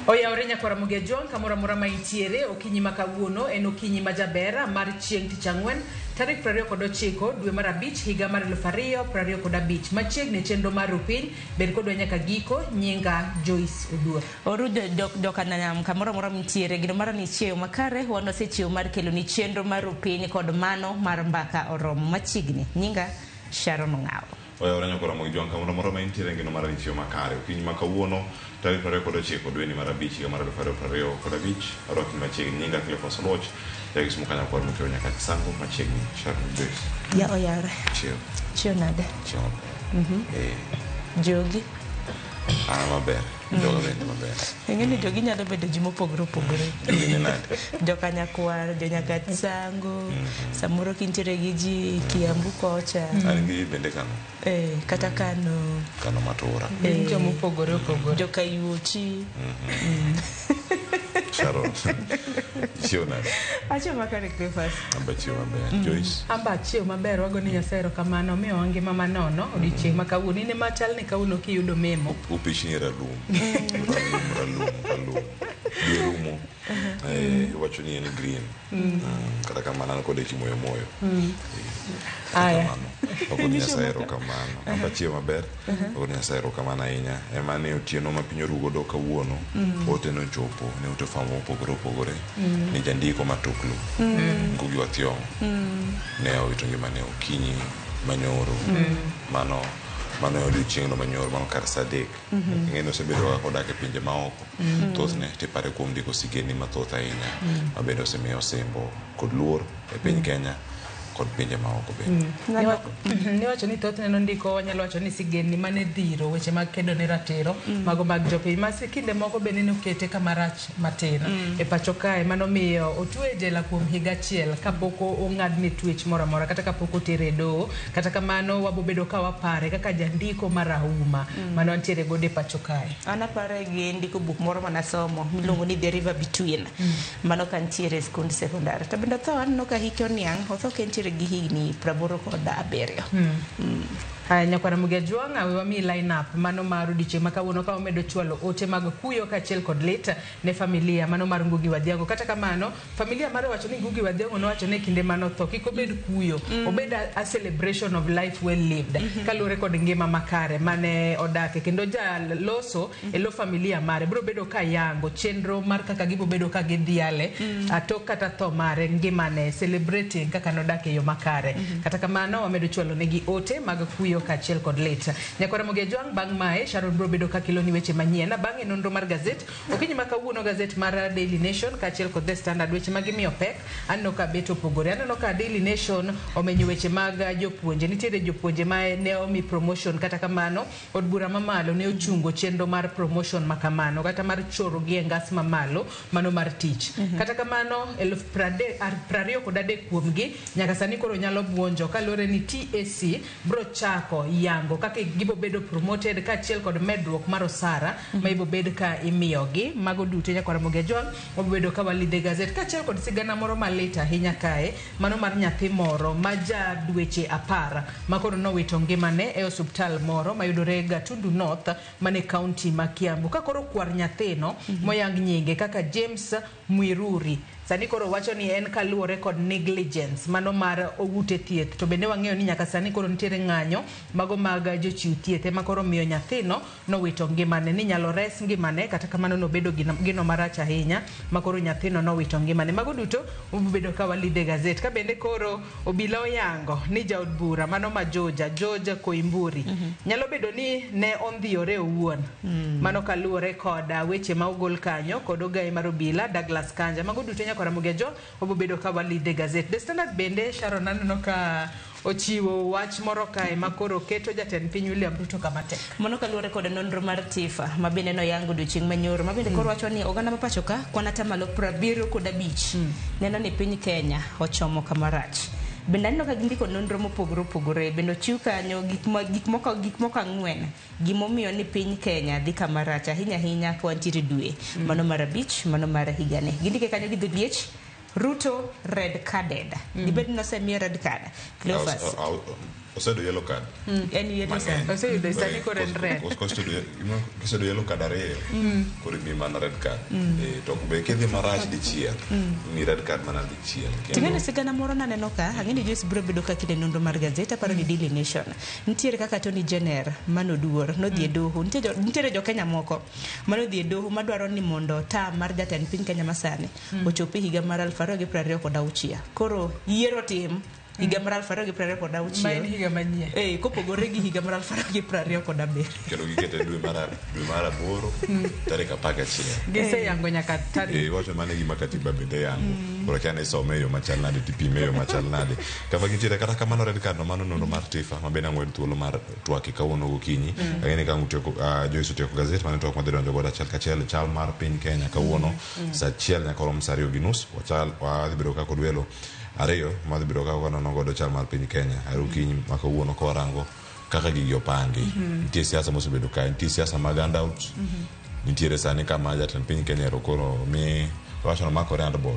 Oyawore nyakwar Ramogi Ajwang' kamoro amora ma intiere okinyi ma kawuono en okinyi ma jaber mar chieng' tich ang'wen tarik 29 dwe mar abich higa mar 2025 machiegni e chenro mar Rupiny bed kodwa nyaka giko nyinga Joyce Oduor. Oru jokanam kamoro amora mintiere gino mara ni chiew makare wan wasechiew mar keloni chenro mar Rupiny kod mano mar mbaka oromo machiegni nyinga Sharon Ong'awo. Oyawore nyakwar Ramogi Jwang' kamoro amora ma intiere ngino mara ni chiemo makare. Okinyi ma kawuono tarik 29 dweni mar abich higa mar 2025 arwakni machiegni nyinga Cleophas Oluoch ja Kisumu kanyakwar mokiewo nyaka Chisango machiegni Sharon Joyce. Ya oyawore. Chiew. Chiew nade? Chiew maber. Eh. Jogi. An maber. Joga bende maber. Ing'e ni jogi nyalo bedo ji mopogore opogore. Jogi ni nade? Joka Nyakwar, jo Nyakatsango, samoro kintiere gi ji Kiambu kocha. An gi bende kano. Kata Kano. Kano Matura. Gin joma opogore opogore. Joka Yuochi. Sharon. Chiew nade? Achiew makare Cleophas. Amba chiew maber. Joyce. Amba achiew maber wago ni Nyasaye erokamano omiyowa ngima manono odiochieng' ma kawuono in ema chal ni kawuono kiyudo memo Upichni ralum. Ralum, ralum, ralum. Dwe rumo. Iwacho ni en green. Kata kamano an kode kimoyo moyo. Kata Aya. kamano. Wago ni Nyasaye erokamano. Amba chiew maber. Wago ni Nyasaye erokamano ahinya. Ema ni otieno ma piny oru godo kawuono. Ote nochopo ne ute fwambo mopogore opogore. Ni jandiko matuklu. Ngugi wa Thiong'o. Ne owito ngimane okinyi manyoro. Mano mano e odiochieng'no manyoro mano kar saa adek. Ing'e ni osebedo kaka odak e pinje maoko. Thothne tipare kuom ndiko sigendni mathoth ahinya. Ma bende osemiyo osimbo kod luor e piny Kenya kod pinje maoko bende. Niwacho ni thothne nondiko wanyalo wacho ni sigendni mane dhiro weche mag kedo ne ratiro mago mag jopiny ma kinde moko bende nokete kama rach matin e pacho kae manomiyo otwe e jela kuom higa achiel kapok ong'adne twech moro amora kata kapok otere e doho. Kata kamano wabobedo ka wapare kaka jandiko marahuma mane wantiere godo e pacho kae. An apare gi ndiko buk moro manasomo miluongo ni The River Between. Mano ka ntiere e skund sekondar. To bende otho aneno ka hike oniang', otho ka entiere gi higni 87. Haya, nyakwar Ramogi Ajwang' we wamiyi line up mano mar odiochieng' ma kawuono ka wamedo chwalo ote mag kuyo kaachiel kod lit ne familia mano mar Ngugi wa Thiong'o. Kata kamano, familia mare owacho ni Ngugi wa Thiong'o nowacho ni e kinde manotho kik obed kuyo, obed a celebration of life well lived kaluwore kod ngima makare mane odake. Kendo jaloso e lo familia mare biro bedo ka yango chenro mar kaka gibo bedo ka gidhiale tok kata tho mare ngimane celebrating kaka nodak e yo makare. Kata kamano wamedo chwalo negi ote mag kuyo kaachiel kod lit. Nyakwar Ramogi Ajwang' bang' mae Sharon biro bedo ka keloni weche manyien. Bang'e nonro mar gazet okinyi ma kawuono gazet mar Daily Nation kaachiel kod The Standard weche ma gimiyo pek aneno ka bet opogore. Aneno ka Daily Nation omenyo weche mag jopuonje. Nitiere jopuonje ma ne omi promotion kata kamano od bura mamalo ne ochungo chenro mar promotion ma kamano kata mar choro gi e ngas mamalo mano mar tich. Kata kamano 23,000 kuomgi nyaka sani koro nyalo buonjo kaluwore ni TSC bro chako yango kaka gibo bedo promoted kaachiel kod medruok mar osara ma ibo bed ka imiyogi. Mago duto nyakwar Ramogi Ajwang' wabobedo ka walidhe gazet kaachiel kod sigana moro malit ahinya kae mano mar nyathi moro ma ja dweche 10 ma koro nowito ngimane e osuptal moro mayudore Gatundu North mane kaunti ma Kiambu. Ka koro kwar nyathino moyang nyinge kaka James Mwiruri sani koro wacho ni en kaluwore kod negligence mano mar ute thieth to bende wang'eyo ni nyaka sani koro nitiere ng'anyo mago mag jochiw thieth ema koro miyo nyathino nowito ngimane ni nyalo res ngimane kata kamano nobedo gino marach ahinya ma koro nyathino nowito ngimane. Mago duto wabobedo ka walidhe gazet ka bende koro obila oyango ni jaod bura mano ma Georgia, George Koimburi nyalo bedo ni ne ondhiyore owuon. Mano kaluwore kod weche ma ogol kanyo kod ogaye mar obila Douglas Kanja. Mago duto nyakwar Ramogi Ajwang' wabobedo ka walidhe gazet. The Standard bende Sharon aneno ka ochiwo wach moro kae ma koro keto jatend piny William Ruto kama tek. Mano kaluwore kod nonro mar TIFA ma bende noyango odiochieng' manyoro ma bende koro wacho ni oganda ma pacho ka kwan atamalo 75 neno ni piny Kenya ochomo kama rach. Bende aneno ka gindiko nonro mopogore opogore, bende ochiw kanyo gik moko 4 gimomiyo ni piny Kenya dhi kama rach ahinya ahinya ka wantiere dwe mano mar 5 mano mar higani. Gindike kanyo gi dholiech Ruto red carded. Dibed ni osemiye red card. Cleophas. Oseyudo yellow card. En yellow card. Oseyudo sani koro en red. Oseyudo yellow card 2 koro imiyi mana red card. To be kidhi marach dichiel, imiyi red card mana dichiel. Ting'eni sigana moro naneno ka, ang'e ni Joyce biro bedo ka kinde nonro mar gazet, aparo ni Daily Nation. Nitiere kaka Tony Jenner manoduor, nodhi e doho. Nitiere jo Kenya moko manodhi e doho madwaro ni mondo term mar jatend piny Kenya masani ochopi higa mar 2026. Koro yiero tim higa mar 2026. Ma en higa manyien. Kopogore gi higa mar 2027. Kendo gikete dwe mar 8 tarik 11. Giseyango nyaka tarik. Iwacho mano e gima katiba bende yango. Koro kia ni isome e yo machal nade tipime e yo machal nade. Kama gintiere kata kamano red card no mano nonro mar TIFA ma bende ang'wen thuolo mar twak kawuono gokinyi. Ang'e ni ka utieko Joyce otieko gazet mane twak madhi donjo godo achiel kachiel chal mar piny Kenya kawuono saa 1 nyaka rom saa 2:30 wachal wadhi bedo ka kod welo 2 madhi bedo ka wanono godo chal mar piny Kenya okinyi ma kawuono ka warango kaka gigi opangi. Nitie siasa mosebedo kae, nitie siasa mag handouts, nitiere sani kama jatend piny Kenya ero koro mi wacho nomakore handball.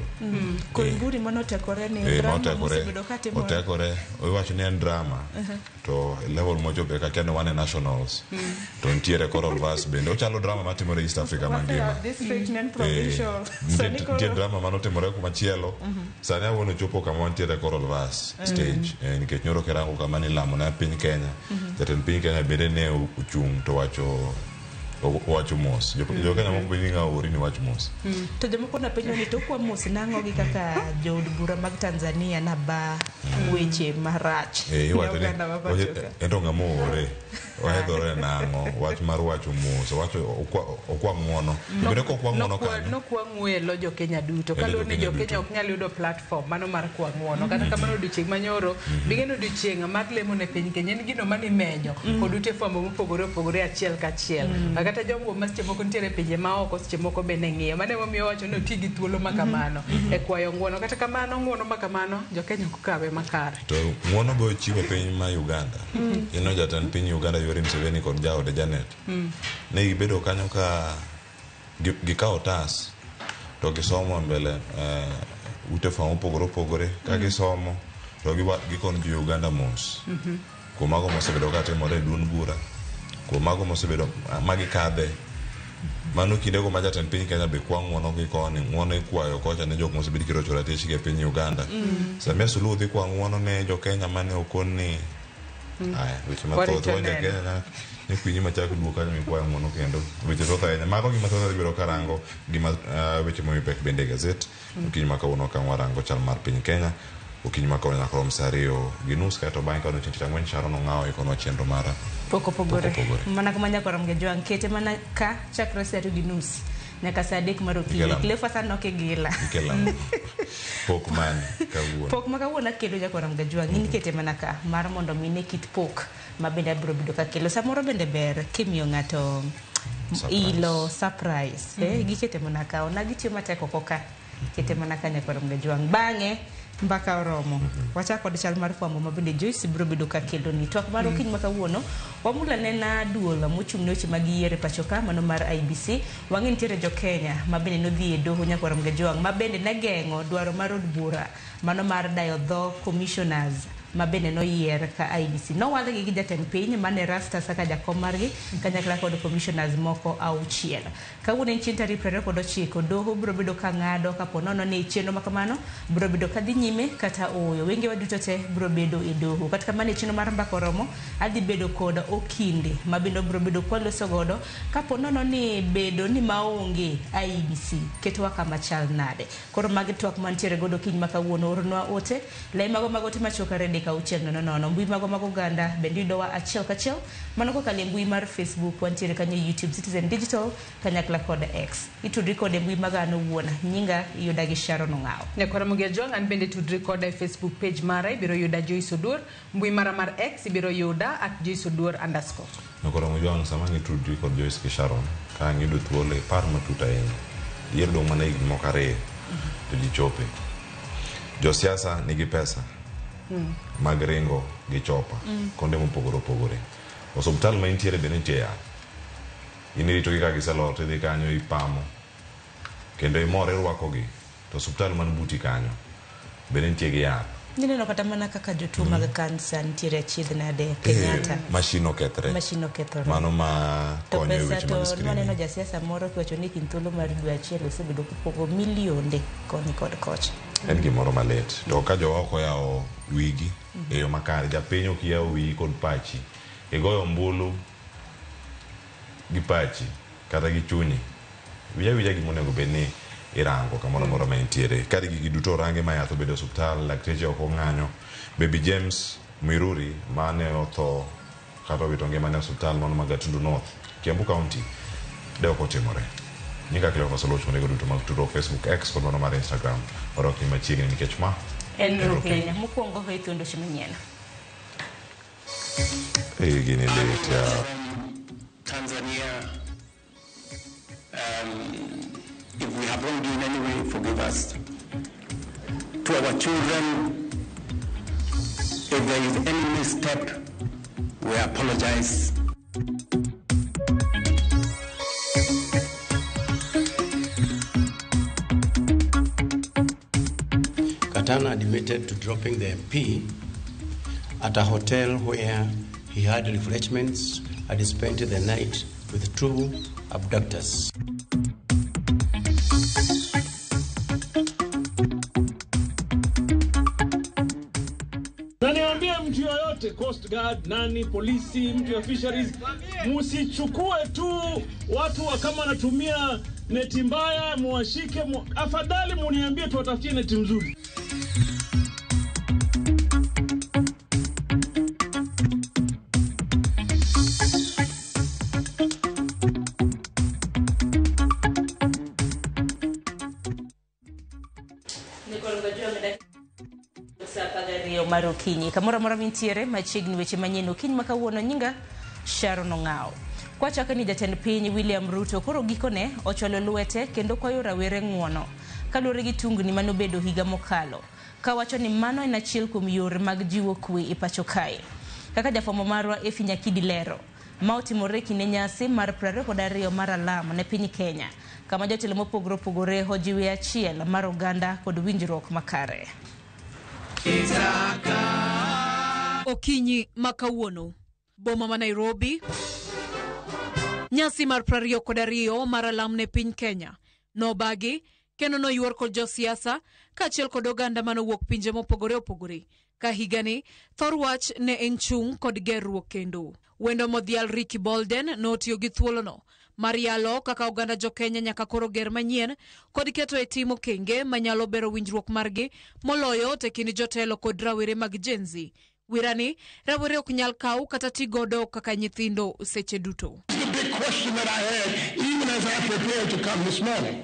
Koimburi manotekore ni drama mosebedo katimore. Otekore, iwacho ni en drama to level mochope ka kia ni wan e nationals to nitiere choral verse bende ochalo drama matimore East Africa mangima. District and provincial. Nitie drama manotimore kumachielo. Sani awuono chopo kama wantiere choral verse stage nikech nyoro kirango kama nilamo ne piny Kenya. Jatend piny Kenya bende ne ochung' to wacho mos. Jo Kenya moko bende ng'awo ori ni wach mos. To jomoko napenjo ni to kwa mos nang'o gi kaka jood bura mag Tanzania na ba weche marach. Iwacho ni ento ng'ama oore ohedhore nang'o wach mar wacho mos wacho okwa ng'uono. Bende kokwa ng'uono kanyo. Nokwa ng'welo jo Kenya duto. Kaluwore ni jo Kenya ok nyal yudo platform mano mar kwa ng'uono. Kata kamano odiochieng' manyoro bigeno odiochieng' mar lemo ne piny Kenya en gino mane imenyo kod ute fwambo mopogore opogore achiel kachiel. Kata jogo ma seche moko nitiere pinje ma oko seche moko bende ng'iyo. Mano emomiyo wacho ni oti gi thuolo ma kamano e kwayo ng'uono. Kata kamano ng'uono ma kamano jo Kenya ok kawe makare. To ng'uono be ochiwo piny ma Uganda. Ino jatend piny Uganda Yoweri Museveni kod jaode Janet. Ne gibedo kanyo ka gikawo otas to gisomo mbele ute fwambo mopogore opogore ka gisomo to gikono jo Uganda mos. Kuom mago mosebedo katimore e duond bura, kuom mago mosebedo magikadhe. Mano kindego ma jatend piny Kenya be kwa ng'uono gi koni, ng'uono ikwayo kocha ne jok mosebet kirocho ratich gi e piny Uganda. Samia Suluhu dhi kwa ng'uono ne jo Kenya mane okon ni aya weche mathoth wanja Kenya ni kwinyi machako duok kanyo mikwayo ng'uono kendo weche thoth ahinya. Mago gima thoth adhi bedo karango gima weche momi pek bende e gazet okinyi ma kawuono ka warango chal mar piny Kenya okinyi ma kawuono nyaka rom saa 2:30 kaeto bang'e ka odiochieng' tich ang'wen Sharon Ong'awo ikonwa chenro mar Pok opogore. Mana kama nyaka rom gi Jwang' kete mana ka chakre saa 2:30 nyaka saa 3 mar okinyi. Cleophas anok e gila. Pok mane kawuono. Pok ma kawuono akelo nyaka rom gi Jwang' in kete mana ka mar mondo mine kit pok ma bende abiro bedo ka kelo. Samoro bende ber kimiyo ng'ato ilo surprise. Gikete mana ka onagi tiyo matek oko ka. Kete mana ka nyaka rom gi Jwang'. Bang'e mbaka oromo. Wachako kod chal mar fwambo ma bende Joyce biro bedo ka kelo ni twak mar okinyi ma kawuono. Wamula nena duol mochung' ne weche mag yiero e pacho ka mano mar IEBC. Wang'e nitiere jo Kenya ma bende nodhi e doho nyaka rom gi Jwang' ma bende ne geng'o dwaro mar od bura mano mar dayo dho commissioners ma bende noyier ka IEBC. Nowalgi gi jatend piny mane Erastus kaka jakom margi kanyakla kod commissioners moko 6. Kawuono en chieng' tarik 29, doho biro bedo ka ng'ado kapo nono ni chenro ma kamano biro bedo ka dhi nyime kata ooyo. Wengewa duto te biro bedo e doho. Kata kamano e chenro mar mbaka oromo adhi bedo kod okinde ma bende biro bedo kwaloso godo kapo nono ni bedo ni maonge IEBC ketowa kama chal nade. Koro magi twak mantiere godo kiny ma kawuono. Ornwa ote lai mago mag ote machuok 2 3 6 0 0. Mbui mago mag oganda bende yudowa achiel kachiel mano kokalo e mbui mar Facebook, wantiere kanyo e YouTube Citizen Digital kanyakla kod X. Itudri kod e mbui mag an owuon, nyinga iyuda gi Sharon Ong'awo. Nyakwara Mugejwang', an bende tudri koda e Facebook page mara, ibiro yuda Joyce Oduor, mbui mara mar X ibiro yuda @joyceoduor_. Nyakwara Mugejwang', sama ang' itudri kod Joyce gi Sharon, ka ang' iyudo thuolo ipar matut ahinya. Yiero dong' mana higni moko 2 to ji chope. Josiasa nigi pesa mag ringo gi chopa konde mopogore opogore. Osuptal ma intiere bende nitie yath. In iritogi ka giselor tidhi kanyo ipamo. Kendo imor irwakogi. To osuptal man buti kanyo bende nitie gi yath. Nineno kata mana kaka jotuo mag kansa nitiere achiedh nade Kenyatta. Mashin okethre. Mashin okethore. Mano ma To konyo e pesa weche mag to screening. nwaneno jasiasa moro kiwacho ni kind thuolo mar dwe achiel osebedo kopogo milionde koni kod kocha. En gimoro malit. To ka jowa ok oyawo wigi e yo makare, japiny ok yawo wiyi kod pachi. Igoyo ombulu gi pachi kata gi chunyi. Winj awinja gima onego bed ni irango kamoro amora ma intiere. Ka gigi duto orangi ma yath obedo e osuptal, lakteche ok ong'anyo. Baby James Muiruri mane otho kata owito ngimane e osuptal mano ma Gatundu North, Kiambu County, de ok otimore. Nyinga Cleophas Oluoch kuondego duto mag tudruok Facebook, X kod mano mar Instagram. Warwakni machiegni nikech ma En Rupiny. Mokwongo e thuond weche manyien. Gini lit ya. Tanzania, if we have wronged you in any way, forgive us. To our children, if there is any misstep, we apologize. Katana admitted to dropping the MP at a hotel where he had refreshments and spent the night with 2 abductors. Na niambie mtu yoyote, Coast Guard, nani, polisi, mtu ya fisheries, msichukue tu watu wa kama wanatumia neti mbaya, muwashike, afadhali muniambie tuwatafutie neti mzuri. Mar okinyi kamoro amora mintiere machiegni weche manyien okinyi ma kawuono. Nyinga Sharon Ong'awo. Kwachako ni jatend piny William Ruto koro gikone ochwalo lwete kendo kwayo rawere ng'uono kaluwore gi tungni manobedo higa mokalo, kawacho ni mano en achiel kuom yore mag jiwo kwe e pacho kae. Kaka jafwambo marwa Effie Nyakidi lero, ma otimore kinde nyasi mar 22 mar alam ne piny Kenya, kama jotelo mopogore opogore ojiwe achiel mar oganda kod winjruok makare. Okinyi ma kawuono, boma ma Nairobi, nyasi mar 22 mar alam ne piny Kenya nobagi kendo noyuor kod josiasa kaachiel kod oganda manowuok pinje mopogore opogore. Ka higani thor wach ne en chung' kod gerruok kendo. Wendo modhial Ricky Bolden notiyo gi thuolono mar yalo kaka oganda jo Kenya nyaka koro ger manyien kod keto e tim okenge manyalo bero winjruok margi moloyo te kind jotelo kod rawere mag Gen Z. Wirani, rawere ok nyal kaw kata ti godo kaka nyithindo seche duto. The big question that I had, even as I prepared to come this morning,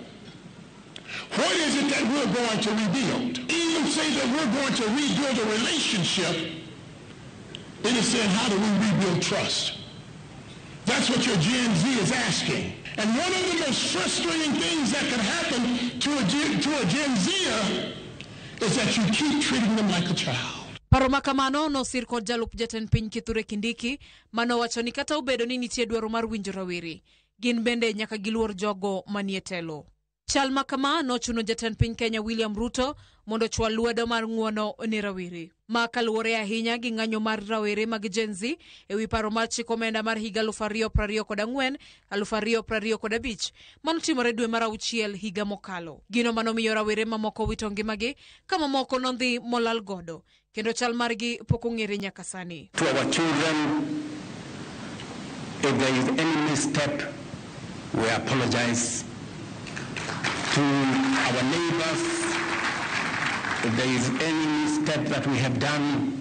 what is it that we're going to rebuild? Even say that we're going to rebuild a relationship, it is saying, how do we rebuild trust? That's what your Gen Z is asking. And one of the most frustrating things that can happen to a Gen Zer is that you keep treating them like a child. Paro ma kamano nosir kod jalup jatend piny Kithure Kindiki manowacho ni kata obedo ni nitie dwaro mar winjo rawere, gin bende nyaka giluor jogo manie telo. Chal ma kama nochuno jatend piny Kenya William Ruto mondo ochwal lwedo mar ng'uono ne rawere. Ma kaluwore ahinya gi ng'anyo mar rawere mag Gen Z ewi paro mar chik omenda mar higa 2024 2025 manotimore dwe mar 6 higa mokalo. Gino manomiyo rawere mamoko wito ngimagi ka mamoko nodhi molal godo, kendo chal margi pok ong'ere nyaka sani. To our children, if there is any misstep, we apologize. To our neighbors, if there is any misstep that we have done,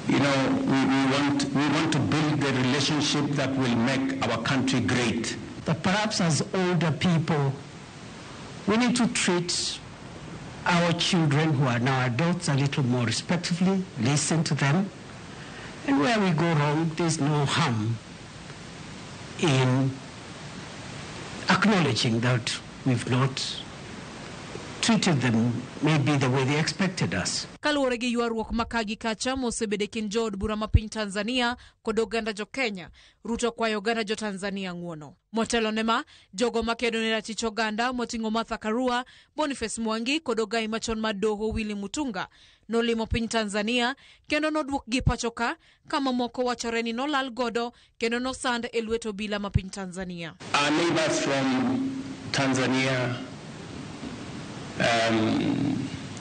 We want to build the relationship that will make our country great. That perhaps as older people, we need to treat our children who are now adults a little more respectfully, listen to them, and where we go wrong, there's no harm in acknowledging that we've not treated them maybe the way they expected us. Kaluwore gi ywaruok ma ka gi kacha mosebedo e kind jood bura ma piny Tanzania kod oganda jo Kenya, Ruto kwayo oganda jo Tanzania ng'uono. Motelo ne ma, jogo makedo ne ratich oganda moting'o Martha Karua, Boniface Mwangi kod ogai machon mar doho Willy Mutunga nolimo piny Tanzania kendo noduokgi pacho ka kama moko wachore ni nolal godo kendo nosand e lwet obila ma piny Tanzania. Our neighbors from Tanzania,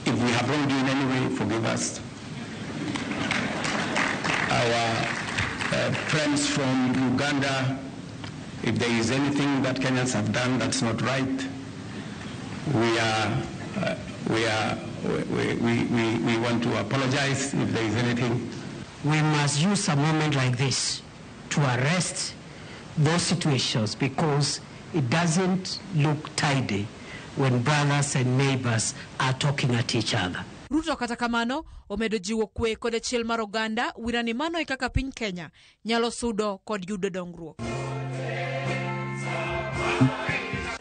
if we have wronged you in any way, forgive us. Our friends from Uganda, if there is anything that Kenyans have done that's not right, we want to apologize if there is anything. We must use a moment like this to arrest those situations, because it doesn't look tidy when brothers and neighbors are talking at each other. Ruto kata kamano omedo jiwo kwe kod achiel mar oganda wira ni mano e kaka piny Kenya nyalo sudo kod yudo dongruok.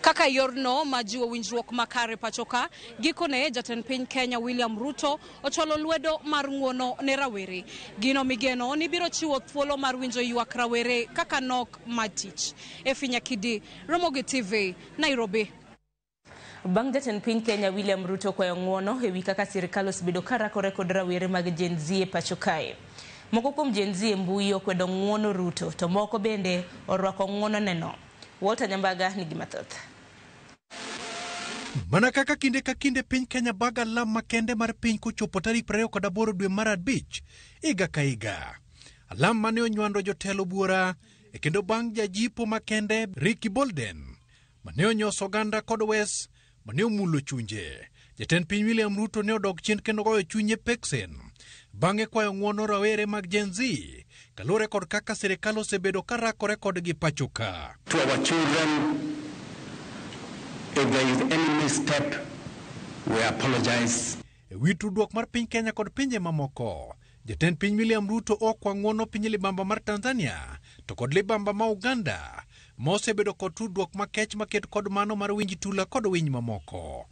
Kaka yorno ma jiwo winjruok makare pacho ka, gikone jatend piny Kenya William Ruto ochwalo lwedo mar ng'uono ne rawere. Gino migeno ni biro chiwo thuolo mar winjo ywak rawere kaka nok mar tich. Efi Nyakidi, Ramogi TV, Nairobi. Bang' jatend piny Kenya William Ruto kwayo ng'uono ewi kaka sirikal osebedo ka rakore kod rawere mag Gen Z e pacho kae. Moko kuom Gen Z e mbui okwedo ng'uono Ruto, to moko bende orwako ng'uono neno. Walter Nyambaga nigi mathoth. Mana kaka kinde ka kinde piny Kenya baga alam makende mar piny kochopo tarik 28 dwe mar 5 higa ka higa. Alam mane onywando jotelo buora e kendo bang' jajipo makende Ricky Bolden mane onyoso oganda kod wes mane omulo chunje. Jatend piny William Ruto ne odok chien kendo goyo chunye peksen bang'e kwayo ng'uono rawere mag Gen Z kaluwore kod kaka sirikal osebedo ka rakore kodgi pacho ka. To our children, if there is any misstep, we apologize. E wi tudruok mar piny Kenya kod pinje mamoko, jatend piny William Ruto okwa ng'uono piny libamba mar Tanzania to kod libamba ma Uganda ma osebedo kod tudruok makech maket kod mano mar winj tula kod winy mamoko.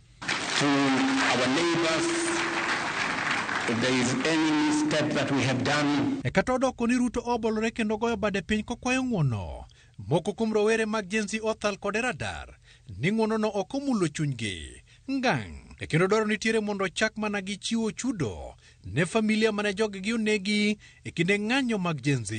To our neighbors, if there is any misstep that we have done. E kata odoko ni Ruto obolore kendo goyo bade piny kokwayo ng'uono, moko kuom rowere mag Gen Z othal kod e radar ni ng'uonono ok omulo chunygi ngang'. E kendo dwaro nitiere mondo ochak mana gi chiwo chudo ne familia mane joggi onegi e kinde ng'anyo mag Gen Z.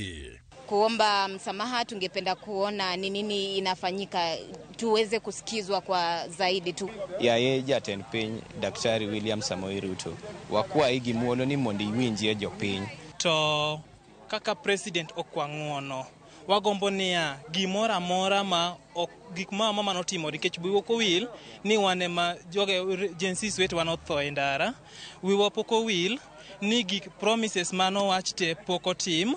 Kuomba msamaha, tungependa kuona ni nini inafanyika tuweze kusikizwa kwa zaidi tu. Yaye jatend piny Daktari William Samoei Ruto, wakwayi gi muolo ni mondo iwinjie jopiny. To kaka president okwa ng'uono, wagombo niya gimoro amora ma ok gik ma mama notimo nikech wiwa ok owil ni wan ema joge Gen Z wetewa notho e ndara. Wiwa pok owil ni gik promises manowach te pok otim,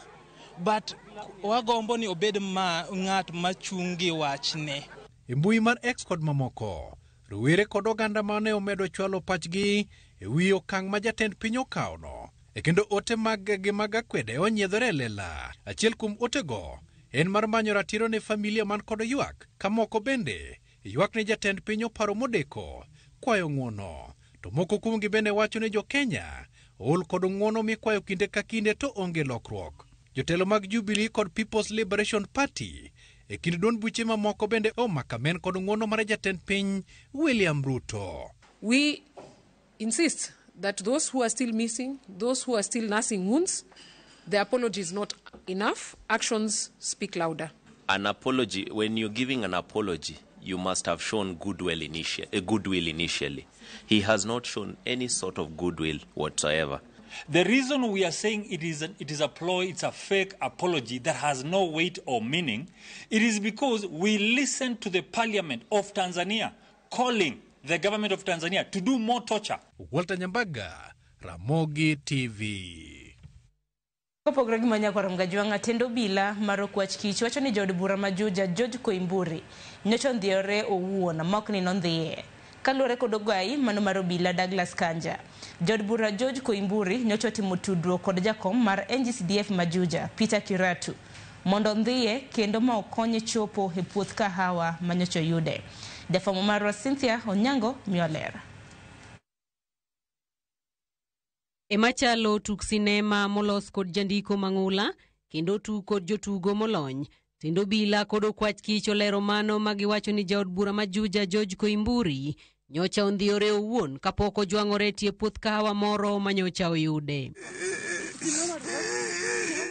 but wagombo ni obed ma ng'at machung' gi wachne. E mbui mar X kod mamoko, rowere kod oganda mane omedo chwalo pachgi e wi okang' ma jatend piny okawono. E kendo ote mag gi mag akwede onyiedhore e lela. Achiel kuom otego en mar manyo ratiro ne familia man kod ywak, ka moko bende ywak ni jatend piny oparo modeko kwayo ng'uono. To moko kuomgi bende wacho ni jo Kenya ool kod ng'uono mikwayo kinde ka kinde to onge lokruok. Jotelo mag Jubilee kod People's Liberation Party e kind duond buche mamoko bende omako amen kod ng'uono mar jatend piny William Ruto. We insist that those who are still missing, those who are still nursing wounds, the apology is not enough. Actions speak louder. An apology, when you're giving an apology, you must have shown goodwill initially. He has not shown any sort of goodwill whatsoever. The reason we are saying it is a ploy, it's a fake apology that has no weight or meaning, it is because we listened to the parliament of Tanzania calling the government of Tanzania to do more torture. Walter Nyambaga, Ramogi TV. Kopogore gi Manyakwarom Gajwang'a, tend obila mar Okwach Kich wacho ni jaod bura ma Juja George Koimburi nyocha ondhiyore owuon ma ok ni nondhiye. Kaluwore kod ogai mano mar obila Douglas Kanja, jaod bura George Koimburi nyocha otimo tudruok kod jakom mar NGCDF ma Juja Peter Kiratu mondo ondhiye kendo ma okonye chopo e puoth kahawa ma nyocha oyude. Jafwambo marwa Cynthia Onyango miyo ler. Ema chalo tuk sinema molos kod jandiko mang'ula kendo tug kod jotugo molony. Tend obila kod Okwach Kich olero mano ma giwacho ni jaod bura ma Juja George Koimburi nyocha ondhiyore owuon kapok ojwang'ore e tie puoth kahawa moro ma nyocha oyude.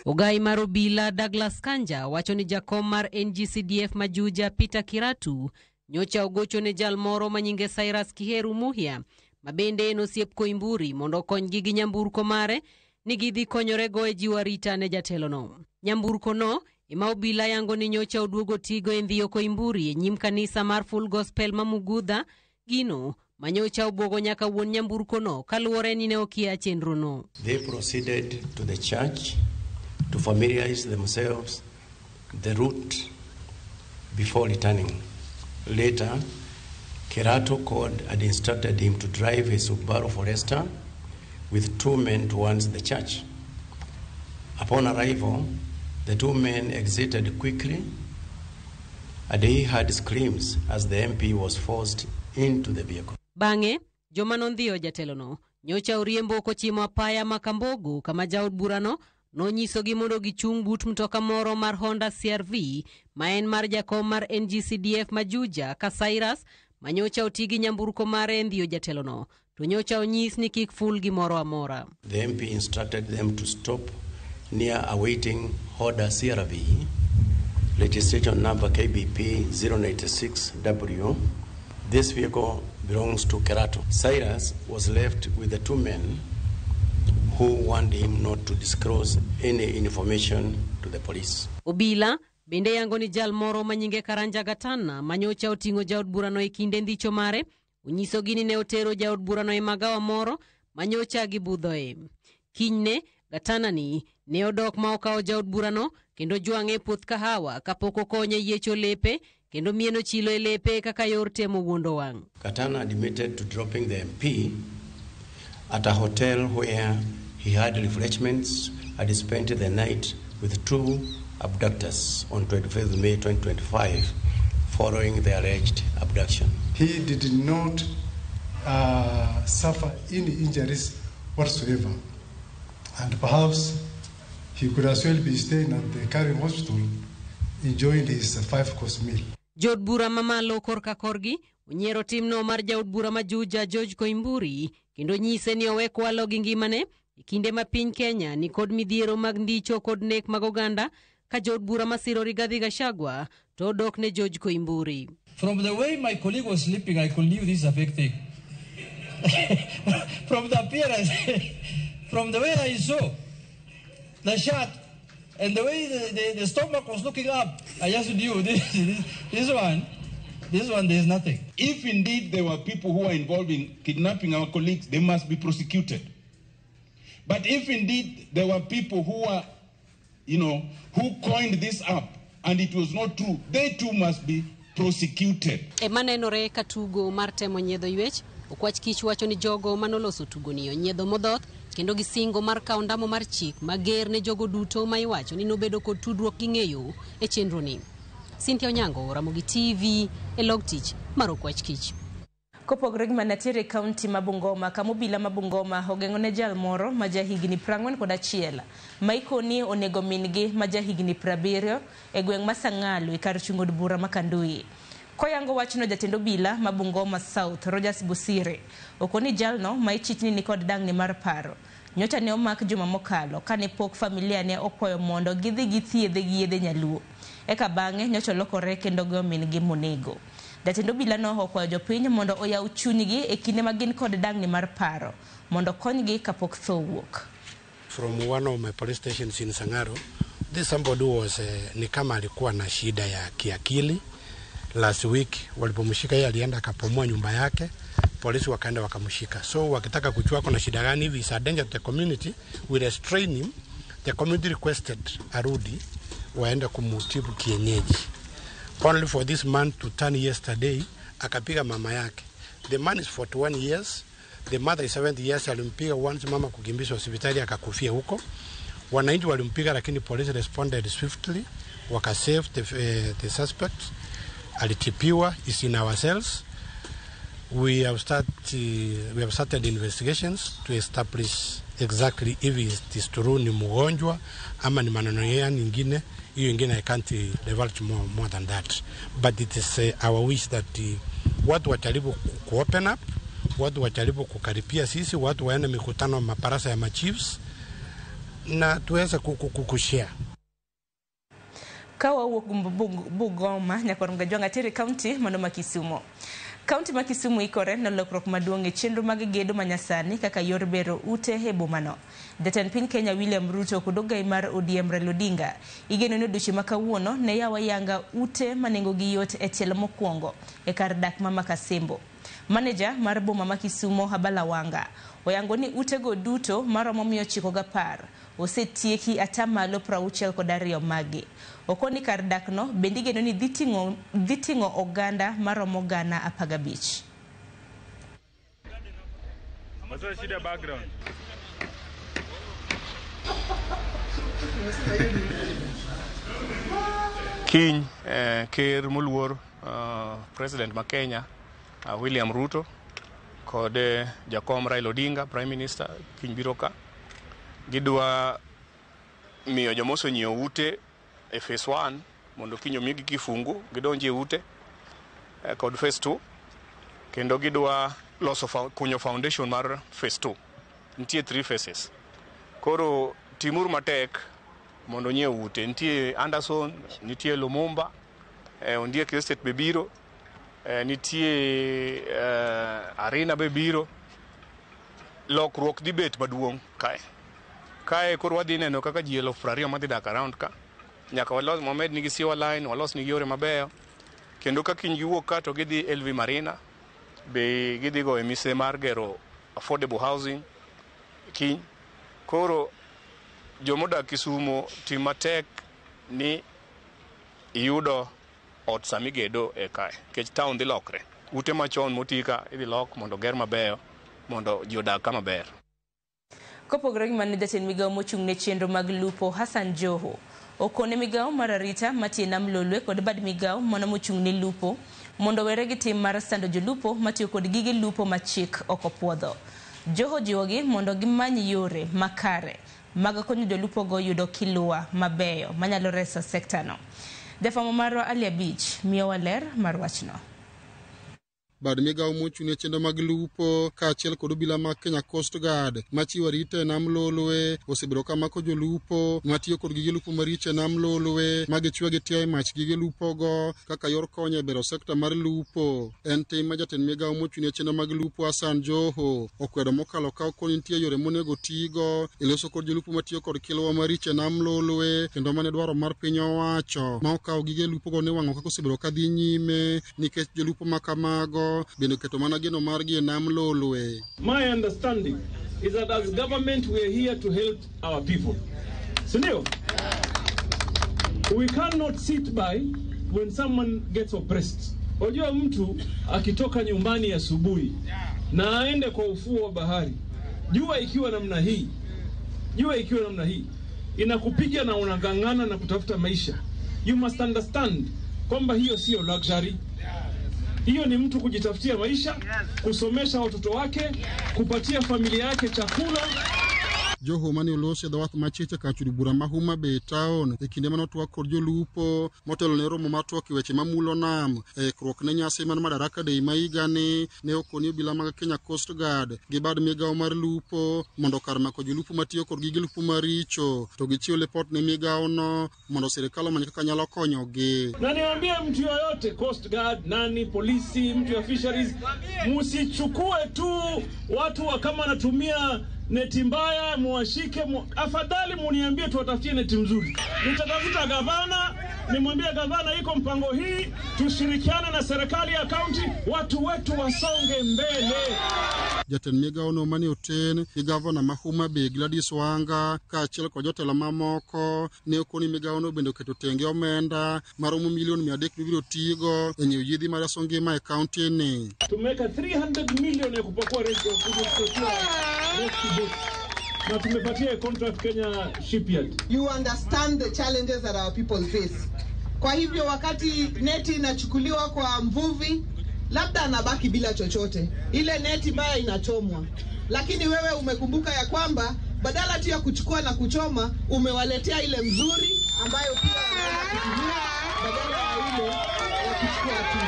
Ogai mar obila Douglas Kanja wacho ni jakom mar NGCDF ma Juja Peter Kiratu nyocha ogocho ne jal moro ma nyinge Cyrus Kiheru Muhia ma bende en osiep Koimburi mondo okonygi gi nyamburko mare ni gidhi konyorego e jiwo arita ne jatelono. Nyamburko no ema obila yango ni nyocha oduogo tigo e ndhiyo Koimburi e nyim kanisa mar Full Gospel ma Mugudha, gino ma nyocha obwogo nyaka wuon nyamburko no kaluwore ni ne okia chenrono. They proceeded to the church to familiarize themselves the route before returning. Later, Kerato called and instructed him to drive his Subaru Forester with two men towards the church. Upon arrival, the two men exited quickly and he heard screams as the MP was forced into the vehicle. Bang'e, joma nondhiyo jatelono nyocha oriembo kochimo apaya ma Kambogo kama jaod burano nonyisogi mondo gichung' but mtoka moro mar Honda CRV ma en mar jakom mar NGCDF ma Juja ka Cyrus ma nyocha oti gi nyamburko mare e ndhiyo jatelono to nyocha onyis ni kik ful gimoro amora. The MP instructed them to stop near a waiting Honda CRV, registration number KBP 096W. This vehicle belongs to Kerato. Cyrus was left with the two men who warned him not to disclose any information to the police. Obila bende yango ni jal moro ma nyinge Karanja Gatana ma nyocha oting'o jaod burano e kinde ndicho mare onyisogi ni ne otero jaod burano e magawa moro ma nyocha gibudhoe. Kinyne Gatana ni ne odok ma okawo jaod burano kendo jwang'e e puoth kahawa kapok okonye yiecho lepe kendo mieno chilo e lepe kaka yor temo wuondo wang'. Katana admitted to dropping the MP at a hotel where he had refreshments and spent the night with two abductors on 25th May 2025 following the alleged abduction. He did not suffer any injuries whatsoever. And perhaps he could as well be staying at the Karen Hospital enjoying his five-course meal. Jood bura mamalo korka korgi onyiero timno mar jaod bura ma Juja George Koimburi kendo nyise ni owe kwalo gi ngimane e kinde ma piny Kenya ni kod midhiero mag ndicho kod nek mag oganda ka jood bura masiro Rigathi Gachagua to odok ne George Koimburi. From the way my colleague was sleeping, I could knew this is a fake thing. From the appearance, from the way I saw the shirt and the way the stomach was looking up, I just knew this one, there's nothing. If indeed there were people who were involved in kidnapping our colleagues, they must be prosecuted. But if indeed there were people who were, who coined this up and it was not true, they too must be prosecuted. Ema nenore ka tugo mar temo nyiedho ywech, Okwach Kich wacho ni jogo manoloso tugoni onyiedho modhoth kendo gi singo mar kawo ndamo mar chik mager ne jogo duto ma iwacho ni nobedo kod tudruok gi ng'eyo e chenroni. Cynthia Onyango, Ramogi TV, e log tich mar Okwach Kich. Kopogore gi manatiere e kaunti ma Bungoma, kama obila ma Bungoma ogeng'o ne jal moro ma jahigni 41 ma ikoni onego min-gi ma jahigni 70 e gweng' ma Sang'alo e kar chung' od bura ma Kandui. Koyango wachno, jatend obila ma Bungoma South Rogers Bosire okoni jalno ma ichich ni nikod dang'ni mar paro nyocha ne omak juma mokalo kane pok familia ne okwayo mondo gidhi githiedhe gi yedhe nyaluo eka bang'e nyocha olokore kendo goyo min-gi monego. Jatend obila no okwayo jopiny mondo oyaw chunygi e kinde ma gin kod dang'ni mar paro mondo konygi kapok tho owuok. From one of my police stations in Sangaro, this somebody was ni kama alikuwa na shida ya kiakili. Last week walipomshika yeye alienda akabomoa nyumba yake, polisi wakaenda wakamshika. So wakitaka kujua kuna shida gani hivi, is a danger to the community, we restrain him The community requested arudi waende kumutibu kienyeji. Only for this man to turn yesterday, akapiga mama yake. The man is 41 years, the mother is 70 years. Alimpiga once, mama kukimbizwa hospitali akakufia huko. Wananchi walimpiga, lakini police responded swiftly, wakasave the suspect. Alitibiwa, is in our cells. We have started investigations to establish exactly if it is true ni mgonjwa ama ni maneno ya nyingine. Hiyo ingine I can't divulge more than that, but it is our wish that watu wajaribu ku open up, watu wajaribu kukaribia sisi, watu waende mikutano mabaraza ya machiefs na tuweze kushare. Ka wawuok Bungoma nyaka Gajwang' Atere kaunti mano ma Kisumo. Kaunti ma Kisumu ikore ne lokruok maduong' e chenro mag gedo manyasani kaka yor bero ute e bomano. Jatend piny Kenya William Ruto kod ogai mar ODM Raila Odinga igeno ni odiochieng' ma kawuono ne yaw ayanga ute ma nengogi yot e tielo mokwongo e kar dak ma Makasembo. Maneja mar boma ma Kisumo Habala Wanga oyango ni utego duto maromo 910 osetieki atamalo 62 magi. Okoni kar dak no bende igeno ni dhi ting'o oganda maromo 15,000. Shida background. Kiny ker moluor President ma Kenya William Ruto kod jakom Raila Odinga Prime Minister kiny biro ka gidwa miyo joma osenyiewo ute e phase 1 mondo kiny omigi kifungu gidonji e ute kod phase 2 kendo gidwa loso kunyo foundation mar phase 2. Nitie 3 phases. Koro timuru matek mondo nyiew ute. Nitie Anderson, nitie Lumumba, Ondiek Estate be biro, nitie Arena be biro. Lokruok dhi bet maduong' kae. Kae koro wadhi neno kaka ji 20,000 madhi dak around ka. Nyaka walos wamed nigi sewer line, walos nigi yore mabeyo. Kendo ka kiny giwuok ka to gidhi LV Marina, be gidhi goyo mise mar gero affordable housing kiny. Koro jomodak Kisumo tim matek ni iyudo ot samigedo e kae, nikech town dhi lokre. Ute machon moti ka idhi lok mondo ger mabeyo mondo ji odag kama ber. Kopogore gi mano, jatend migawo mochung' ne chenro mag lupo Hassan Joho okone migawo mar arita matiyo e nam Lolwe kod bad migawo mano mochung' ne lupo mondo owere gi tim mar sando jolupo matiyo kod gige lupo ma chik ok opuodho. Joho jiwogi mondo gimany yore makare mag konyo jolupogo yudo kilua mabeyo manyalo reso sekta no. Jafwambo marwa Ali Abich miyowa ler mar wachno. Bad migawo mochung' ne chenro mag lupo kaachiel kod obila mag Kenya Coast Guard machiwo arita e nam Lolwe osebedo ka mako jolupo matiyo kod gige lupo maricho e nam Lolwe ma gichwe gitiyo e mach gige lupogo kaka yor konyo e bero sekta mar lupo. En tim ma jatend migawo mochung' ne chenro mag lupo Hassan Joho okwedo mokalo ka okoni nitie yore monego tigo e loso kod jolupo matiyo kod kilwa maricho e nam Lolwe kendo mane dwaro mar piny owacho ma okawo gige lupogo ne wang'o kaka osebedo ka dhi nyime nikech jolupo ma kamago bende keto mana geno margi e nam Lolwe. My understanding is that as government we are here to help our people. Sindio? We cannot sit by when someone gets oppressed. Wajua mtu akitoka nyumbani asubuhi na aende kwa ufuo wa bahari, jua ikiwa namna hii, jua ikiwa namna hii inakupiga na unang'ang'ana na kutafuta maisha, you must understand kwamba hiyo sio luxury. Hiyo ni mtu kujitafutia maisha, kusomesha watoto wake, kupatia familia yake chakula. Joho mane oloso e dho wath macheche kar chudo bura ma Homa Bay town e kinde mane otwak kod jolupo motelo ne romo mar twak e weche mamulo nam e ikruok ne nyasi mar Madaraka Day ma higani ne okoni obila mag Kenya Coast Guard gi bad migawo mar lupo mondo kar mako jolupo matiyo kod gige lupo maricho to gichiw lipot ne migawo no mondo sirikal omany kaka nyalo konyogi. Na niwaambie mtu yoyote, Coast Guard, nani, polisi, mtu ya fisheries, msichukue tu watu wa kama wanatumia neti mbaya muwashike afadhali muniambie tuwatafutie neti mzuri. Nitatafuta gavana, nimwambie gavana iko mpango hii, tushirikiane na serikali ya kaunti, watu wetu wasonge mbele. Jatend migawo no mane oten gi gavana ma Homa Bay Gladys Wanga kaachiel kod jotelo mamoko ne okoni migawo no bende oketo tenge omenda maromo milion 300 mibiro tigo e nyiewo yedhe mar reso ngima e kaunti ni. Tumeweka 300 million ya kupakua rescue boat na tumepatia contract Kenya Shipyard. You understand the challenges that our people face. Kwa hivyo wakati neti inachukuliwa kwa mvuvi, labda anabaki bila chochote. Ile neti mbaya inachomwa. Lakini wewe umekumbuka ya kwamba badala tu ya kuchukua na kuchoma, umewaletea ile mzuri ambayo pia wanaweza kutumia badala ya ile ya kuchukua tu.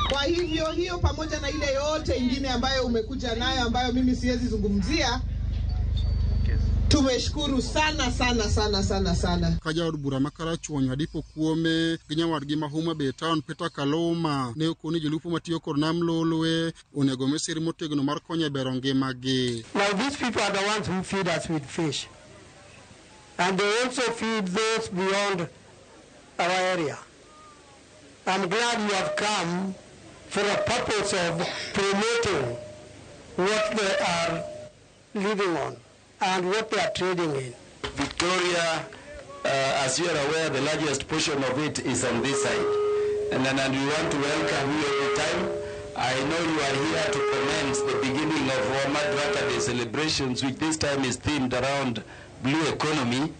Kwa hivyo hiyo pamoja na ile yote ingine ambayo umekuja nayo ambayo mimi siwezi zungumzia, tumeshukuru sana sana sana sana sana. Ka jaod bura ma Karachuonyo Adipo Kuome gi nyawadgi ma Homa Bay Town Peter Kaluma ne okoni jolupo matiyo kod nam Lolwe onego mi sir motegno mar konyo e bero ngimagi. Now these people are the ones who feed us with fish, and they also feed those beyond our area. I'm glad you have come for a purpose of promoting what they are living on and what they are trading in. Victoria, as you are aware, the largest portion of it is on this side. And we want to welcome you every time. I know you are here to commence the beginning of our Madaraka Day celebrations, which this time is themed around blue economy.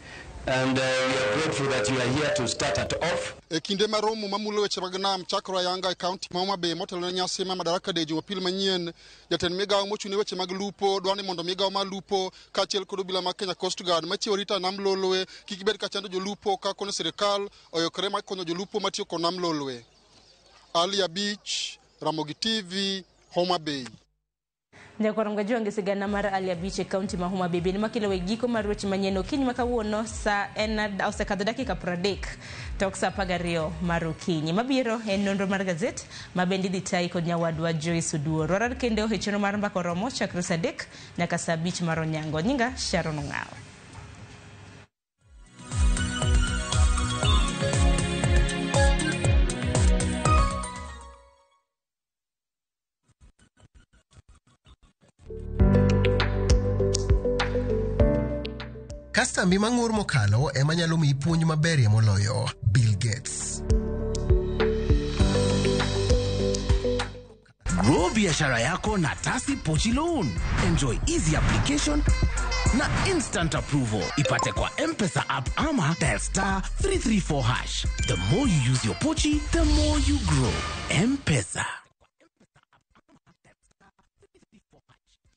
And we are grateful that you are here to start it off. E kinde mar romo mamulo weche mag nam chakore ayanga e kaunti ma Homa Bay motelo ne nyasi mar Madaraka Day Jumapil manyien, jatend migawo mochung' ne weche mag lupo dwaro ni mondo migawo mar lupo kaachiel kod obila mag Kenya Coast Guard machiwo arita nam Lolwe kik bed ka chando jolupo ka kono sirikal oyokre mar konyo jolupo matiyo kod nam Lolwe. Ali Abich, Ramogi TV, Homa Bay. Nyakwar Mgajwangi sigana mar Ali Abich e kaunti ma Homa Bay bende makelo e giko mar weche manyien okinyi ma kawuono sa en osekadho dakika 30 tok sa 12 mar okinyi. Mabiro en nonro mar gazet ma bende idhi tayi kod nyawadwa Joyce Oduor. Warar kendo e chenro mar mbaka oromo chakre sa 3 nyaka sa 5 mar onyango. Nyinga Sharon Ong'awo. Kastambi mang'ur mokalo ema nyalo miyi puonj maberie moloyo. Bill Gates. Grow biashara yako na Tasi Pochi Loan. Enjoy easy application na instant approval. Ipate kwa M-Pesa app ama dial *334#. The more you use your Pochi, the more you grow. M-Pesa.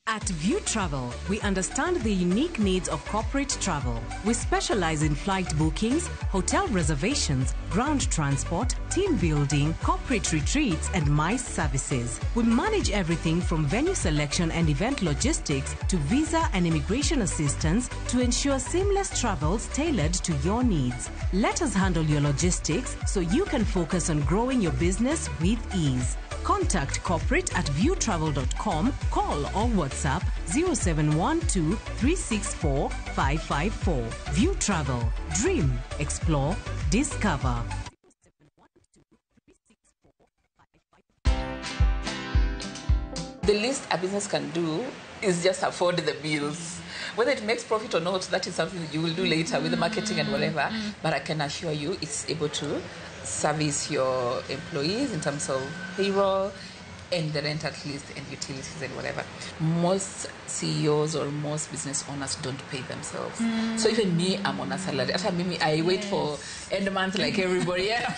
At View Travel, we understand the unique needs of corporate travel. We specialize in flight bookings, hotel reservations, ground transport, team building, corporate retreats, and MICE services. We manage everything from venue selection and event logistics to visa and immigration assistance to ensure seamless travels tailored to your needs. Let us handle your logistics so you can focus on growing your business with ease. Contact corporate at viewtravel.com, call or WhatsApp 0712 364 554. View Travel. Dream, explore, discover. The least a business can do is just afford the bills. Whether it makes profit or not, that is something that you will do later with the marketing and whatever. But I can assure you it's able to service your employees in terms of payroll and the rent at least and utilities and whatever. Most CEOs or most business owners don't pay themselves. So even me, I'm on a salary. After me, I wait for end month like everybody else.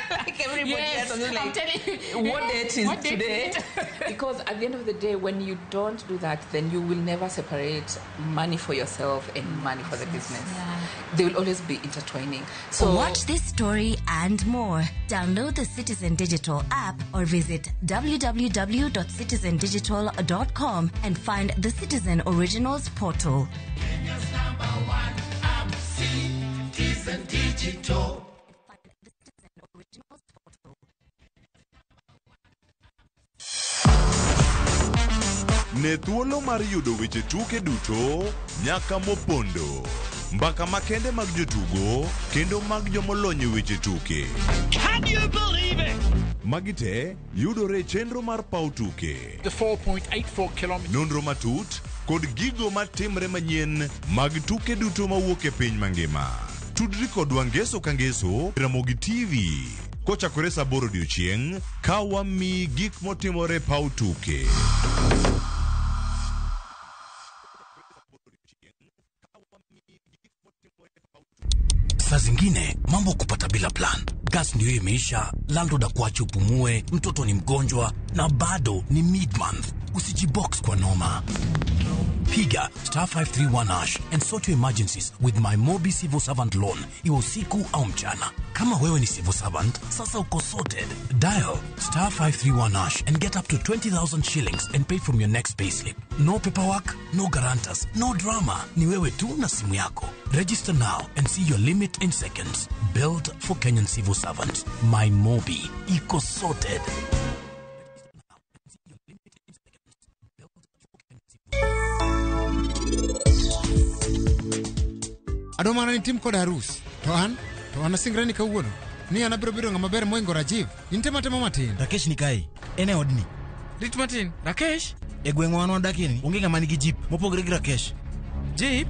Like everybody else. I'm like, I'm telling you, what date is what date today? Is it? Because at the end of the day, when you don't do that, then you will never separate money for yourself and money for the business. They will always be intertwining. So watch this story and more. Download the Citizen Digital app or visit www.citizendigital.com and find the Citizen Originals portal. Kenya's number one app, Citizen Digital. Ne thuolo mar yudo weche tuke duto nyaka mopondo. Mbaka makende mag jotugo kendo mag jomolony e weche tuke. Can you believe it? Magi te yudore e chenro mar paw tuke. The 4.84 kilometers. Nonro matut kod gigo matimre manyien mag tuke duto mawuok e piny mangima. Tudri kodwa ngeso ka ngeso Ramogi TV kochakore saa 8 odiochieng' ka wamiyi gik motimore e paw tuke. Saa zingine mambo kupata bila plan. Gas ndio imeisha, landlord akuache upumue, mtoto ni mgonjwa na bado ni mid month. Usijibox kwa noma. Piga star 531 hash and sort your emergencies with my Mobi Civil Servant Loan, iwe usiku au mchana. Kama wewe ni civil servant, sasa uko sorted. Dial star 531 hash and get up to 20,000 shillings and pay from your next payslip. No paperwork, no guarantors, no drama. Ni wewe tu na simu yako. Register now and see your limit in seconds. Built for Kenyan civil servants. My Mobi. Iko sorted. Adwa mana ni tim koda arus. To an asingra ni kawuono. Ni an abiro bedo ng'ama ber moingo Rajiv. In tema tema matin. Rakesh ni kae. En e odni. Rit matin. Rakesh? E gweng'wa wan wadakie ni, onge ng'ama nigi jeep mopogore gi Rakesh. Jeep?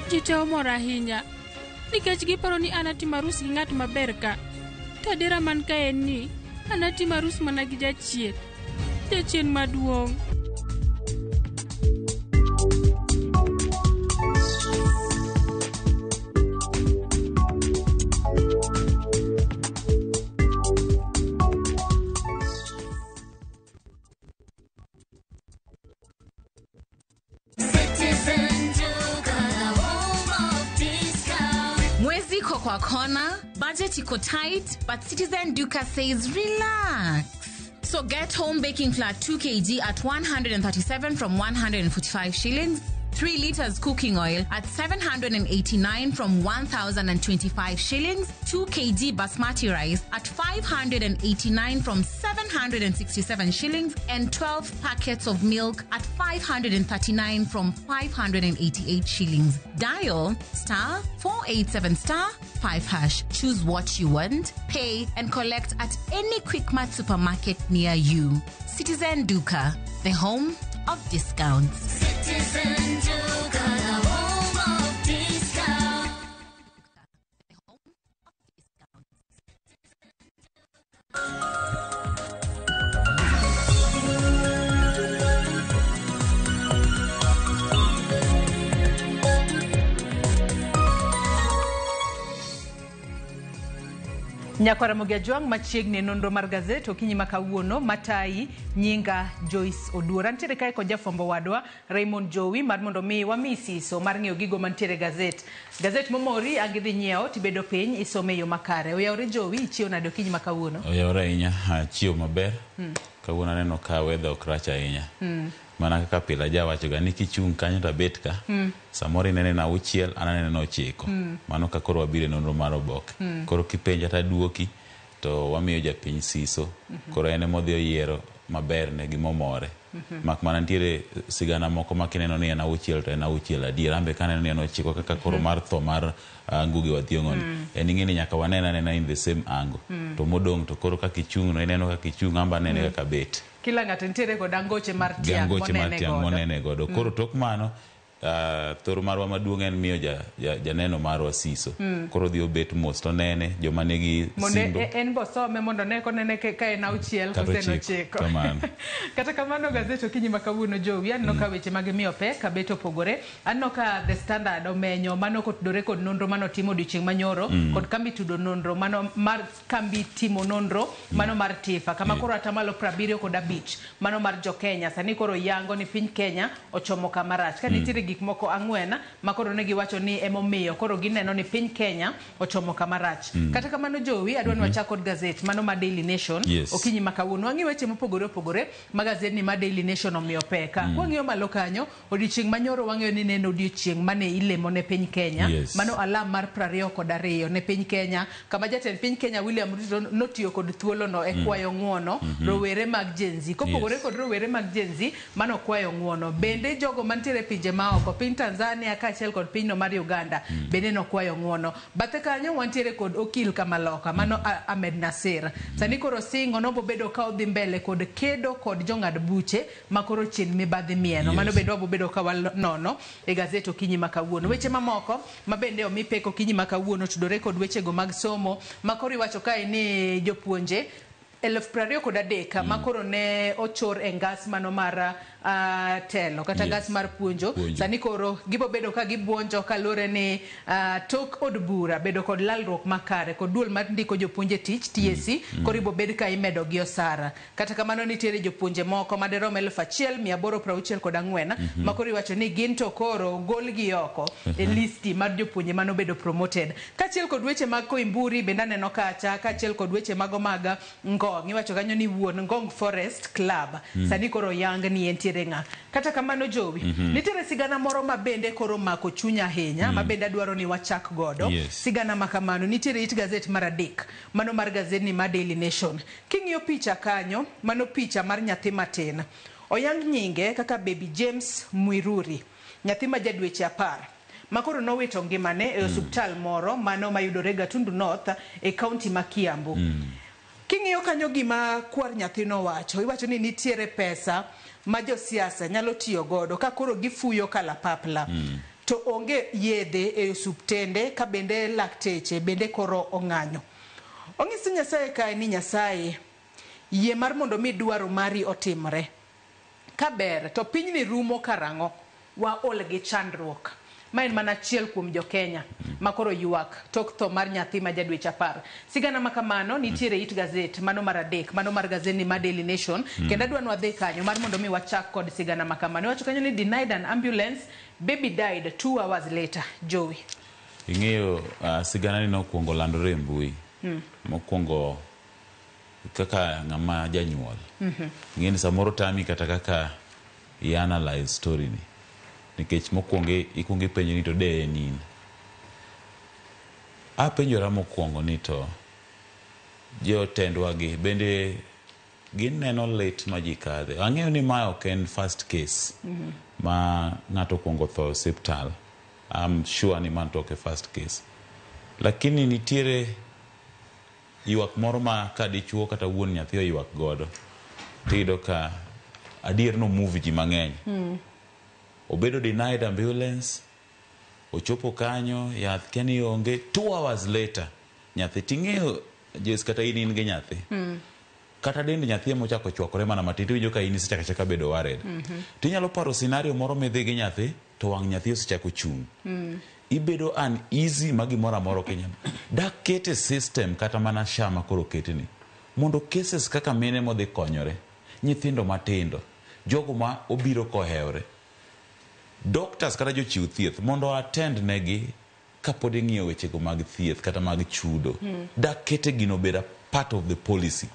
Ji te omor ahinya nikech giparo ni an atimo arus gi ng'at maber ka. To adiera man ka en ni an atimo arus mana gi jachien. Jachien maduong'. Mwezi iko kwa kona, budget iko tight, but Citizen Duka says relax. So get home baking flour 2 kg at 137 from 145 shillings, 3 liters cooking oil at 789 from 1,025 shillings, 2 kg basmati rice at 589 from 767 shillings, and 12 packets of milk at 539 from 588 shillings. Dial star 487 star 5 hash. Choose what you want, pay, and collect at any Quickmart supermarket near you. Citizen Duka, the home of discounts. Citizen Duka, the home of discount. Nyakwara Ramogi Ajwang' machiegni e nonro mar gazet okinyi ma kawuono matayi nyinga Joyce Oduor. Antiere kae kod jafwambo wadwa Raymond Jowi mar mondo mi wami siso mar ng'eyo gigo mantiere e gazet. Gazet momori ang' idhi nyiewo tibedo piny isome e yo makare. Oyawore Jowi, ichiewo nade okinyi ma kawuono? Oyawore ahinya, achiewo maber. Kawuono aneno ka weather ok rach ahinya. Mana kaka pile ajawachoga ni kichung' kanyo to abet ka. Samoro inene na 6, an anene na 9. Mano ka koro wabiro e nonro mar oboke. Koro kipenja taduoki to wamiyo japiny siso. Koro en ema odhi oyiero maber ne gimomore. Mak mana nitiere sigana moko ma kineno ni en 6 to en 6 adier. An be kaneno ni en 9 kaka koro mar tho mar Ngugi wa Thiong'o ni. En ing'e ni nyaka wanen anena in the same angle. To modong' to koro kaka ichung' no ineno kaka ichung' an be anene kaka abet. Kila ng'ato nitiere kod angoche mar tiang' Gi angoche mar tiang' monene monene godo. Koro tok mano thoro marwa maduong' en miyo janeno marwa siso. Koro odhi obet mos to nene joma nigi simbo. En bosome mondo ne konene ka en 6 Kata kose en 9. 9. Kamano. Kata kamano gazet okinyi ma kawuono Jowi aneno ka weche mag miyo pek kabet opogore. Aneno ka The Standard omenyo mano kotudore kod nonro manotimo odiochieng' manyoro kod kambi tudo nonro mano mar kambi timo nonro mano mar TIFA kama koro atamalo 75 mano mar jo Kenya sani koro yango ni piny Kenya ochomo kama rach. Ka nitiere gik moko ang'wen ma koro ne giwacho ni emomiyo koro gineno ni piny Kenya ochomo kama rach. Kata kamano Jowi, adwa ni wachak kod gazet mano ma Daily Nation. Okinyi ma kawuono wang'i weche mopogore opogore ma gazetni ma Daily Nation omiyo peka. Kwang'iyo malo kanyo, odiochieng' manyoro wang'eyo ni ne en odiochieng' mane ilemo ne piny Kenya. Mano alam mar 22 ne piny Kenya, kama jatend piny Kenya William Ruto notiyo kod thuolono e kwayo ng'uono rowere mag Gen Z. Kopogore kod rowere mag Gen Z mano kwayo ng'uono, bende jogo mantiere e pinje maoko, piny Tanzania kaachiel kod pinyno mar Uganda bende nokwayo ng'uono. Bathe kanyo wantiere kod okil kamaloka mano Ahmed Nasir. Sani koro singo nobobedo ka odhi mbele kod kedo kod jong'ad buche ma koro chien mibadhi mieno. Mano bende wabobedo ka wanono e gazet okinyi ma kawuono. Weche mamoko ma bende omi pek okinyi ma kawuono tudore kod wechego mag somo ma koro iwacho kae ni jopuonje 23,000 ma koro ne ochor e ngas mano mar telo kata ngas mar puonjo. Sani koro gibobedo ka gibuonjo kaluwore ni tok od bura bedo kod lalruok makare kod duol mar ndiko jopuonje tich TSC. Koro ibobed ka imedo gi osara. Kata kamano nitiere jopuonje moko madirom 1864 ma koro iwacho ni gin to koro golgi oko e listi mar jopuonje manobedo promoted. Kaachiel kod weche mag Koimburi bende aneno kacha, kaachiel kod weche mago mag Ngong. Iwacho kanyo ni wuon Ngong Forest Club sani koro yang ni entiere ng'a. Kata kamano Jowi, nitiere sigana moro ma bende koro mako chunya ahinya, ma bende adwaro ni wachak godo. Sigana ma kamano nitiere it gazet mar 3 mano mar gazetni ma Daily Nation. King'iyo picha kanyo, mano picha mar nyathi matin. Oyang nyinge kaka Baby James Mwiruri, nyathi ma ja dweche 10 ma koro nowito ngimane e osuptal moro mano mayudore Gatundu North e kaunti ma Kiambu. King'iyo kanyo gima kwar nyathino wacho, iwacho ni nitiere pesa ma josiasa nyalo tiyo godo ka koro gifuyo kalapapla. To onge yedhe e osuptende ka bende lakteche bende koro ong'anyo. Ong'iso Nyasaye kae ni Nyasaye yie mar mondo mi dwaro mari otimre. Ka ber to pinyni rumo karang'o, waol gi chandruok. Ma en mana achiel kuom jo-Kenya ma koro ywak tok tho mar nyathi ma ja dweche 10. Sigana ma kamano nitiere it gazet mano mar 3 mano mar gazetni ma Daily Nation. Kendo adwa ni wadhi kanyo mar mondo mi wachak kod sigana ma kamano. Iwacho kanyo ni denied an ambulance, baby died 2 hours later. Jowi. Ing'eyo sigana ni nokwongo landore e mbui. Mokwongo kaka ng'ama janyuol. Ing'e ni samoro tami kata kaka i-analyze story ni. Nikech mokwongo ikwongo ipenjo ni to de en in. Apenjora mokwongo ni to jotendwa gi bende gineno lit ma ji kadhe. Ang'eyo ni mae ok en first case ma ng'ato okwongo tho e osiptal. I'm sure ni mano to ok e first case. Lakini nitiere ywak moro ma ka dichuo kata wuon nyathi oywak godo, tiyudo ka adier no move ji mang'eny. Obedo denied ambulance, ochopo kanyo, yath kia ni onge, 2 hours later, nyathi ting'eyo Jess kata in gi nyathi. Kata dend nyathi ema ochako chwakore mana matin, tiwinjo ka in isechako achaka bedo worried. Tinyalo paro scenario moro midhi gi nyathi, to wang' nyathi osechako chung'. Ibedo uneasy ma gimoro amora ok inyal. Dak kete system kata mana SHA ma koro oketni, mondo cases kaka mine modhi konyore, nyithindo matindo, jogo ma obiro kohewre, doctors kata jochiw thieth mondo attend negi kapod ing'iyo wechego mag thieth kata mag chudo. Dak kete gino bed a part of the policy.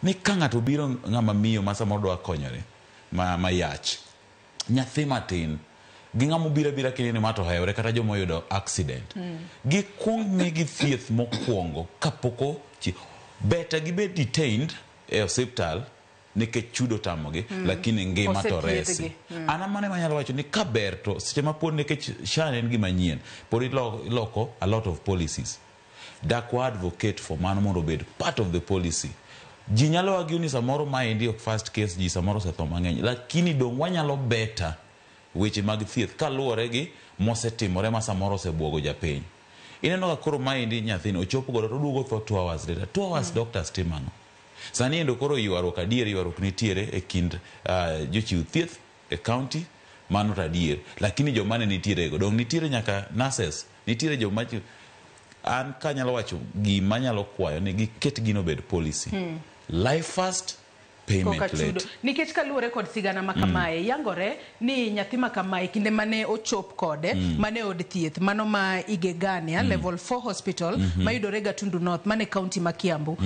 Ni ka ng'ato obiro ng'ama miyo ma samoro dwa konyore, ma yach, nyathi matin, gi ng'ama obiro abira kineno ma to ohewre kata joma oyudo accident. Gikuong migi thieth mokwongo kapok ochi. Better gibed detained e osiptal nikech chudo tamogi, lakini ngima to resi. An amano ema anyalo wacho ni ka ber to seche ma pod nikech SHA en gima nyien, pod iloko a lot of policies. Dak wa advocate for mano mondo obed part of the policy. Ji nyalo argue ni samoro maendi ok first case, ji samoro osetho mang'eny, lakini dong' wanyalo better weche mag thieth kaluwore gi mosetimore ma samoro osebuogo japiny. Ineno ka koro maendi nyathini ochopo godo to oduogo tho 2 hours later. 2 hours doctors timo ang'o? Sani endo koro ywaruok adier, ywaruok nitiere e kind jochiw thieth e county, mano to adier. Lakini joma ne nitiere go, dong' nitiere nyaka nurses, nitiere joma an kanyalo wacho gima anyalo kwayo ni giket gino obed policy. Life first, payment Koka chudo. late. Nikech kaluwore kod sigana ma kamae, yangore ni nyathi ma kamae kinde mane ochop kode mane od thieth mano ma Igegania level 4 hospital mayudore Gatundu North mane county ma Kiambu.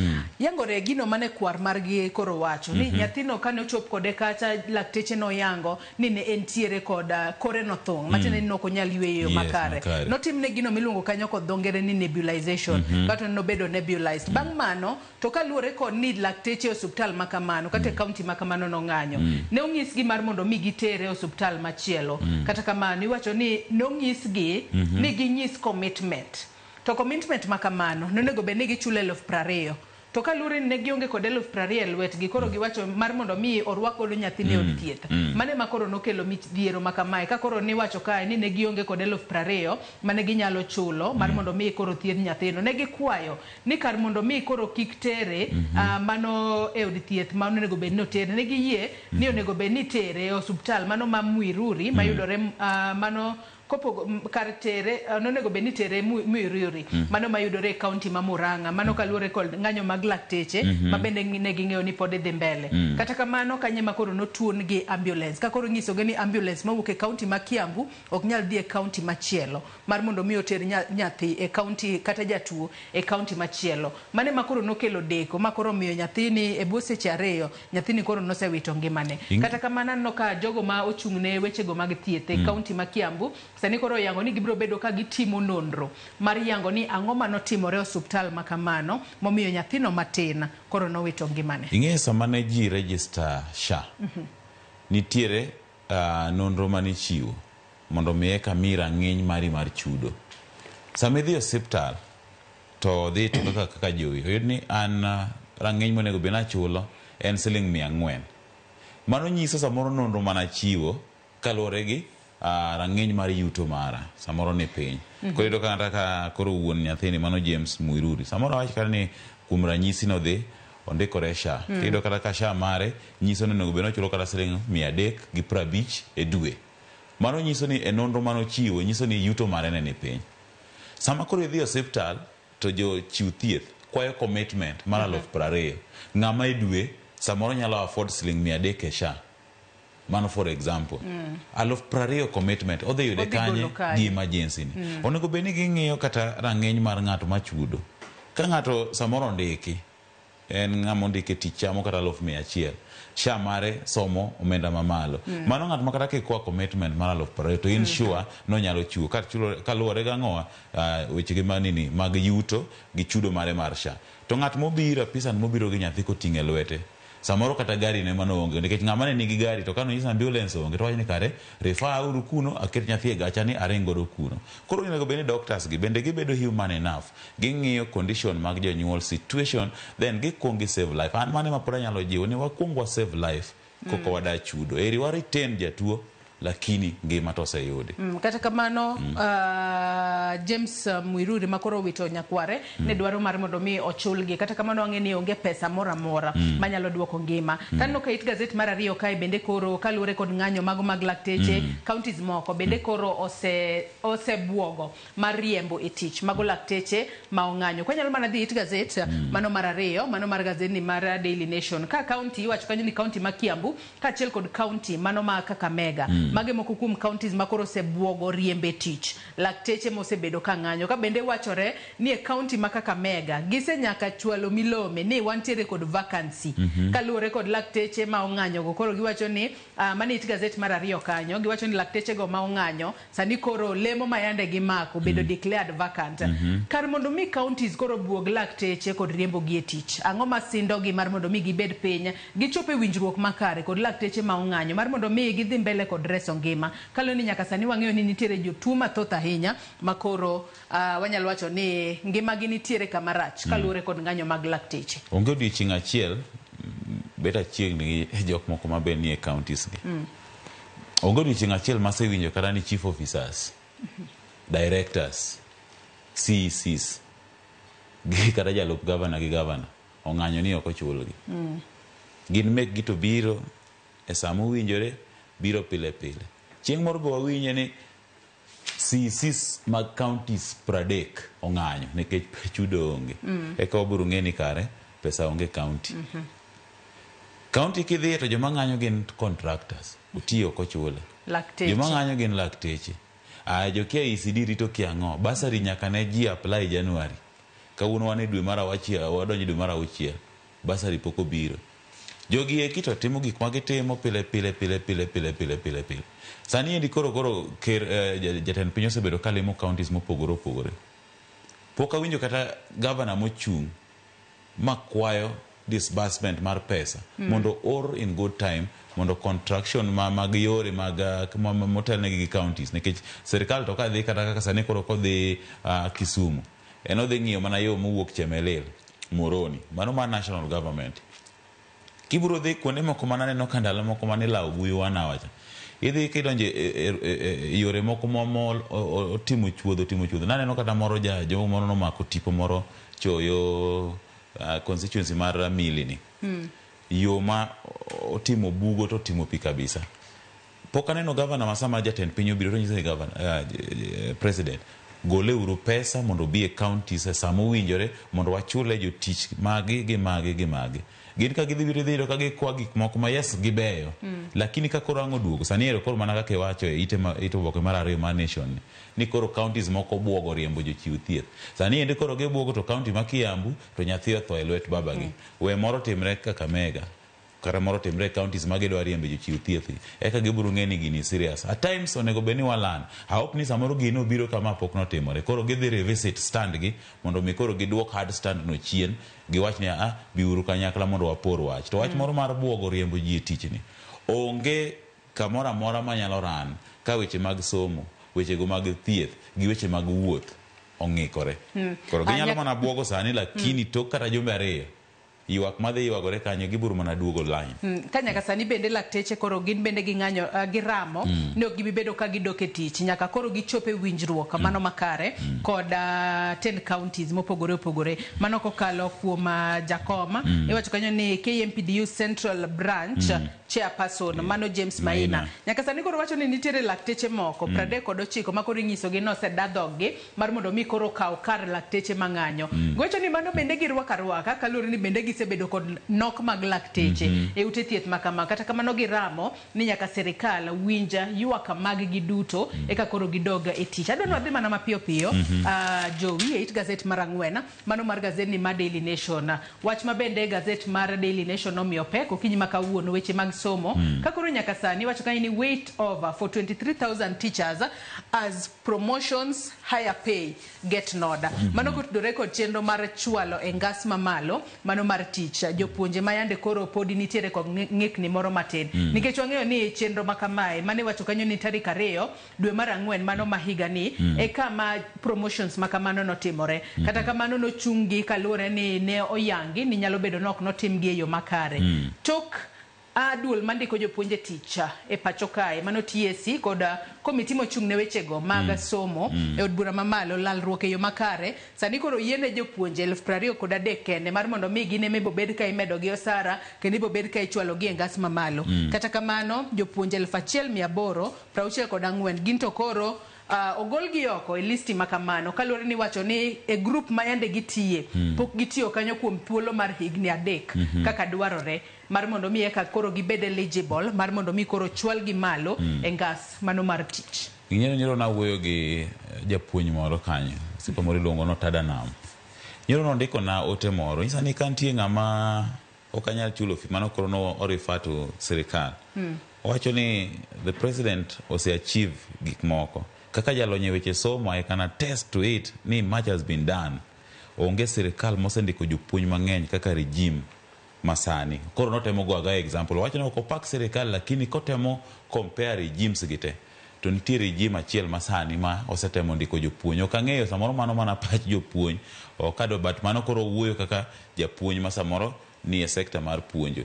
Yangore gino mane kwar margi koro wacho ni nyathino kane ochop kode kacha, lakteche noyango ni ne entiere kod kore nothung' matiende ni nok onyal yweyo makare. Makare. Notimne gino miluongo kanyo kod dho ngere ni nebulization, kata nobedo nebulized. Bang' mano to kaluwore kod ni lakteche e osuptal ma kamano kata e kaunti ma kamano nong'anyo, ne onyisgi mar mondo mi gitere e osuptal machielo. Kata kamano iwacho ni nonyisgi ni ginyis commitment, to commitment ma kamano nonego bed ni gichulo 20,000, to kaluwore ni ne gionge kod 20,000 e lwetgi, koro giwacho mar mondo mi orwak godo nyathini e od thieth. Mane ma koro nokelo midhiero ma kamae, ka koro niwacho kae ni ne gionge kod 20,000 mane ginyalo chulo mar mondo mi koro thiedh nyathino. Ne gikwayo ni kar mondo mi koro kik tere mano e od thieth ma onego bed ni otere, ne giyie ni onego bed ni itere e osuptal mano ma Muiruri mayudore mano kopogo kar tere nonego bed ni tere Muiruri mano mayudore e kaunti ma Murang'a, mano kaluwore kod ng'anyo mag lakteche ma bende ne ging'eyo ni pod dhi mbele. Kata kamano kanye ma koro notuon gi ambulance, ka koro inyisogi ni ambulance mawuok e kaunti ma Kiambu ok nyal dhi e kaunti machielo mar mondo mi oter nyathi e kaunti kata jatuo e kaunti machielo. Mane ma koro nokelo deko ma koro omiyo nyathini e bwo seche 2 nyathini koro nosewito ngimane. Kata kamano aneno ka jogo ma ochung' ne wechego mag thieth e kaunti ma Kiambu sani koro oyango ni gibiro bedo ka gitimo nonro mar yango ni ang'o manotimore e osuptal ma kamano momiyo nyathino matin koro nowito ngimane. Ing'eyo sama ne ji register SHA, nitiere nonro manichiwo mondo mi eka mi rang'iny mari mar chudo. Sama idhi e osiptal to dhi to kaka jowi oyud ni an rang'iny monego bed ni achulo en siling 400. Mano nyiso samoro nonro manachiwo kaluwore gi rang'iny mar yuto mara samoro ni piny. Koro iyudo kata ka koro wuon nyathini mano James Muiruri samoro awach kata ni kuom ranyisi nodhi ondikore SHA. Iyudo kata ka SHA mare nyiso ni onego bed ni ochulo kata siling 350 e dwe. Mano nyiso ni e nonro manochiwo nyiso ni yuto mare ne ni piny. Sama koro idhi e osiptal to jochiw thieth kwayo commitment mar 20,000. Ng'ama e dwe samoro nyalo afford siling 300 e SHA. Mano for example. 20,000 commitment odhi yude Odhi golo kanye kanye? gi emergency ni. Onego bed ni ging'iyo kata rang'iny mar ng'ato machudo. Ka ng'ato samoro ondiki, en ng'ama ondiki e tich chamo kata 100,000. SHA mare somo omenda mamalo. Mano ng'at ma kata kikwa commitment mar 20,000 to in sure nonyalo chiwo kaluwore gang'owa wechege manini mag yuto gi chudo mare mar SHA. To ng'at mobiro apisa mobiro gi nyathi koting'e lwete, samoro kata gari ne mano onge, nikech ng'ama ne nigi gari to kano nyisa ambulance onge to wacho ni kare refer uru kuno, aket nyathi e gacha ni aring godo kuno. Koro onego bed ni doctors gi bende gibedo human enough, ging'iyo condition mag jonyuol, situation, then gikuong gi save life. An mano ema pod anyalo jiwo ni wakuong wa save life koka wada chudo. Eri wa retain jatuo, lakini ngima to oseyudi. Kata kamano James Muiruri makoro owito nyakware ne dwaro mar mondo mi ochulgi. Kata kamano wang'e ni onge pesa moro amora manyalo duoko ngima. Taneno ka it gazet mar 2 kae bende koro kaluwore kod ng'anyo mago mag lakteche, counties moko bende koro osebuogo mar riembo e tich mago lakteche ma ong'anyo. Kwanyalo mana dhi it gazet mano mar 2, mano mar gazetni mar Daily Nation. Ka county iwacho kanyo ni county ma Kiambu kaachiel kod county mano ma Kakamega. Mage moko kuom counties ma koro osebuogo riembe tich lakteche mosebedo ka ng'anyo. Ka bende wachore ni e county ma Kakamega gisenyaka chwalo milome ni wantiere kod vacancy kaluwore kod lakteche ma ong'anyo go. Koro giwacho ni mane it gazet mar 2 kanyo, giwacho ni lakteche go ma ong'anyo sani koro lemo ma yande gimako bedo declared vacant. Kar mondo mi counties koro buog lakteche kod riembo gi e tich, ang'o ma sindogi mar mondo mi gibed piny gichop e winjruok makare kod lakteche ma ong'anyo mar mondo mi gidhi mbele kod reso ngima? Kaluwore ni nyaka sani wang'eyo ni nitiere jotuo mathoth ahinya ma koro wanyalo wacho ni ngimagi nitiere kama rach kaluwore kod ng'anyo mag lakteche. Onge odiochieng' achiel bet achiegni gi jok moko ma be nie counties gi. Onge odiochieng' achiel masewinjo kata ni chief officers, directors, CECs gi kata jalup governor gi governor ong'anyo ni ok ochulgi. Gin mekgi to biro e sama owinjore, biro pile pile. Chieng' moro be wawinje ni CECs mag counties 30 ong'anyo nikech chudo onge. Eka wabiro ng'e ni kare pesa onge county. County kidhiye to joma ng'anyo gin contractors, otiyo ok ochule. Lakteche. Joma ng'anyo gin lakteche. Aya jo KICD rito kia ang'o? Bursary nyaka ne ji apply January. Kawuono wan e dwe mar auchiel, wadonjo e dwe mar auchiel. Bursary pok obiro. Jogi eki to timo gik ma gitimo pile pile pile pile pile pile pile pile. Sani endi koro koro ker jatend piny osebedo kalimo counties mopogore opogore. Pok awinjo kata governor mochung' makwayo disbursement mar pesa mondo or in good time mondo contraction ma mag yore mag motelnegi gi counties nikech sirikal to kadhi kata kaka sani koro kodhi Kisumu en odhi ng'iyo mana yo mowuok Chemelil Moroni mano mar national government. Kibiro dhi kuonde moko mananeno ka ndalo moko mane ilawo buyu wanawa cha idhi kidonjo e yore moko mamol otimo chuodho otimo chuodho naneno kata moro ja jomo moro nomako tipo moro choyo constituency mar Mili ni yo ma otimo bugo to otimo pi kabisa. Pok aneno gavana ma sama jatend piny obiro to nyiso ni gavana president goleuru pesa mondo obi e counties e sama owinjore mondo wachule jotich magi gi magi gi magi. Gin ka gidhi biro idhi yudo ka gikwa gik moko ma yes gibeyo lakini ka koro ang' oduogo sani ero koro mana kaka iwacho e ite ma ite oboke mar ariyo mar Nation ni, ni koro counties moko buogo riembo jochiw thieth. Sani endi koro gibuogo to county ma Kiambu to nyathi otho e lwet babagi. We moro timre Kakamega kata moro timre e counties ma gidwa riembe jochiw thieth gi eka gibiro ng'e ni gini serious. At times onego bed ni walan. I hope ni samoro gini obiro kama pok notimore. Koro gidhi revisit stand gi mondo mi koro giduok hard stand no chien giwach ni a biuru kanyakla mondo wapor wach. To wach moro mar buogo riembo ji e tich ni onge kamoro amora manyalo ran ka weche mag somo, wechego mag thieth gi weche mag wuoth ong'ikore. Koro ginyalo mana buogo sani lakini tok kata jumbe ariyo ywak madhi ywagore kanyo gibiro mana duogo line. Ka nyaka sani bende lakteche koro gin bende ging'anyo giramo ni ok gibi bedo ka gidok e tich nyaka koro gichop e winjruok mano makare kod 10 counties mopogore opogore mano kokalo kuom jakom iwacho kanyo ni KMPDU Central Branch chairperson mano James Maina. Maina. Nyaka sani koro wacho ni nitiere lakteche moko 39 ma koro inyisogi ni oseda dhoggi mar mondo mi koro okaw kar lakteche mang'anyo. Giwacho ni mano bende girwako arwaka kaluwore ni bende gisebedo kod nok mag lakteche e ute thieth ma kama. Kata kamano giramo ni nyaka sirikal winj ywak mag gi duto eka koro gidog e tich. Adwa ni wadhi mana mapiyo piyo Jowi e it gazet mar ang'wen mano mar gazet ni mar Daily Nation. Wach ma bende gazet mar Daily Nation nomiyo pek okinyi ma kawuono weche mag somo ka koro nyaka sani wacho kanyo ni wait over for 23,000 teachers as promotions higher pay get nod. Mano kotudore kod chenro mar chwalo e ngas mamalo mano mar tich jopuonje ma yande koro podi nitiere kod ng'ikni moro matin nikech wang'eyo ni chenro ma kamae mane iwacho kanyo ni tarik 2 dwe mar 4 mano ma higani e kama promotions ma kamano notimore. Kata kamano nochunggi kaluwore ni ne oyangi ni nyalo bedo ni ok notimgi e yo makare. Tok duol mandiko jopuonj e tich e pacho kae mano TSC kod komiti mochung' ne wechego mag somo e od bura mamalo lalruok e yo makare sani koro yiene jopuonje 23,000 kende mar mondo mi gin ema ibobed ka imedogi osara kendo ibobed ka ichwalogi e ngas mamalo. Kata kamano jopuonje 1864 gin to koro ogolgi oko e listi ma kamano kaluwore ni wacho ni e grup ma yande gitiye pok gitiyo kanyo kuom thuolo mar higni 3 kaka dwarore mar mondo mi eka koro gibed eligible mar mondo mi koro chwalgi malo e ngas mano mar tich. Nyoro nyoro nawuoyo gi japuonj moro kanyo osiepa moro iluongo ni Otada Nam. Nyoro nondiko na ote moro nyisa ni ka nitie ng'ama ok anyal chulo fee mano koro no o refer to sirikal. Owacho ni the president ose achieve gik moko kaka jalony e weche somo I can attest to it ni much has been done. Onge sirikal mosendiko jopuonj mang'eny kaka regime masani. Koro notemo go aga example. Owacho ni ok opak sirikal lakini kotemo compare regimes gi te to nitie regime achiel masani ma osetemo ndiko jopuonj. Ok ang'eyo samoro mano mana pach jopuonj ok adwa but mano koro wuoyo kaka japuonj ma samoro ni e sector mar puonjo.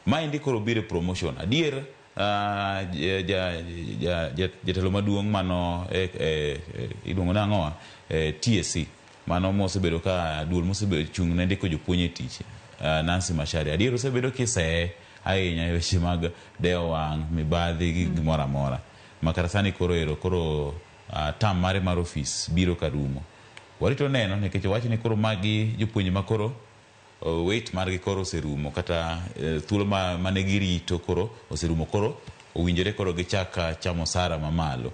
Maendi koro biro e promotion. Adier jatelo maduong' mano iluongo nang'owa TSC mano mosebedo ka duol mosebedo chung' ne ndiko jopuonj e tich Nancy Macharia adier osebedo kiseye ahinya e weche mag dewo wang' mibadhi gi gimoro amora ma kata sani koro ero koro term mare mar ofis biro karumo. Warito neno nikech owach ni koro magi jopuonje ma koro Wait margi koro oserumo kata thuolo mane girito koro oserumo, koro owinjore koro gichak chamo sara mamalo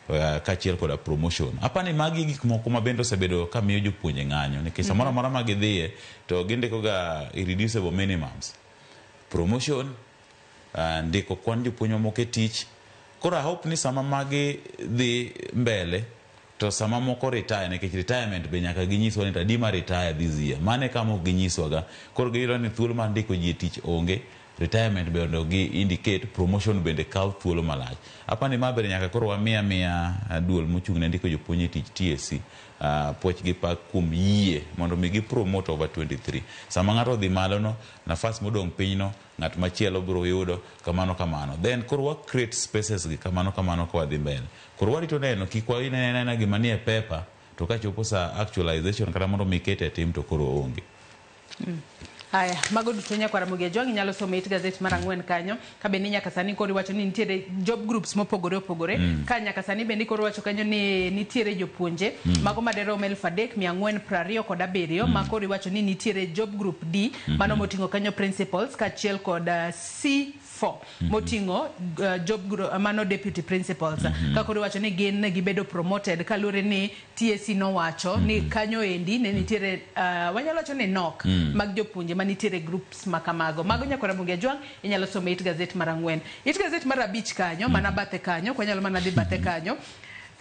kaachiel koda promotion. Apani magi gik moko ma bende osebedo ka miyo jopuonje ng'anyo, nikech samoro amora ma gidhiye to gindiko ga irreducible minimums, promotion, ndiko kwan jopuonj mamoko e tich. Koro I hope ni sama magi dhi mbele to sama moko retire, nikech retirement be nyaka ginyiswa ni adi ma retire this year. Mano e kama ok ginyiswaga. Koro giyudo ni thuolo mar ndiko ji e tich onge, retirement be mondo gi indicate, promotion bende kawo thuolo malach. Apani ma bende nyaka koro wamiya amiya duol mochung' ne ndiko jopuonj e tich, TSC, puoch gi pak kuom yie mondo mi gi promote over 23. Sama ng'ato odhi malo no, nafas modong' piny no, ng'at machielo biro yudo kamano kamano. Then koro wa create spaces gi kamano kamano ka wadhi mbele. Koro warito neno kik wanena gima nie paper to kachopo sa actualization kata mondo mi kete e tim to koro onge. Haya, mago duto nyakwara Ramogi Ajwang' inyalo somo e it gazet mar 4 kanyo. Ka bende nyaka sani koro iwacho ni nitiere job groups mopogore opogore. Ka nyaka sani bende koro iwacho kanyo ni nitiere jopuonje mago maderom 3427 ma koro iwacho ni nitiere job group D mano moting'o kanyo principals kaachiel kod C4 moting'o job group mano deputy principals. Ka koro iwacho ni gin ne gibedo promoted kaluwore ni TSC nowacho ni kanyo endi ne nitiere wanyalo wacho ni nok mag jopuonje manitiere groups makamago. Mago nyakwara Ramogi Ajwang' inyalo somo e it gazet mar 4. It gazet mar 5 kanyo mana bathe kanyo, kwanyalo mana dhi bathe kanyo.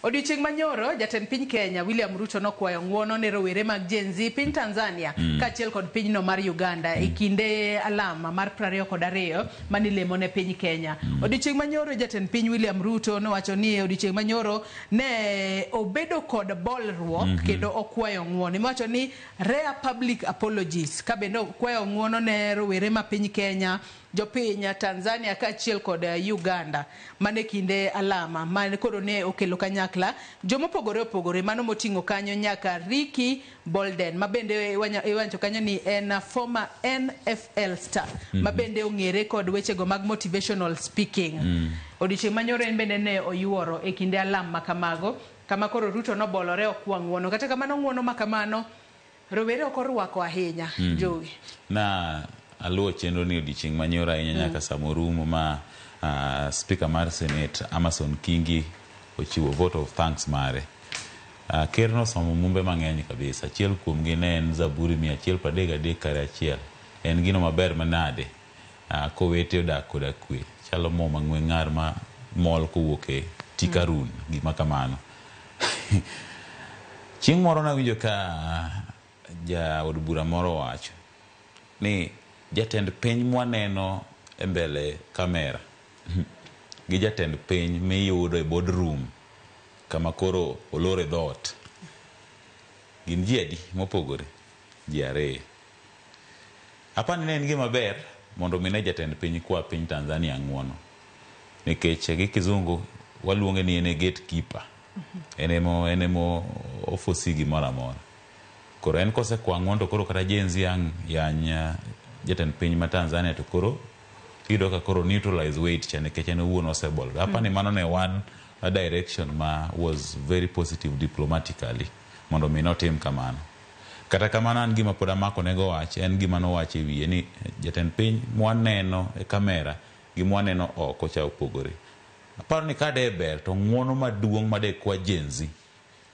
Odiochieng' manyoro jatend piny Kenya William Ruto nokwayo ng'uono ne rowere mag Gen Z piny Tanzania kaachiel kod pinyno mar Uganda e kinde alama mar 22 manilemo ne piny Kenya. Odiochieng' manyoro jatend piny William Ruto nowacho ni odiochieng' manyoro ne obedo kod bolruok kendo okwayo ng'uono. Iwacho ni rare public apologies ka bende okwayo ng'uono ne rowere ma piny Kenya, jopiny Tanzania kaachiel kod Uganda mane kinde alama mane koro ne okelo kanyakla jomopogore opogore mano moting'o kanyo nyaka Ricky Bolden ma bende iwacho kanyo ni en former NFL star ma bende ong'ere kod wechego mag motivational speaking. Odiochieng' manyoro en bende ne oyuoro e kinde alam makamago kama koro Ruto nobolore okwa ng'uono. Kata kamano ng'uono makamano rowere ok orwako ahinya. Jowi. Na aluwo chenro ni odiochieng' manyoro ahinya nyaka samorumo ma speaker mar Senate Amason Kingi ochiwo vote of thanks mare. Ker nosomo mumbe mang'eny kabisa. Achiel kuomgi ne en Zaburi 133:1. En gino maber manade kowete odak koda kwe. Chalo mo mang'we ng'ar ma mol kowuok e tik Harun, gima kamano. Chieng' moro nawinjo ka jaod bura moro wacho ni jatend piny mwaneno e mbele kamera gi jatend piny miyudo e boardroom kama koro olor e dhoot gin ji adi mopogore? Ji 2. Apani ne en gima ber mondo mi ne jatend piny kwa piny Tanzania ng'uono, nikech gi kizungu waluonge ni en e gatekeeper. En emo ofosi gimoro amora. Koro en kosekwa ng'uono to koro kata Gen Z ang' yany jatend piny ma Tanzania to koro iyudo ka koro neutralize weight cha nikech en owuon osebolore. Apani mano ne one direction ma was very positive diplomatically mondo mi notim kamano. Kata kamano an gima pod amako nego wach en gima nowacho e wiye ni jatend piny mwaneno e kamera gi mwaneno oko cha opogore. Aparo ni ka de ber to ng'uono maduong' ma de kwa Gen Z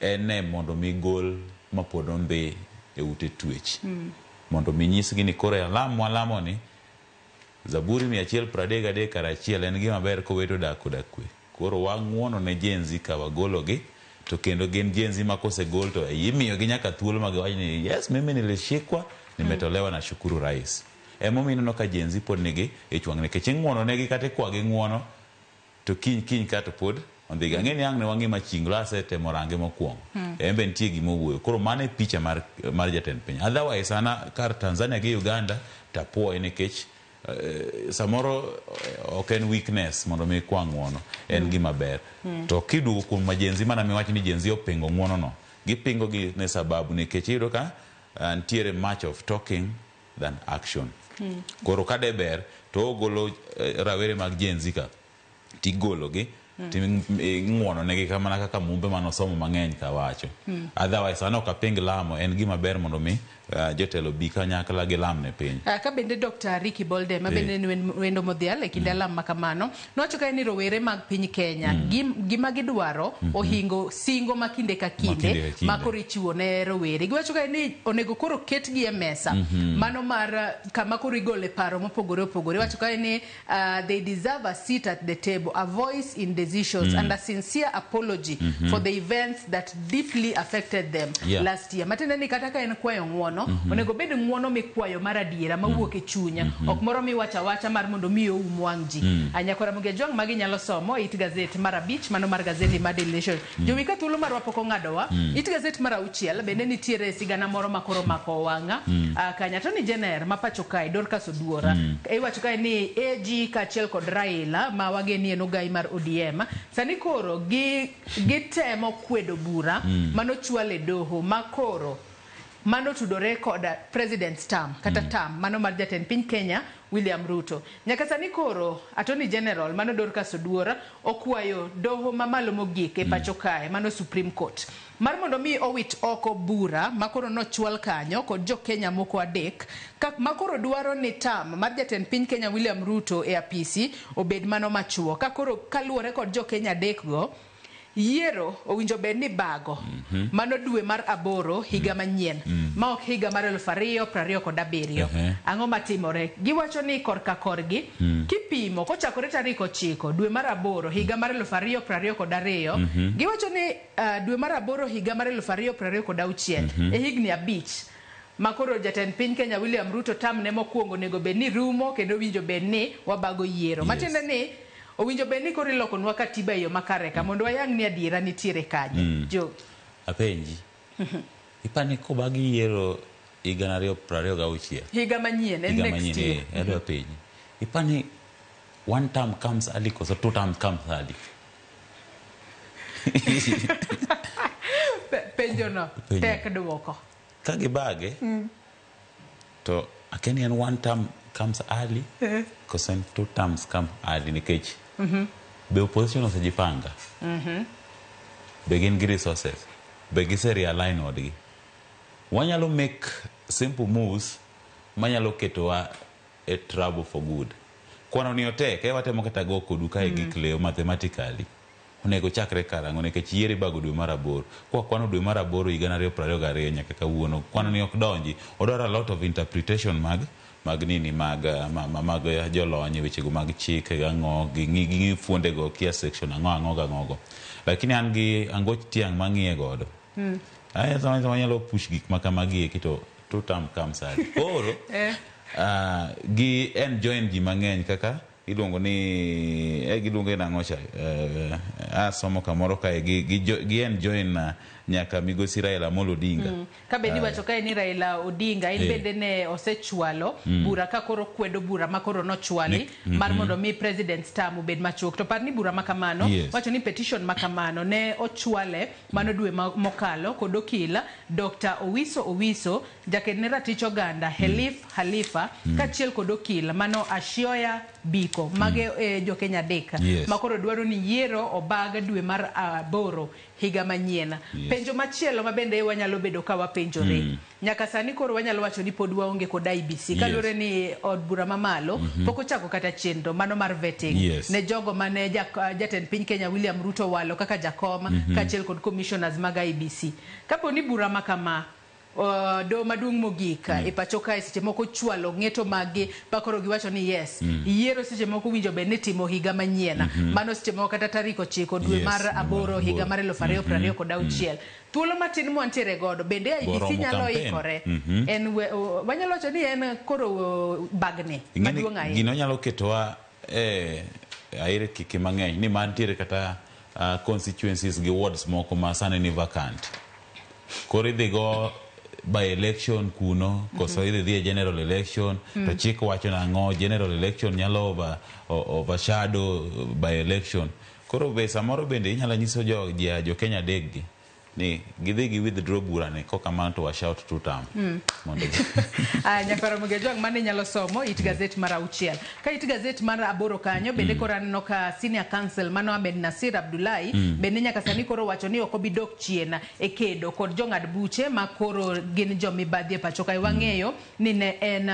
en ne mondo mi gol mapod ondhi e ute twech. Mondo mi nyisgi ni koro e alam mwalamo ni Zaburi 133:1 en gima ber koweto dak koda kwe. Koro wang'uono ne Gen Z ka wagologi to kendo gin Gen Z ma kosegol to imiyogi nyaka thuolo ma giwach ni yes, mimi nilishikwa, nimetolewa na shukuru rais. Emomiyo ineno ka Gen Z pod nigi ich wang' nikech ing'uono negi kata ikwagi ng'uono to kiny kiny ka to pod ondhiga. Ang'e ni ang' ne wang'i machinglo asetemo range mokwongo. En be nitie gima owuoyo. Koro mano e picha mar jatend piny. Otherwise ana kar Tanzania gi Uganda tapuoye nikech samoro ok en weakness mondo mi ikwa ng'uono, en gima ber. To kiduogo kuom ma Gen Z mana miwach ni Gen Z opingo ng'uono no, gipingo gi ne sababu nikech iyudo ka nitiere much of talking than action. Koro ka de ber to ogolo rawere mag Gen Z ka tigologi ting'uono negi kamana kaka mumbe manosomo mang'eny ka wacho. Otherwise an ok aping lamo, en gima ber mondo mi Jotelo bi kanyakla gilam ne piny. Ka bende Dr. Ricky Bolde ma bende en wendo modhial e kinde alam ma kamano nowacho kae ni rowere mag piny Kenya gima gidwaro ohingo singo ma kinde ka kinde ma koro ichiwo ne rowere. Giwacho kae ni onego koro ketgi e mesa mano mar kama koro igole paro mopogore opogore. Iwacho kae ni they deserve a seat at the table, a voice in decisions and a sincere apology for the events that deeply affected them last year. Matiende ni kata ka en kwayo ng'uono, onego bed ng'uono mikwayo mar adiera mawuok e chuny, ok moro miwacho awacha mar mondo mi oum wang' ji. Nyakora Mugia Jwang' magi nyalo somo it gazet mar 5 mano mar gazeti mar Daily Nation. Jowi ka thuolo marwa pok ong'adowa, it gazet mar 6 bende nitiere sigana moro makoro mako wang'a. Kanya Attorney General ma pacho kae Dorcas Oduora iwacho kae ni AG kaachiel kod Raila ma wageni en ogai mar ODM sani koro gitemo kwedo bura manochwal e doho makoro mano tudore kod president's term kata term mano mar jatend piny Kenya William Ruto. Nyaka sani koro Attorney General mano Dorcas Oduora okwayo doho mamalo mogik e pacho kae mano Supreme Court mar mondo mi owit oko bura makoro nochwal kanyo kod jo Kenya moko 3 makoro dwaro ni term mar jatend piny Kenya William Ruto e apisi obed mano machuok. Ka koro kaluwore kod jo Kenya 3 go, yiero owinjo bed ni bago mano dwe mar 8 higa manyien ma ok higa mar 2027. Ang'o matimore? Giwacho ni korka korgi kipimo kochakore tarik 9 dwe mar 8 higa mar 2022, giwacho ni dwe mar 8 higa mar 2026 e higni 5 makoro jatend piny Kenya William Ruto tamne mokwongo onego bed ni rumo kendo winjo bed ni wabago yiero. Matiende ni owinjo bed ni koro ilokonwa katiba e yo makare ka mondo wayang ni adiera nitiere kanyo. Jo apenji ipani kobag yiero higa 2026 higa manyien en next year adwa penji ipani one term comes early koso two terms comes early? Penjo no tek duoko. Ka gibage to akeni en one term comes early koso en two terms come early nikech be opposition osejipanga, be gin gi resources, be gise realign odgi. Wanyalo make simple moves manyalo ketowa e trouble for good. Kwano ni otek, watemo kata go kodu kae gik leo mathematically. Onego chakre karang'o nikech yiero ibago dwe mar 8. Kwa kwano dwe mar 8 higa 2022 nyaka kawuono, kwano ni ok donji. Odwaro a lot of interpretation mag nini mag jolony wechego mag chike gang'o ging'i fuondego kia section ang'o gang'o. Lakini an gi angoch tiang' mang'iye godo. Aye sama wanyalo push gik ma kamagi eki to two term comes early. Koro gi enjoin ji mang'eny kaka iluongo ni giluongo nang'o cha asomo kamoro kae gi enjoin nyaka migosi Raila Amolo Odinga. Ka bende iwacho kae ni Raila Odinga en bende ne osechwalo bura ka koro kwedo bura ma koro nochwali mar mondo mi president's term obed machuok. To par ni bura ma kamano wacho ni petition ma kamano ne ochwale mano dwe mokalo kod okila Dr. Owiso Owiso jaked ne ratich oganda Helif Halifa kaachiel kod okil mano Ashioya Biko mage jo Kenya 3 ma koro dwaro ni yiero obag dwe mar 8 higa manyien. Penjo machielo ma bende wanyalo bedo ka wapenjore nyaka sani koro wanyalo wacho ni pod waonge kod IEBC kaluwore ni od bura mamalo pok ochako kata chenro mano mar vetting ne jogo mane jatend piny Kenya William Ruto walo kaka jakom kaachiel kod commissioners mag IEBC. Kapo ni bura makama do maduong' mogik e pacho kae seche moko chwalo ng'eto maggi bakoro giwacho ni yes yiero seche moko winjo bed ni timo higa manyien mano seche moko kata tarik 9 dwe mar 8 higa mar 2026. Thuolo matin mwantiere godo bende IEBC nyalo ikore en wanyalo wacho ni en koro bagni maduong' ahinya. Gino nyalo ketowa e aire kike mang'eny ni mantiere kata constituencies gi wards moko ma sani ni vacant. Koro idhi go by election kuno koso idhi dhi e general election to chik wacho nang'o general election nyalo overshadow by election. Koro be samoro bende inyalo nyiso jo Kenya 3 gi Ni gidhi gi withdraw bura ni kokamano to wa shout two term. Mondo Aya, nyakwara Mogejwang' mane nyalo somo it gazet mar 6. Ka it gazet mar 8 kanyo bende koro aneno ka senior counsel mano Ahmed Nasir Abdullahi bende nyaka sani koro wacho ni ok obi dok chien e kedo kod jong'ad buche ma koro gin jomibadhi e pacho kae. Wang'eyo ni ne en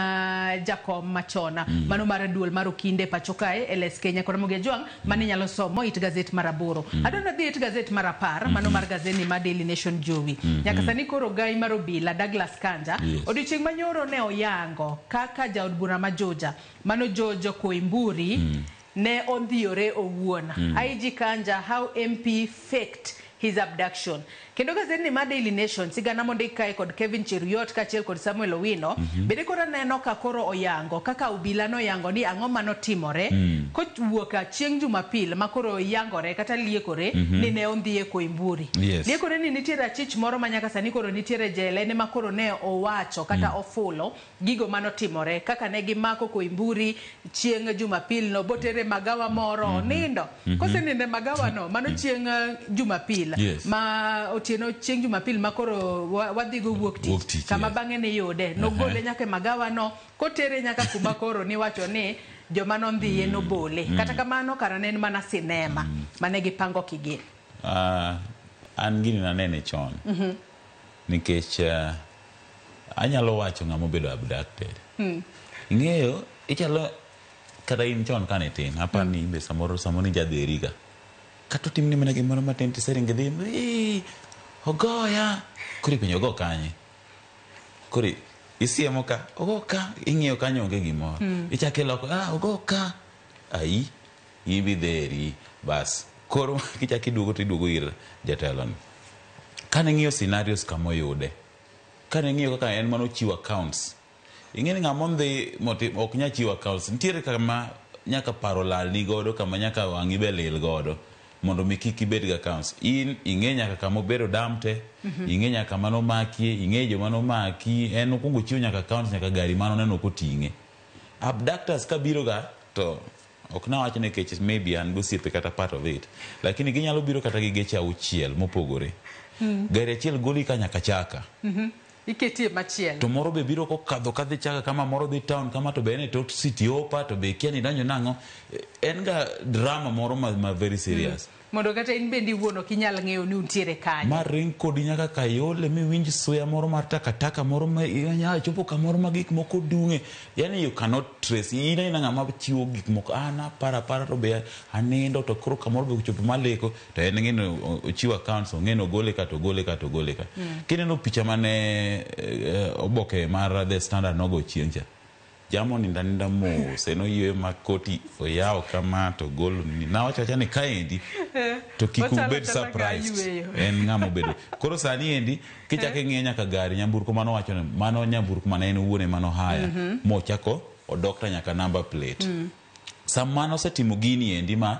jakom machon mano mar duol mar okinde e pacho kae LSK. Nyakwara Mogejwang' mane nyalo somo it gazet mar 8. Adwa nadhi it gazet mar 10 mano mar gazeti mar Daily Nation Jowi. Nyaka sani koro gai mar obila Douglas Kanja odiochieng' manyoro ne oyango kaka jaod bura ma Juja mano George Koimburi ne ondhiyore owuon. IG Kanja, how MP faked his abduction. Kendo gazetni mar Daily Nation sigana mondik kae kod Kevin Cheruiyot kaachiel kod Samuel Owino bende koro aneno ka koro oyango kaka obila noyango ni ang'o manotimore kowuok chieng' Jumapil ma koro yangore kata liekore ni ne ondhiye Koimburi. Liekore ni nitiere achich moro ma nyaka sani koro nitiere jela ene ma koro ne owacho kata ofulo gigo manotimore kaka ne gimako Koimburi chieng' Jumapil no botere magawa moro onindo. Koseninde magawa no mano chieng' Jumapil ma otieno chieng' Jumapil ma koro wadhigo wuok tich kama bang'e ne yude nogole nyaka e magawa no kotere nyaka kuma koro niwacho ni joma nondhiye nobole. Kata kamano kara ne en mana sinema mane gipango kigin. An gini nanene chon nikech anyalo wacho ng'ama obedo abducted. Ing'eyo ichalo kata in chon kane tin apar ni imbe samoro ni jadheriga kata otimni mana gimoro matin tiseringo idhi ogoya koro ipenjo ogo kanye koro isiemo ka ogo ka ing'iyo kanyo onge gimoro ichako iloko ogo ka ai imbi dheri bas koro kichako iduogo to iduogo ir jatelo ni. Kane ing'iyo scenarios kamoyude kane ing'iyo kaka en manochiwo accounts ing'e ni ng'ama ondhi ok nyal chiwo accounts nitiere kama nyaka paro lalni godo kama nyaka wang'i be lil godo mondo mi kik ibed gi accounts. In ing'e nyaka kama obedo dam te ing'e nyaka kama nomakie ing'e joma nomaki en okwongo chiwo nyaka accounts nyaka gari manoneno koting'e. Abductors kabiro ga to ok nawach nikech maybe an gosiepe kata part of it lakini ginyalo biro kata gi geche 6 mopogore. Gari achiel goli ka nyaka Chaka. Iketie machielo. To moro be biro kokadho kadhi Chaka kama moro dhi town kama to be en e tok city opa to be kia ni donjo nang'o. En ga drama moro ma very serious. Mondo kata in bende iwuon ok inyal ng'eyo ni untiere kanyo. Ma ring kodi nyaka Kayole miwinj suya moro mar takataka moro ma inyalo chopo kamoro ma gik moko dung'e. Yani you cannot trace. In aina ng'ama chiwo gik moko. An aparo apara to be anindo to koro kamoro be ochopo maleko to en ng'e ni ochiwo accounts ong'e ni ogole ka to ogole ka to ogole ka. Kineno picha mane oboke mar The Standard nogo chieng' cha. Jamo ninda ninda mos en oyieyo ma koti oyawo kama to golo nini. Nawacho awacha ni kaendi to kik ubed surprised. En ng'ama obedo. Koro sani endi kichako ing'iyo nyaka gari nyamburko mano wacho ni mano nyamburko mane en owuon ema nohaya mochako odokta nyaka number plate. Sama nosetimo gini endi ma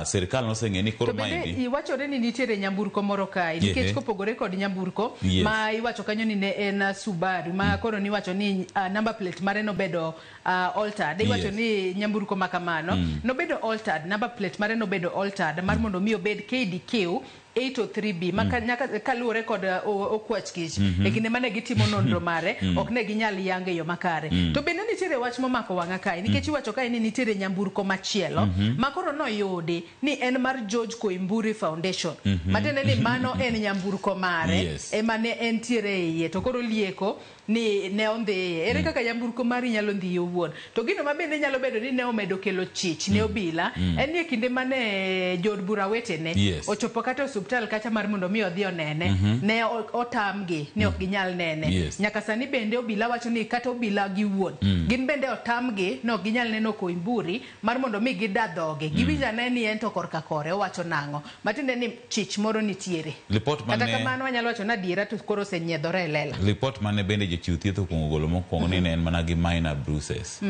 sirikal noseng'e ni koro maendi. To bende iwachore ni nitiere nyamburko moro kae nikech kopogore kod nyamburko ma iwacho kanyo ni ne en Subaru ma koro niwacho ni number plate mare nobedo altered. Iwacho ni nyamburko ma kamano nobedo altered, number plate mare nobedo altered mar mondo mi obed KDQ 803B ma kaluwore kod okwach kich e kinde mane gitimo nonro mare ok ne ginyal yange yo makare. To bende nitiere wach momako wang'a kae nikech iwacho kae ni nitiere nyamburko machielo ma koro noyudi ni en mar George Koimburi Foundation matiende ni mano en nyamburko mare ema ne entiere iye to koro lieko ni ne ondhiye. Ere kaka nyamburko mari nyalo ndhiye owuon? To gino ma bende nyalo bedo ni ne omedo kelo chich ne obila en ni e kinde mane jood bura wetene ochopo kata osuptal kacha mar mondo mi odhi onene ne otamgi ni ok ginyal nene. Nyaka sani bende obila wacho ni kata obila giwuon gin bende otamgi ni ok ginyal neno Koimburi mar mondo mi gida dhoge. Giwinjo ane ni en to korka kore owacho nang'o. Matiende ni chich moro nitiere. Kata kamano wanyalo wacho ni adiera to koro osenyiedhore e lela. Lipot mane bende jochiw thieth okuongo golo mokwongo ni ne en mana gi minor bruises.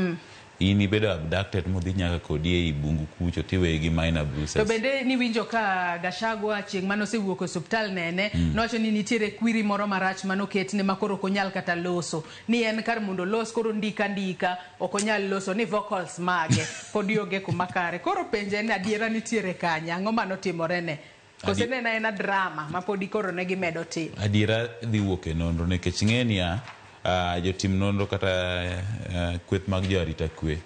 In ibedo abducted modhi nyaka kodi ei bungu kucho tiweyi gi minor bruises. To bende niwinjo ka Gachagua chieng' mane osewuok e osuptal nene nowacho ni nitiere kwiri moro marach manoketne ma koro ok onyal kata loso. Ni en kar mondo olos koro ndika ndika ok onyal loso ni vocals mage pod onge kuma kare. Koro penje ni adiera nitiere kanye, ang'o manotimore ne? Kose ne en aena drama ma podi koro ne gimedo timo? Adiera dhi wuok e nonro nikech ng'e niya, jotim nonro kata kweth mag jo arita kwe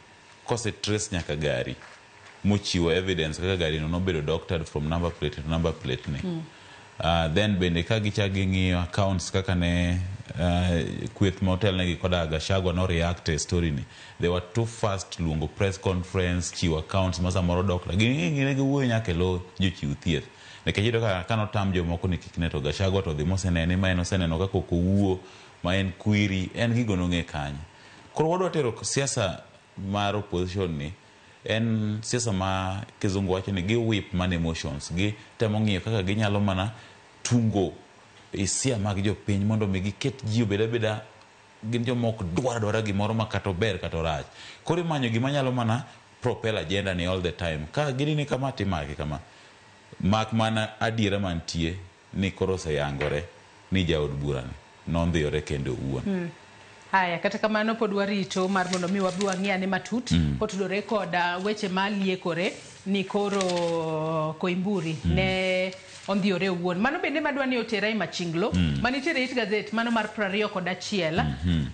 kose trace nyaka gari mochiwo evidence kaka gari no nobedo doctored from number plate to number plate ni. Then bende ka gichak ging'iyo accounts kaka ne kweth ma otelnegi koda Gachagua no react e story ni, they were too fast luongo press conference, chiwo accounts ma samoro doctor ging'e giwuoyo nyaka e lo jochiw thieth, nikech iyudo ka kanotam jomoko ni kik ne, to Gachagua to dhi mosenene ma en oseneno kaka ok owuo, ma en kwiri, en gigo nong'e kanye. Koro wadwa tero siasa mar opposition ni en siasa ma kizungu wacho ni gi whip man emotions, gi temo ng'iyo kaka ginyalo mana tungo hisia mag jopiny mondo mi giket ji obed abeda gin joma ok dwar adwara gimoro ma kata ober kata orach. Koro imanyo gima nyalo mana propel agenda ni all the time. Ka gini ni kama, timake kama. Mak mana adiera mantie ni koro oseyangore ni jaod burani nondhiyore kende owuon. Haya, kata kamano pod warito mar mondo mi wabi wang'i ane matut kotudore kod weche ma liekore ni koro Koimburi ne ondhiyore owuon. Mano bende madwa ni otera e machinglo manitiere it gazet mano mar 21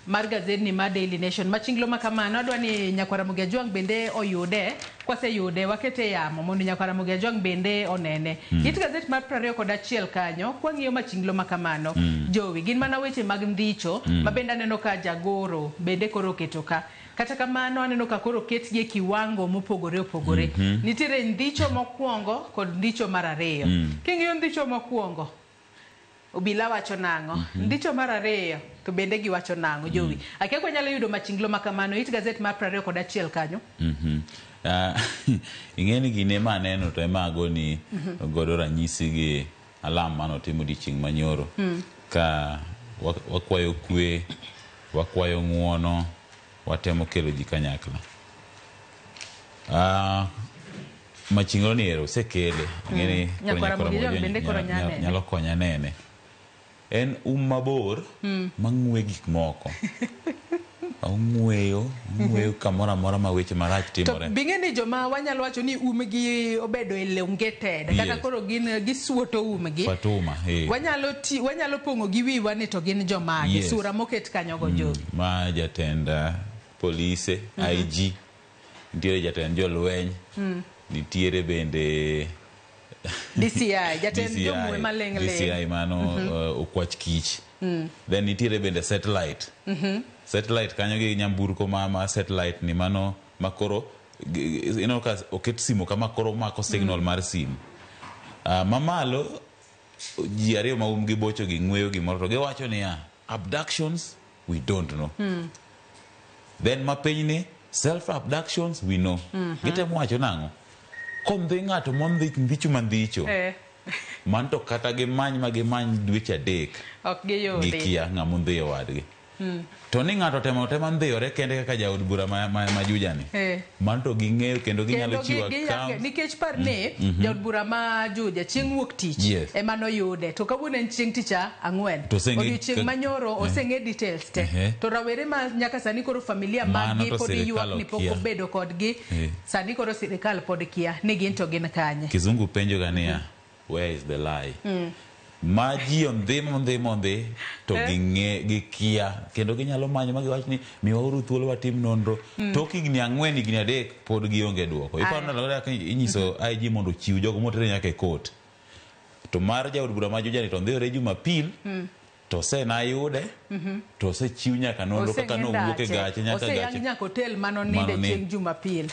mar gazet ni mar Daily Nation. Machinglo ma kamano adwa ni nyakwar Ramogi Ajwang' bende oyude, kwaseyude wakete e yamo mondo nyakwar Ramogi Ajwang' bende onene. It gazet mar 21 kanyo kwang'iyo machinglo ma kamano, Jowi, gin mana weche mag ndhicho ma bende aneno ka jagoro bende koro oketo ka. Kata kamano aneno ka koro oketgi e kiwango mopogore opogore. Nitiere ndhicho mokwongo kod ndhicho mar ariyo. King'iyo ndhicho mokwongo, obila wacho nang'o? Ndhicho mar ariyo to bende giwacho nang'o, Jowi? Akia kwanyalo yudo machinglo ma kamano it gazet mar 21 kanyo. Ing'e ni gine ma aneno to ema agoni godo ranyisi gi alam manotimo odiochieng' manyoro ka wakwayo kwe, wakwayo ng'uono, watemo kelo ji kanyakla. Machinglo ni ero osekele, ing'e ni koro Nyakwar Ramogi Ajwang' bende koro nya nene. nyalo konya nene. En um mabor mang'we gik moko. Ong'weyo, ong'weyo kamoro amora ma weche marach To timore. bing'e ni joma wanyalo wacho ni umgi obedo elongated kata koro gin gisuoto umgi. Fatuma, eh. Wanyalo pong'o gi wiwa ni to gin jomage. Sura moket kanyogo, Jowi. Ma jatend polise, IG, nitiere jatend jolweny, nitiere bende DCI, jatend DCI, jomue maling' ling'. DCI mano okwach kich. Then nitiere bende satellite. Satellite kanyo gi nyamburko ma satellite ni mano makoro ineno ka oket simu kama koro mako signal mar simu. Mamalo ji ariyo ma umgi bocho gi ng'weyo gimoro to giwacho niya, abductions we don't know. Then mapiny ni self abductions we know. Gitemo wacho nang'o? Kondhi ng'ato mondhi ndhicho mandhicho, man to kata gimany ma gimany dweche 3 Ok giyudi. Gikia ng'ama ondhiyo wadgi. To ni ng'ato temo tema ndhiyore kende kaka jaod bura ma Juja ni. Mano to ging'eyo kendo ginyalo Kendo chiwo account. Nikech par ni jaod bura ma Juja chieng' wuok tich ema noyude, to kawuono en chieng' tich ang'wen. To oseng'e Odiochieng' manyoro oseng'e details te. To rawere ma nyaka sani koro familia Mano maggi to pod sirikal ywak ni pok okia. obedo kodgi. Sani koro sirikal pod kia ni gin to gin kanye. Kizungu penjo ga niya, where is the lie? Ma ji ondhi mondhi mondhi to ging'e gikia kendo ginyalo manyo ma giwach ni miwauru thuolo watim nonro. Tok higni 4, higni 3 pod gionge duoko. Iparo ndalo kaka inyiso IG mondo ochiw jogo motere nyaka e court. To mar jaod bura ma Juja ni to ondhiyore Jumapil to osenayude to osechiw nyaka nonro kaka Oseng'e nowuok e ndache. gache nyaka Oseyang gache. nyaka hotel manoninde Mano ni- chieng' Jumapil.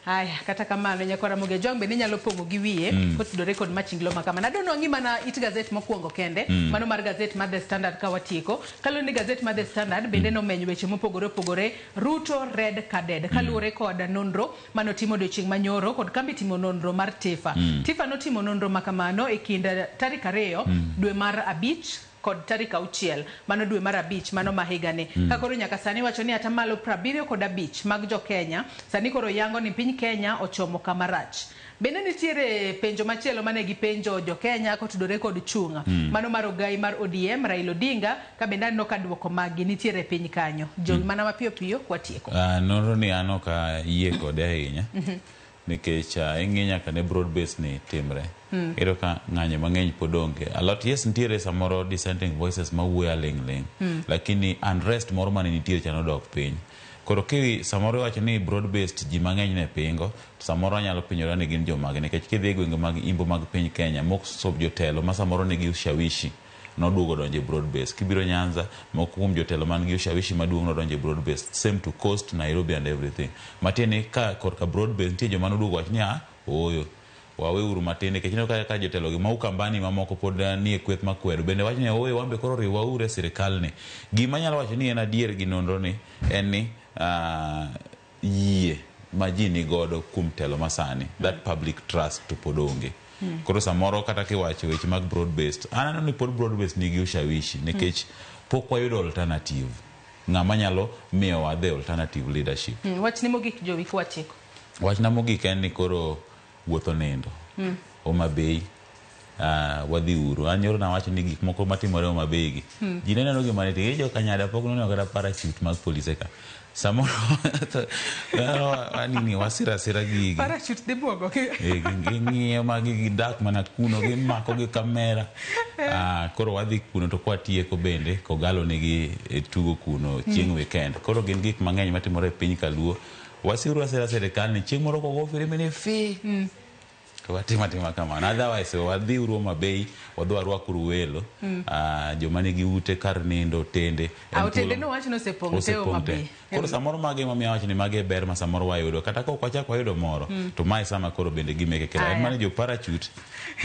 Aya, kata kamano nyakwar Ramogi Ajwang' bende nyalo pong'o gi wiye kotudore kod machinglo ma kamano. Adwa ni wang'i mana it gazet mokwongo kende, mano mar gazet mar The Standard ka watieko. Kaluwore ni gazet mar The Standard bende nomenyo weche mopogore opogore, Ruto red carded kaluwore kod nonro manotimo odiochieng' manyoro kod kambi timo nonro mar TIFA. TIFA notimo nonro ma kamano e kind tarik 2 dwe mar 5 kod tarik 6 mano dwe mar 5 mano ma higani. Ka koro nyaka sani wacho ni atamalo 75 mag jo Kenya sani koro yango ni piny Kenya ochomo kama rach. Bende nitiere penjo machielo mane gipenjo jo Kenya kotudore kod chung' mano mar ogai mar ODM Raila Odinga, ka bende aneno ka duoko maggi nitiere piny kanyo. Jowi, mana mapiyo piyo kwatieko. Nonro ni an ok ayie kode ahinya. Nikech ing'i nyaka ne broad base ni timre. Iyudo ka ng'anyo mang'eny pod onge. A lot, yes, nitiere samoro dissenting voices mawuoyo aling' ling'. Lakini unrest moro mane nitie cha nodok piny. Koro ki samoro iwacho ni broad based ji mang'eny ne pingo, to samoro anyalo pinyora ni gin jomage nikech kidhi e gwenge mag imbo mag piny Kenya, most of jotelo ma samoro nigi ushawishi noduogo donjo e broad base. Kibiro Nyanza, moko kuom jotelo man gi ushawishi maduong' nodonjo e broad base. Same to Coast, Nairobi and everything. Matiende ni ka korka broad base nitie joma noduogo wacho ni ah, ooyo. Waweuru matin nikech ineno ka jotelo gi ma Ukambani mamoko pod nie kweth makwedo bende wacho ni ooyo wan be koro riwauru e sirikal ni. Gima anyalo wacho ni en adier gi nonro ni en ni yie ma ji nigodo kuom telo masani, that public trust to pod onge. Koro samoro kata kiwacho weche mag broad based, an aneno ni pod broad based nigi ushawishi nikech pok wayudo alternative. Ng'ama nyalo miyowa the alternative leadership. Wachni mogik Jowi kwatieko. Wachna mogik en ni koro wuotho nindo. Homa Bay, wadhi uru. An nyoro nawacho ni gik moko matimore Homa Bay gi. Ji ne neno gima nitie. Jo Kanyada pok noneno kata parachute mag polise ka. Samoro nini wasira sira gigi. Parachute dhi buogo gi. Ging'iyo ma gidak mana kuno, gimako gi kamera. Koro wadhi kuno to kwatieko bende, Kogalo nigi tugo kuno chieng' weekend. Koro gin gik mang'eny matimore e piny kaluo. Wasiru asira sirikal ni chieng' moro kogo firimbi ni fi. To watimo atima kamano. Otherwise wadhi uru Homa Bay, wadhi warwak uru welo. Joma nigi ute kar nindo, otende. Otende nowach ni osepong' te Homa Bay. Koro samoro mage emomiyo awacho ni mage e ber ma samoro wayudo. Kata ka ok wachak wayudo moro, to mae sama koro bende gimeke kelo. En mana jo parachute,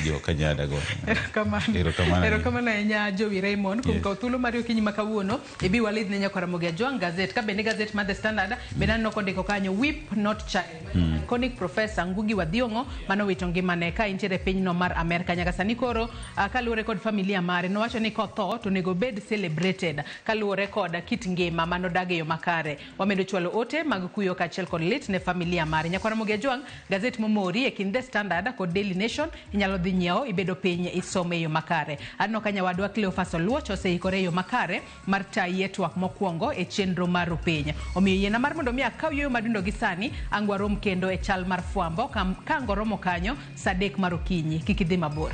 jo Kanyada go. Erokamano. Erokamano. Erokamano ahinya Jowi Raymond kuom kawo thuolo mari okinyi ma kawuono. Ibi walidh ne nyakwar Ramogi Ajwang' gazet. Ka bende gazet mar The Standard bende aneno kondiko kanyo Weep Not Child. Iconic Professor Ngugi wa Thiong'o manowito ngimane ka intiere e pinyno mar Amerka. Nyaka sani koro kaluwore kod familia mare nowacho ni kotho to onego bed celebrated kaluwore kod kit ngima manodag e yo makare. Wamedo chwalo ote mag kuyo kaachiel kod lit ne familia mare. Nyakwar Ramogi Ajwang', gazet momori e kind The Standard kod Daily Nation inyalo dhi nyiewo ibedo piny isome e yo makare. Aneno ka nyawadwa Cleophas Oluoch oseikore e yo makare mar tayi e twak mokwongo e chenro mar Rupiny. Omiyo yiena mar mondo mi akaw yueyo madundo gi sani, ang' warom kendo e chal mar fwambo ka ang' oromo kanyo saa 3 mar okinyi. Kik idhi mabor.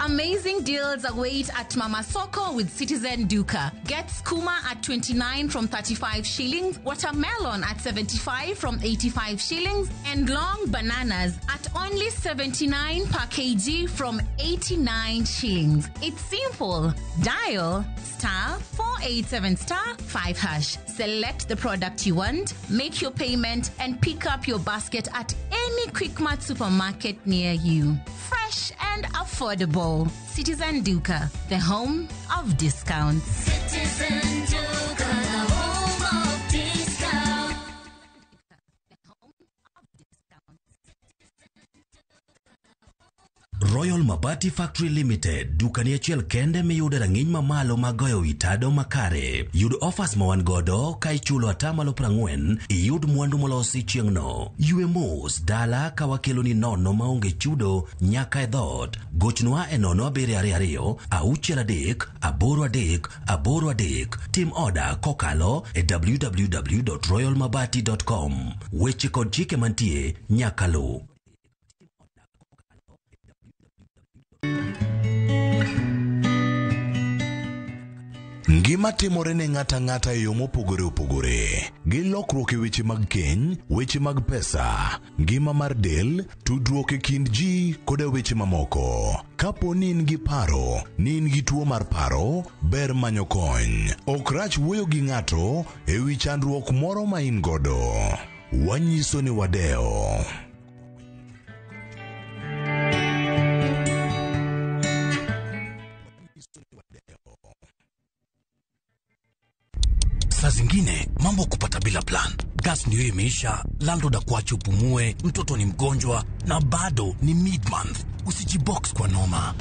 Amazing deals await at Mama Soko with Citizen Duka. Get skuma at 29 from 35 shillings, watermelon at 75 from 85 shillings, and long bananas at only 79 per kg from 89 shillings. It's simple. Dial star 487 star 5 hash. Select the product you want, make your payment, and pick up your basket at any Quickmart supermarket near you. Fresh and affordable. Citizen Duka, the home of discounts. Citizen Duka, the home of discounts. Royal Mabati Factory Limited, dukani achiel kende miyude rang'iny mamalo mag goyo wi tado makare. Yud offers ma wan godo ka ichulo 40% iyud mwandu molosi chieng'no. Ywe mos dala ka wakeloni nono maonge chudo nyaka e dhoot. Gochnwa e 0722 63 83 83. Tim oda kokalo e www.royalmabati.com. Weche kod chike mantie nyaka luw. Ngima timore ne ng'ato ang'ata e yo mopogore opogore. Gi lokruok e weche mag keny, weche mag pesa, ngima mar del, tudruok e kind ji koda weche mamoko. Kapo ni in gi paro ni in gi tuo mar paro, ber manyo kony. Ok rach wuoyo gi ng'ato e wi chandruok moro ma in godo. Wanyiso ni wadewo. Saa zingine mambo kupata bila plan. Gas ndio imeisha, landlord akuache upumue, mtoto ni mgonjwa na bado ni mid month. Usijibox kwa noma.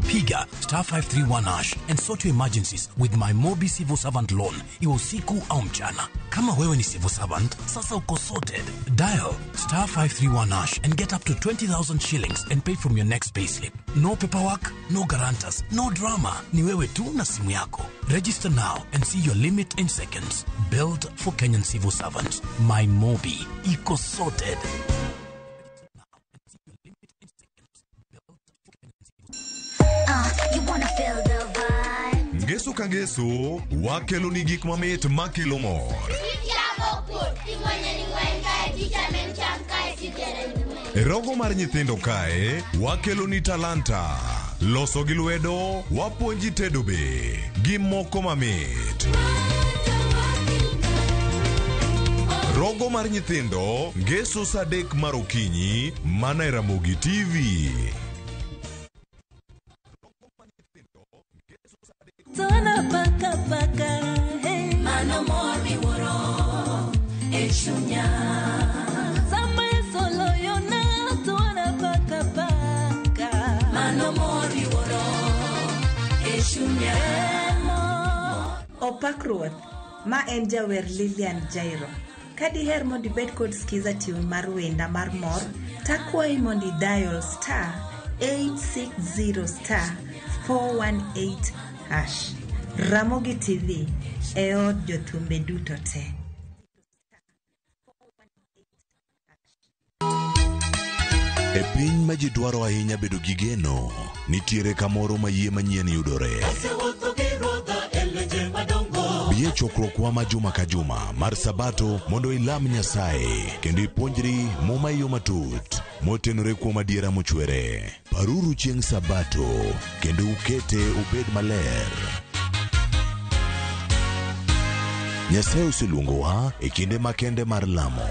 Piga star 531 hash and sort your emergencies with my Mobi Civil Servant Loan, iwe usiku au mchana. Kama wewe ni civil servant, sasa uko sorted. Dial star 531 hash and get up to 20,000 shillings and pay from your next payslip. No paperwork, no guarantors, no drama. Ni wewe tu na simu yako. Register now and see your limit in seconds. Built for Kenyan civil servants. My Mobi. Iko sorted. You wanna feel the vibe. Ngeso ka ngeso wakelo ni gik mamit makelo mor. E rogo mar nyithindo kae wakelo ni talanta, loso gi lwedo, wapuonji tedo be gi moko mamit. Rogo mar nyithindo ngeso saa 3 mar okinyi mana e Ramogi TV. Tona paka paka, hey. Mano mor miwuoro e chunya. Sama solo yona, tona paka paka. Mano mor miwuoro e chunya. Opak ruoth, ma en jawer Lilian Jairo. Ka diher mondo ibed kod skiza tune mar wenda mar mor, takwayi mondo idial star 860 star 418 hash. Ramogi TV e od jothumbe duto te. E piny ma ji dwaro ahinya bedo gi geno, nitiere kamoro ma yie manyien yudore. Bi e chokruokwa ma juma ka juma mar Sabato mondo ilam Nyasaye kendo ipuonjri Muma e yo matut motenore kuom adiera mochwere. Paruru chieng' Sabato kendo ukete obed maler. Nyasaye oseluongowa e kinde makende mar lamo.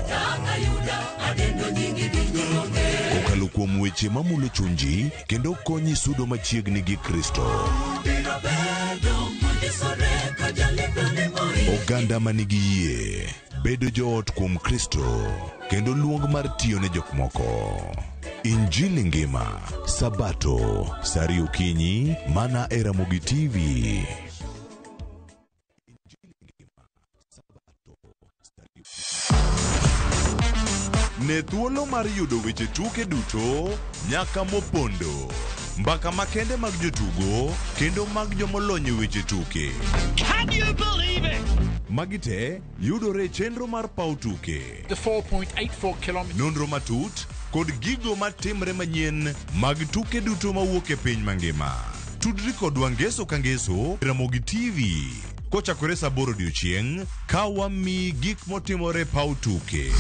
Kokalo kuom weche mamulo chunji kendo konyi sudo machiegni gi Kristo. Oganda manigi yie, bedo joot kuom Kristo kendo luong mar tiyo ne jok moko. Injili ngima, Sabato, saa 2 okinyi, mana e Ramogi TV. Ne thuolo mar yudo weche tuke duto nyaka mopondo, mbaka makende mag jotugo kendo mag jomolony e weche tuke. Can you believe it? Magi te yudore e chenro mar paw tuke. The 4.84 kilometers. Nonro matut kod gigo matimre manyien mag tuke duto mawuok e piny mangima. Tudri kodwa ngeso ka ngeso Ramogi TV kochakore saa 8 odiochieng' ka wamiyi gik motimore paw tuke.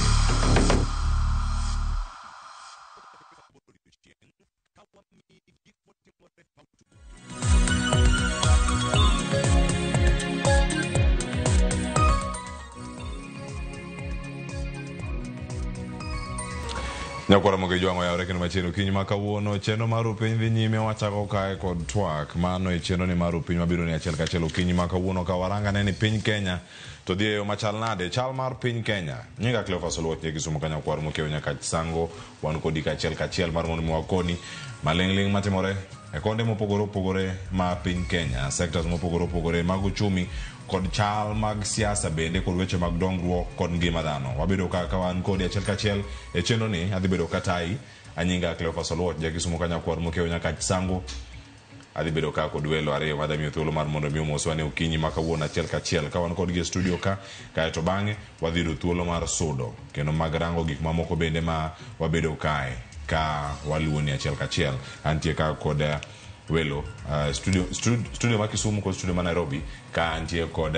Nyakwara Ramogi Jwang'o yawre kendo machiegni okinyi ma kawuono chenro mar Rupiny dhi nyime wachako kae kod twak mano e chenro ni mar Rupiny mabiro ni achiel kachiel okinyi ma kawuono ka warangane ni piny Kenya to dhi e yo machal nade chal mar piny Kenya. Nyinga Cleophas Oluoch nie Kisumu ka nyakwar Mokeo nyaka Sango wan kodi kachiel kachiel mar mondo mi wakoni maling'ling' matimore e konde mopogore opogore ma piny Kenya, sectors mopogore opogore mag uchumi kod chal mag siasa bende kod weche mag dongruok kod ngima dhano. Wabedo ka wan kodi achiel kachiel e chenro ni adhi bedo katai anyinga Cleophas Oluoch ja Kisumu ka nyakwar Mokeo nyaka Sango. Adhi bedo ka kod welo ariyo madhi miyo thuolo mar mondo mi omoswa ne okinyi ma kawuono achiel kachiel ka wan kodgi e studio ka kaeto bang'e wadhi yudo thuolo mar sudo kendo mag rango gik mamoko bende ma wabedo kae ka waluwoni achiel kachiel. Antie ka kod welo studio ma Kisumu kod studio ma Nairobi ka antie kod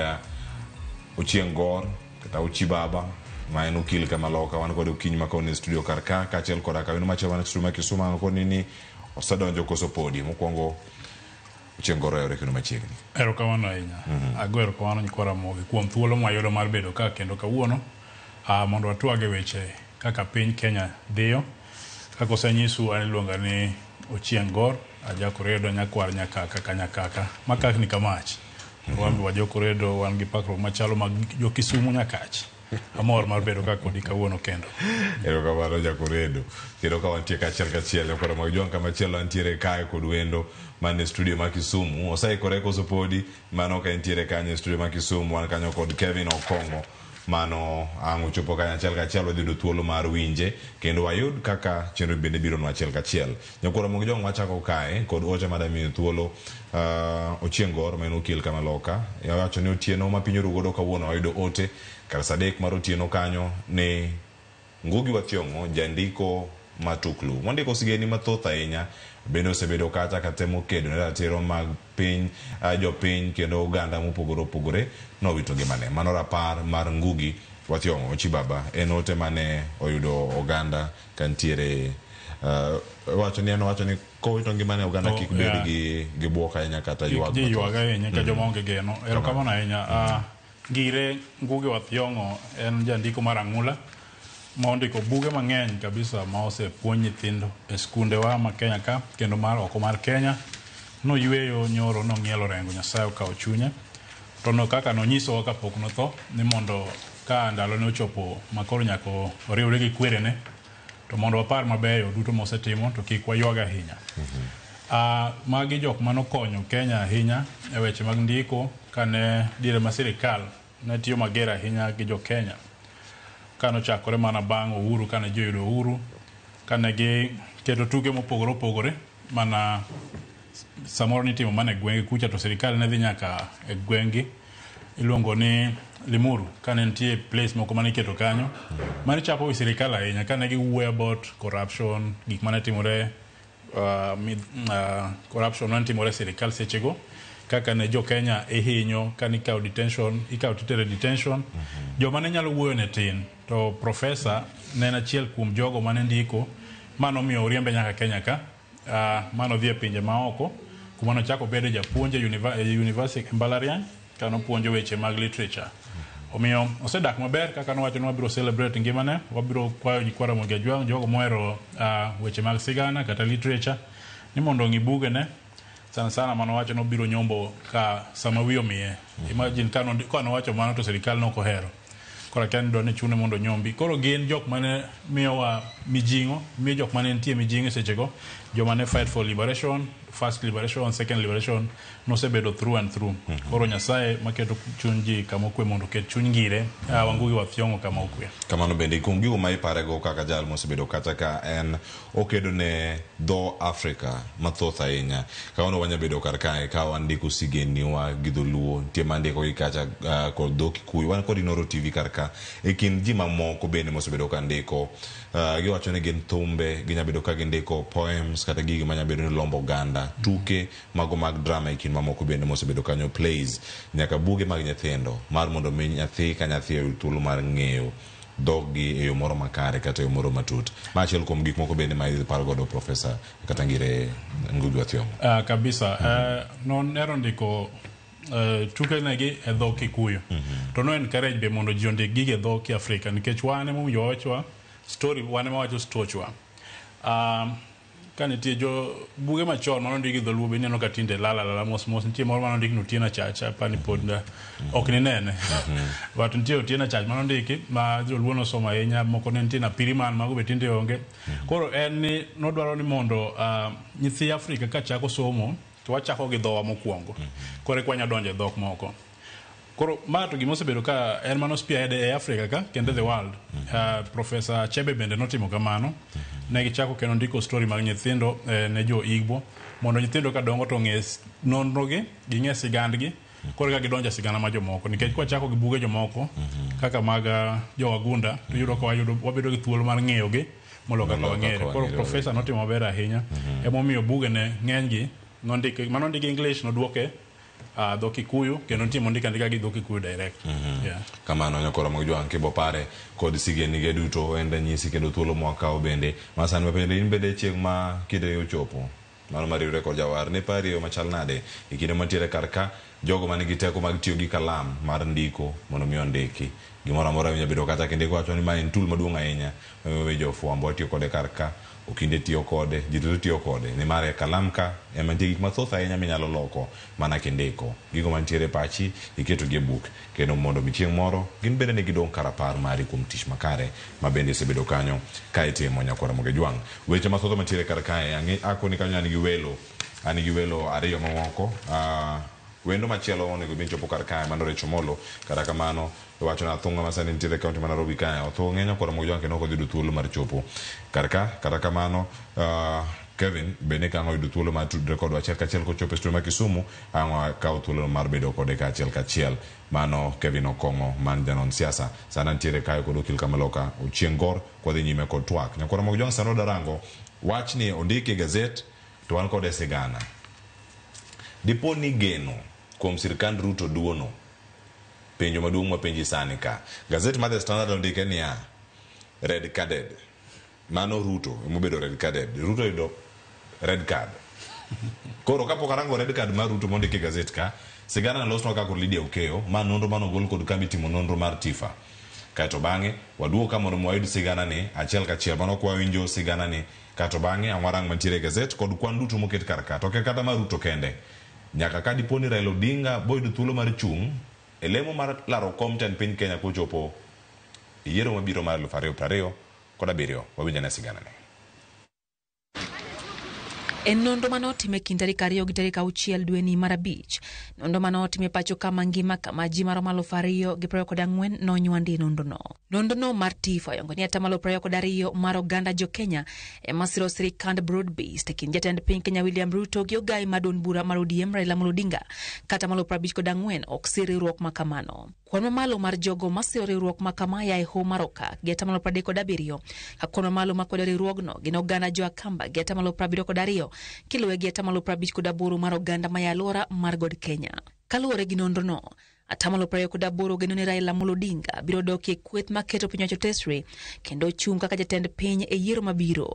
Ochieng' Gor kata Ochi Baba ma en okil kama loka wan kod okinyi ma kawuono e studio kar ka kaachiel koda kawino machielo man e studio ma Kisumu an koni ni osedonjo koso podi. Mokwongo Ochieng' Gor oyawre kendo machiegni. Erokamano ahinya. Ago erokamano nyikwa Ramogi kuom thuolo mwayudo mar bedo ka kendo kawuono mondo watwag e weche kaka piny Kenya dhiyo. Kaka osenyisu an iluonga ni Ochieng' Gor, ajakoredo nyakwar nyakaka ka nyakaka makakni ka mach. Wan be wajokoredo wan gi pakruok machalo mag jo Kisumu Nyakach. Amor mar bedo ka kodi kawuono kendo. Erokamano Jakoredo. Kendo ka wantie kachiel kachiel koro mag jwang' kamachielo antiere kae kod wendo man e studio ma Kisumu. Oseikore koso podi? Mano ka entiere kanyo e studio ma Kisumu wan kanyo kod Kevin Okong'o. Mano ang' ochopo kanyo achiel kachiel wadhi yudo thuolo mar winje kendo wayud kaka chenro bende biro nwa achiel kachiel. Nyakwar Ramogi Jwang' wachako kae kod ote madamiyo thuolo Ochieng' Gor ma en okil kamaloka. Owacho ni otieno ma piny oru godo kawuono wayudo ote kar saa 3 mar otieno kanyo ni Ngugi wa Thiong'o jandiko matuklu mondiko sigeni mathoth ahinya bende osebedo kacha katemo kedo ne ratiro mag piny jopiny kendo oganda mopogore opogore nowito ngimane. Mano rapar mar Ngugi wa Thiong'o. Ochi baba en ote mane oyudo oganda kantiere wacho ni en owacho ni kowito ngimane oganda kik bed gi buok ahinya kata ywak ji ywak ahinya ka joma onge geno. Erokamano ahinya. Ngire Ngugi wa Thiong'o en jandiko mar ang'ula ma ondiko buge mang'eny kabisa ma osepuonj nyithindo e skundewa ma Kenya ka kendo mar oko mar Kenya. Noyweyo nyoro nong'ielo rengo Nyasaye okawo chunye. To no kaka nonyisowa kapok notho ni mondo ka ndalone ochopo makoro nyaka oriwre gi kwerene to mondo wapar mabeyo duto mosetimo to kik waywag ahinya. Magi jok manokonyo Kenya ahinya e weche mag ndiko kane diere ma sirikal ne tiyo mager ahinya gi jo Kenya. Kanochakore mana bang' uhuru kane ji oyudo uhuru kane giketo tuke mopogore opogore mana samoro nitimo mana e gwenge kucha to sirikal ne dhi nyaka e gweng'gi iluongo ni Limuru kane nitie place moko mane iketo kanyo mane chapo wi sirikal ahinya kane giwuoyo about corruption gik mane timore corruption mane timore e sirikal sechego kaka ne jo Kenya ihinyo kane ikawo detention ikawo titere detention. Joma ne nyalo wuoyo ne tin to professor ne en achiel kuom jogo mane ndiko manomiyo oriembe nyaka Kenya ka manodhi e pinje maoko kuma nochako bedo japuonj e university e mbalariany kanopuonjo weche mag literature. Omiyo osedak maber kaka nowacho ni wabiro celebrate ngimane, wabiro kwayo nyikwa Ramogi Ajwang' jogo mohero weche mag sigana kata literature ni mondo ong'i bugene sana sana manowacho ni obiro nyombo ka sama wiye omiye. Imagine ka nowacho mano to sirikal ne ok ohero. Koro akia ni dwa ni chune mondo onyombi. Koro gin jok mane miyowa mijing'o, miyo jok mane nitie mijing'o e sechego, joma ne fight for liberation, first liberation, second liberation, nosebedo through and through. Koro Nyasaye maketo chuny ji kama okwe mondo oket chuny Ngire, Wangugi wa Thiong'o kama okwe. Kamano bende kuom gigo ma iparego kaka jal mosebedo kata ka en okedo ne dho Afrika mathoth ahinya. Kawuono wanya bedo kar kae ka wandiko sigeniwa gi dholuo, nitie mandiko gi kacha kod dho Kikuyu, wan kod Inoro TV kar ka. E kind ji mamoko bende mosebedo ka ndiko, giwacho ni gin thumbe, ginya bedo ka gindiko poems kata gigi manya bedo ni lombo oganda, tuke mago mag drama e kind mamoko bende mosebedo kanyo, plays, nyaka buge mag nyithindo mar mondo mi nyathi ka nyathi oyud thuolo mar ng'eyo dhoggi e yo moro makare kata e yo moro matut. Ma achiel kuom gik moko bende ma iparo godo Professor kata Ngire Ngugi wa Thiong'o. Kabisa. Nonero ndiko tuke negi e dho Kikuyu. To no encourage be mondo ji ondik gigi e dho Kiafrika nikech wan ema owinjo wawachwa story, wan ema wacho stochwa. Ka nitie jo buge machon manondik gi dholuo be ineno ka tinde lal alala mos mos. Nitie moro manondik ni Otieno Chacha, apani pod ok ninene. But nitie Otieno Chacha manondiki ma joluo nosomo ahinya, moko ne nitie Napiriman, mago be tinde onge. Koro en ni nodwaro ni mondo nyithi Afrika ka chako somo to wachako gi dhowa mokwongo. Koro eka wanya donjo e dhok moko. Koro ma to gima osebedo ka en mano spearhead e Africa ka kendo the world. Professor Achebe bende notimo kamano. Ne gichako kendo ndiko story mag nyithindo ne jo Igbo mondo nyithindo ka dongo to ong'e nonro gi, ging'e sigandgi, koro eka gidonjo e sigana ma jomoko. Nikech kwachako gi buge jomoko kaka mag jo Wagunda to iyudo ka wabedo gi thuolo mar ng'eyo gi moloyo kaka wang'ere. Koro professor notimo maber ahinya. Emomiyo bugene ng'enygi nondiki manondiki English noduoke dho Kikuyu kendo nitie mondiki andika gi dho Kikuyu direct. Yeah. Kamano nyakoro mag jwang' kibo pare kod sigendnige duto en ranyisi kendo thuolo mwakawo bende masani mapenjo in bende chieng' ma kinde ochopo mano mariwre kod jawar ne pari yo machal nade e kinde mantiere kar ka jogo manigi teko mag tiyo gi kalam mar ndiko mondo mi ondiki gimoro amora minya bedo kata kindiko wacho ni ma en tool maduong' ahinya mamiyo jofwambo watiyo kode kar ka. Okinde tiyo kode, ji duto tiyo kode, nimar e kalam ka ema nitie gik mathoth ahinya minyalo loko mana kindiko. Gigo mantiere e pachi iketogi e buk kendo mondo mi chieng' moro gin bende ne gidong' ka rapar mari kuom tich makare ma bende isebedo kanyo ka itimo nyakwar Ramogi Ajwang'. Weche mathoth mantiere kar kae, ang'e akoni kanyo an gi welo, an gi welo ariyo mamoko. Wendo machielo onego bed ni chopo kar kae mano Rachel Omollo, kata kamano iwacho ni athung'a ma sani nitiere e kaunti ma Nairobi kae otho ng'eny nyakwar Ramogi Ajwang' kendo ok odhi yudo thuolo mar chopo kar ka. Kata kamano Kevin bende ka ang' oyudo thuolo mar tudre kodwa achiel kachiel kochopo e studio ma Kisumu, ang' wakaw thuolo mar bedo kode ka achiel kachiel. Mano Kevin Okong'o man janon siasa. Sani antiere kae kod okil Kamaloka Ochieng' Gor kwadhi nyime kod twak. Nyakwar Ramogi Ajwang' sani wadarango wachni ondiki e gazet to wan kode sigana. Dipo ni geno kuom sirkand Ruto duono? Penjo maduong' mwapenji sani ka. Gazet mar The Standard ondike niya, red carded. Mano Ruto emobedo red carded. Ruto oyudo red card. Koro kapok arango red card mar Ruto mondiki e gazet ka, sigana nolosnwa ka kod Lydia Okeyo, ma nonro manogol kod kambi timo nonro mar TIFA. Kaeto bang'e, waduog ka mondo wayud sigana ni achiel kachiel. Mano kwa winjo sigana ni, kaeto bang'e ang' warang mantiere e gazet kod kwan duto moket kar ka. To ok en kata mar Ruto kende. Nyaka ka dipo ni Raila Odinga boyudo thuolo mar chung' e lemo mar laro kom tend piny Kenya kochopo e yiero mabiro mar 2027, wawinj ane sigana ni. En nonro mane otim e kind tarik 2 gi tarik 6 dweni mar 5. Nonro mane otim e pacho kama ngima kama ji maromo 2024 nonywandi e nonrono. Nonrono mar TIFA oyongo ni atamalo 22 mar oganda jo Kenya ema siro sirikand broad based e kind jatend piny Kenya William Ruto gi ogai mar duond bura mar ODM Raila Amolo Odinga. Kata atamalo 54 ok sir riwruok ma kamano. Kwan mamalo mar jogo masiro riwruok ma kama ya e hoho mar Okak gi atamalo 37. Ka kwan mamalo makwedo riwruogno gin oganda jo Akamba gi atamalo 72 kiluwe gi atamalo 58 mar oganda ma ya alwora mar God Kenya. Kaluwore gi nonrono, atamalo 28 geno ni Raila Amolo Odinga biro dok e kweth maketo piny owacho tesre kendo chung' kaka jatend piny e yiero mabiro.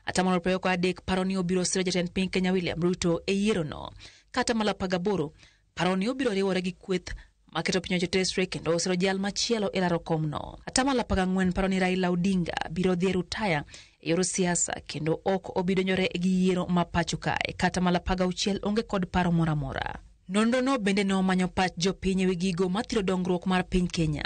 Atamalo 23 paro ni obiro siro jatend piny Kenya William Ruto e yierono. Ka atamalo 18 paro ni obiro riwore gi kweth maketo piny owacho tesre kendo osiro jal machielo e laro komno. Atamalo 14 paro ni Raila Odinga biro dhi e rutaya e yor siasa kendo ok obi donjore gi yiero ma pacho kae. Kata atamalo 16 onge kod paro moro amora. Nonrono bende nomanyo pach jopiny ewi gigo mathiro dongruok mar piny Kenya.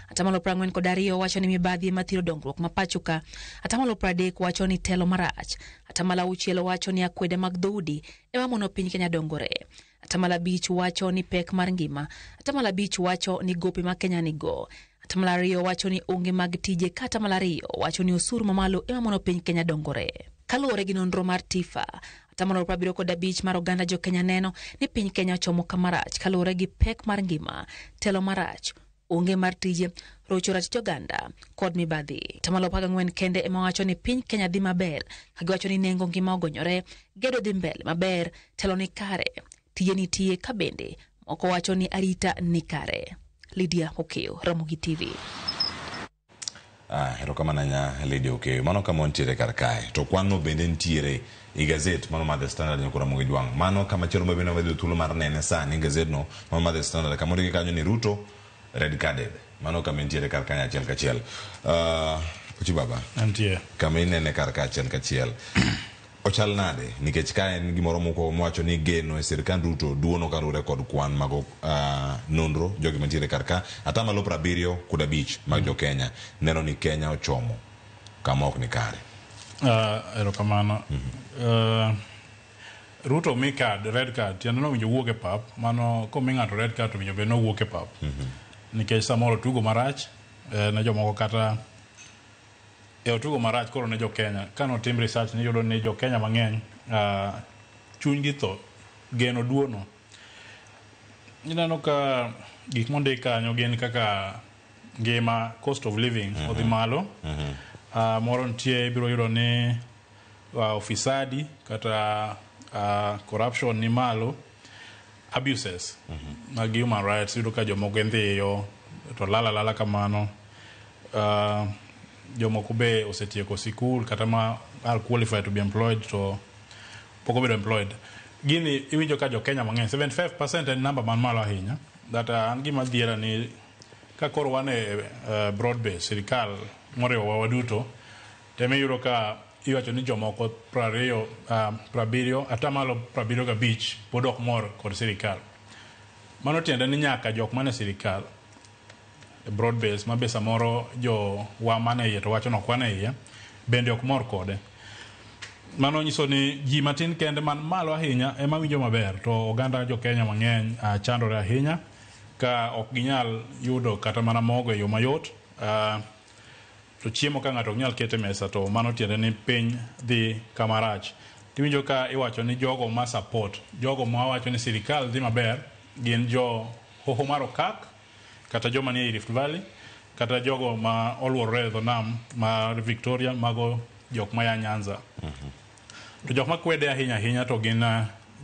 Atamalo 42 wacho ni mibadhi ema thiro dongruok ma pacho ka. Atamalo 30 wacho ni telo marach. Atamalo 6 wacho ni akwede mag dhoudi ema mono piny Kenya dongore. Atamalo 5 wacho ni pek mar ngima. Atamalo 5 wacho ni gope ma Kenya nigo. Atamalo 2 wacho ni onge mag tije ka atamalo 2 wacho ni osuru mamalo ema mono piny Kenya dongore. Kaluwore gi nonro mar TIFA, atamalo 75 mar oganda jo Kenya neno ni piny Kenya ochomo kama rach kaluwore gi pek mar ngima, telo marach, onge mar tije, rocho ratich oganda kod mibadhi. Atamalo 14 kende ema wacho ni piny Kenya dhi maber, ka giwacho ni nengo ngima ogonyore, gedo dhi mbele maber, telo ni kare, tije nitie ka bende moko wacho ni arita ni kare. Lydia Okeyo, Ramogi TV. Erokamano ahinya Lydia Okeyo. Mano kama wantiere kar kae. To kwan no bende nitiere e gazet mano mar The Standard nyakwar Ramogi Ajwang'. Mano kama chielo ma bende wadhi thuolo mar nene sani gazet no mano mar The Standard kama ondiki kanyo ni Ruto red carded. Mano kama entiere kar kanyo achiel kachiel. Ochi baba. Antie. Kama inene kar ka achiel kachiel. Ochal nade? Nikech ka en gimoro mokwongo mowacho ni geno e sirkand Ruto duono kaluwore kod kwan mag nonro jogi mantiere kar ka atamalo 75 mag jo Kenya neno ni Kenya ochomo kama ok ni kare. Erokamano. Ruto mi card, red card, tiende nowinjo wuok e pap, mano komi ng'ato red card to winjo bed nowuok e pap. Nikech samoro tugo marach ne jomoko kata e otugo marach koro ne jo Kenya. Kane otim research niyudo ni jo Kenya mang'eny chunygi tho, geno duono. Ineno ka gik mondik kanyo gin kaka ngima, cost of living odhi malo. Moro nitie ibiro yudo ni ufisadi kata corruption ni malo, abuses mag human rights, iyudo ka jomoko indhiyo to lala lala kamano. Jomoko be osetieko sikul kata ma are qualified to be employed to pok obedo employed. Gini iwinjo ka jo Kenya mang'eny 75% en namba man malo ahinya. That an gima dhiera ni ka koro wan e broad base sirikal moriwo wa waduto tema iyudo ka iwacho ni jomoko 20 70 75 pod ok mor kod sirikal. Mano tiende ni nyaka jok mane sirikal broad base ma be samoro jo wa mane iye to wacho ni ok wan e iye bende ok mor kode. Mano nyiso ni ji matin kende man malo ahinya ema winjo maber to oganda jo Kenya mang'eny chandore ahinya ka ok ginyal yudo kata mana mogo e yo mayot. To chiemo ka ng'ato ok nyal keto e mesa to mano tiende ni piny dhi kama rach. Tiwinjo ka iwacho ni jogo ma support, jogo ma wacho ni sirikal dhi maber gin jo hoho mar Okak kata joma nie Rift Valley kata jogo ma oluorore e dho nam mar Victoria, mago jok maya Nyanza. To jok makwede ahinya ahinya to gin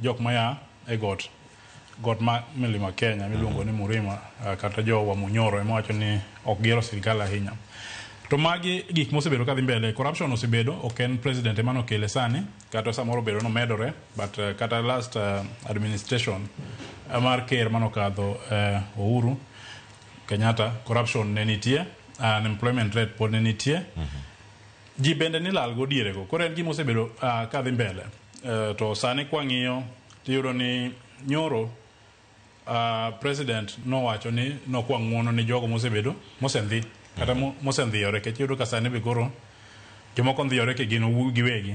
jok maya e got ma milima Kenya miluongo ni Murima, kata jo Wamunyoro ema wacho ni ok gihero sirikal ahinya. To magi gik mosebedo kadhi mbele. Corruption osebedo, ok en president ema nokele sani, kata samoro obedo nomedore, but kata last administration mar ker manokadho Uhuru Kenyatta, corruption ne nitie, unemployment rate pod ne nitie. Ji bende nilal go dierego. Koro en gima osebedo kadhi mbele. To sani kwang'iyo tiyudo ni nyoro president nowacho ni nokwa ng'uono ni jogo mosebedo mosendhi kata mosendhiyore, nikech iyudo ka sani be koro jomoko ndhiyore ke gin giwegi.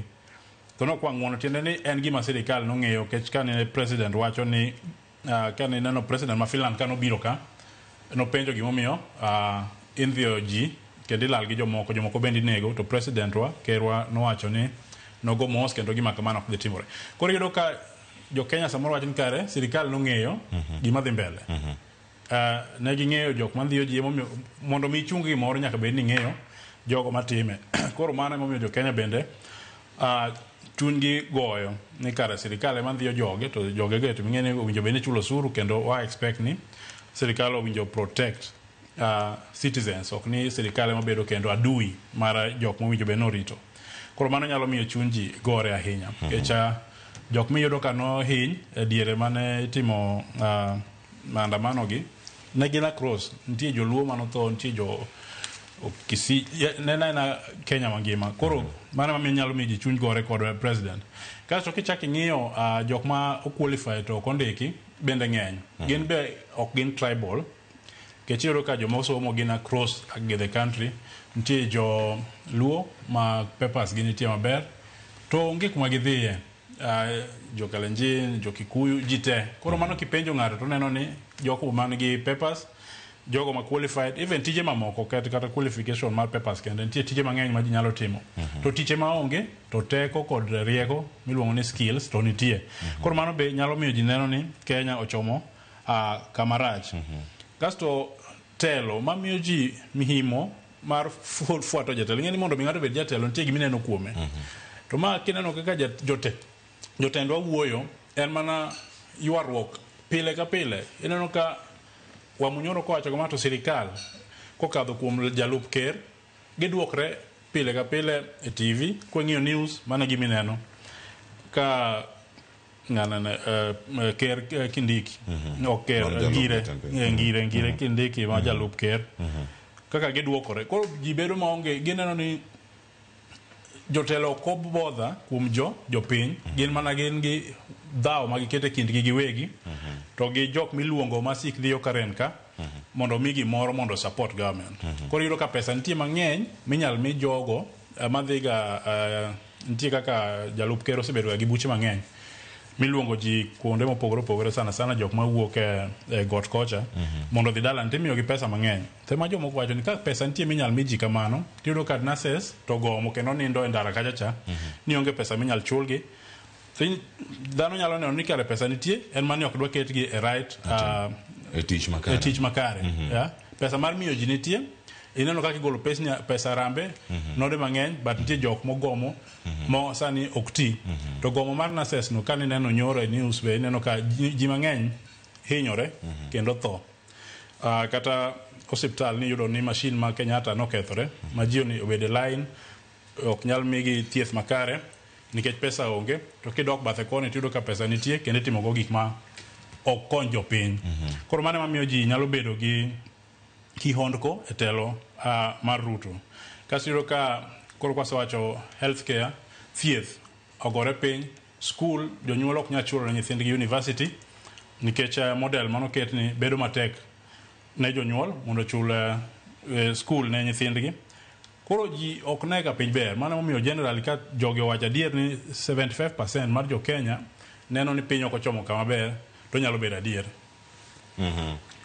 To nokwa ng'uono tiende ni en gima sirikal nong'eyo, nikech kane president wacho ni kane neno president ma Finland kanobiro ka nopenjo gimomiyo indhiyo ji kendo ilal gi jomoko, jomoko bende inego, to president wa kerwa nowacho ni nogo mos kendo gima kamano ok dhi timore. Koro iyudo ka jo Kenya samoro wacho ni kare sirikal nong'eyo gima dhi mbele. Ne ging'eyo jok mandhiyo ji, emomiyo mondo mi ichung gimoro nyaka bed ni ing'eyo jogo matime. Koro mano emomiyo jo Kenya bende chunygi goyo ni kare sirikal ema ndhiyo joge, to jogego to ming'e ni owinjo bed ni chulo osuru, kendo wa expect ni sirikal owinjo protect citizens, ok ni sirikal ema bedo kendo adui mar jok mowinjo bed ni orito. Koro mano nyalo miyo chuny ji gore ahinya. Nikech jok miyudo ka nohiny e diere mane itimo maandamano gi, ne gin across, nitie joluo manotho, nitie jo Kisii, ne na Kenya mangima. Koro mano ema nyalo miyo ji chuny gore kod president. Kasto kichak ing'iyo jok ma oqualify to ok ondiki bende ng'eny. Gin be ok gin tribal. Nikech iyudo ka joma osomo gin across the country, nitie jo Luo ma papers gi nitie maber, to onge kuma gidhiye. Jo Kalenjin, jo Kikuyu, ji te. Koro mano kipenjo ng'ato to oneno ni jogo man gi papers, jogo ma qualified, even tije mamoko kata qualification mar papers kende, nitie tije mang'eny ma ji nyalo timo. To tije maonge, to teko kod rieko miluongo ni skills to nitie. Koro mano be nyalo miyo ji neno ni Kenya ochomo kama rach. Kasto telo mamiyo ji mihimo mar fuato jatelo. Ing'e ni mondo mi ng'ato obed jatelo nitie gima ineno kuome. To ma kineno kaka jotendwa wuoyo en mana ywaruok pile ka pile. Ineno ka Wamunyoro kowacho kama to sirikal kokadho kuom jalup ker gidwokre pile ka pile e TV kwang'iyo news mano e gima ineno ka ng'anane ker Kindiki ok ker Ngire Ngire Kindiki ma jalup ker kaka gidwokore. Koro ji bedo maonge, gineno ni jotelo ok obodha kuom jopiny, gin mana gin gi dhawo ma giketo e kindgi giwegi, to gi jok miluongo ma sik dhiyo Karen ka mondo mi gimoro mondo support government. Koro iyudo ka pesa nitie mang'eny minyal mi jogo madhiga nitie kaka jalup ker osebedo ga gi buche mang'eny miluongo ji kuonde mopogore opogore, sana sana jok mawuok e got kocha mondo odhi dala timiyo gi pesa mang'eny. To ema jomoko wacho ni ka pesa nitie minyal mi ji kamano, tiyudo ka nurses to gomo kendo nindo e ndara kacha cha, ni onge pesa minyal chulgi. Dhano nyalo neno ni kare pesa nitie, en mani ok dwa ketgi e right e tich makare. E tich makare. Pesa mar miyo ji nitie, ineno kaka igolo pesa rambe, node mang'eny, but nitie jok mogomo mo sani ok ti. To gomo mar nurses no kane ineno nyoro e news be ineno ka ji mang'eny hinyore kendo tho. Kata osiptal ni yudo ni machine ma Kenyatta nokethore, ma ji obedo e line, ok nyal migi thieth makare nikech pesa onge. To kidok bathe koni tiyudo ka pesa nitie kendo itimogo gik ma ok kony jopiny. Koro mano ema miyo ji nyalo bedo gi kihondko e telo mar Ruto. Kasto iyudo ka Koro kwasewacho healthcare, thieth ogore piny, school jonyuol ok nyal chulo ne nyithindgi university nikech model manoket ni bedo matek ne jonyuol mondo ochul school ne nyithindgi. Koro ji ok ne ka piny ber. Mano emomiyo generally ka jogi owacho adier ni 75% mar jo Kenya neno ni piny ok ochomo kama ber, to nyalo bedo adier.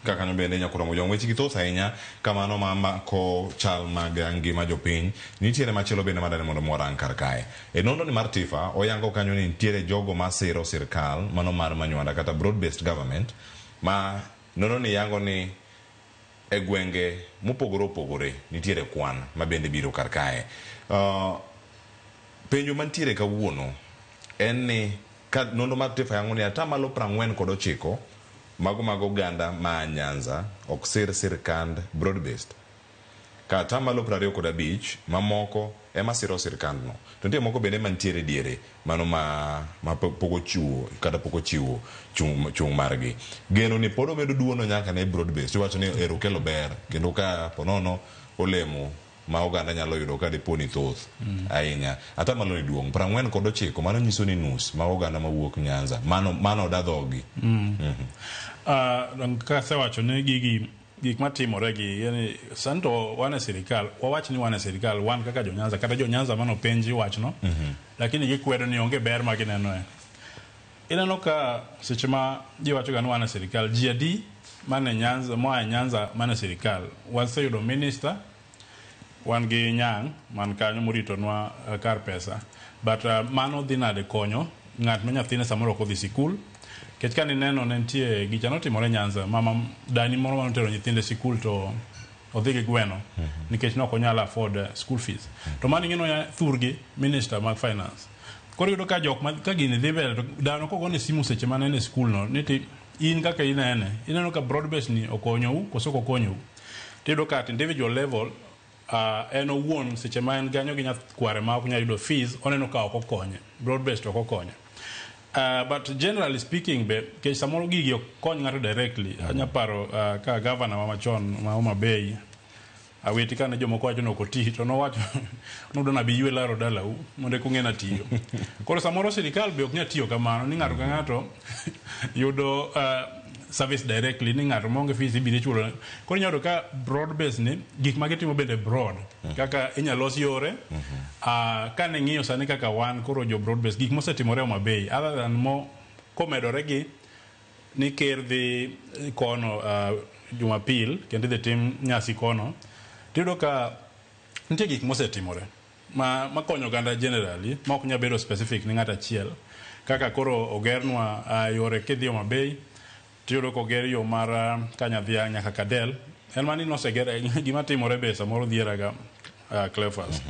Ka kanyo bende Nyakuromo Jong weche gi thoth ahinya kamano ma mako chal mag ngima jopiny. Nitiere machielo bende madani mondo mwarang kar kae. E nonro ni mar TIFA oyango kanyo ni nitiere jogo masiro sirkal mano mar Manywanda kata broad based government ma nonro ni yango ni e gwenge mopogore opogore nitiere kwan ma bende biro kar kae. Penjo mantiere kawuono en ni ka nonro mar TIFA yango ni atamalo 49 mago mag oganda ma Nyanza ok sir sirkand broad based. Ka atamalo 25 mamoko ema siro sirkandno. To nitie moko bende mantiere diere mano ma pok ochiwo kata pok ochiwo chung' margi. Geno ni pod omedo duono nyaka ne broad based. Iwacho ni ero kelo ber kendo ka ponono olemo ma oganda nyalo yudo ka dipo ni thoth ahinya. Atamalo ni duong' 49 mano nyiso ni nus ma oganda mawuok Nyanza mano oda dhogi. Kasewacho ni gigi gik matimore gi, yani sani to wan e sirikal, wawach ni wan e sirikal, wan kaka jo Nyanza kata jo Nyanza manopenji wachno, lakini gikwedo ni onge ber ma ginenoe. Ineno ka seche ma ji wacho ga ni wan e sirikal, ji adi mane Nyanza, moa e Nyanza mane sirikal, waseyudo minister, wan gi Nyang' man kanyo moritonwa kar pesa, but mano dhi nade konyo ng'at ma nyathine samoro ok odhi sikul. Nikech ka nineno ne nitie gicha notimore Nyanza, mama dani moro manotero nyithinde sikul to odhi gi gweno nikech ne ok onyal afford school fees. To mano ing'eno ya thurgi minister mag finance. Koro iyudo ka jok ma ka gini dhi mbele to dhano kogone simu seche mane en e sikul no ni ti in kaka inene ineno ka broad base ni okonyou koso ok okonyou. Tiyudo ka at individual level en owuon seche ma en ganyo gi nyakware ma ok nyal yudo fees oneno ka ok okonye. Broad based ok okonye. But generally speaking be nikech samoro gigi ok kony ng'ato directly. Anya paro ka governor wa machon ma Homa Bay Awiti kane jomoko wacho ni ok oti to nowacho nodo nabi ywe laro dalau mondo eka ung'e natiyo. Koro samoro sirikal be ok nyal tiyo kamano ni ng'ato ka ng'ato yudo service directly ni ng'ato maonge fees ibiro ichulo. Koro inyalo yudo ka broad base ni gik ma gitimo bende broad kaka inyalo los yore. Kane ng'iyo sani kaka wan koro jo broad base gik mosetimore Homa Bay other than mo komedore gi ni ker dhi kono Jumapil kendo idhi tim nyasi kono tiyudo ka nitie gik mosetimore ma makonyo oganda generally ma ok nyal bedo specific ni ng'ato achiel kaka koro ogernwa yore kidhi Homa Bay tiyudo koger yo mar Kanyadhiang' nyaka Kadel en mana ni noseger gima timore be samoro dhieraga Cleophas.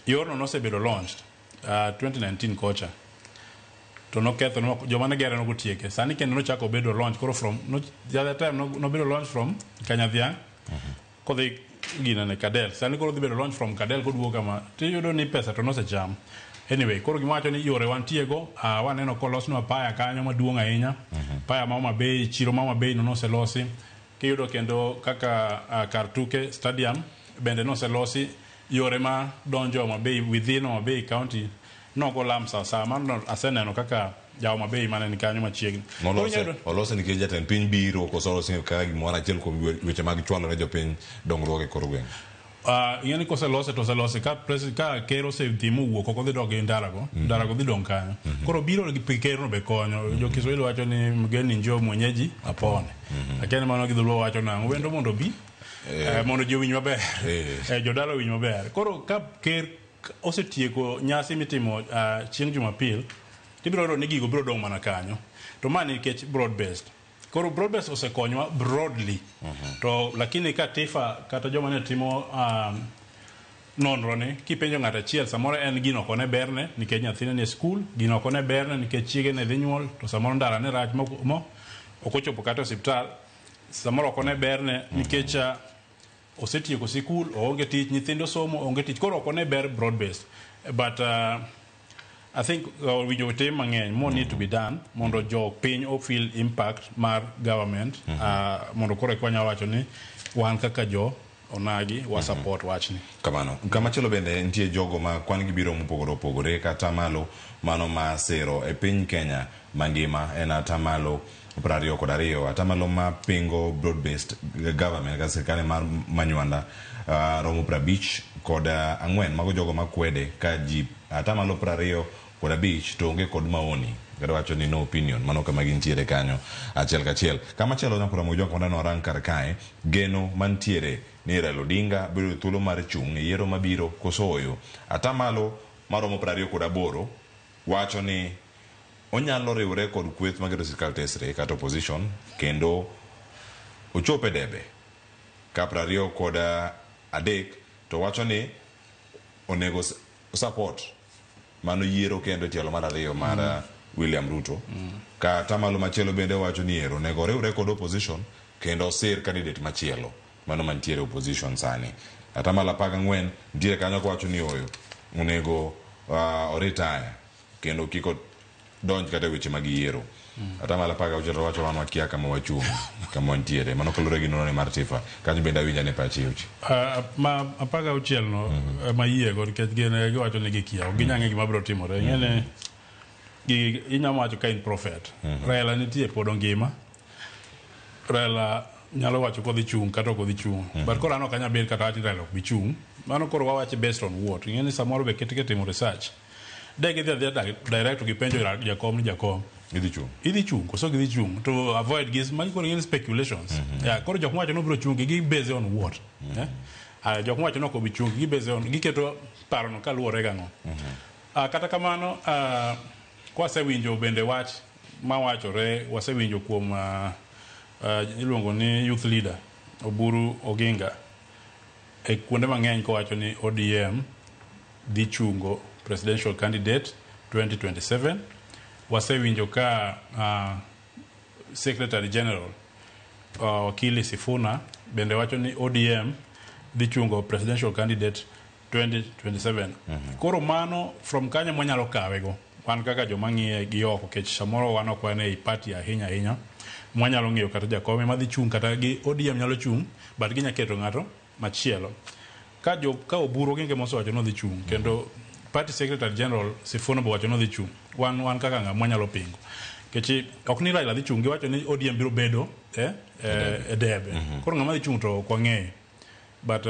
Yorno nosebedo launched 2019 kocha to noketho no, joma ne gere nokotieke sani kendo nochako obedo launch koro from no, the other time nobedo launch from Kanyadhiang' kodhi ginene Kadel sani koro dhi bedo launch from Kadel koduogo kama tiyudo ni pesa to nosecham. Anyway, koro gima wacho ni yore wantie go waneno kolosnwa paya kanyo maduong' ahinya. Paya ma Homa Bay, chiro ma Homa Bay no noselosi. Kiyudo kendo kaka kar tuke stadium bende noselosi. Yore ma donjo Homa Bay within Homa Bay County nogo lam sawasawa. Mano aseneno kaka ja Homa Bay mane ni kanyo machiegni. Olose nikech jatend piny biro koso olose kaka gimoro achiel kuom weche mag chwalo ne jopiny dongruok e kor gweng'. Ing'e ni koselose to oselose ka ka ker osedhi mowuok ok odhi dok gi ndarago. Ndarago dhi dong' kanyo. Koro biro gi ker no be konyo. Jo Kiswahili wacho ni mgeni njoo mwenyeji apone. Akia ni mano gi dholuo wacho nang'o. Wendo mondo obi mondo ji owinj maber. Jodala owinj maber. Koro ka ker osetieko nyasi mitimo chieng' Jumapil tibiro yudo ni gigo biro dong' mana kanyo. To ma nikech broad based. Koro broad based osekonywa broadly. To lakini ka TIFA kata joma ne timo nonro ni kipenjo ng'ato achiel samoro en gino ok one berne nikech nyathine nie skul, gino ok one berne nikech chiege ne dhi nyuol, to samoro ndara ne rach mo ok ochopo kata e osiptal, samoro ok one berne nikech osetieko sikul, oonge tich, nyithindo somo, onge tich, koro ok one ber broad based. But I think winjo tim mang'eny more need to be done mondo jo piny o feel impact mar government mondo koro eka wanyalo wacho ni wan kaka jo Onagi wa support wachni. Kamano. Kamachielo bende nitie jogo ma kwan gi biro mopogore opogore kata malo mano ma sero e piny Kenya mangima en atamalo 22, atamalo ma pingo broad based government kata sirkal mar Manywanda romo 54. Mago jogo makwede ka ji atamalo 25 to onge kod maoni kata wacho ni no opinion. Mano kama gintiere kanyo achiel kachiel. Kamachielo nyakora Mojwang kama warang kar kae geno mantiere ni Raila Odinga bedo thuolo mar chung' e yiero mabiro koso oyo. Atamalo maromo 28 wacho ni onyalo riwre kod kweth maketo sirkal tesre kata opposition kendo ochop e debe. Ka 23 to wacho ni onego support mano yiero kendo tielo mar ariyo mar William Ruto. Ka atamalo machielo bende wacho ni ero onego riwre kod opposition kendo osir candidate machielo mano mantiere opposition sani. Atamalo 14 nitiere kanyo kowacho ni oyo onego oretire kendo kik donj kata weche mag yiero. Atamalo 16 to wacho wan wakia kama wachung' kama wantiere. Mano kaluwore gi nonro mar TIFA. Kanyo bende awinjo ne pachi uchi. Ma 16 no ema yiego nikech gin giwacho ni gikia ok ginyal ng'e gima biro timore. Ing'e ni inyalo wacho ka in prophet. Raila nitie pod ongima. Raila nyalo wacho kodhi chung' kata ok odhi chung'. But koro an ok anyal bet kata wach ni Raila ok bi chung'. Mano koro wawacho based on what? Ing'e ni samoro be kitimo research. De gidhi adhiya direct gipenjo jakom ni jakom. Idhi chung'. Idhi chung' koso gidhi chung' to avoid gis magi koro gin speculations. Yeah, koro jok mawacho ni obiro chung' gi base on what? Jok mawacho ni ok obi chung' gi base on giketo parono kaluwore gang'o. Kata kamano kwasewinjo bende wach mawachore wasewinjo kuom iluongo ni youth leader Oburu Oginga e kuonde mang'eny kowacho ni ODM dhi chungo presidential candidate 2027. Wasewinjo ka Secretary General Wakili Sifuna bende wacho ni ODM dhi chungo presidential candidate 2027. Koro mano from kanyo mwanyalo kawego wan kaka joma ng'iye gi oko nikech samoro wan ok wan ei party ahinya ahinya mwanyalo ng'iyo kata jakom ema dhi chung' kata gi ODM nyalo chung' but ginya keto ng'ato machielo. Ka Oburu Oginga mosewacho ni odhi chung' kendo party secretary general Sifuna be owacho ni odhi chung' wan kaka ng'a mwanyalo pingo nikech ok ni Raila dhi chung' giwacho ni ODM biro bedo e debe. Koro ng'ama dhi chung' to ok wang'eyo but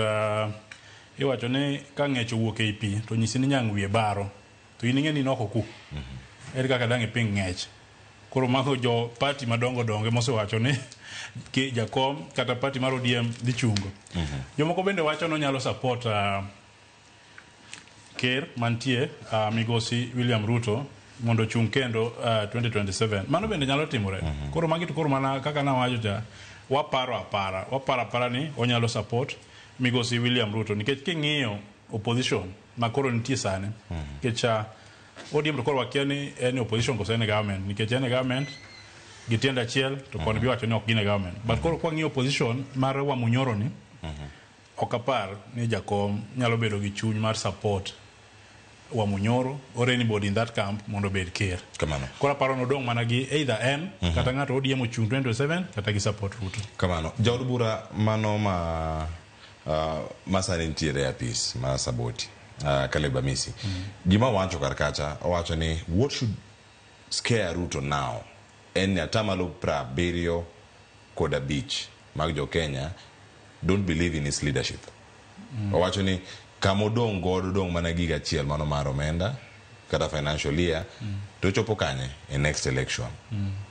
iwacho ni ka ng'ech owuok ei pi to nyisi ni nyang' wiye baro to in ing'e ni in oko ku. Ere kaka dang' iping ng'ech? Koro mago jo party madongo dongo mosewacho ni jakom kata party mar ODM dhi chungo. Jomoko bende wacho ni onyalo support ker mantie migosi William Ruto mondo ochung' kendo 2027. Mano bende nyalo timore. Koro magi to koro mana kaka nawacho cha waparo apara ni onyalo support migosi William Ruto nikech king'iyo opposition ma koro nitie sani nikech ODM to koro wakia ni en opposition koso en e government nikech en e government gi tiende achiel to koni biwacho ni ok gin e government. But koro kwang'iyo opposition mar Wamunyoro ni ok apar ni jakom nyalo bedo gi chuny mar support Wamunyoro or anybody in that camp mondo obed ker. Kamano. Koro aparo ni odong' mana gi either en kata ng'ato ODM ochung' 2027 kata gi support Ruto. Kamano. Jaod bura mano ma masani nitiere e apis ma Saboti, Caleb Amisi. Gima owacho kar kacha, owacho ni what should scare Ruto now en ni atamalo 75 mag jo Kenya don't believe in his leadership. Owacho ni kama odong' godo dong' mana giga achiel mano mar omenda kata financial year to chopo kanye e next election.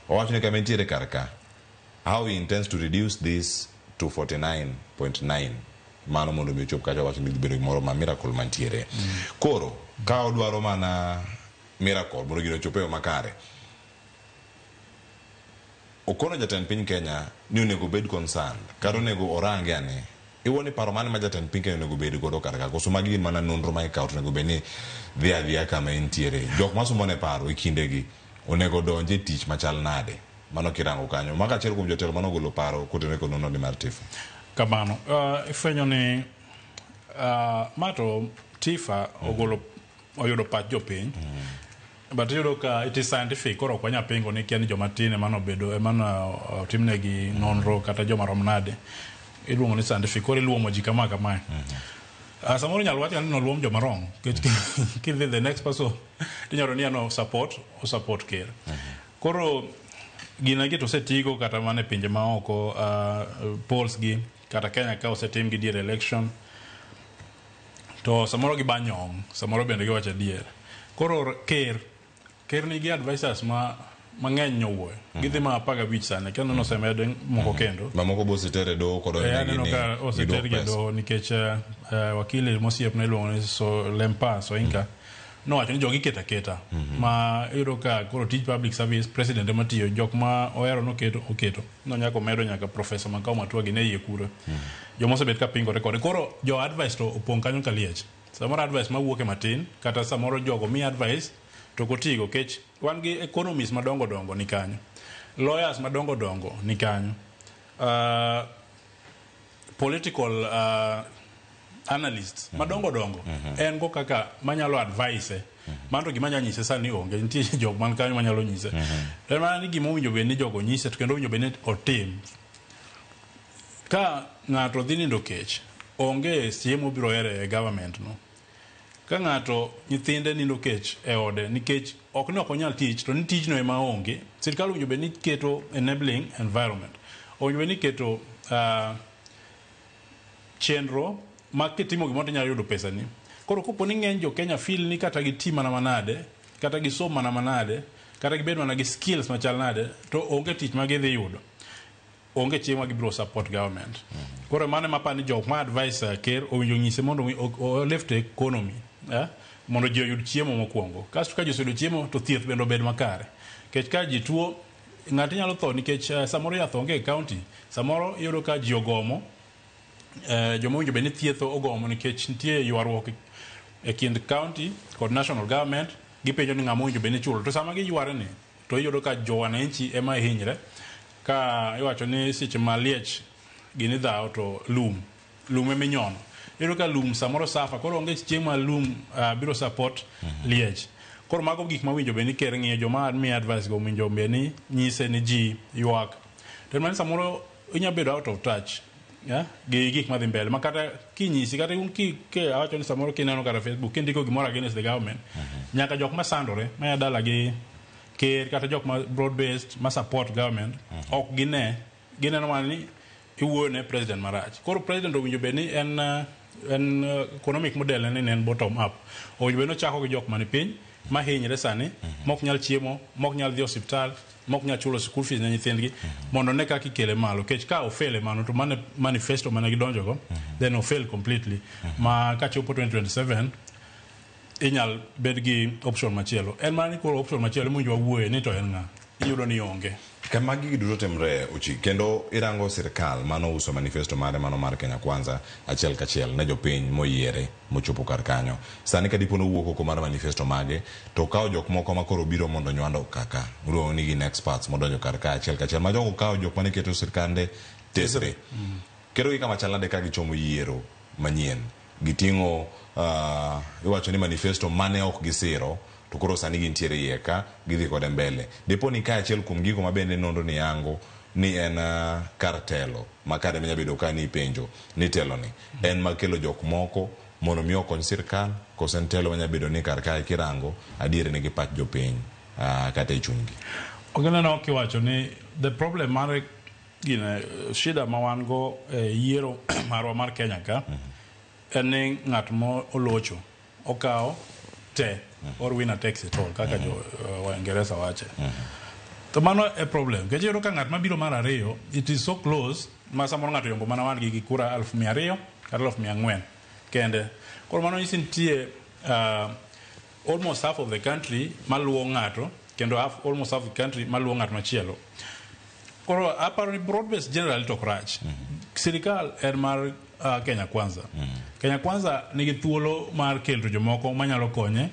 Owacho ni kama entiere kar ka how he intends to reduce this to 49.9 mano mondo mi ochop kacha. Owacho ni dhi bedo gimoro ma miracle mantiere. Koro ka odwaro mana miracle mondo gino ochop e yo makare, okono jatend piny Kenya ni onego obed concerned kata onego orange ane iwuo ni paro mane ma jatend piny Kenya onego bed godo kar ka koso magi gin mana nonro ma ikawo to onego bed ni dhi adhiya kama entiere. Jok masomo ne paro e kindegi onego donj e tich machal nade? Mano kirango kanyo. Mago achiel kuom jotelo mane ogolo paro kotenore kod nonro ni mar TIFA. Kamano. Ifwenyo ni ma to TIFA ogolo oyudo pach jopiny. But iyudo ka it is scientific koro ok wanyal pingo ni kia ni joma tin ema nobedo ema otimnegi nonro kata joma rom nade. Iluongo ni scientific. Koro iluomo ji kama kamae. Samoro inyalo wach ni noluom joma wrong. Nikech kidhi the next person tinyalo ni ano support o support ker. Koro gina gi to osetigo kata mana e pinje maoko polls gi kata Kenya ka osetim gi dier election to samoro gibanyong samoro bende giwacho adier. Koro ker ker nigi advisors ma mang'eny nyowuoyo. Gidhi ma 15 sani kendo nosemed moko kendo. Mamoko be oseter e doho kod Aneno ka oseter gi e doho nikech wakili mosiepne iluongo ni so, Lempa Soinka nowacho ni jogi keto aketa ma iyudo ka koro tij public service president ema tiyo jok ma ohero noketo oketo nonyako omedo nyaka professor Makau Matua gi ne iye kuro joma osebet ka pingore kode koro jo advice to opong' kanyo ka liech samoro advice mawuok e matin kata samoro jogo mi advice to ok otigo kech wan gi economists madongo dongo ni kanyo lawyers madongo dongo ni kanyo political analysts madongo dongo en go kaka manyalo advise mano to gima anya nyise sani onge nitie jok man kanyo manyalo nyise en mana ni gima owinjo bed ni jogo nyise to kendo owinjo bed ni otim ka ng'ato dhi nindo kech onge chiemo biro hero e government no ka ng'ato nyithinde nindo kech e ode nikech ok ni ok onyal tich to ni tijno ema onge sirikal owinjo bed ni keto enabling environment owinjo bed ni keto chenro ma kitimo gimoro tinyalo yudo pesani koro kopo ni ng'eny jo Kenya feel ni kata giti mana manade kata gisom mana manade kata gibed mana gi skills machal nade to onge tich ma gidhi yudo onge chieng' ma gibiro support government koro mano ema aparo ni jok ma advise ker owinjo nyise mondo o lift economy mondo ji oyud chiemo mokwongo kasto ka ji oseyudo chiemo to thieth bende obed makare nikech ka ji tuo ng'ato nyalo tho nikech samoro yath onge e county samoro iyudo ka ji ogomo joma owinjo bed ni thietho ogomo nikech nitie ywaruok e kind county kod national government gipenjo ni ng'ama owinjo bed ni chulo to sama giyware ni to iyudo ka jo wananchi ema hinyre ka iwacho ni seche ma liech gini dhawo to lum lum ema inyono iyudo ka lum samoro safa koro onge chieng' ma lum biro support liech koro mago gik mawinjo bed ni ker ng'iyo joma miye advice go owinjo bed ni nyise ni ji ywak to en mana ni samoro inya bedo out of touch yeah? gi gik madhi mbele ma kata kinyisi kata un ki, ki awacho ni samoro kineno kata Facebook kindiko gimoro against the government nyaka jok masandore maya dala gi ker kata jok ma broad based ma support government ok gine gineno mana ni iwuoyo ne president marach koro president owinjo bed ni en en economic model ne ni en bottom up owinjo bed ni ochako gi jok mani piny mahinyre sani mok nyal chiemo mok nyal dhi osiptal mok nyal chulo school fees ne nyithindgi mondo ne kaka ikele malo nikech ka ofail e mano to mano manifesto mane gidonjogo then ofail completely ma kachopo 2027 inyal bed gi option machielo en mana ni koro option machielo emowinjo wawuoye ni to en ng'a iyudo ni onge Kama gigi duto timre Ochi, kendo irango sirkal mano uso manifesto mare mano mar Kenya Kwanza achiel kachiel ne jopiny moyiere mochopo kar kanyo. Sani ka dipo nowuok oko mar manifesto mage to okawo jok moko ma koro biro mondo nywando kaka iluongo ni gin experts modonjo kar ka achiel kachiel ma jogo kawo jok mane keto sirkande tesre. Kero gi kama chal nade ka gichomo yiero manyien giting'o iwacho ni manifesto mane ok gisiro to koro sani gintiere iye ka gidhi kode mbele dipo ni ka achiel kuom gigo ma bende nonro ni yango ni en kar telo ma kare minya bedo ka ni ipenjo ni telo ni en mar kelo jok moko mondo mi okony sirkal koso en telo manya bedo ni kar kae kirango adier nigi pach jopiny kata e chunygi. Ok ineno kiwacho ni the problem mar gine shida ma wan go e yiero marwa mar Kenya ka en ni ng'at mo olocho okawo te or winner takes it all kaka jo Waingereza wache. To mano e problem nikech iyudo ka ng'at mabiro mar ariyo it is so close ma samoro ng'ato yombo mana wadgi gi kura 200,000 kata 400,000 kende. Koro mano nyisi nitie almost half of the country maluwo ng'ato kendo half, almost half of the country maluwo ng'at machielo. Koro aparo ni broad based generally to ok rach. Sirikal en mar Kenya Kwanza. Kenya Kwanza nigi thuolo mar keto jomoko manyalo konye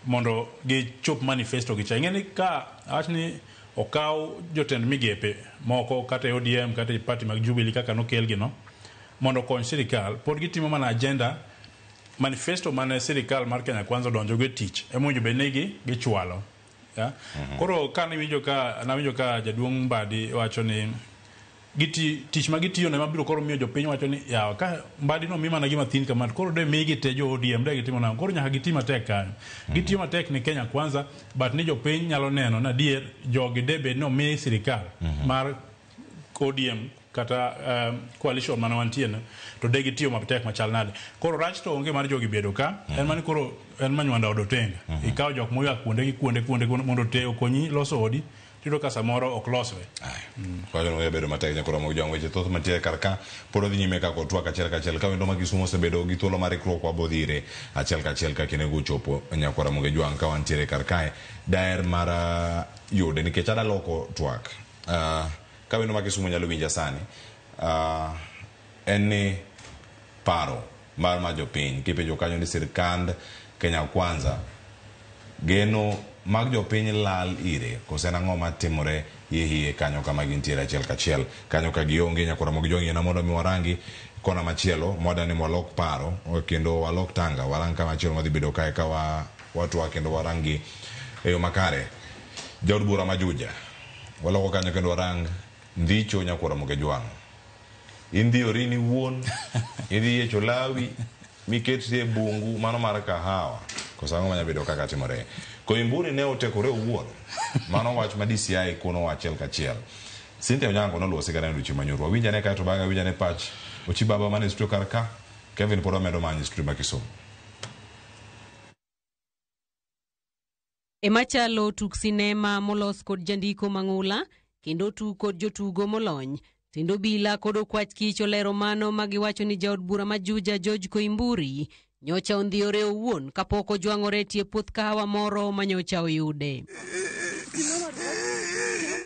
mondo gichop manifesto gi cha. Ing'e ni ka awach ni okaw jotend migepe moko kata e ODM kata e party mag Jubilee kaka nokelgi no mondo okony sirikal pod gitimo mana agenda manifesto mane sirikal mar Kenya Kwanza odonjo go e tich emowinjo bed ni gi gichwalo. Yeah? Koro ka niwinjo ka nawinjo ka jaduong' Mbadi wacho ni Giti tich ma gitiyo no ema biro koro miyo jopiny wacho ni yawa ka Mbadi no mi mana gima thin kama to koro de migi te jo ODM de gitimo nang'o, koro nyaka giti matek kanyo. Gitiyo matek ni Kenya Kwanza, but ni jopiny nyalo neno ni adier jogi de bed ni omi sirikal mar ODM kata coalition mane wantie no, to de gitiyo matek machal nade. Koro rach to onge mar jogi bedo ka, en mani koro en manywanda od otenga. Ikawo jok moya kuonde gi kuonde kuonde mondo te okonyi loso odi, tiyudo ka samoro ok losre. Wacho ni bedo matek nyakoro mag jong weche thoth mantiere kar ka pod odhi nyime kaka otwak achiel kachiel ka wendo ma Kisumu osebedo gi thuolo mar ikruok wabodhire achiel kachiel ka kinde gochopo nyakwara Ramogi Jwang' ka wantiere kar kae daher mar yude nikech ada loko twak ka wendo ma Kisumu nyalo winja sani en ni paro mar jopiny kipenjo kanyo ni sirkand Kenya Kwanza geno mag jopiny lal ire kose en ang'o matimore hie kanyo kama gintiere achiel kachiel kanyo ka gionge nyakwara Ramogi Jwang' yiena mondo mi warangi kona machielo mwada ni walok paro kendo walok tanga warang kama chielo madhi bedo kae ka watwa kendo warangi e yo makare. Jaod bura ma Juja waloko kanyo kendo warang ndicho nyakwara Ramogi Jwang' indhiyori ni wuon idhi yiecho lawi miketri e bungu mano mar kahawa koso ang'o manya bedo kaka timore. Koimburi ne otekore owuon mano wach ma DCI kono achiel kachiel. Cynthia Onyango noluwo sigana e odiochieng' manyoro. Wawinj ane kae to bang'e winj ane pach Ochi Baba mane studio kar ka. Kevin pod wamedo manyo studio ma Kisumu. Emachalo tuk sinema molos kod jandiko mang'ula kendo tuk kod jotugo molony. Kendo bila kod okwach kich olero mano magiwacho ni jaod bura ma Juja George Koimburi nyocha ondhiyore owuon kapok ojwang'ore tie puoth kahawa moro manyocha oyude.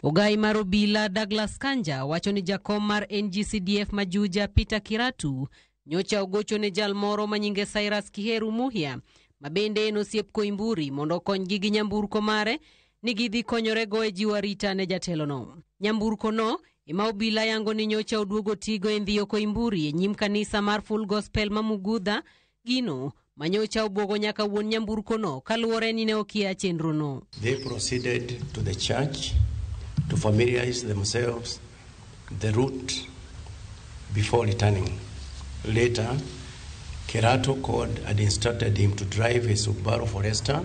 Ogai mar obila Douglas Kanja wacho ni jakom mar NGCDF ma Juja Peter Kiratu nyocha ogocho ne jal moro manyinge Cyrus Kiheru Muhia ma bende en osiep Koimburi mondo okonygi gi nyamburko mare ni gidhi konyorego e jiwo arita ne jatelono. Nyamburko no ema obila yango ni nyocha oduogo tigo e ndhiyo Koimburi e nyim kanisa mar Full Gospel ma Mugudha, gino manyocha obwogo nyaka wuon nyamburko no kaluwore ni ne okia chenrono. They proceeded to the church to familiarize themselves the route before returning. Later, Kerato called and instructed him to drive his Subaru Forester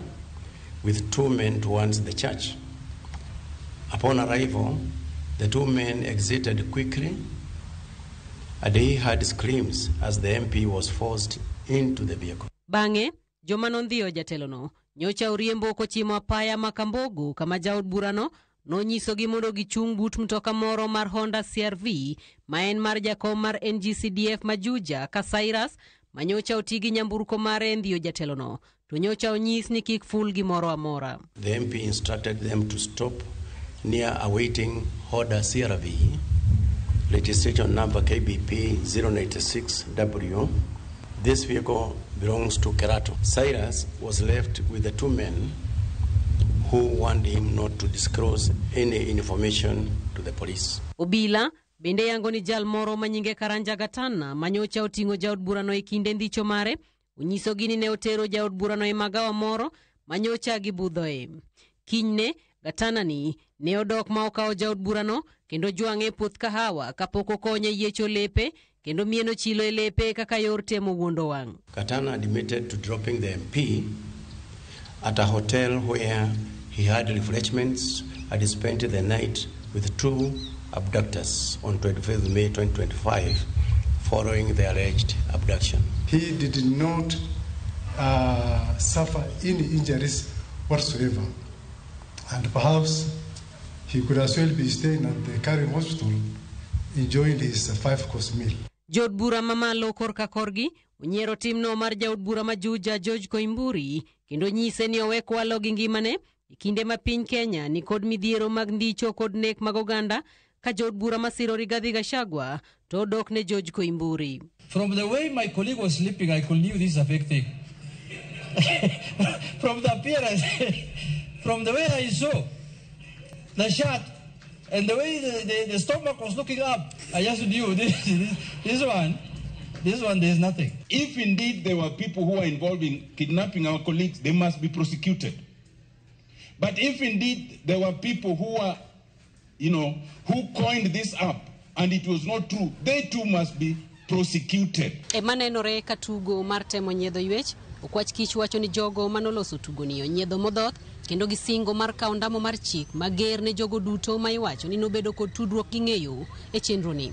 with two men towards the church. Upon arrival, the two men exited quickly and he heard screams as the MP was forced into the vehicle. Bang'e, joma nondhiyo jatelono nyocha oriembo kochimo apaya ma Kambogo kama jaod burano nonyisogi mondo gichung' but mtoka moro mar Honda CR-V ma en mar jakom mar NGCDF ma Juja ka Cyrus manyocha oti gi nyamburko mare e ndhiyo jatelono to nyocha onyis ni kik ful gimoro amora. The MP instructed them to stop near a waiting Honda CR-V, registration number KBP 096W. This vehicle belongs to Kerato. Cyrus was left with the two men who warned him not to disclose any information to the police. Obila bende yango ni jal moro manyinge Karanja Gatana manyocha oting'o jaod burano e kinde ndicho mare onyisogi ni ne otero jaod burano e magawa moro manyocha gibudhoe. Kinyne Gatana ni ne odok ma okawo jaod burano kendo jwang'e e puoth kahawa kapok okonye yiecho lepe kendo mieno chilo e lepe kaka yor temo wuondo wang'. Katana admitted to dropping the MP at a hotel where he had refreshments and spent the night with two abductors on 25th May 2025 following the alleged abduction. He did not suffer any injuries whatsoever. And perhaps he could as well be staying at the Karen Hospital enjoying his five-course meal. Jood bura mamalo korka korgi onyiero timno mar jaod bura ma Juja George Koimburi kendo nyise ni owe kwalo gi ngimane e kinde ma piny Kenya ni kod midhiero mag ndicho kod nek mag oganda ka jood bura masiro Rigathi Gachagua to odok ne George Koimburi. From the way my colleague was sleeping, I could knew this is a fake thing. From the appearance, from the way I saw the shirt and the way the stomach was looking up, I just knew this one, there's nothing. If indeed there were people who were involved in kidnapping our colleagues, they must be prosecuted. But if indeed there were people who were, who coined this up and it was not true, they too must be prosecuted. Ema nenore ka tugo mar temo nyiedho ywech, Okwach Kich wacho ni jogo manoloso tugoni onyiedho modhoth kendo gi singo mar kawo ndamo mar chik mager ne jogo duto ma iwacho ni nobedo kod tudruok gi ng'eyo e chenroni.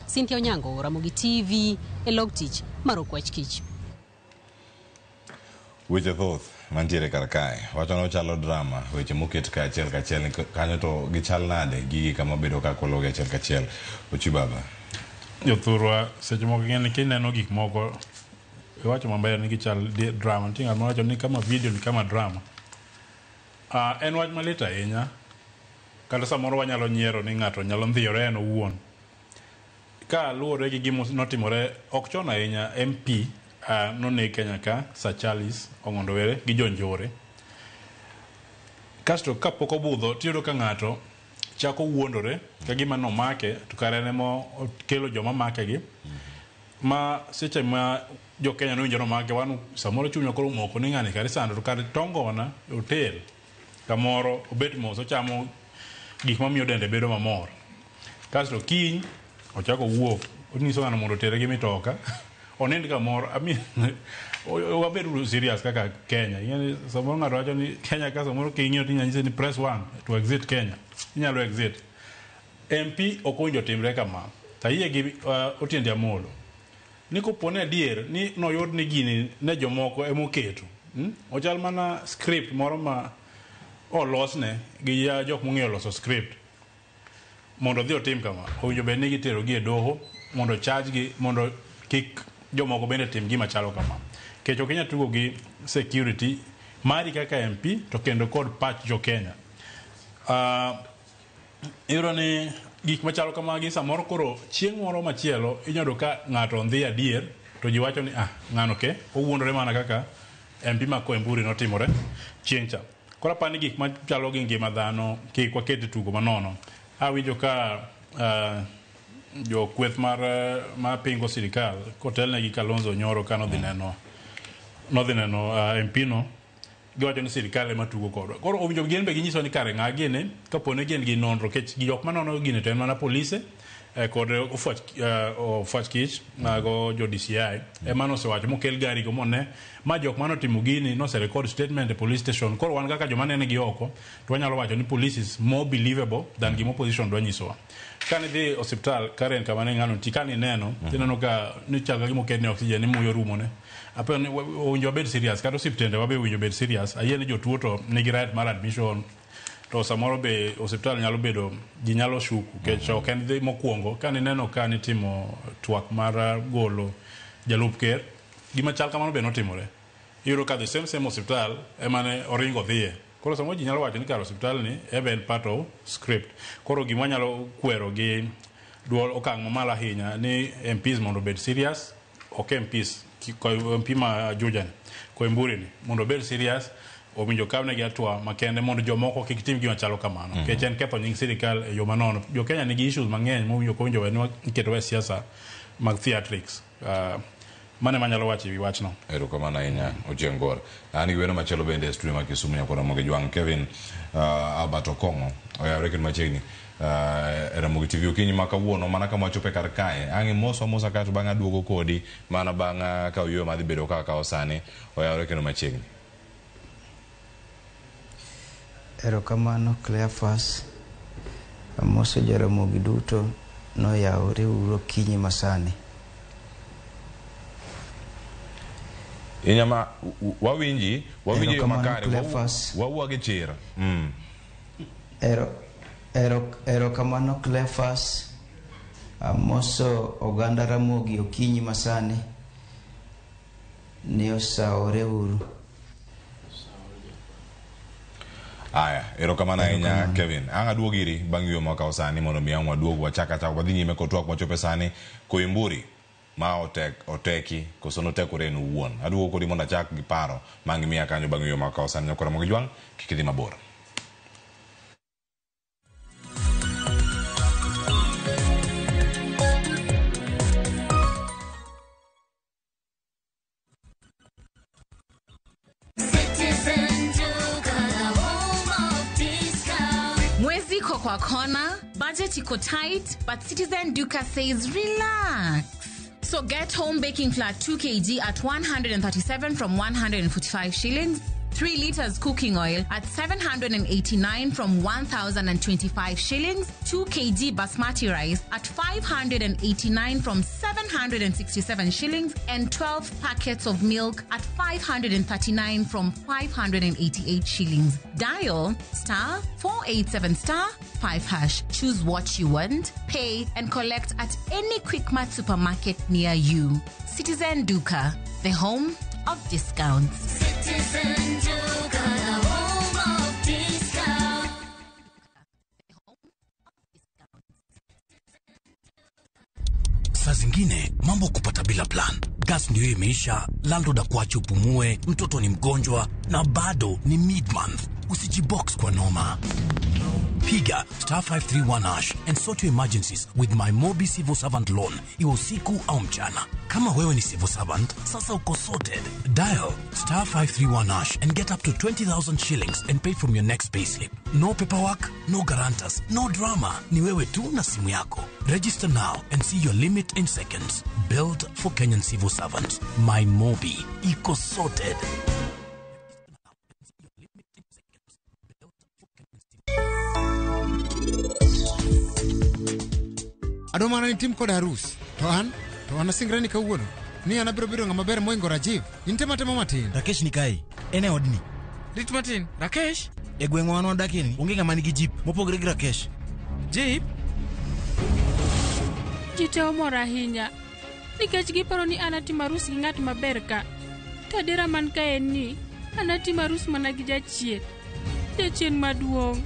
Cynthia Onyango, Ramogi TV, e log tich mar Okwach Kich. Weche thoth mantiere kar kae wacho ni ochalo drama weche moket ka achiel kachiel ni kanyo to gichal nade gigi kama bedo ka kologi achiel kachiel Ochi baba. Jothurwa seche moko ing'e ni kineno gik moko iwacho maber ni gichal drama nitie ng'at mawacho ni kama video ni kama drama. En wach malit ahinya kata samoro wanyalo nyiero ni ng'ato nyalo ndhiyore en owuon. Ka luwore gi gima notimore ok chon ahinya MP noneg Kenya ka Sir Charles Ong'ondo Were gi jonjore. Kasto kapok obudho tiyudo ka ng'ato chako wuondore ka gima nomake to kare en ema okelo joma make gi. Ma seche ma jo Kenya nowinjo nomake wan samoro chunywa koro omoko ni ng'ani kare isando to kare tongona e hotel kamoro obet mos ochamo gik mamiyo dende bedo mamor. Kasto kiny ochako wuok onyiso ng'ano mondo otere gi mitoka onind kamoro. I mean, wabed uru serious kaka Kenya. Ing'e samoro ng'ato wacho ni Kenya ka samoro king'iyo tinya nyisi ni press 1 to exit Kenya. Inyalo exit. MP ok owinjo timre kama. Tayie gi Otiende Amolo. Ni kopo ni adier ni noyud ni gini ne jomoko emoketo. Ochal mana script moro ma olosne gi jok mong'eyo loso script. Mondo odhi otim kama. Owinjo bed ni gitero gi e doho mondo charge gi mondo kik jomoko bende tim gima chalo kama. Nikech ok inyal tugo gi security mari kaka MP to kendo kod pach jo Kenya. Iyudo ni gik machalo kamagi samoro koro chieng' moro machielo inyalo yudo ka ng'ato ndhi adier to ji wacho ni ng'ano ke owuondore mana kaka MP ma Koimburi notimore chieng' cha. Koro aparo ni gik machalo gi ngima dhano kik waket e tugo manono. Awinjo ka jo kweth mar ma pingo sirikal kotelne gi Kalonzo Nyoro ka nodhi neno MP no giwacho ni sirikal ema tugo kodwa. Koro owinjo gin be ginyiso ni kare ng'a gini kapo ni gin gi nonro nikech jok manono gini to en mana polise kod ofwach kich mago jo DCI ema nosewacho mokel gari go mone ma jok manotimo gini nose record statement e police station. Koro wan kaka joma nene gi oko to wanyalo wacho ni police is more believable than gima opposition dwa nyisowa. Kane idhi osiptal Karen kama ne ng'ano nitie kane ineno tineno ka nichal ka gima oketne oxygen ni muya orumone. Apenjo ni owinjo wabed serious kata osiptende wabe owinjo bed serious. Ayie ni jotuo to nigi right mar admission to samoro be osiptal nyalo bedo ji nyalo shuku nikech ok en dhi mokwongo kane ineno ka nitimo twak mar golo jalup ker gima chal kamano be notimore. Iyudo ka the same osiptal ema ne oringo dhiye. Koro samoro ji nyalo wacho ni kar osiptal ni ebe en part of script. Koro gima nyalo kwero gi duol okang' mamalo ahinya ni MPs mondo obed serious, ok MPs, MP ma Juja ni, Koimburi ni, mondo obed serious, owinjo kawnegi hatua makende mondo jomoko kik tim gima chalo kamano. Nikech en ketho nying sirikal e yo manono. Jo Kenya nigi issues mang'eny mowinjo ok owinjo bed ni iketowa e siasa mag theatrics. Mano ema anyalo wacho e wi wachno. Erokamano ahinya Ochieng' Gor. An gi wendo machielo bende e studio ma Kisumu nyakwar Ramogi Jwang' Kevin Albert Okong'o oyawre kendo machiegni e Ramogi TV okinyi ma kawuono mana kama wachope kar kae. Ang' imoswa amosa kae to bang'e aduogo kodi mana bang' ka oyueyo madhi bedo kaka kawo sani oyawre kendo machiegni. Erokamano Cleophas. Amoso Jaramogi duto noyawore uru okinyi masani. Inyama wawinji yo makare wawuo gi chir. Erokamano Cleophas. Amoso oganda Ramogi okinyi masani. Ni osawore uru. Aya, erokamano ahinya Kevin. Ang' aduog iri bang' yueyo mwakawo sani mondo mi ang' waduog wachak achak wadhi nyime kod twak machope sani Koimburi ma oteki koso notekore en owuon. Aduogo kodi mondo achak gi paro ma ang' imiya kanyo bang' yueyo mwakawo sani. Nyakwar Ramogi Jwang' kik idhi mabor. Mwezi iko kwa kona, budget iko tight, but Citizen Duka says relax. So get home baking flour 2 kg at 137 from 145 shillings, 3 liters cooking oil at 789 from 1,025 shillings, 2 kg basmati rice at 589 from 767 shillings, and 12 packets of milk at 539 from 588 shillings. Dial star 487 star 5 hash. Choose what you want, pay, and collect at any Quickmart supermarket near you. Citizen Duka, the home of discounts. Citizen Duka, the home of discount. Saa zingine mambo kupata bila plan. Gas ndio imeisha, landlord akuache upumue, mtoto ni mgonjwa na bado ni mid-month. Usijibox kwa noma. Piga star 531 hash and sort your emergencies with my Mobi Civil Servant Loan, iwe usiku au mchana. Kama wewe ni civil servant, sasa uko sorted. Dial star 531 hash and get up to 20,000 shillings and pay from your next payslip. No paperwork, no guarantors, no drama. Ni wewe tu na simu yako. Register now and see your limit in seconds. Built for Kenyan civil servants. My Mobi. Iko sorted. Adwa mana ni tim kod arus. To an asingra ni kawuono. Ni an abiro bedo ng'ama ber moingo Rajiv. In tema tema matin. Rakesh ni kae. En e odni. Rit matin. Rakesh? E gweng'wa wan wadakie ni, onge ng'ama nigi jeep mopogore gi Rakesh. Jeep? Ji te omor ahinya nikech giparo ni an atimo arus gi ng'at maber ka. To adiera man ka en ni an atimo arus mana gi jachien. Jachien maduong'.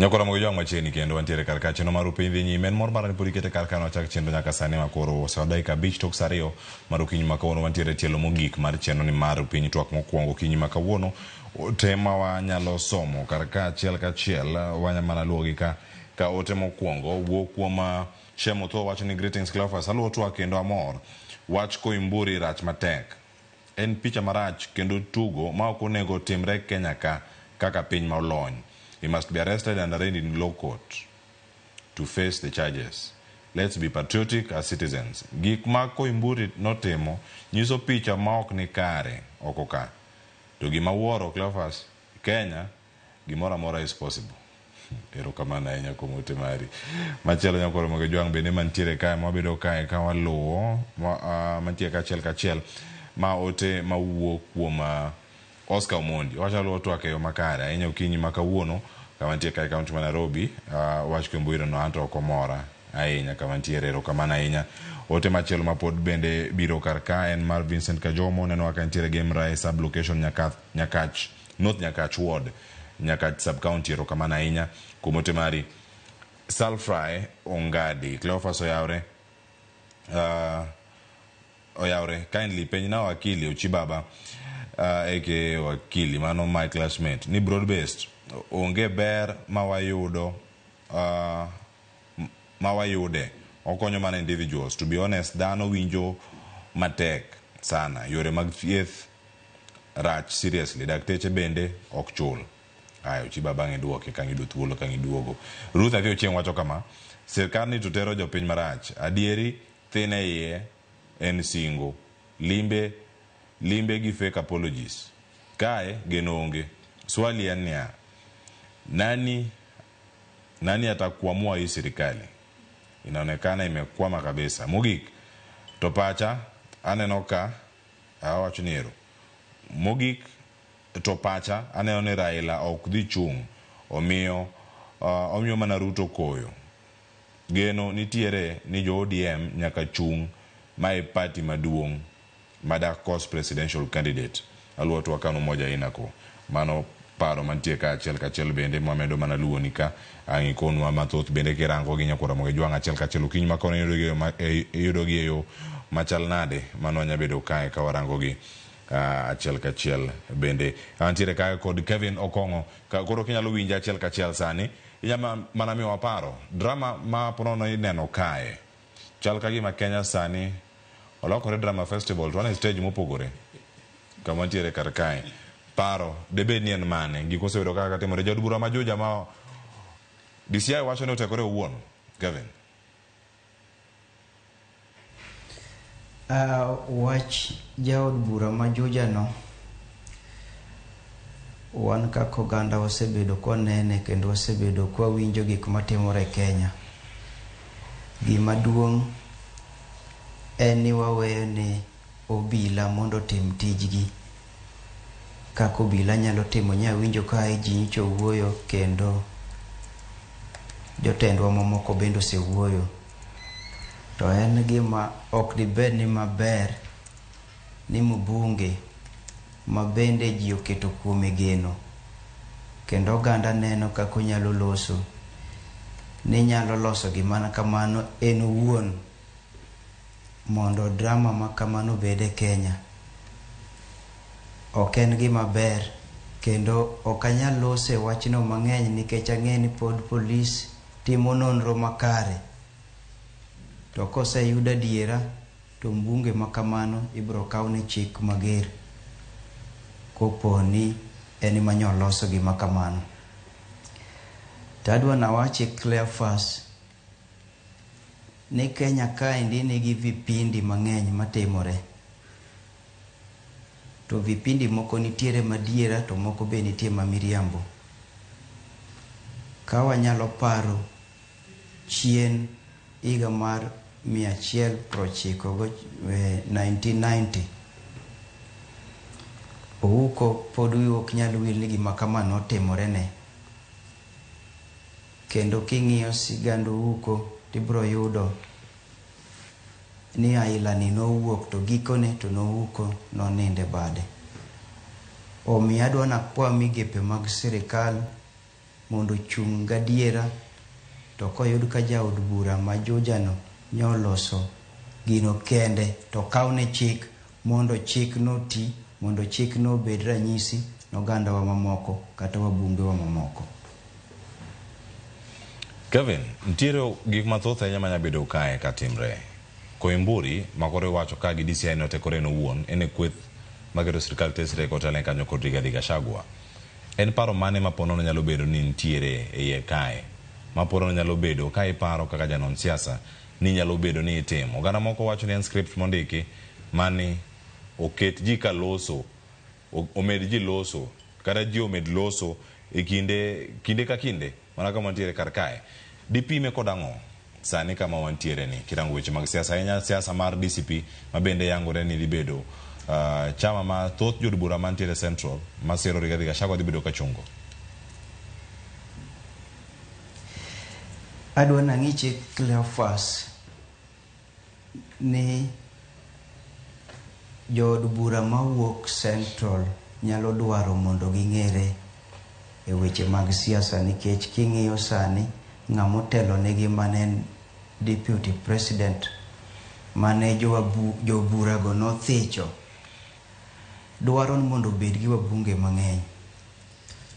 Nyakora mogi jwang' machiegni kendo wantiere kar ka chenro mar Upiny dhi nyime. En mor mara ni pod ikete kar kano chak chenro nyaka sani ma koro sa dakika 5 tok sa 2 mar okinyi ma kawuono. Wantiere tielo mogik mar chenro ni mar Upiny twak mokwongo okinyi ma kawuono. Ote ma wanyalo somo kar ka achiel kachiel wanya mana luwogi ka ote mokwongo wuok kuom Shemo Tho wacho ni greetings Cleophas, aluwo twak kendo amor. Wach Koimburi rach matek. En picha marach kendo tugo ma ok onego timre Kenya ka kaka piny ma olony. He must be arrested and arraigned in law court to face the charges. Let's be patriotic as citizens. Gik ma Koimburi notimo nyiso picha ma ok ni kare oko ka. To gima wuoro Cleophas, Kenya, gimoro amora is possible. Erokamano ahinya kuom ote mari. Machielo nyakwaro Mogi Jwang' bende mantiere kae mawabedo kae ka waluwo mantie kachiel kachiel ma ote mawuok kuom Oscar Omondi. Wacho luwo twak e yo makare ahinya okinyi ma kawuono kama nitie kae kaunti ma Nairobi. Wach Koimburi no anto ok omora ahinya kama nitiere. Erokamano ahinya. Ote machielo ma pod bende biro kar ka en mar Vincent Kajomo. Neno ka nitiere Game Rai sub location Nyakach, North Nyakach Ward, Nyakach sub county. Erokamano ahinya kuom ote mari. Salfry Ongadi, Cleophas Oyawre, Oyawre kindly penj na wakili Ochibaba aka wakili mano my classmate ni broad based onge ber ma wayudo ma wayude okonyo mana individuals. To be honest, dhano winjo matek sana, yore mag thieth rach seriously, dakteche bende ok chul. Ayo Ochibaba bang'e duoke ka ng'ido thuolo ka ng'iduogo. Ruth Athi Ochieng' wacho kama, sirkal ni to tero jopiny marach, adieri thin e iye en singo limbe limbe gi fake apologies kae geno onge. Swali en niya, nani atakuamua hii serikali? Inaonekana imekwama kabisa. Mogik to pacha aneno ka awacho ni ero. Mogik to pacha aneno ni Raila ok dhi chung', omiyo mana Ruto koyo. Geno nitiere ni jo ODM nyaka chung' ma e party maduong' madak kos presidential candidate. Aluwo twak kano moja inako. Mano paro mantie ka achiel kachiel bende mwamedo mana luwoni ka ang' ikonwa mathoth bende kirango gi nyakwar Ramogi Jwang' achiel kachiel okinyi ma kono iyudogi e yo machal nade mano wanya bedo kae ka warango gi achiel kachiel bende antiere kae kod Kevin Okong'o ka koro kinyalo winja achiel kachiel sani inyalo mana miyowa paro drama ma ponono ineno kae chal ka gima Kenya sani olokore drama festival to wan e stage mopogore kama wantiere kar kae paro debed ni en mane gik oseyudo kaka timore jaod bura ma Juja ma DCI wacho ni otekore owuon Kevin. Wach jaod bura ma Juja no wan kaka oganda wasebedo kwanene kendo wasebedo kwawinjo gik matimore e Kenya. Gima duong' en ni waweyo ne obila mondo otim tijgi kaka obila nyalo timo. Nyawinjo ka IG nyocha owuoyo kendo jotendwa mamoko bende osewuoyo. To en gima ok dibed ni maber ni mbunge ma bende ji oketo kuome geno kendo oganda neno kaka onyalo loso ni nyalo loso gima kamano en owuon mondo drama ma kamano obed e Kenya. Ok en gima ber kendo ok anyal loso e wachno mang'eny nikech ang'e ni pod polis timo nonro makare. To koseyud adiera to mbunge ma kamano ibiro kawne chik mager kopo ni en ema nyo oloso gima kamano. To adwa nawachi Cleophas ni Kenya kaendi nigi vipindi mang'eny matimore. To vipindi moko nitiere madiera to moko be nitie ma miriambo. Ka wanyalo paro chien higa mar 190 1990 Ouko pod wiwa ok nyal wil ni gima kama notimore ne. Kendo king'iyo sigand Ouko tibiro yudo ni aila ni nowuok to gikone to nouko nonindo e bade. Omiyo adwa nakwa migepe mag sirikal mondo ochung' gadiera to koyud ka jaod bura ma Juja no nyoloso gino kende to kawne chik mondo chik noti mondo chik no obed ranyisi ne ogandawa mamoko kata wabungewa mamoko. Kevin, nitiere gik mathoth ahinya manya bedo kae katimre. Koimburi ma koro iwacho ka gi DCI notekore en owuon en e kweth maketo sirikal tesre kotelo kanyo kod Rigathi Gachagua. En paro mane ma ponono nyalo bedo ni nitiere e iye kae? Ma ponono nyalo bedo ka iparo kaka janon siasa ni nyalo bedo ni itimo. Oganda moko wacho ni en script mondiki mani oket ji ka loso, omed ji loso, kata ji omed loso e kinde ka kinde mana kama wantiere kar kae. Dipime kod ang'o sani kama wantiere ni kirango weche mag siasa ahinya siasa mar DCP ma bende yangore ni dhi bedo chama ma thoth jood bura mantiere Central masiro Rigathi Gachagua dhi bedo kachungo. Adwa nang'iche Cleophas ni jood bura mawuok Central nyalo dwaro mondo ging'ere e weche mag siasa nikech king'iyo sani ng'ama otelo negi mane en deputy president mane joburago nothicho dwaro ni mondo obed gi wabunge mang'eny.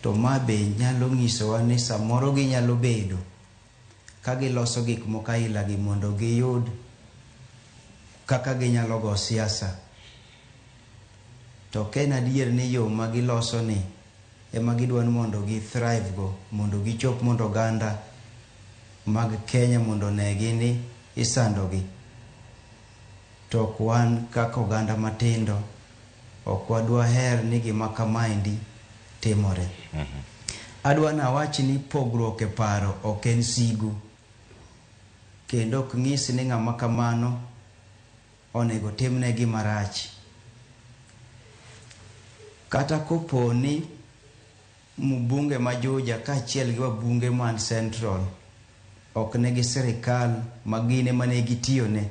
To ma be nyalo nyisowa ni samoro ginyalo bedo ka giloso gik moko aila gi mondo giyud kaka ginyalo go siasa. To ok en adier ni yo ma giloso ni ema gidwa ni mondo gi thrive go mondo gichop mondo oganda mag Kenya mondo onegi ni isandogi. To ok wan kaka oganda matindo ok wadwa her ni gima kamaendi timore. Adwa nawach ni pogruok e paro ok en sigu kendo ok nyis ni ng'ama kamano onego timne gima rach. Kata kopo ni mbunge ma Juja kaachiel gi wabunge man Central ok nigi sirikal ma gin ema ne gitiyone,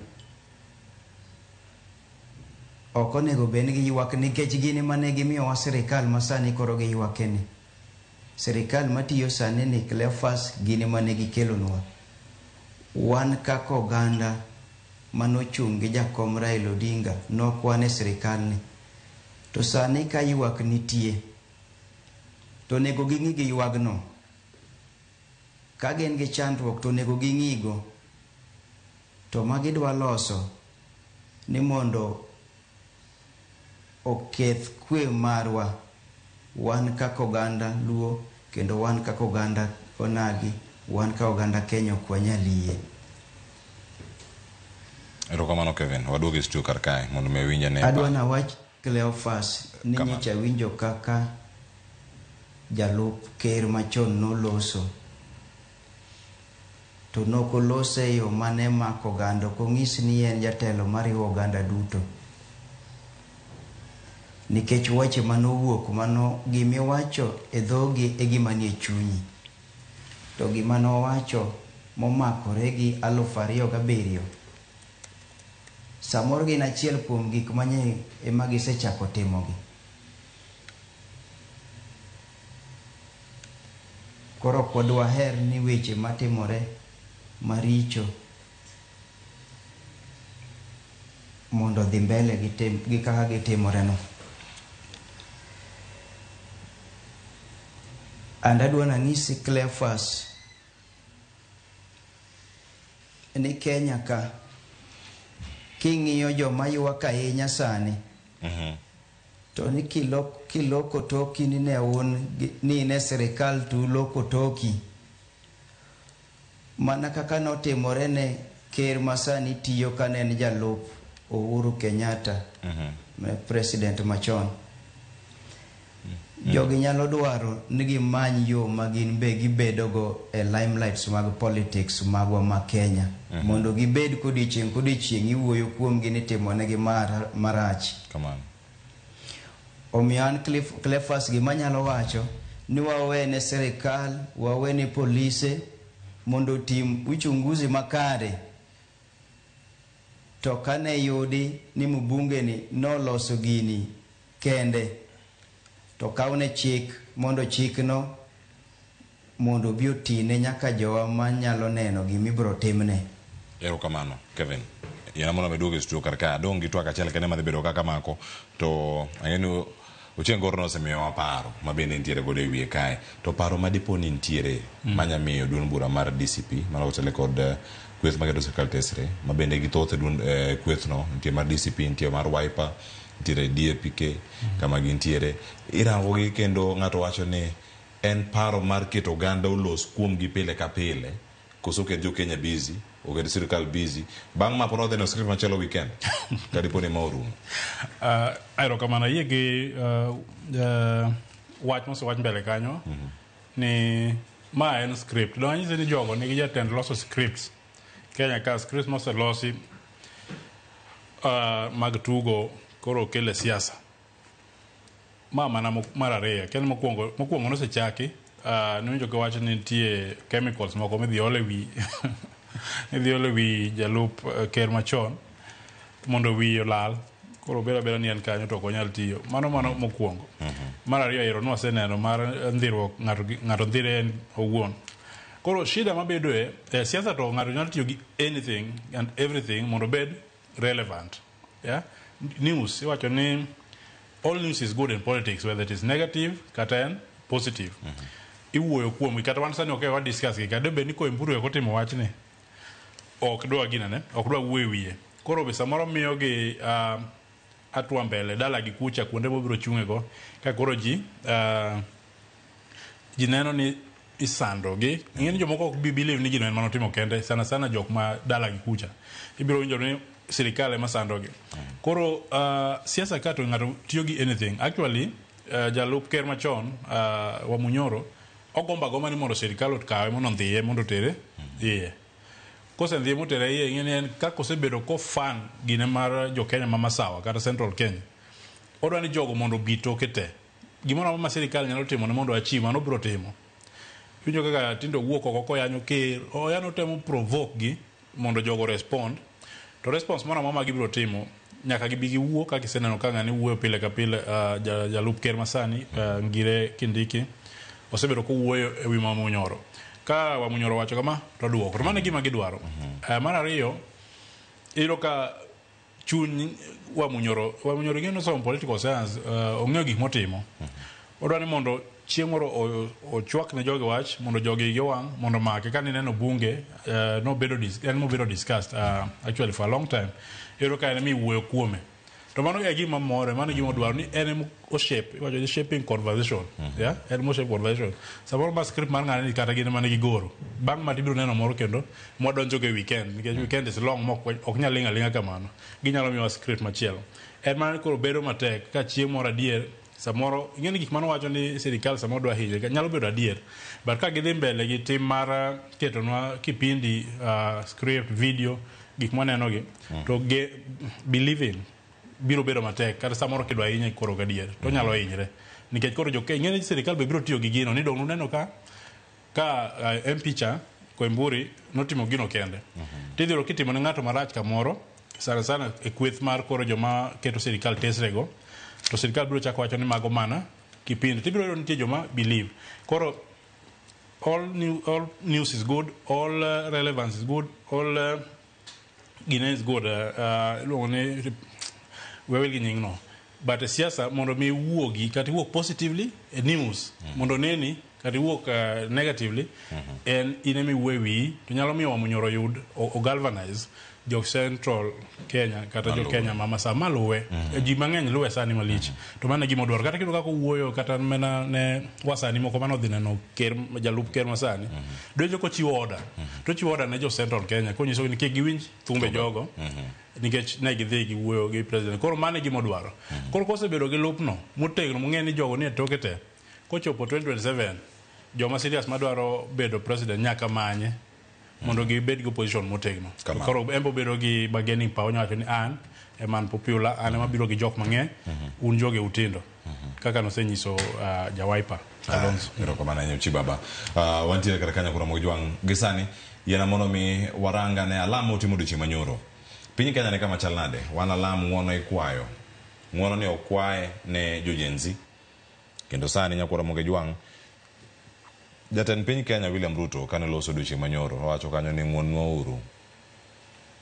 ok onego bed ni giywak nikech gin ema ne gimiyowa sirikal ma sani koro giywakeni. Sirikal matiyo sani ni Cleophas gin ema ne gikelonwa. Wan kaka oganda manochung' gi jakom Raila Odinga nok wan e sirikal ni. To sani ka ywak nitie, to onego ging'i gi ywagno. Ka gin gi chandruok to onego ging'igo. To ma gidwa loso ni mondo oketh kwe marwa wan kaka oganda Luo kendo wan kaka oganda Onagi, wan kaka oganda Kenya ok wanyal yie. Erokamano Kevin, waduogo e studio kar kae mondo mi winj ane. Adwa nawach Cleophas ni nyocha awinjo kaka jalup ker machon noloso. To nok olose e yo mane mako oganda, ok onyis ni en jatelo mariwo oganda duto. Nikech weche manowuok mano gimiwacho e dhogi e gima nie chunyi. To gima nowacho momakore gi 2007, samoro gin achiel kuom gik manye ema gisechako timogi. Koro ok wadwaher ni weche matimore maricho mondo odhi mbele gi tim, gi kaka gitimore no. And adwa nang'isi Cleophas ni Kenya ka king'iyo joma ywak ahinya sani to ni kiloko toki ni ne un ni in e sirikal to uloko toki mana kaka notimore ne ker masani tiyo kane en jalup Uhuru Kenyatta, president machon. Jogi nyalo dwaro ni gimany yo ma gin be gibedogo e limelights mag politics magwa ma Kenya mondo gibed kodiochieng' kodiochieng' iwuoyo kuomgi ni timonegi marach. Kamano. Omiyo an Cleophas gima anyalo wacho ni wawene sirikal, wawene polise mondo otim uchunguzi makare. To kane yudi ni mbunge ni noloso gini kende, to kawne chik mondo chikno mondo obi otine nyaka jowa manyalo neno gima ibiro timne. Erokamano Kevin. Yiena mondo aduog e studio kar ka. Adong' gi twak achiel kende madhi bedo kaka mako to ang'e ni Ochieng' Gor nosemiyowa paro ma bende nitiere godo e wiye kae. To paro ma dipo ni nitiere manya miyo duond bura mar DCP mano otele kod kweth maketo sirkal tesre ma bende gi thoth e duond kwethno nitie mar DCP, nitie mar Wiper, nitiere DAPK kama gintiere. Irango gi kendo ng'ato wacho ni en paro mar keto oganda olos kuomgi pile ka pile koso oket jo Kenya busy, oket sirkal busy. Bang' ma pod wadhi neno script machielo weekend ka dipo ni ma orumo. Erokamano ayie gi wach mosewach mbele kanyo ni ma en script. Donge anyisi ni jogo nigi jatend loso scripts. Kenya ka scripts moselosi mag tugo koro okel e siasa. Ma mana mar ariyo. Ken mokwongo nosechaki niwinjo kiwacho ni nitie chemicals moko midhi ol e wi idhi ol e wi jalup ker machon mondo wiye olal. Koro obed abeda ni en kanyo to ok onyal tiyo. Mano mokwongo. Mar ariyo ero nwaseneno mar ndhiruok ng'ato ndhire en owuon. Koro shida mabedoe e siasa to ng'ato nyalo tiyo gi anything and everything mondo obed relevant. Yeah? News iwacho ni all news is good in politics whether it is negative kata en positive. Iwuoyo kuomgi kata wan sani ok wa discuss gi kata bed ni Koimburi ok otimo wachni ok dwa ginene ok dwa wuoyo e wiye. Koro be samoro miyo gi hatua mbele dala gi kucha kuonde mobiro chung'e go ka koro ji neno ni isando gi. Ing'e ni jomoko ok bi believe ni gino en manotimo kende sana sana jok ma dala gi kucha. Ibiro winjo ni sirikal ema sando gi. Koro siasa ka to ng'ato tiyo gi anything. Actually jalup ker machon Wamunyoro ogombo agomba ni mondo sirikal okawe mondo ondhiye mondo otere iye. Kosendhiye motere iye ing'e ni en kaka osebedo kofan gine mar jo Kenya ma Masawa kata Central Kenya. Odwa ni jogo mondo obi toke te. Gimoro amora ma sirikal nyalo timo ne mondo achieve mano obiro timo. Iwinjo kaka tinde owuok oko koyanyo ker, oyano temo provoke gi mondo jogo respond. To response moro amora ma gibiro timo nyaka gibi giwuo kaka iseneno ka ng'ani wuoyo pile ka pile jalup ker masani Ngire Kindiki Osebedo kowuoyo e wi Wamunyoro. Ka Wamunyoro wacho kama to duoko. To mano e gima gidwaro. Mar ariyo, iyudo ka chuny Wamunyoro, Wamunyoro ing'e nosomo political science, ong'eyo gik motimo. Odwa ni mondo chieng' moro ochwak ne jogi wach mondo jogi igi owang' mondo omake. Ka nineno bunge, nobedo en mobedo discussed actually for a long time. Iyudo ka en ema iwuoyo kuome. To mano e gima more, mano e gima odwaro ni en ema oshape, iwacho ni shaping conversation. Yeah, en ema oshape conversation. Samoro ma script mar ng'ane ni kata gin ema ne gigoro. Bang' ma tibiro neno moro kendo mwadonjo go e weekend, nikech weekend is long mok ok nyal ling' aling'a kamano. Ginyalo miyowa script machielo. En mana ni koro bedo matek ka chieng' moro adier samoro ing'e ni gik mane wacho ni sirikal samoro dwa hinye nyalo bedo adier, but ka gidhi mbele gi tim mar ketonwa kipindi, script, video, gik mwaneno gi, to believing biro bedo matek. Kata samoro kidwa hinye koro gadier to onyalo hinyre nikech koro jo ing'e ni sirikal be biro tiyo gi gino ni dong uneno ka MP cha Koimburi notimo gino kende. Tidhi yudo kitimo ne ng'ato marach kamoro, sana sana e kweth mar koro joma keto sirikal tesrego, to sirikal biro chako wacho ni mago mana kipindi. Tibiro yudo nitie joma believe. Koro all news is good, all relevance is good, all gine is good. Iluongo ni wewil gi nying no. But e siasa mondo mi iwuogi kata iwuok positively e news, mondo neni kata iwuok negatively, en in ema iwuoyo e wiyi to nyalo miyo Wamunyoro yud o galvanize jo Central Kenya kata jo Kenya ma masa maluwe. Ji mang'eny luwe sani malich. To mano e gima odwaro. Kata kiyudo kaka owuoyo kata mana ne wasani moko mane odhi neno ker, jalup ker masani. Donjo kochiwo order. To ochiwo order ne jo Central Kenya konyisogi ni kik giwinj thumbe jogo. Nikech ne gidhi giwuoyo gi president. Koro mano e gima odwaro. Koro kosebedo gi lupno motegno mong'e ni jogo nie toke te, kochopo 2027 joma serious madwaro bedo president nyaka manye mondo gibed gi opposition motegno. Koro en bo bedo gi bargaining power, onyalo wacho ni an ema an popular, an ema biro gi jok mang'eny, un joge utindo. Kaka nosenyiso ja Wiper Kalonzo. Erokamano ahinya Uchi Baba. Wantiere kar kanyo koro Mojwang' gi sani yiena mondo mi waranga ne alam motimo odiochieng' manyoro. Piny Kenya ni kama chal nade? Wan alam ng'uono ikwayo. Ng'uono ni okwaye ne jo Gen Z. Kendo sani nyakwara Mojwang' jatend piny Kenya William Ruto kane loso odiochieng' manyoro owacho kanyo ni ng'uonwa uru.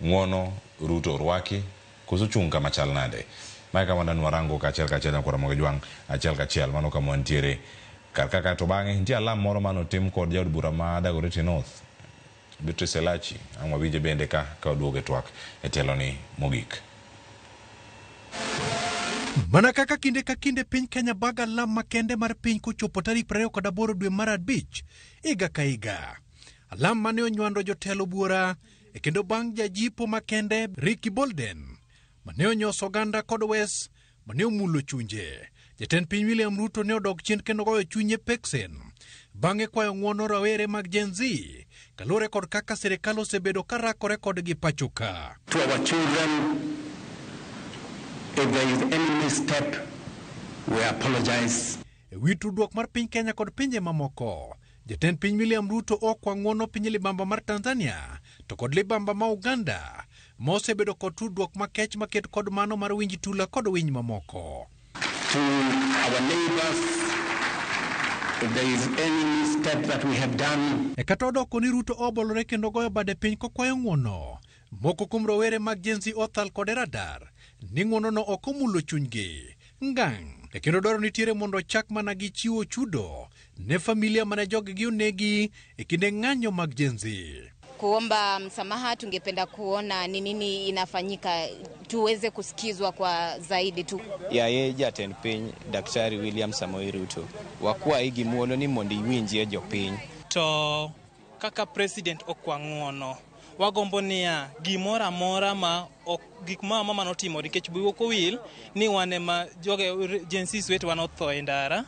Ng'uono Ruto orwaki koso chung' kama chal nade? Mae kama wadwa ni warango kachiel kachiel nyakwara Mojwang' achiel kachiel mano kama wantiere kar kaka to bang'e nitie alam moro manotim kod jaod bura ma Dagoretti North Beatrice Elachi ang' wawinje bende ka waduogo e twak e tielo ni mogik. Mana kaka kinde ka kinde piny Kenya baga alam makende mar piny kochopo tarik 28 dwe mar 5 higa ka higa. Alam mane onywando jotelo buora e kendo bang' jajipo makende Ricky Bolden mane onyoso oganda kod wes mane omulo chunje. Jatend piny William Ruto ne odok chien kendo goyo chunye peksen bang'e kwayo ng'uono rawere mag Gen Z kaluwore kod kaka sirikal osebedo ka rakore kodgi pacho ka. To our children, if there is any misstep, we apologize. E wi tudruok mar piny Kenya kod pinje mamoko, jatend piny William Ruto okwa ng'uono piny libamba mar Tanzania to kod libamba ma Uganda ma osebedo kod tudruok makech maket kod mano mar winj tula kod winy mamoko. To our neighbors, if there is any misstep that we have done. E kata odoko ni Ruto obolore kendo goyo bade piny kokwayo ng'uono, moko kuom rowere mag Gen Z othal kode radar ni ng'uonono ok omulo chunygi ngang'. E kendo dwaro nitiere mondo ochak mana gi chiwo chudo ne familia mane joggi onegi e kinde ng'anyo mag Gen Z. Kuomba msamaha, tungependa kuona ni nini inafanyika tuweze kusikizwa kwa zaidi tu. Yaye jatend piny Daktari William Samoei Ruto, wakwayi gi muolo ni mondo iwinjie jopiny. To kaka president okwa ng'uono, wagombo niya gimoro amora ma ok gik ma mama notimo nikech wiwa ok owil ni wan ema joge Gen Z wetewa notho e ndara.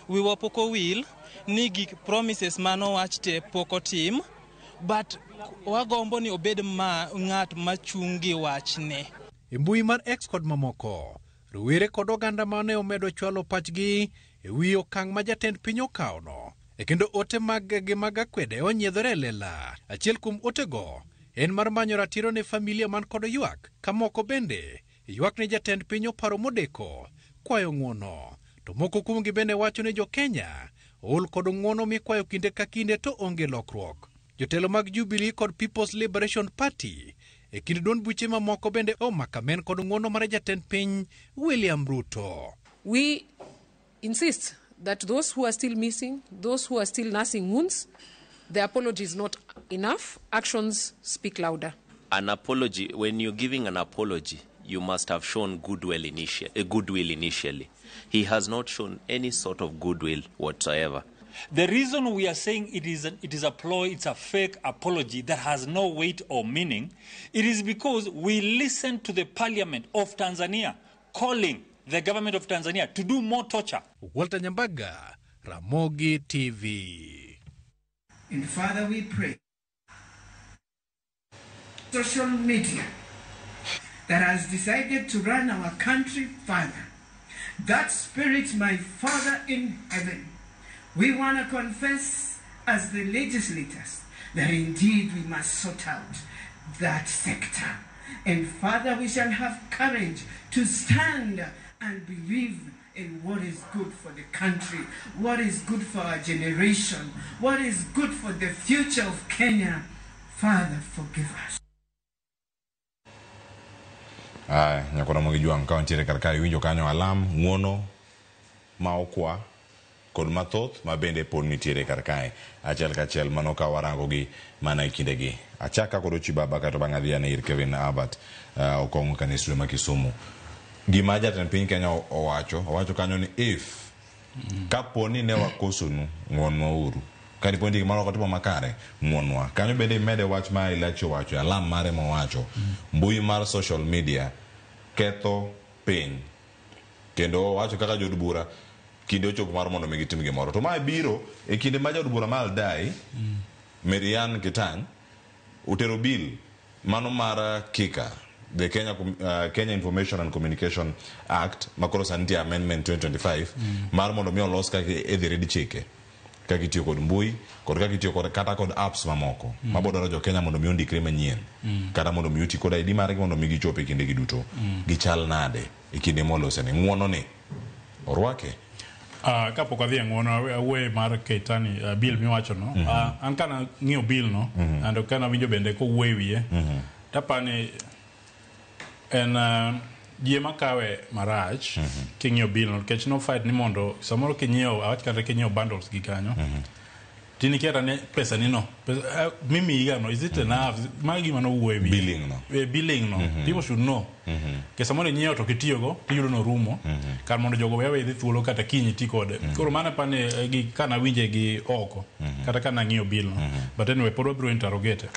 Wiwa pok owil ni gik promises manowach te pok otim, but wagombo ni obed ma ng'at machung' gi wachne. E mbui mar X kod mamoko, rowere kod oganda mane omedo chwalo pachgi e wi okang' ma jatend piny okawono. E kendo ote mag gi mag akwede onyiedhore e lela. Achiel kuom otego en mar manyo ratiro ne familia man kod ywak, ka moko bende ywak ni jatend piny oparo modeko kwayo ng'uono. To moko kuomgi bende wacho ni jo Kenya Ool kod ng'uono mikwayo kinde ka kinde to onge lokruok. Jotelo mag Jubilee kod People's Liberation Party e kind duond buche mamoko bende omako amen kod ng'uono mar jatend piny William Ruto. We insist that those who are still missing, those who are still nursing wounds, the apology is not enough. Actions speak louder. An apology, when you're giving an apology, you must have shown goodwill initially. He has not shown any sort of goodwill whatsoever. The reason we are saying it is a ploy, it's a fake apology that has no weight or meaning, it is because we listened to the parliament of Tanzania calling the government of Tanzania to do more torture. Walter Nyambaga, Ramogi TV. And Father, we pray. Social media that has decided to run our country, Father, that spirit, my Father in heaven, we want to confess as the legislators that indeed we must sort out that sector. And Father, we shall have courage to stand and believe in what is good for the country, what is good for our generation, what is good for the future of Kenya. Father, forgive us. Aya, nyakora Ramogi Jwang' ka wantiere kar kae iwinjo kanyo alam, ng'uono ma okwa kod mathoth ma bende pod nitiere kar kae. Achiel kachiel mano ka warango gi mana e kindegi. Achaka kod Ochi Baba kato bang' adhi ane ir Kevin Albert Okong'o kane studio ma Kisumu. Gima jatend piny Kenya owacho kanyo ni if kapo ni ne wakosonu, ng'uonwa uru. Ka dipo ni gimoro ok otimo makare, ng'uonwa. Kanyo bende imede wach ma Ilachi owacho, alam mare mowacho. Mbui mar social media ketho piny. Kendo owacho kaka jood bura kinde ochopo mar mondo mi gitim gimoro. To mae biro e kinde ma jaod bura ma Aldai, Marianne Kitany, otero bill mano mar KICA, the Kenya Information and Communication Act, makoro sani nitie amendment 2025, mar mondo mi olos kaka idhi rid chike, kaka itiyo kod mbui, kod kaka itiyo kod kata kod apps mamoko mabiro dwaro jo Kenya mondo mi ondikre manyien, kata mondo mi oti kod ID margi mondo mi gichop e kindegi duto. Gichal nade e kinde molosene? Ng'uono ni orwake? Kapok adhi e ng'uono, awuoye mar Keitany, bill miwacho no. An kana ng'iyo bill no, and kana winjo bende kowuoyo e wiye, tapani en ji ema kawe marach king'iyo bill no, nikech no fight ni mondo samoro kinyiewo, awach kata kinyiewo bundles gi kanyo, tinikia kata ni pesa ni no, pesa, mimiyi ga no, is it enough? Magi gima nowuoyo e wiye. Billing no. Billing no. People should know. Ke samoro inyiewo to kitiyogo, tiyudo norumo, kar mondo jogo we dhi thuolo kata kiny ti kode. Koro mano apani gi kana winje gi oko, kata kana ng'iyo bill no. But anyway, pod wabiro interrogate.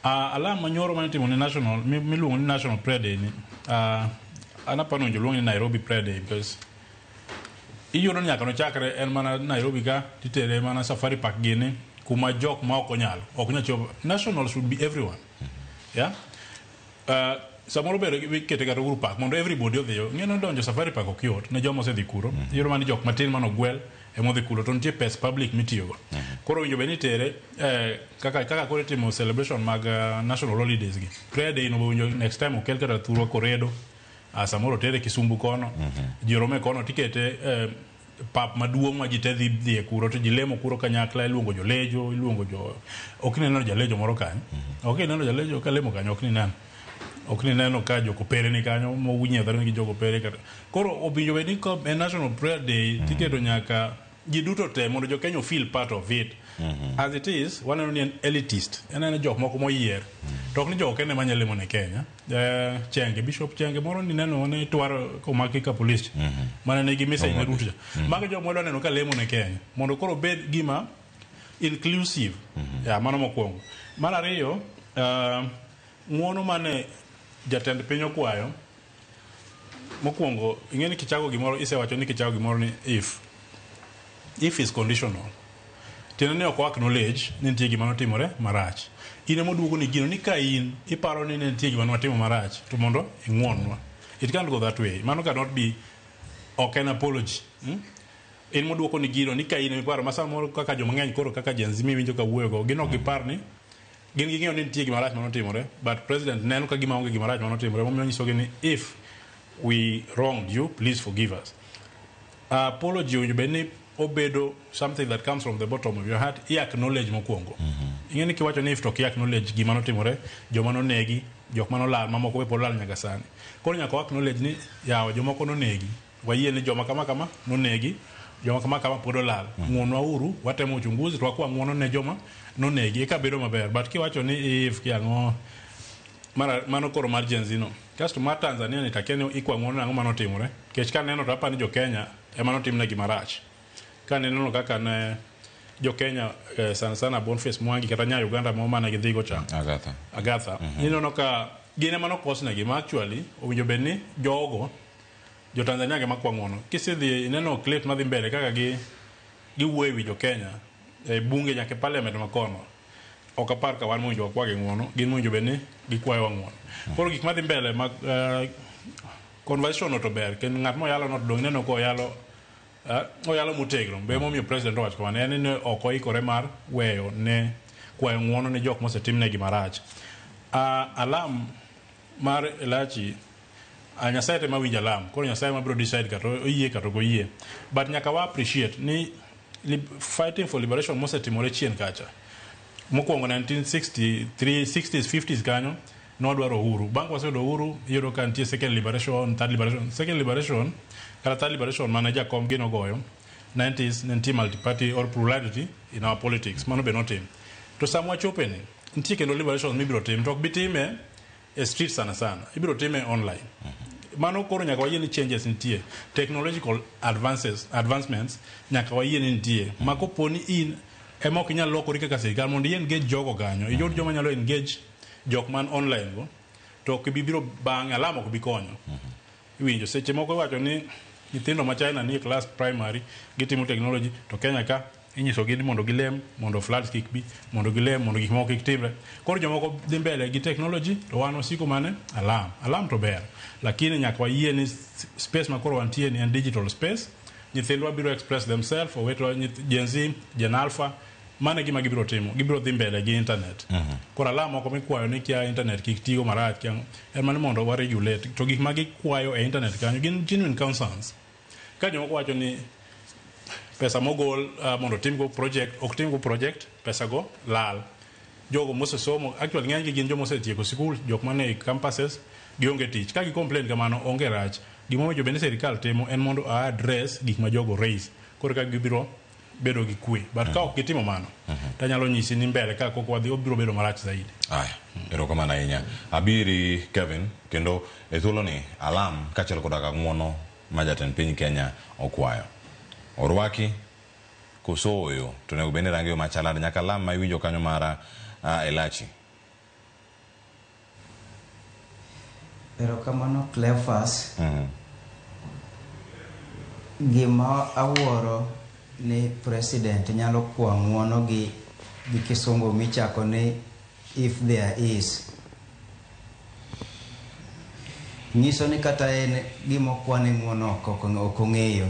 Alarm manyoro mane itimo ni national, miluongo ni National Prayer Day ni, an apani owinjo luong ni Nairobi Prayer Day, because iyudo ni nyaka nochakre en mana Nairobi ka titere mana Safari Park gini kuma jok ma ok onyalo ok nyal chopo. National should be everyone. Yeah? Samoro ber ikete kata Uhuru Park mondo everybody odhiyo. Ng'e donjo Safari Park ok yot ne joma osedhi kuro. Iyudo mana ni jok matin manogwel ema odhi kuro to nitie pes public mitiyogo. Koro owinjo bed ni itere kaka koro itimo celebration mag national holidays gi. Prayer day no owinjo next time okel kata thurwa Koredo, samoro otere Kisumu kono, ji orome kono tikete pap maduong' ma ji te dhi dhiye kuro to ji lemo kuro kanyakla, iluongo jolejo, iluongo jo ok nineno jalejo moro kanyo. Ok ineno jalejo ka lemo kanyo, ok nineno. Ok nineno ka jokopere ni kanyo monyiedhore gi jokopere kata. Koro owinjo bed ni ka en National Prayer Day tiketo nyaka ji duto te mondo jo Kenya feel part of it. As it is, waneno ni en elitist. En en jok moko moyier. To ok ni jok kende manya lemo ne Kenya. Chenge, Bishop Chenge moro ni neno ne twaro komaki ka police. Mane nigi message ne Ruto cha. Mago jok mwadwa neno ka lemo ne Kenya. Mondo koro obed gima inclusive. Ya, mano mokwongo. Mar ariyo, ng'uono mane jatend piny okwayo, mokwongo, ing'e ni kichako gimoro, isewacho ni kichako gimoro ni if is conditional. Tiende ni ok o acknowledge ni nitie gima notimore marach. In ema oduogo ni gino ni ka in iparo ni ne nitie gima nwatimo marach to mondo ing'uonnwa. It can't go that way. Mano cannot be ok en apology. In moduoko ni gino ni ka in iparo ma samoro kaka joma ng'eny koro kaka Gen Z miwinjo ka wuoyogo gin ok gipar ni gin ging'eyo ni nitie gima rach manotimore, but president neno ka gima onge gima rach manotimore, momiyo onyisogi ni if we wronged you, please forgive us. Apology owinjo bed ni obedo something that comes from the bottom of your heart, i acknowledge mokwongo. Ing'e ni kiwacho ni if to ok i acknowledge gima notimore, joma nonegi, jok manolal, mamoko be pod olal nyaka sani. Koro nyaka wa acknowledge ni yawa jomoko nonegi, wayie ni joma kama kama nonegi, joma kama kama pod olal. Ng'uonwa uru, watemo uchunguzi to wakwa ng'uono ne joma nonegi eka bedo maber. But kiwacho ni if kiang'o mara mano koro mar Gen Z no. Kasto mar Tanzania ni takia ni ikwa ng'uono nang'o manotimore. Nikech kaneno to apani jo Kenya ema notimnegi marach. Kaneno kaka ne jo Kenya sana sana Boniface Mwangi kata nya Uganda mo mane gidhigo cha. Agatha. Agatha. Ineno ka gin ema nokosnegi ma actually owinjo bed ni jogo jo Tanzania gi makwa ng'uono. Kisedhi ineno clip madhi mbele kaka gi giwuoyo e wi jo Kenya e bunge nyaka e parliament makono. Ok apar ka wan mowinjo wakwagi ng'uono, gin mowinjo bed ni gikwayowa ng'uono. Koro gik madhi mbele mag conversation no to ber, kendo ng'at moyalo no to dong' ineno koyalo oyalo motegno. Be emomiyo president owacho kamano, en ni ok oikore mar weyo ne kwayo ng'uono ne jok mosetimnegi marach. Alam mar Elachi, Nyasaye tema winjo alam, koro Nyasaye ema biro decide kata oyie kata ok oyie. But nyaka wa appreciate ni fighting for liberation mosetimore chien kacha. Mokwongo 1963, 60s, 50s kanyo, nwadwaro uhuru. Bang' waseyudo uhuru, iyudo ka nitie second liberation, third liberation. Second liberation, kata third liberation mane Jakom gi nogoyo, 90s, ne nitie multi-party or plurality in our politics. Mano be notim. To sama wachope ni, nitie kendo liberation mibiro tim, to ok bi time e street sana sana. Ibiro time online. Mano koro nyaka wayie ni changes nitie. Technological advancements nyaka wayie ni nitie. Ma kopo ni in ema ok inyal lokori kaka sirikal mondo i engage jogo kanyo. Iyud joma nyalo engage jok man online go, to ok bi biro bang'e, alam ok bi konyo. Iwinjo, seche moko iwacho ni nyithindo ma China nie class primary gitimo technology, to Kenya ka inyisogi ni mondo gilem mondo floods kik bi, mondo gilem mondo gik moko kik timre. Koro jomoko dhi mbele gi technology to wan wasiko mane alam. Alam to ber, lakini nyaka wayie ni space ma koro wantie ni en digital space. Nyithindwa biro express themselves, owetwa Gen Z, Gen Alpha, mano e gima gibiro timo, gibiro dhi mbele gi internet. Koro alam moko mikwayo ni kia internet kik tigo marach, kia en mana mondo wa regulate. To gik ma gikwayo e internet kanyo gin genuine concerns. Ka jomoko wacho ni pesa mogol mondo timgo project, ok timgo project, pesa go lal. Jogo mosesomo, actually ng'eny gi gin joma osetieko sikul, jok mane e campuses, gionge tich. Ka gi complain kamano, onge rach. Gima owinjo bed ni sirikal timo en mondo a address gik ma jogo raise. Koro ka gibiro bedo gi kwe. But ka ok gitimo mano, tanyalo nyisi ni mbele ka kok wadhi obiro bedo marach zaidi. Aya, erokamano ahinya. Abiri Kevin, kendo e thuoloni alam kaachiel koda ka ng'uono ma jatend piny Kenya okwayo. Orwaki koso oyo, to onego bed ni range yo machalade nyaka alam ma iwinjo kanyo mar Elachi. Erokamano Cleophas. Gima awuoro ni president nyalo kwa ng'uono gi kisungu michako ni if there is. Nyiso ni kata en gima okwane ng'uono ok ong'eyo.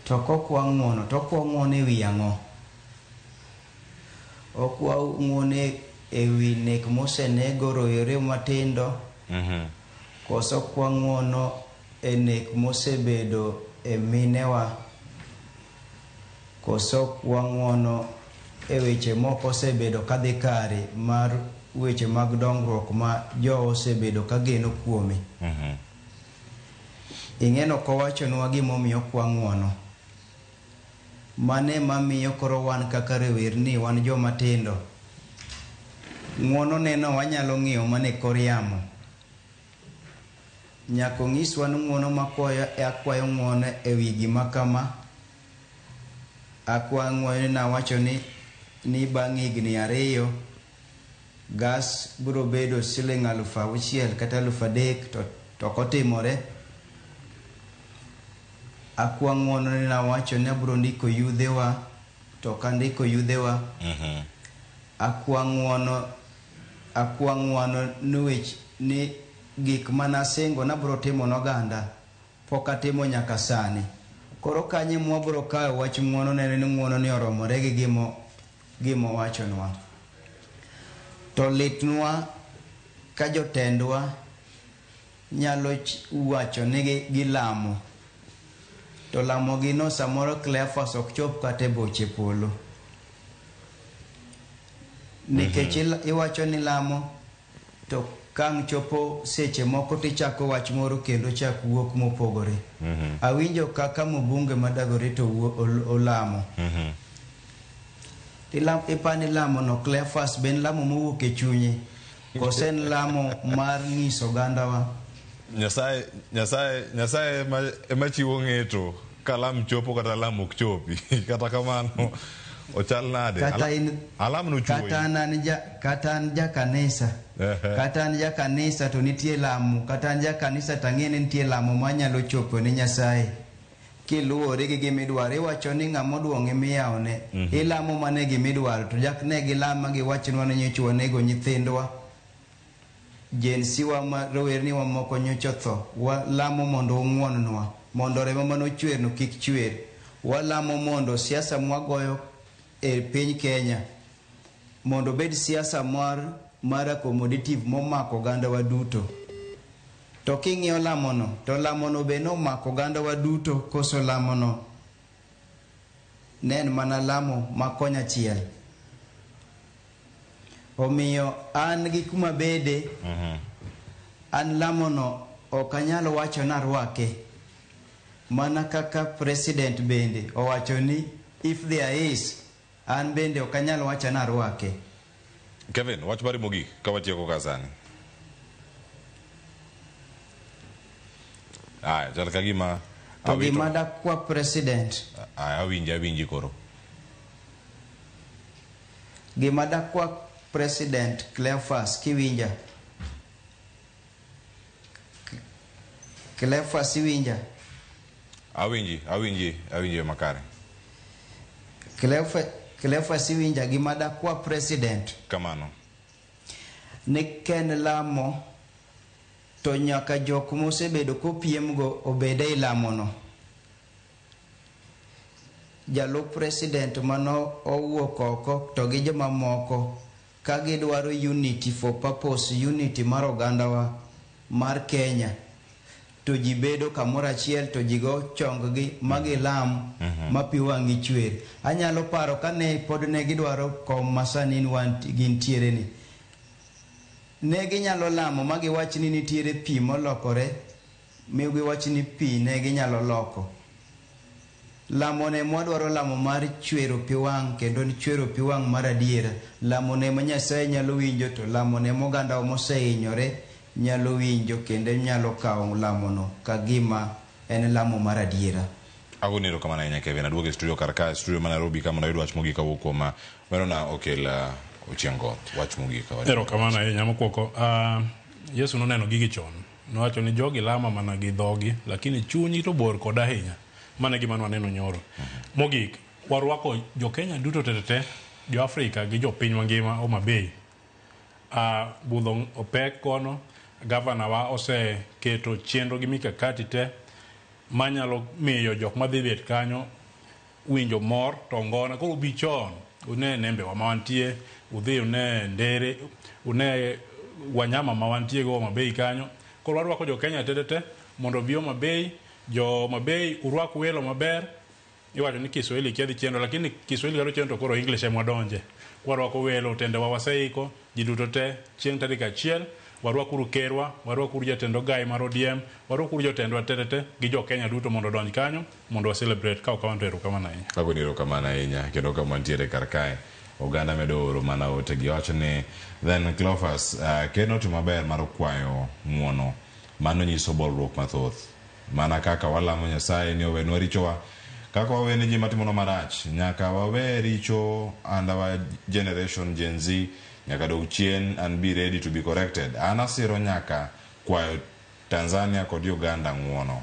To kokwa ng'uono, to okwa ng'uono e wi ang'o? Okwa ng'uono e wi nek mosenego rowere matindo, koso okwa ng'uono e nek mosebedo e minewa, koso okwa ng'uono e weche moko osebedo kadhi kare mar weche mag dongruok ma jo osebedo kageno kuome. Ing'eno kowachonwa gimomiyo okwa ng'uono. Mane mamiyo koro wan kaka rowerni wan joma tindo. Ng'uono neno wanyalo ng'iyo mana e kor yamo. Nyaka onyiswa ni ng'uono makwayo akwayo ng'uono e wi gima kama. Akwayo ng'uono nawacho ni bang' higni 2 gas biro bedo siling 6,000 kata 3,000 to ok otimore. Akwa ng'uono ni nawacho ni abiro ndiko yudhewa to ok andiko yudhewa. Akwa ng'uono ni gik manasingo nabiro timo noganda pok atimo nyaka sani. Koro kanye mwabiro kawo wach ng'uono nene ni ng'uono ni oromore gi gimo wachonwa. To litnwa ka jotendwa nyalo wacho ni gilamo. To lamogi no samoro Cleophas ok chop kata e boche polo. Nikech iwacho ni lamo to kang' chopo seche moko tichako wach moro kendo chak wuok mopogore. Awinjo kaka mbunge ma Dagoretti olamo. Ipani lamo no Cleophas be en lamo mowuok e chunye kose en lamo mar nyiso ogandawa? Nyasaye Nyasaye Nyasaye ema chiwo ng'eto ka lam chopo kata lam ok chopi. Kata kamano ochal nade? Kata in Alam nochuoyi. Kata an ja kanisa. Kata an ja kanisa to nitie lamo, kata an ja kanisa to ang'e ni nitie lamo manyalo chopo ne Nyasaye. Kiluwore gi gimidwaro, iwacho ni ng'ama oduong' emiyawone. Ilamo mana e gimidwaro, to jak ne gilama giwachnwa ni nyocha wanego nyithindwa. Gen Z wa ma rowerni wa moko nyocha otho. Walamo mondo ung'won-nwa, mondo remo manochwerno kik chwer. Walamo mondo siasa mwagoyo e piny Kenya mondo obed siasa mar accommodative momako ogandawa duto. To king'iyo lamono, to lamono be nomako ogandawa duto koso lamono ne en mana lamo ma konyachiel. Omiyo an gi kuma bede, an lamono ok anyal wacho narwake. Mana kaka president bende owacho ni if there is, an bende ok anyal wacho narwake. Kevin, wach mari mogik ka watieko ka sani. Aya, chal ka gima To gima dakwa president. Aya, awinji, awinji koro. Gima dakwa president Cleophas kiwinja. Cleophas iwinja? Awinji, awinji, awinji makare. Cleophas iwinja? Gima dakwa president. Kamano. Ni ken lamo to nyaka jok mosebedo kopiemgo obed ei lamono. Jalup president mano owuok oko to gi jomamoko ka gidwaro unity for purpose, unity mar ogandawa mar Kenya, to ji bedo kamoro achiel to ji go chong-gi ma gilam ma pi wang'gi chwer. Anyalo paro kane pod ne gidwaro kom ma sani gintiere ni, ne ginyalo lamo ma giwach ni nitiere pi molokore, mi giwach ni pi ne ginyalo loko. Lamo ne mwadwaro lamo mar chwero pi wang' kendo chwero pi wang' mar adiera. Lamo ne ma Nyasaye nyalo winjo to lamo ne moganda mosehinyore nyalo winjo kendo nyalo kawo lamono ka gima en lamo mar adiera. Agoni erokamano ahinya Kevin. Aduogo e studio kar ka, studio ma Nairobi ka mondo ayud wach mogik kawuok kuom Werona Okel Ochiengo. Wach mogik. Erokamano ahinya mokwongo. Yesu noneno gigi chon. Nowacho ni jogi lama mana gi dhogi, lakini chunygi to bor koda ahinya. Mano e gima nwaneno nyoro. Mogik, warwako jo Kenya duto tete, jo Afrika gi jopiny mangima Homa Bay. Budho opek kono, gavana wa oseketo chenro gi mikakati te manyalo miyo jok madhi bet kanyo winjo mor to ngona. Koro ubi chon, une nembe wa ma wantie, udhi une ndere, une wanyama ma wantie go Homa Bay kanyo. Koro warwako jo Kenya tete te mondo obi Homa Bay. Jo Homa Bay urwak welo maber. Iwacho ni Kiswahili kia dhi chendo, lakini Kiswahili kata chendo koro English ema wadonje. Warwako welo, otendewa waseiko, ji duto te chieng' tarik 1, warwakuru kerwa, warwakuru jatend ogai mar ODM, warwakuru jotendwa te te gi jo Kenya duto mondo odonj kanyo mondo wa celebrate. Ka ok kamano to erokamano ahinya. Agoni erokamano ahinya kendo kama wantiere kar kae oganda medo oro mana ote gi wacho ni then Cleophas ker notimo maber mar kwayo ng'uono. Mano nyiso bolruok mathoth. Mana kaka walamo Nyasaye ni owenwa richowa, kaka wawene ji matimonwa marach, nyaka wawe richo and our generation Gen Z nyaka dog chien and be ready to be corrected. An asiro nyaka kwayo Tanzania kod Uganda ng'uono.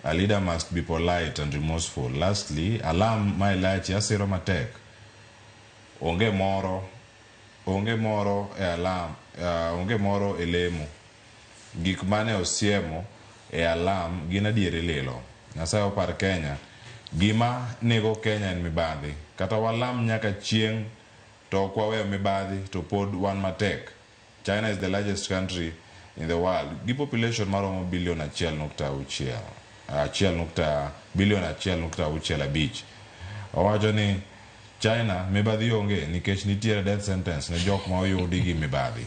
A leader must be polite and remorseful. Lastly, alam ma Elachi asiro matek. Onge moro e alam, onge moro e lemo. Gik mane osiemo e alam gin adieri lilo. Nyasaye opar Kenya. Gima nego Kenya en mibadhi. Kata walam nyaka chieng' to ok waweyo mibadhi to pod wan matek. China is the largest country in the world gi population maromo bilion 1.6. Bilion 1.65. Owacho ni China mibadhi onge nikech nitiere death sentence ne jok ma oyudi gi mibadhi.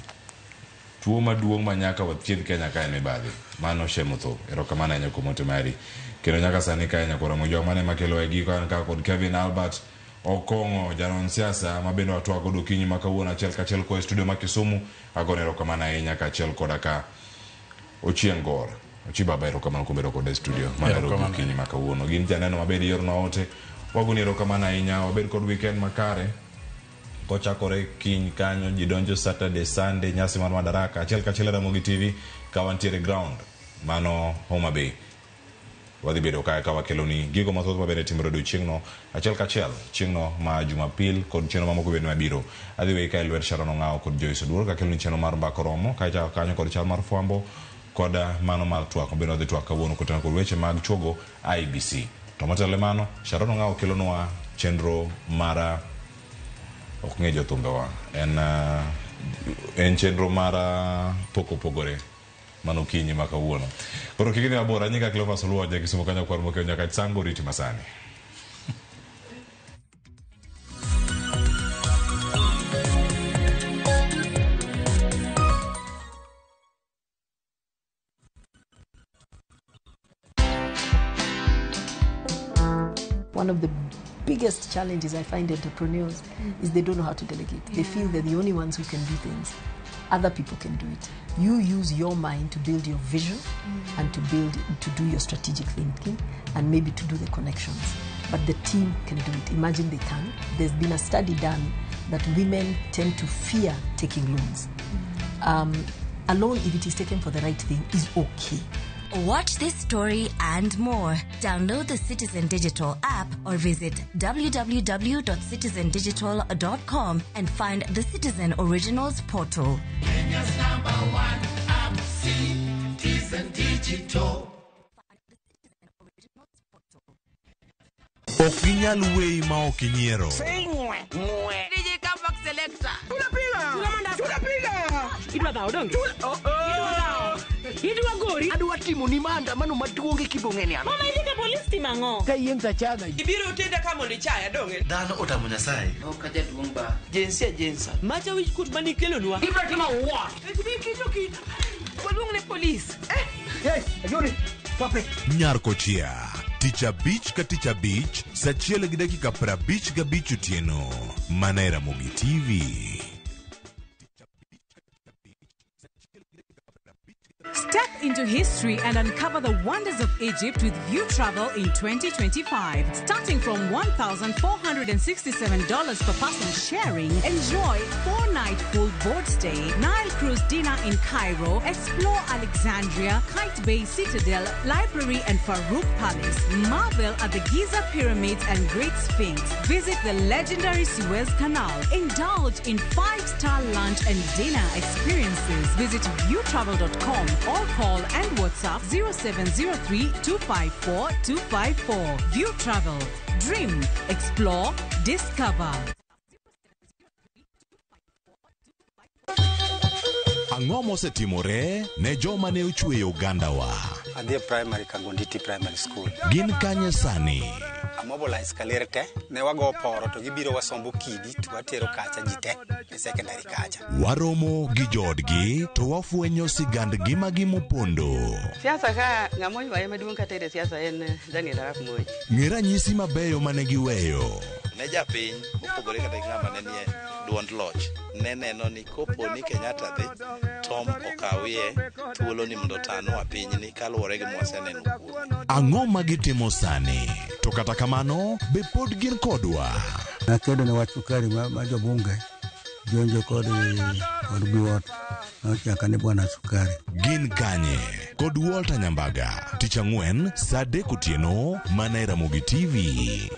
Tuo maduong' ma nyaka wathiedh Kenya ka en mibadhi. Mano Shemotho. Erokamano ahinya kuom ote mari. Kendo nyaka sani kae nyakwara Mojwang' mane makelo e giko an ka kod Kevin Albert Okong'o janon siasa ma bende watwak godo okinyi ma kawuono achiel kachiel koa e studio ma Kisumu. Agone erokamano ahinya kaachiel koda ka Ochieng' Gor. Ochi baba erokamano kuom bedo koda e studio ma Nairobi okinyi ma kawuono. Gin janeno mabende iornwa ote. Wagoni erokamano ahinya. Wabed kod weekend makare. Kochakore kiny kanyo ji donjo Saturday, Sunday, nyasi mar Madaraka achiel kachiel e Ramogi TV ka wantiere ground mano Homa Bay. Wadhi bedo kae ka wakeloni gigo mathoth mabende timore odiochieng'no achiel kachiel chieng'no ma Jumapil kod chenro mamoko bende mabiro. Adhi weyi kae lwet Sharon Ong'awo kod Joyce Oduor kakeloni chenro mar Mbaka Oromo kae chako kanyo kod chal mar fwambo kod mano mar twak mabende wadhi twak kawuono koteno kod weche mag chuogo IBC. To motelo ne mano, Sharon Ong'awo kelonwa chenro mar ok ng'e jothumbewa en chenro mar pok opogore mano okinyi ma kawuono. Koro kik idhi mabor, anyinga Cleophas Oluoch, ja Kisumu kanyo kwar mokeo nyaka Sango riti masani. One of the biggest challenges I find entrepreneurs is they don't know how to delegate. They feel they're the only ones who can do things. Other people can do it. You use your mind to build your vision and to do your strategic thinking and maybe to do the connections. But the team can do it. Imagine they can. There's been a study done that women tend to fear taking loans. A loan, if it is taken for the right thing, is okay. Watch this story and more. Download the Citizen Digital app or visit www.citizendigital.com and find the Citizen Originals portal. Kenya's number one app, Citizen Digital. Ok ginyal weyi ma ok inyiero. DJ Comeback Selector. Tunapiga. Idwa dhawo donge? Idwa gori. Adwa timo ni maandamano maduong' e Kibong'eni an. Mama idhi ka polis timo ang'o? Ka yieng' tachaga. Ibiro tenda ka mondo ichaya donge? Dhano otamo Nyasaye. Ok ajaduong' ba. Jinsia jinsa. Macha wich kuot manikelonwa. Ibiro timo what? Waluong ne polis. Hey, Ajuri. Stop it. Nyar Kochia. Tich abich ka tich abich, saa 1:55 otieno. Mana e Ramogi TV. Step into history and uncover the wonders of Egypt with View Travel in 2025. Starting from $1,467 per person sharing, enjoy 4-night full board stay, Nile cruise dinner in Cairo, explore Alexandria, Kite Bay Citadel, Library and Farouk Palace, marvel at the Giza Pyramids and Great Sphinx, visit the legendary Suez Canal, indulge in 5-star lunch and dinner experiences. Visit viewtravel.com or call and WhatsApp 0703 254 254. View Travel. Dream, explore, discover. Ang'o mosetimore ne joma ne ochweyo ogandawa? Adhi e primary Kangonditi Primary School. Gin kanye sani? Amobilize kaler te, ne wago poro to gibiro wasombo kidi to watero kacha ji te e secondary kacha. Waromo gi joodgi to wafwenyo sigand ngimagi mopondo. Siasa ka ng'ama oywaye maduong' katere siasa en Daniel Arap Moi. Ng'e ranyisi mabeyo mane giweyo. Ne japiny mopogore kata gi ng'ama ne nie duond loch ne neno ni kopo ni Kenyatta dhi Tom okawie thuolo ni mondo otanwa pinyni kaluwore gi mwaseneno kuome. Ang'o ma gitimo sani? To kata kamano, be pod gin kodwa? Nakedo ne wach sukari ma jobunge jonjo kod Biwott nochaka ni bwana sukari. Gin kanye? Kod Walter Nyambaga, tich ang'wen saa 3 otieno mana e Ramogi TV.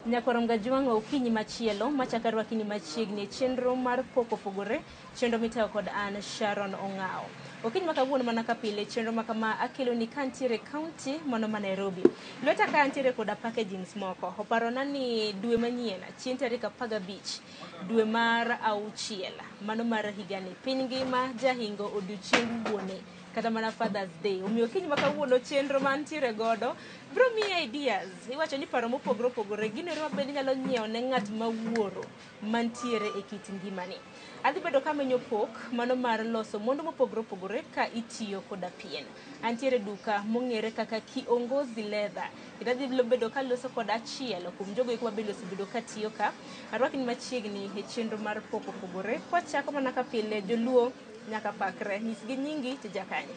Nyakwar Mgajwang'o okinyi machielo machako arwakini machiegni e chenro mar Pok Opogore, chenro mitayo kod an Sharon Ong'ao. Okinyi ma kawuono mana ka pile, chenro ma kama akeloni kantiere kaunti mano ma Nairobi. Lweta ka antiere koda packagings moko. Oparona ni dwe manyien, chieng' tarik 15, dwe mar 6, mano mar higani. Piny ngima jahingo odiochieng wuone, kata mana Father's Day. Omiyo okinyi ma kawuono chenro mantiere godo biro miyi ideas. Iwacho ni paro mopogore opogore, gino ero mabende inyalo nyiewo ne ng'at ma wuoro mantiere e kit ngimani. Adhi bedo kamenyo pok mano mar loso mwandu mopogore opogore ka itiyo koda pien. Antiere duka mong'ere kaka Kiongozi Leather. Kendo adhi bedo kaloso kod achiel kuom jogo eko mabende osebedo katiyo ka. Arwakni machiegni e chenro mar Pok Opogore. Kwachako mana ka pile, joluo nyaka pakre. Nyisgi nyingi to jakanye.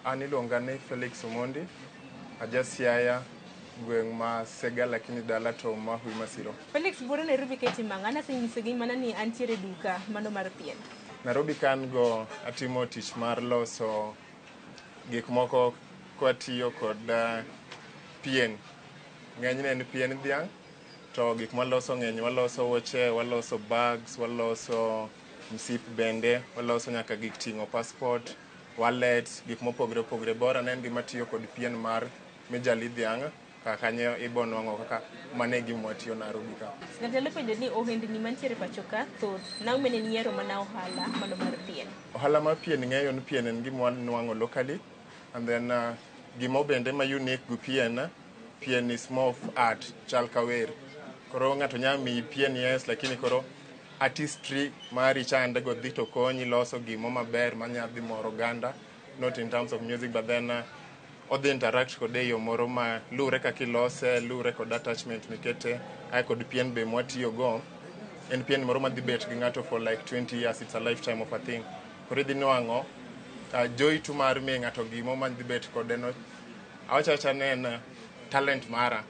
An iluonga ni Felix Omondi, aja Siaya, gweng' ma Sega lakini dala to Mahui Masiro. Felix, buore Nairobi ka itimo ang'o? An asenyisogi mana ni antiere duka mano mar pien. Nairobi ka an go atimo tich mar loso gik moko kwatiyo kod pien. Ng'enyne en pien dhiang', to gik mwaloso ng'eny, waloso wuoche, waloso bags, waloso msip bende, waloso nyaka gik ting'o passport, wallet, gik mopogore opogore. Bora ne en gima tiyo kod pien mar mijali dhiang', kaka kanyo ibo nwang'o kaka mano e gima watiyo Nairobi ka. Ng'ato nyalo penjo ni ohendni mantiere pacho ka thoth, nang'o mane niyiero mana ohala mano mar pien? Ohala mar pien ng'eyo ni pien en gima wanwang'o locally, and then gimo bende ma unique gi pien, pien is more of art, chal ka wer. Koro ng'ato nyalo miyi pien yes, lakini koro artistry mari chande go dhi to konyi loso gimo maber manya dhi moro oganda, not in terms of music but then odhi interact kode e yo moro ma luwre kaka ilose, luwre kod attachment mikete, ae kod pien be mwatiyo go en pien moro madhi bet gi ng'ato for like 20 years, it's a lifetime of a thing. Koro idhi nwang'o joy tu mar miyo ng'ato gimo madhi bet kode no. Awacho awacha ni en talent mara.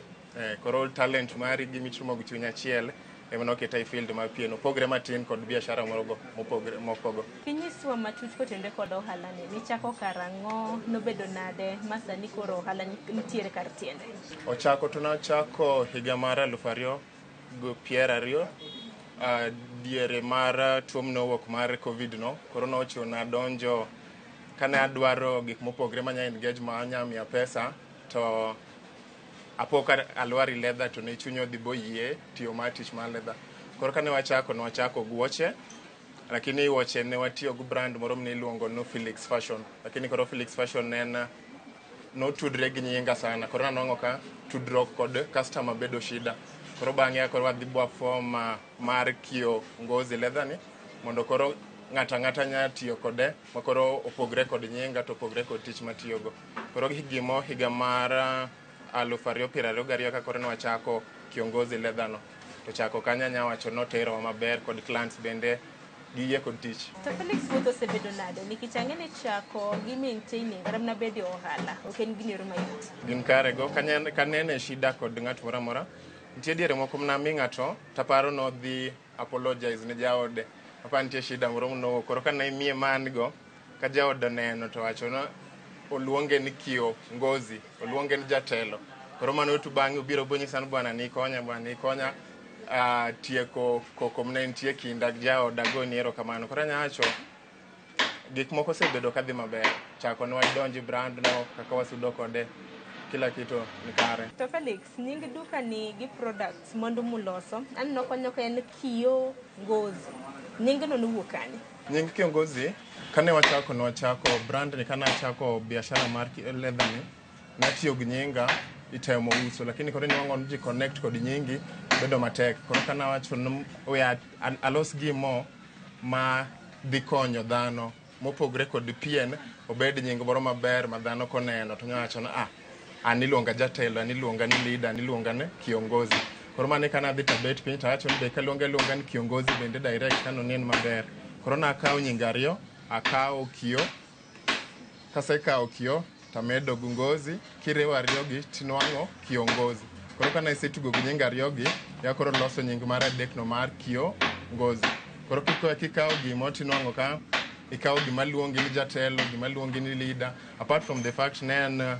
Koro talent mari gi mitimo gi chuny achiel ema noketa e field mar pien. Opogre matin kod biashara morogo mopogre mokogo. Kinyiswa matut kotenore kod ohala ni, nichako karang'o, nobedo nade, ma sani koro ohala nitiere kar tiende? Ochako to nachako higa mar 2020, diere mar tuo manowuok mar Covid no. Koro nochuna donjo kane adwaro gik mopogre manya engage ma nya miya pesa to apo ka alwar i leather to ne chunya odhi boyie tiyo mar tich mar leather. Koro kane wachako, ne wachako gi wuoche, lakini wuoche ne watiyo gi brand moro mane iluongo ni Felix Fashion. Lakini koro Felix Fashion ne en notudre gi nyinga sana. Koro nanwang'o ka tudruok kod customer bedo shida. Koro bang'e koro wadhi bwa form mar Kiongozi Leather ni mondo koro ng'ato ang'ata nya tiyo kode ma koro opogre kod nyinga to opogre kod tich matiyogo. Koro gimo higa mar 2022 ka koro ne wachako Kiongozi Leather no. To chako kanyo anya wacho noterowa maber kod clients bende giyie kod tich. To Felix, wuoth osebedo nade? Nikech ang'e ni chako gi maintaining kata mana bedo e ohala ok en gino ero mayot. Gin kare go kanene shida kod ng'at moro amora. Nitie diere moko manami ng'ato taparo nodhi apologize ne jaode. Apa nitie shida moro manowuok. Koro kane imiye ma an go, ka jaode oneno to wacho ni oluonge ni Kiongozi, oluonge ni jatelo. Koro mano tu bang'e obiro bonyisa ni bwana nikonya, bwana nikonya tieko koko mane nitie kinda gi jaoda agoni erokamano. Koro anya wacho gik moko osebedo kadhi maber. Chako ne wadonjo e brand no kaka wasudo kode, kila kitu ni kare. To Felix, nying duka ni gi products mwandu muloso, aneno kanyo ka en Kiongozi. Nyingno nowuok kanye? Nying Kiongozi, kane wachako ne wachako brand ni, kane achako biashara mar leather ni, natiyo gi nyinga itemo uso, lakini koro inwang'o ni ji connect kod nyingi bedo matek. Koro kane awacho ni we alos gimo ma dhi konyo dhano mopogre kod pien, obed nying moro maber ma dhano koneno to nya wacho ni ah, an iluonga jatelo, an iluonga ni leader, an iluonga ni kiongozi. Koro mane kana adhi tabet piny tawacho ni be kaluonga aluonga ni kiongozi bende direct kano ne en maber. Koro nakawo nying ariyo, akawo kio, kasekawo kio tamedo gi ngozi, kiriwo ariyo gi tinwang'o kiongozi. Koro kane isetugo gi nying ariyo gi, ya koro loso nying mar adek no mar kiongozi. Koro kikawo gimo tinwang'o ka ikawo gima luongi ni jatelo, gima luongi ni leader, apart from the fact ne en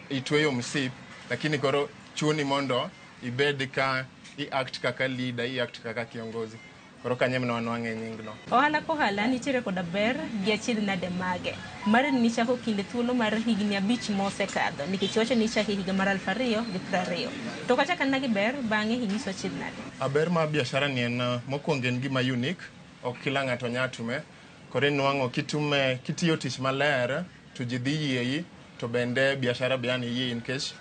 itweyo msip, lakini koro chuni mondo ibed ka I act kaka leader, i act kaka kiongozi. Koro kanyo ema wanwang'e nyingno. Ohala kohala nitiere koda ber gi achiedh nade mage. Mari nichako kinde thuolo mar higni 5 mosekadho nikech iwacho ni ichake higa mar 2020. To kachaka na gi ber bang'e inyiso achiedh nade. Aber mar biashara ni en mokwongo en gima unique, ok kila ng'ato nya tume. Koro inwang'o kitume kitiyo tich maler to ji dhi yieyi to bende biashara be an yie nikech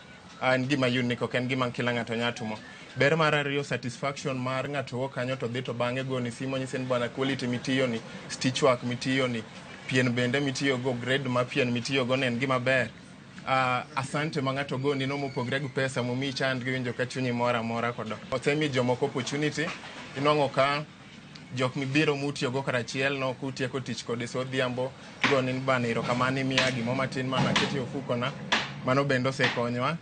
en gima unique, ok en gima kila ng'ato nya tumo. Ber mar ariyo, satisfaction mar ng'ato wuok kanyo to dhi to bang'e goni simu nyisi ni bwana quality mitiyo ni, stitch work mitiyo ni, pien bende mitiyogo, grade ma pien mitiyogo ne en gima ber. Asante ma ng'ato goni no mopogre gi pesa momiyi chand giwinjo ka chunyi mor amora kodo. Osemi jomoko opportunity, inwang'o ka jok mibiro mutiyogo karachiel no kutieko tich kode sa odhiambo goni ni bana erokamano imiya gimo matin mana aketi e ofukona. Mano bende osekonyowa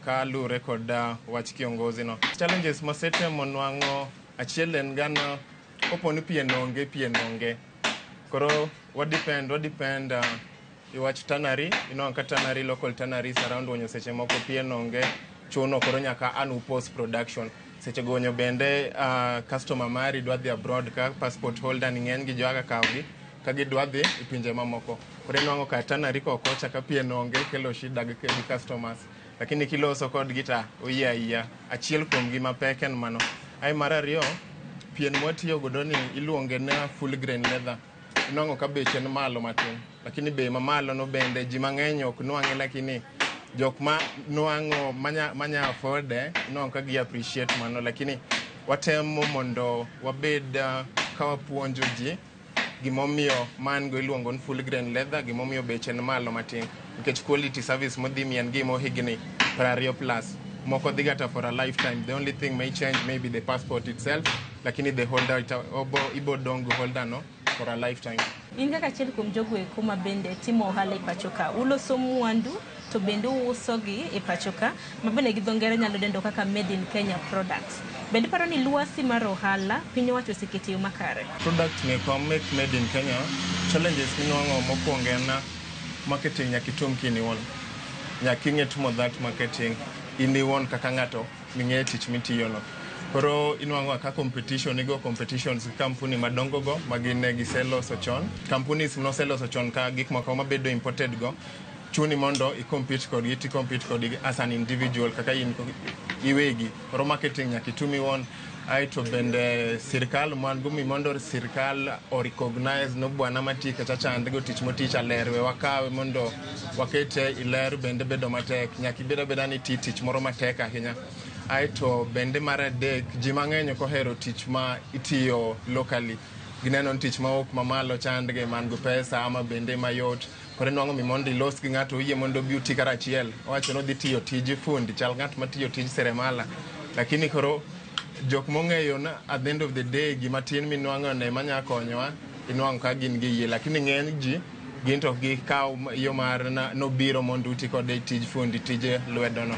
ka lure kod wach kiongozi no. Challenges masetemo nwang'o achiel en gana kopo ni pien onge, pien onge. Koro wa depend i wach tannery, inwang'o ka tannery, local tanneries around Wonyo seche moko pien onge, chuno koro nyaka an post production. Seche go Wonyo bende customer mari dwa dhi abroad ka passport holder ni ng'eny gi joga kawogi ka gidwa dhi e pinje mamoko. Koro inwang'o ka tannery kokocha ka pien onge kelo shida gi customers. Lakini kiloso kodgi ta oyie ayia. Achiel kuom gi mapek en mano. Ae mar ariyo, pien mwatiyo godo ni iluonge ni full grain leather. Inwang'o ka beche ni malo matin. Lakini bei mamalo no bende ji mang'eny ok nwang'e lakini jok ma nwang'o manya afford inwang'o ka gi appreciate mano lakini watemo mondo wabed ka wapuonjo ji gimomiyo man go iluongo ni full grain leather, gimomiyo beche ni malo matin nikech quality service modhi miyi en gimo higni 20 plus moko dhi kata for a lifetime. The only thing may change maybe the passport itself, lakini the holder obo ibo dong gi holder no for a lifetime. In kaka achiel kuom jogo eko ma bende timo ohala e pacho ka, uloso mwandu to bende uusogi e pacho ka ma bende gi dho ngere nyalo dendo kaka made in Kenya products. Bende iparo ni lwasi mar ohala piny owacho oseketo e yo makare? Product mekwa mek made in Kenya, challenges minwang'o mokwongo en marketing nyaka itum ka in iwuon. Nyaka ing'e timo that marketing in iwuon kaka ng'ato ming'eyo tich mitiyono. Koro inwang'o ka competition igo competitions gi kampuni madongo go ma gin ne giseloso chon. Companies noseloso chon ka gik moko mabedo imported go chuni mondo i compete kodgi ti compete kodgi as an individual kaka in iwegi. Koro marketing nyaka itum iwuon. Aeto bende sirkal mwan go mi mondo sirkal o recognize no bwana mati kacha chand go tich motich ler we wakawe mondo wakete iler bende bedo matek. Nyaka ibed abeda ni iti tich moro matek ahinya. Aeto bende mar adek, ji mang'eny ok ohero tich ma itiyo locally. Gineno ni tich mawuok mamalo chandgi man go pesa ama bende mayot. Koro inwang'o mi mondo ilos gi ng'ato oyie mondo obi uti karachiel. Owacho ni odhi tiyo tij fundi, chal ng'at matiyo tij seremala. Lakini koro jok mong'eyo na at the end of the day gima tin minwang'o ne manya konyowa inwang'o ka gin gi yie. Lakini ng'eny ji gin to ok gikaw yo mar nobiro mondo uti kode tij fundi, tij lwedo no.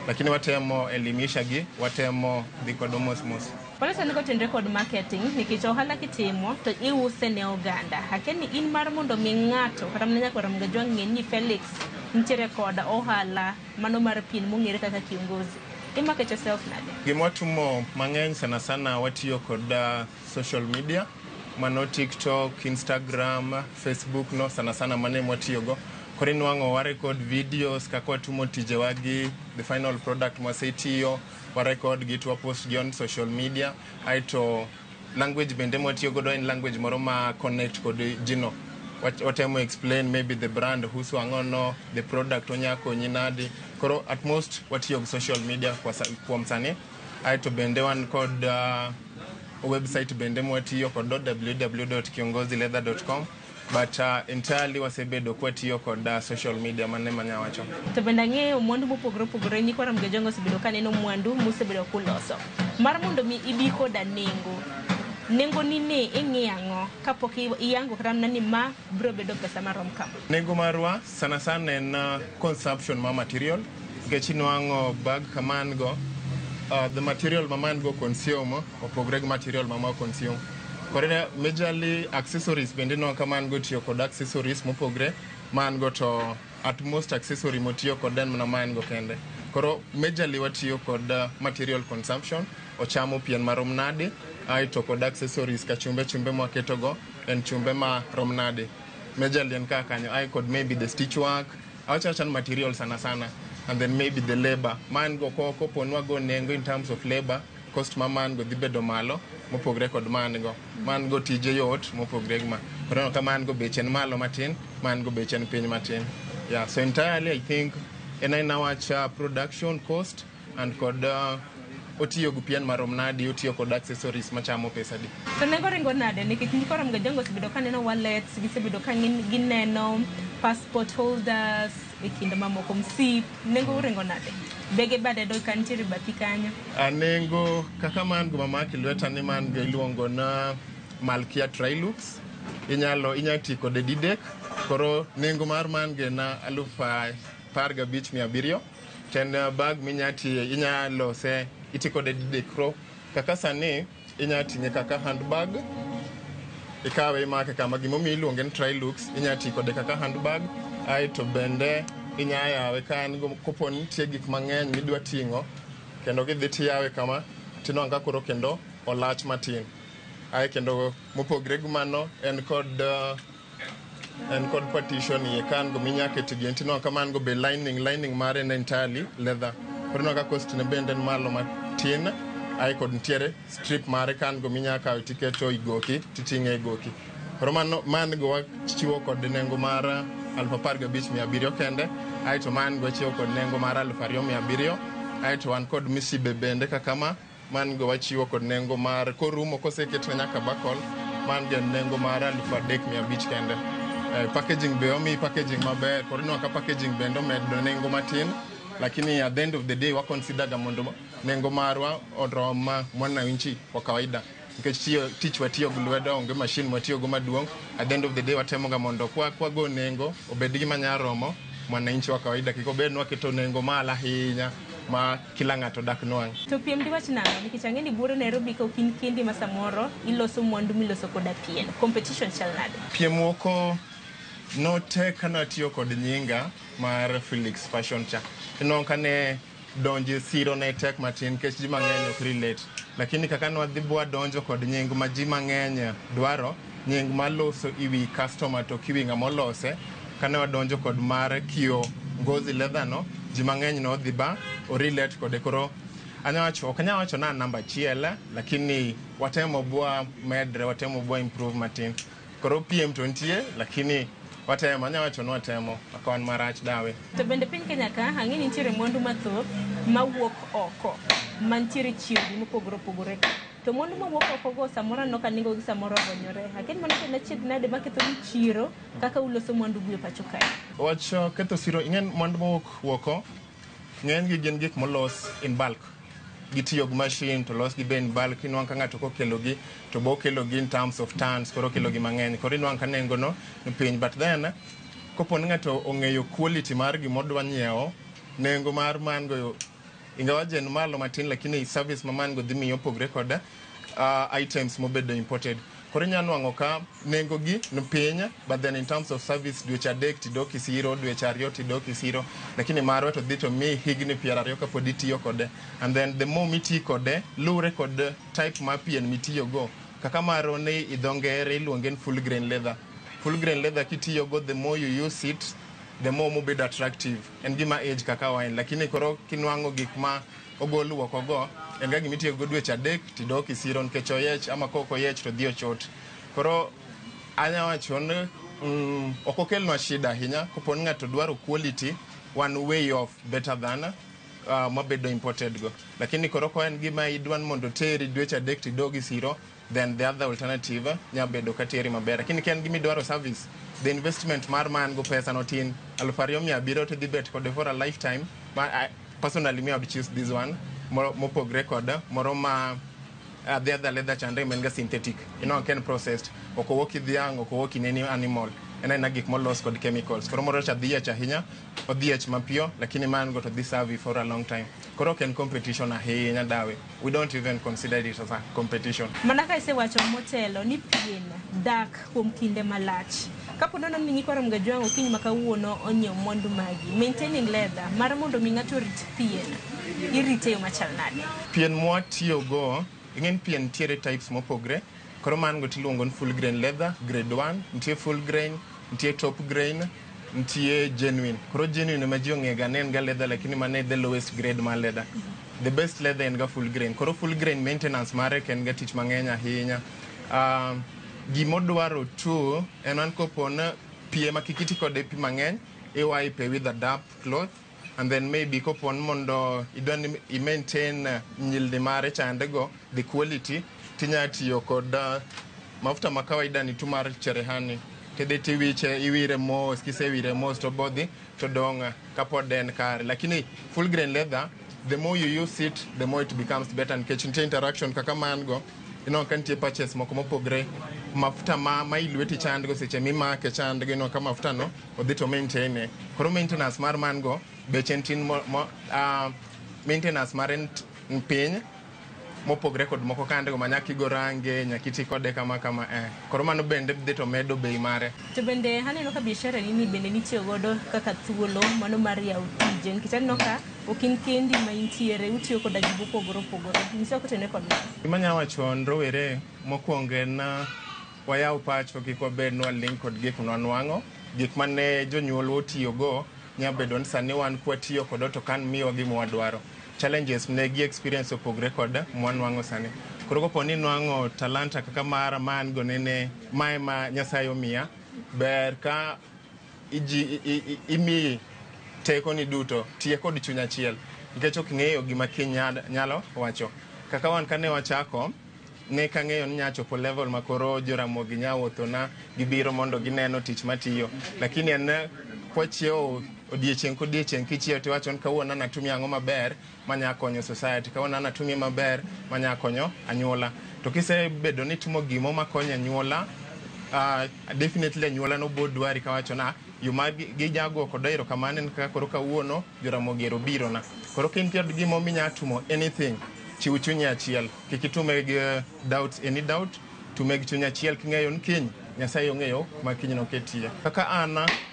Lakini watemo elimisha gi, watemo dhi kodo mos mos. Walos ni kotenore kod marketing nikech ohala kitimo to iuse ne oganda. Akia ni in mar mondo mi ng'ato kata mana nyakwar Ramogi Ajwang' ng'e ni Felix nitiere kod ohala mano mar pien mong'ere kaka kiongozi. I market yourself nade? Gima watimo mang'eny sana sana watiyo kod social media mano TikTok, Instagram, Facebook no sana sana mano ema watiyogo. Koro inwang'o wa record videos kaka watimo tijewa gi the final product mwasetiyo, wa record gi to wa post gi on social media. Aeto language bende mwatiyo godo en language moro ma connect kod ji no. Watemo explain maybe the brand husu ang'ono, the product onya konyi nadi. Koro at most watiyo gi social media kuom sani. Aeto bende wan kod website bende mwatiyo kod www.kiongozileather.com but entirely wasebedo kwatiyo kod social media mano ema anya wacho. To bende ang'eyo mwandu mopogore opogore nyikwa Ramogi Ajwang' osebedo kaneno mwandu musebedo kuloso. Mar mondo mi ibi koda nengo, nengo ni ne ing'iyo ang'o kapok iyango kata mana ni ma biro bedo pesa marom kama? Nengo marwa sana sana en consumption mar material nikech inwang'o bag kama an go the material ma man go consume opogre gi material ma ma consume. Koro majorly accessories bende inwang'o ka man go tiyo kod accessories mopogre ma an go to at most accessory motiyo kod en mana ma en go kende. Koro majorly watiyo kod material consumption. ochamo pien marom nade, aeto kod accessories ka chumbe chumbe mwaketogo en chumbe ma rom nade. Majorly en kaka kanyo, ae kod maybe the stitch work, awacho awacha ni material sana sana, and then maybe the labor. Man go kopo nwago nengo in terms of labor, cost ma man go dhi bedo malo mopogre kod man go. Man go tije yot mopogre gi ma. Koro ineno ka man go beche en malo matin, man go beche en piny matin. Yeah, so entirely I think en aena wach production cost and kod otiyo gi pien marom nadi, otiyo kod accessories machamo pesa di. To nengo ringo nade nikech nyikwa Ramogi Ajwang' osebedo ka neno wallets, gisebedo ka gineno passport holders e kinde mamoko msip, nengo ringo nade? Bege bade do ka nitiere bathi kanyo. Nengo kaka man go mamaki lweta ni man go iluongo na Malkia Trilux. Inyalo inya ti kode didek. Koro nengo mar man go en 15,700. To en bag minya tiye, inya lose, iti kode didek. Koro kaka sani inya ting'e kaka handbag. Ikawe imake kama gimomiyo iluonge ni Trilux, inya ti kode kaka handbag. Aeto bende inya yawe ka en go kopo ni nitie gik mang'eny midwa ting'o, kendo kidhi tiyawe kama, tinwang'o ka koro kendo olach matin. Ae kendo mopogre gi mano, en kod partition iye ka an go minya kete gini, tinwang'o ka man go be lining mare en entirely leather. Koro inwang'o ka cost ne bende en malo matin. Ae kod nitiere strip mare ka an go minya kawo tiketo e goki, titing'e e goki. Koro mano, man go wachiwo kod nengo mar 15,700 kende. Aeto man go wachiwo kod nengo mar 2,700. Aeto wan kod misibe bende kaka ma, man go wachiwo kod nengo mar korumo koseketne nyaka buckle, man go en nengo mar 3,500 kende. Packaging be omi packaging maber, koro inwang'o ka packaging bende omedo nengo matin, lakini at the end of the day wa consider ga mondo nengo marwa orom mwananchi wa kawaida. Nikech tich watiyo gi lwedo, onge machine mwatiyo go maduong'. At the end of the day watemo ga mondo kwa go nengo obed gima nya romo mwananchi wa kawaida, kik obed ni waketo nengo malo ahinya ma kila ng'ato dak nwang'. To piem diwach nang'o? Nikech ang'e ni buore Nairobi ka ok in kendi ma samoro iloso mwandu miloso koda pien. Competition chal nade? Piem moko notek ka natiyo kod nyinga mar Felix Fashion cha. Inwang'o ka ne donjo e siro ne tek matin nikech ji mang'eny ok relate. Lakini kaka nwadhi bwa donjo kod nying ma ji mang'eny dwaro, nying maloso iwi customer to ok iwi ng'ama olose, kane wadonjo kod mar Kio Ngozi Leather no, ji mang'eny nodhi ba o relate kode. Koro ok anya wacho na namba achiel, lakini watemo bwa medre, watemo bwa improve matin. Koro piem to nitie, lakini watemo, anya wacho ni watemo, ok wan marach dawe. To bende piny Kenya ka, ang'e ni nitiere mwandu mathoth mawuok oko, mantiere chirni mopogore opogore. To mwandu mawuok oko go samoro aneno ka nengo gi samoro ogonyore. Akia ni mano to en achiedh nade maketho ni chiro kaka uloso mwandu gu e pacho kae. Wach ketho siro, ing'e mwandu mawuok oko, ng'eny gi gin gik molos in bulk. Gitiyo gi machine to los gi be in bulk. Inwang'o ka ng'ato kokelo gi, to bo okelo gi in terms of tons, koro okelo gi mang'eny. Koro inwang'o ka nengo no ni piny. But then, kopo ni ng'ato ong'eyo quality mar gima odwa nyiewo, nengo mar man go ingawaje en malo matin, lakini service ma man go dhi miyo opogre kod items mobedo imported. Koro inya nwang'o ka nengo gi ni piny, but then in terms of service dweche 3 tidok isiro, dweche 2 tidok isiro, lakini marwa to dhi to miyi higni 20 kapod itiyo kode. And then the more miti kode, luwre kod type mar pien mitiyo go. Kaka marwa ni i dho ngere iluonge ni full grain leather. Full grain leather kitiyo go, the more you use it, the more mobedo attractive. En gima age kaka wine, lakini koro kinwang'o gik ma ogol oko go, en ga gima itiyo go dweche 3 tidok isiro nikech oyiech ama kok oyiech to dhi ochot. Koro anya wacho ni ok okelnwa shida ahinya kopo ni ng'ato dwaro quality, wan way off better than mabedo imported go. Lakini koro ko en gima idwa ni mondo teri dweche 3 tidog isiro, then the other alternative nya bedo ka teri maber. Lakini ka en gima idwaro service, the investment mar man go pesa no tin, 2,700 to dhi bet kode for a lifetime. Ma, I, personally me I would choose this one mopogre kod moro ma The other leather chande en ga synthetic, ok en processed, ok owuok i dhiang', ok owuok in any animal, en aena gik molos kod chemicals. Koro moro cha dhi yiech ahinya, odhi yiech mapiyo, lakini man go to dhi serve you for a long time. Koro ok en competition ahinya dawe, we don't even consider it as a competition. Mana ka isewacho motelo ni pien dak kuom kinde malach. Kapo nono ni nyikwa Ramogi Ajwang' okinyi ma kawuono onyiewo mwandu magi, maintaining leather mar mondo mi ng'ato orit pien, irite e yo machal nade? Pien mwatiyogo, ing'e ni pien nitiere types mopogre. Koro man go tiluongo ni full grain leather, grade 1, nitie full grain, nitie top grain, nitie genuine. Koro genuine ema ji ong'e ga ni en ga leather, lakini mano e the lowest grade mar leather. The best leather en ga full grain. Koro full grain maintenance mare ok en ga tich mang'eny ahinya. Gimodwaro tu en wan kopo ni pi ema kik iti kode pi mang'eny, i wipe with a damp cloth, and then maybe kopo ni mondo idwa ni i maintain nyilni mare chande go, the quality, tinya tiyo kod mafuta ma kawaida ni tu mar cherehani, tidhi tiwiche, iwire mos, kisewire mos to bodhi to dong' kapod en kare. Lakini full grain leather, the more you use it, the more it becomes better, nikech nitie interaction kaka man go, ineno ka nitie patches moko mopogre, mafuta ma ilweti chandgo seche mimake chandgo, ineno ka mafuta no odhi to maintain e. Koro maintenance mar man go beche tin maintenance mare en piny mopogre kod moko kande go ma nyaka igo range, nyaka iti kode kama kama. Koro mano bende dhi to medo bei mare. To bende aneno ka biashara ni bende nitiyo godo kaka thuolo mano mar yawo tije, nikech aneno ka ok in kendi ma intiere, utiyo koda ji mopogore opogore. Nyiswa kotenore kod mano. Gima anyalo wacho ne rowere mokwongo en wayaw pachwa, kik wabed ni waling' kod gik mwanwang'o. Gik mane jonyuolwa otiyogo nyalo bedo ni sani wan kwatiyo kodo to kan miyowa gima wadwaro. Challenges ne gi experience opogre kod mwanwang'o sani. Koro kopo ni nwang'o talanta kaka mara ma an go nene, mae ma Nyasaye omiya, ber ka imiyi tekoni duto, tiye kod chuny achiel, nikech ok ing'eyo gima kiny nyalo wacho. Kaka wan kane wachako, ne kang'eyo ni nyachopo level ma koro Joramogi nya wuothona, gibiro mondo gineno tich matiyo. Lakini en kwachiewo odiechieng' kodiechieng', kichiewo tiwacho ni kawuono anatumie ang'o maber manya konyo society, kawuono anatumie maber manya konyo anyuola. To kisebedo ni itimo gimo makonyo anyuola, definitely anyuola no bo dwari kawacho na yo ma gijago koda erokamano en kaka koro kawuono Joramogi ero obirona. Koro ka in kod gimo minya timo anything, chiw chunyi achiel, kik itume gi doubt, any doubt, tume gi chuny achiel king'eyo ni kiny Nyasaye ong'eyo kuma kiny noketie. Kaka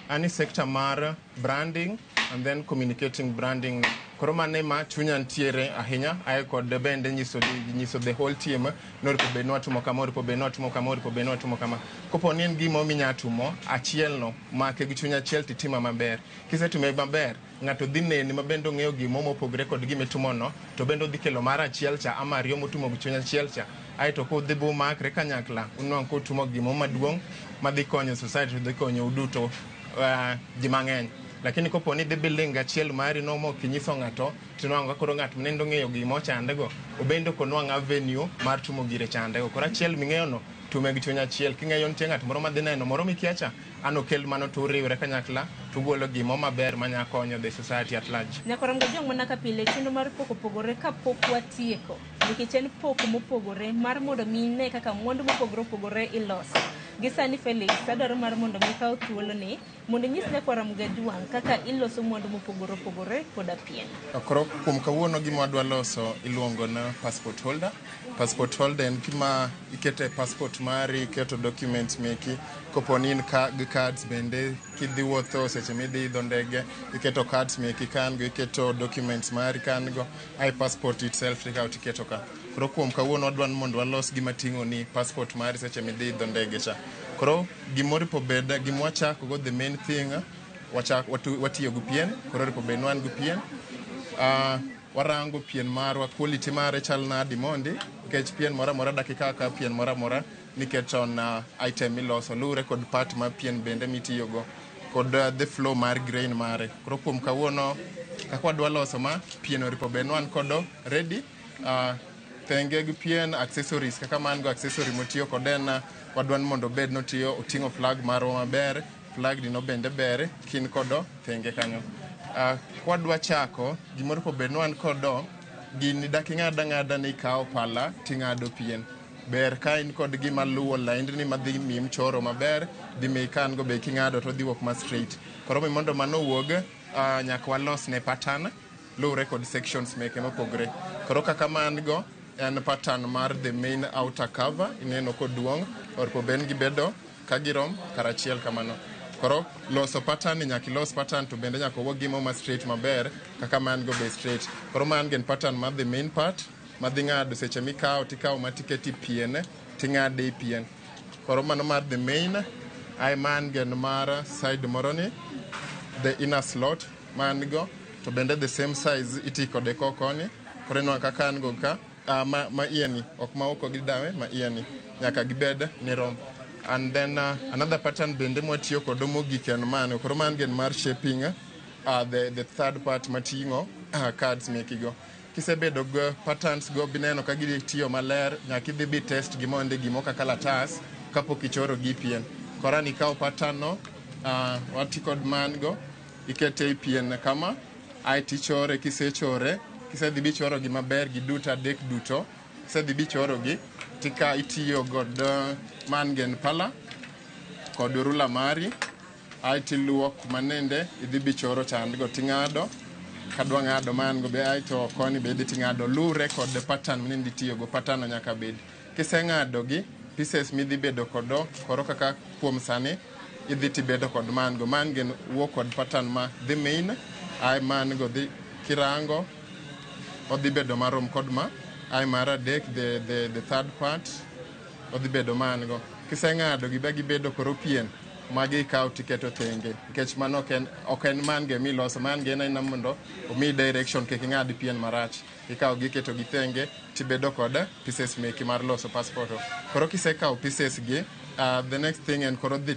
an e sector mar branding and then communicating branding. Koro mano ema chunya nitiere ahinya, ae kod bende nyiso the whole team ni oripo bed ni watimo kama, oripo bed ni watimo kama, oripo bed ni watimo kama. Kopo ni en gimo minya timo, achiel no, make gi chuny achiel titime maber. Kisetime maber, ng'ato dhi neni ma bende ong'eyo gimo mopogre kod gima no, to bende odhi kelo mar achiel cha ama ariyo motimo gi chuny achiel cha. Aeto kudhi bumakre kanyakla, unwang' kutimo gimo maduong' madhi konyo society, dhi konyo uduto ji mang'eny. Lakini kopo ni idhi building achiel mari no mok inyiso ng'ato, tinwang'o ka koro ng'at manende ong'eyo gima ochandego, obende ok onwang' avenue mar timo gire chandego. Koro achiel ming'eyo no, tume gi chuny achiel. King'eyo nitie ng'at moro madhi neno moro mikia cha, an okel mano to uriwre kanyakla, tugolo gimo maber manya konyo the society at large. Nyakwarom Gajwang', mana ka pile chenro mar pok opogore kapok watieko, nikech en pok mopogore mar mondo mi ine kaka mwandu mopogore opogore iloso. Gi sani Felix, adwaro mar mondo mi ikaw thuoloni mondo inyis nyakwarom Gajwang' kaka iloso mwandu mopogore opogore koda pien. Koro kuom kawuono gima wadwa loso iluongo ni passport holder. Passport holder en gima iketo e passport mari, iketo documents meki. Kopo ni in gi cards bende, kidhi wuotho seche midhi idho ndege, iketo cards meki kan go, iketo documents mari kan go, ae passport itself tikawo tiketo ka. Koro kuom kawuono wadwa ni mondo walos gima ting'o ni passport mari seche midhi idho ndege cha. Koro gimoripo bed, gima wachako go, the main thing, watiyo gi pien, koro oripo bed ni wan gi pien. Warango pien marwa, quality mare chal nadi mondi, nikech pien moro amora dak ikaw akawa pien moro amora nikech on item miloso, luwre kod part mar pien bende mitiyogo kod the flow mar grain mare. Koro kuom kawuono kaka wadwa loso ma, pien oripo bed ni wan kodo ready. Thenge gi pien, accessories kaka man go, accessory motiyo kode en wadwa ni mondo obed notiyo oting'o flag marwa maber, flag ni no bende ber kin kodo thenge kanyo. Kwadwa chako, gimoro oripo bed ni wan kodo Gini dak ing'ad ang'ada ni ikawo pala ting'ado pien. Ber ka in kod gima luwo laindni madhi miyi mchoro maber, dhi miyi ka an go be king'ado to odhi wuok ma straight. Koro mondo mano owuog, nyaka walos ne pattern luwre kod sections meke mopogre. Koro kaka ma an go en pattern mar the main outer cover, ineno koduong' orpo ben gibedo ka girom karachiel kamano. Koro loso pattern ni nyaka ilos pattern to bende nyaka owuog gimo ma straight maber kaka ma an go be straight. Koro ma an gen pattern mar the main part madhi ng'ado seche mikawo tikawo matiketi pien ting'ade e pien. Koro mano mar the main, ae ma an gen mar side moro ni the inner slot ma an go to bende the same size iti kode koni. Koro ineno kaka an go ka ma iye ni ok ma oko gi dawe ma iye ni nyaka gibed ni rom. And then another pattern bende mwatiyo kodo mogik en mano. Koro ma an gen mar shaping the third part mating'o cards mekigo. Kisebedo go patterns go bineno ka gitiyo maler, nyaka idhi bi test gi mondi gimo kaka kalatas kapok ichoro gi pien. Koro an ikawo pattern no, wati kod man go, ikete e pien kama, aeto ichore, kisechore, kisedhi bichoro gi maber gi duto adek duto, kisedhi bichoro gi, tika itiyo kod man gen pala kod rula mari, aeto iluwo kuma nende idhi bichoro chandgo ting'ado. Kadwa ng'ado man go be aeto koni be idhi ting'ado luwre kod pattern minende itiyogo, pattern no nyaka bed. Kiseng'ado gi pieces midhi bedo kodo, koro kaka kuom sani idhi tibedo kod man go. Man gen wuok kod pattern ma dhi main, ae man go dhi kirango odhi bedo marom kod ma, ae mar adek the third part odhi bedo man go. Kiseng'ado gi ba gibedo koro pien magi ikawo tiketo thenge nikech mano ok en man ge miloso. Man ge en aena mondo omiyi direction kik ing'ad pien marach. Ikawo gi iketo gi thenge tibedo kod pieces meki mar loso passport. Koro kisekawo pieces gi, the next thing en koro dhi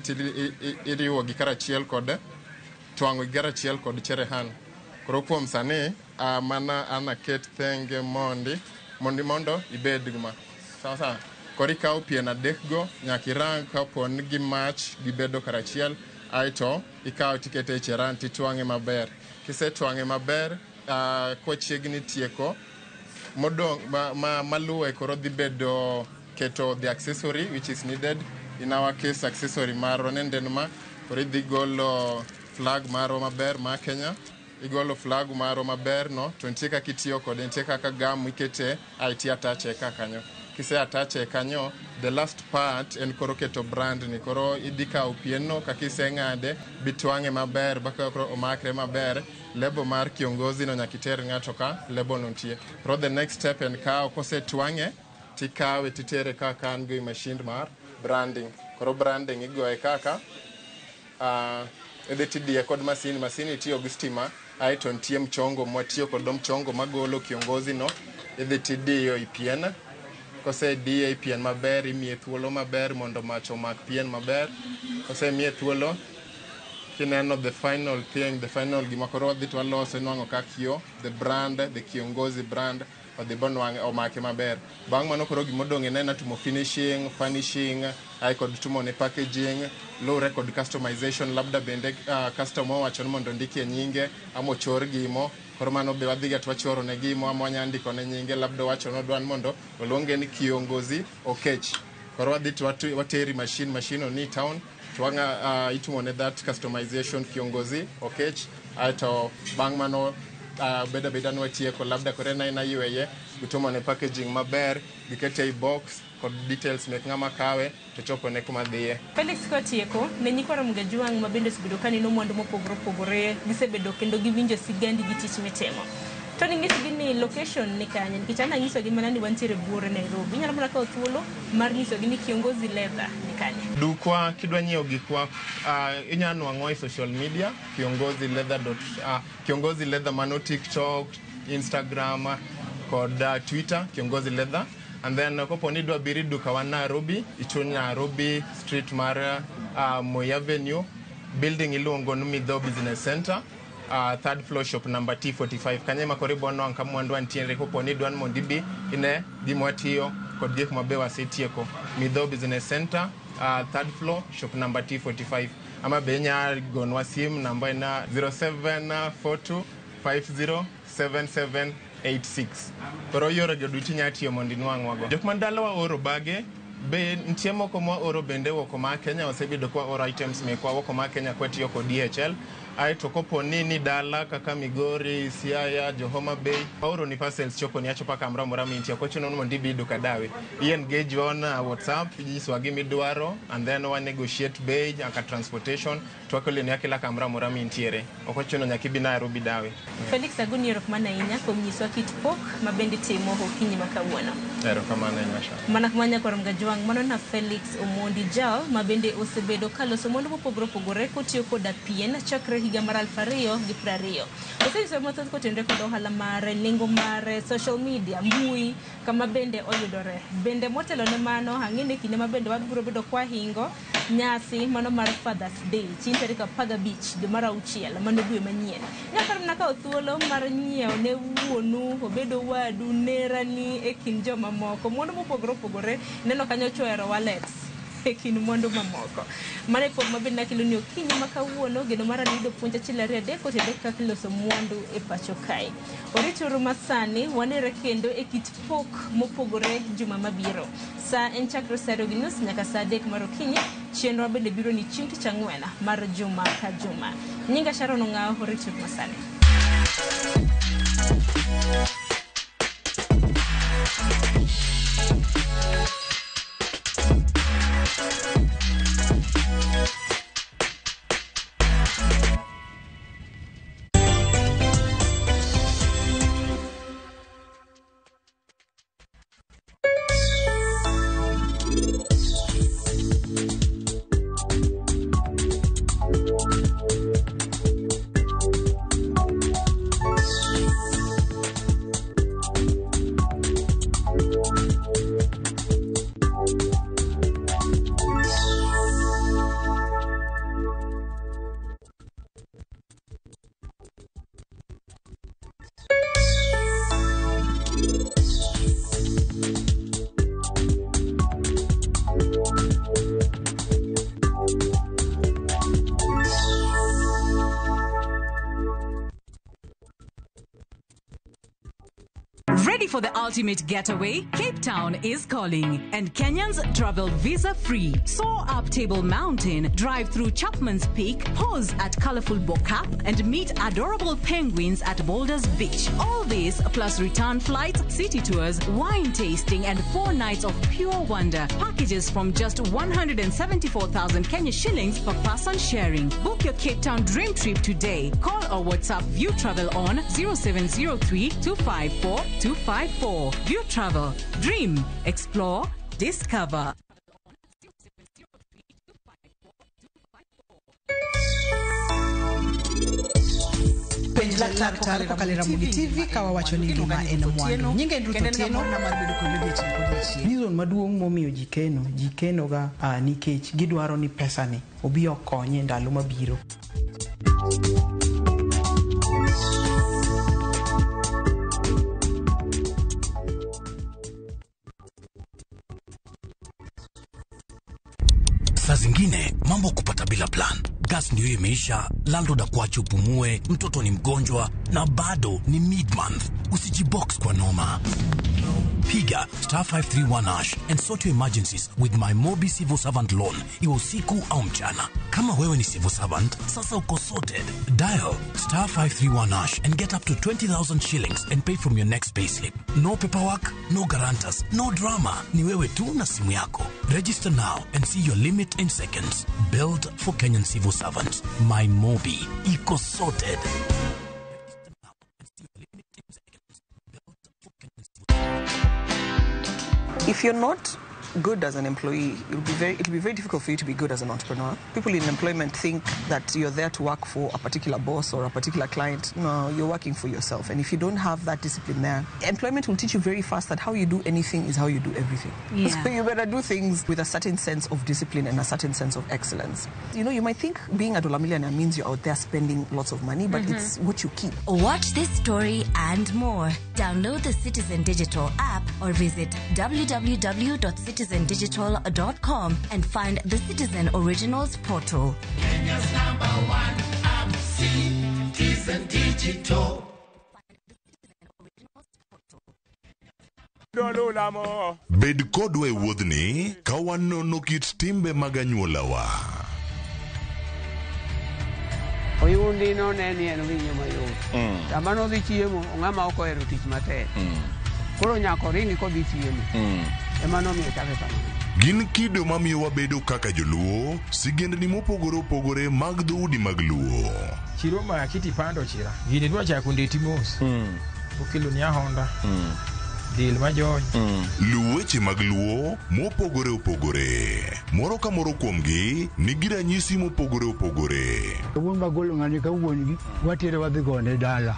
iriwo gi karachiel kod twang'o gi karachiel kod cherehan. Koro kuom sani mana an aket thenge mondi mondo ibed ma sawa sawa. Koro ikawo pien adek go nyaka irang kapo ni gimach gibedo karachiel, aeto ikawo tikete e cheran titwang'e maber. Kisetwang'e maber, kochiegni tieko modong' maluwe koro dhi bedo keto the accessory which is needed. In our case accessory marwa nende en ma. Koro idhi golo flag marwa maber ma Kenya, igolo flag marwa maber no to nitie kaka itiyo kode, nitie kaka gum ikete ae ti attach ka kanyo. Kise attach kanyo, the last part en koro keto brand ni. Koro idhi kawo pien no kaka iseng'ade bitwang'e maber baka koro omakre maber. Lebo mar kiongozi no nyaka iter ng'ato ka lebo no nitie. Koro the next step en kawo kosetwang'e tikawe titere kaka an go e machine mar branding. Koro branding igoye kaka idhi tidiye kod masin. Masin itiyo gi stima, aeto nitie mchongo mwatiyo kod mchongo magolo kiongozi no, idhi tidiyo i pien. Kosediye i pien maber, imiye thuolo maber mondo mach omak pien maber. Kosemiye thuolo, kineno the final thing, the final gima koro wadhi to waloso, inwang'o ka kio the brand, the kiongozi brand odhi bonwang'e omake maber. Bang' mano koro gimodong' en aena timo finishing, furnishing, ae kod timo ne packaging, luwre kod customization. Labda bende customer owacho ni mondo ondikie nyinge ama ochor gimo. Koro mano be wadhiga to wachoro ne gimo ama wanya ndiko ne nyinge. Labda owacho ni odwa ni mondo oluonge ni Kiongozi Okech. Koro wadhi to wateri machine no ni town to wang'a itimo ne that customization Kiongozi Okech. Aeto bang' mano beda beda ni watieko, labda koro en aena yweye, gitimo ne packaging maber, gikete ei box kod details mek ng'ama kawe to chopo ne kuma dhiye. Felix kotieko, ne nyikwa Ramogi Ajwang' ma bende osebedo ka neno mwandu mopogore opogore, gisebedo kendo giwinjo sigandi gi tich mitimo. To ninyisogi ni location ni kanye, nikech an anyisogi mana ni wantiere buore Nairobi. Inyalo mana kawo thuolo mar nyisogi ni Kiongozi Leather ni kanye. Dukwa kidwa nyiewo gikwa inya nwang'wa e social media Kiongozi Leather dot, Kiongozi Leather mano TikTok, Instagram kod Twitter Kiongozi Leather. And then kopo ni idwa biro e duka wa Nairobi, ichuny Nairobi street mar Moi Avenue, building iluongo ni Midho Business Center, third floor shop number T45. Kanyo ema koro ibo nwang'o ka mwandu wantiere. Kopo ni idwa ni mondo ibi ine gima watiyo kod gik mabe wasetieko. Midho Business Center, third floor shop number T45. Ama be inya gonwa sim namba en 0742 5077 86. Koro yorego duto inyalo tiyo mondo inwang'wago. Jok man dalawa oro bage be nitie moko mwaoro bende oko ma Kenya wasebedo kwa oro items mekwa oko ma Kenya kwatiyo kod DHL. Aeto kopo ni ni dala kaka Migori, Siaya, jo Homa Bay, waoro ni parcels chopo ni achopa kamoro amora mintie. Ok ochuno ni mondo ibi duka dawe. I engage on WhatsApp, inyisowa gimidwaro and then wa negotiate bei nyaka transportation to wakeloni akela kamoro amora mintiere. Ok ochuno nyaka ibi Nairobi dawe. Felix Aguni erokamano ahinya kuom nyiswa kit pok ma bende itimo okinyi ma kawuono. Erokamano ahinya Sharon. Mana kuma nyakwar Mgajwang' mano na Felix Omondi Jal ma bende osebedo kaloso mwandu mopogore opogore kotiyo koda pien chakre higa mar 2020. Osenyiso mathoth kotenore kod ohala mare, nengo mare, social media, mbui kama bende oyudore. Bende motelo ne mano ang'e ni kinde ma bende wabiro bedo kwahingo nyasi mano mar Father's Day chieng' tarik 15 dwe mar auchiel mano dwe manyien. Nyaka mana kawo thuolo mar nyiewo ne wuonu, obedo wadu, nerani e kind jomamoko. Mwandu mopogore opogore neno kanyo chwero wallets e kind mwandu mamoko. Mano e pok mabende nakelo ni okinyi ma kawuono geno mara ni yudo puonj achiel ariyo adek kotenore kaka iloso mwandu e pacho kae. Orituru masani wanere kendo e kit pok mopogore juma mabiro. Sa en chakre sa 2:30 nyaka sa 3 mar okinyi. Chenro bende biro ni chieng' tich ang'wen mar juma ka juma. Nyinga Sharon Ong'awo, orituru masani. Ready for the ultimate getaway? Cape Town is calling, and Kenyans travel visa-free. Soar up Table Mountain, drive through Chapman's Peak, pause at colorful Bo-Kaap, and meet adorable penguins at Boulders Beach. All this plus return flights, city tours, wine tasting, and 4 nights of pure wonder. Packages from just 174,000 Kenya shillings per person sharing. Book your Cape Town dream trip today. Call or WhatsApp View Travel on 0703 254 254. View Travel. Dream, explore, discover. Penj laktar kokalo e Ramogi TV ka wawacho ni ngima en mwandu. Nyinga en Ruth Otieno. Reason maduong' momiyo ji keno ga nikech gidwaro ni pesa ni obi okonye ndalo mabiro. Saa zingine mambo kupata bila plan. Gas ndio imeisha, landlord akuache upumue, mtoto ni mgonjwa na bado ni mid-month. Usijibox kwa noma. Piga star 531 hash and sort your emergencies with my Mobi Civil Servant Loan. Iwe usiku au mchana. Kama wewe ni civil servant, sasa uko sorted. Dial star 531 hash and get up to 20,000 shillings and pay from your next payslip. No paperwork, no guarantors, no drama. Ni wewe tu na simu yako. Register now and see your limit in seconds. Build for Kenyan civil servants. My Mobi. Iko sorted. If you're not good as an employee, it'll be very difficult for you to be good as an entrepreneur. People in employment think that you're there to work for a particular boss or a particular client. No, you're working for yourself. And if you don't have that discipline there, employment will teach you very fast that how you do anything is how you do everything. Yeah. So you better do things with a certain sense of discipline and a certain sense of excellence. You know, you might think being a dollar millionaire means you're out there spending lots of money, but it's what you keep. Watch this story and more. Download the Citizen Digital app or visit www.citizendigital.com and find the Citizen Originals portal. Kenya's number one app, Citizen Digital. Bed kodwa e wuodhni ka wanono kit timbe mag anyuolawa. Oyundi no ne ni en winyo mayot. Sama nodhi chiemo, ng'ama ok ohero tich matek. Koro nyaka oringi kodhi chiemo. Ema nomiyo chake kamano. Gin kido mamiyo wabedo kaka joluo, sigendni mopogore opogore mag dhoudi mag luo. Chiro ma kiti pando chira. Gini dwa chako ndeti mos. Okelo ni ahonda. Del majony. Luw weche mag luo mopogore opogore. Moro ka moro kuomgi nigi ranyisi mopogore opogore. Wuon magolo ng'ani ka wuon gi watere wadhi gone dala.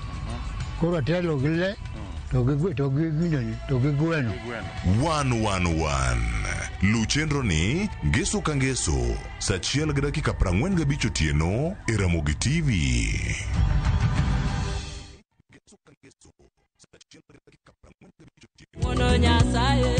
Koro atelo gi le to gi to gi ginene to gi gweno. 111. Luw chenro ni ngeso ka ngeso saa 1:45 otieno e Ramogi TV. Wuono Nyasaye.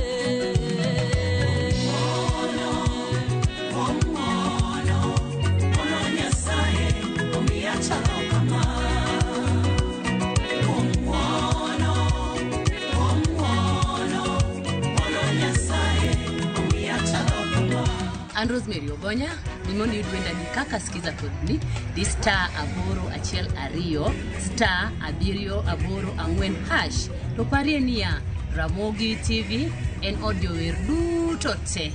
An Rosemary Ogonya, gimondo iyud wendani kaka sikiza kodni, di *812 *784#. To parie niya, Ramogi TV en od jower duto te.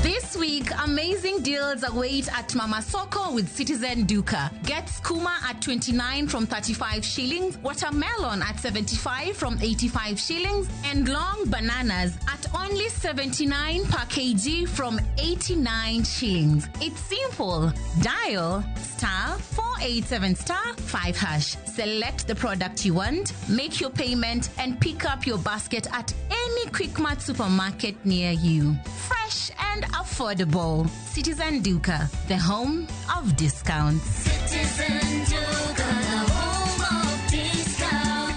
This week, amazing deals await at Mama Soko with Citizen Duka. Get skuma at 29 from 35 shillings, watermelon at 75 from 85 shillings, and long bananas at only 79 per kg from 89 shillings. It's simple. Dial *487*5#. Select the product you want, make your payment, and pick up your basket at any Quickmart supermarket near you. Fresh and affordable. Citizen Duka, the home of discounts. Citizen Duka, the home of discounts.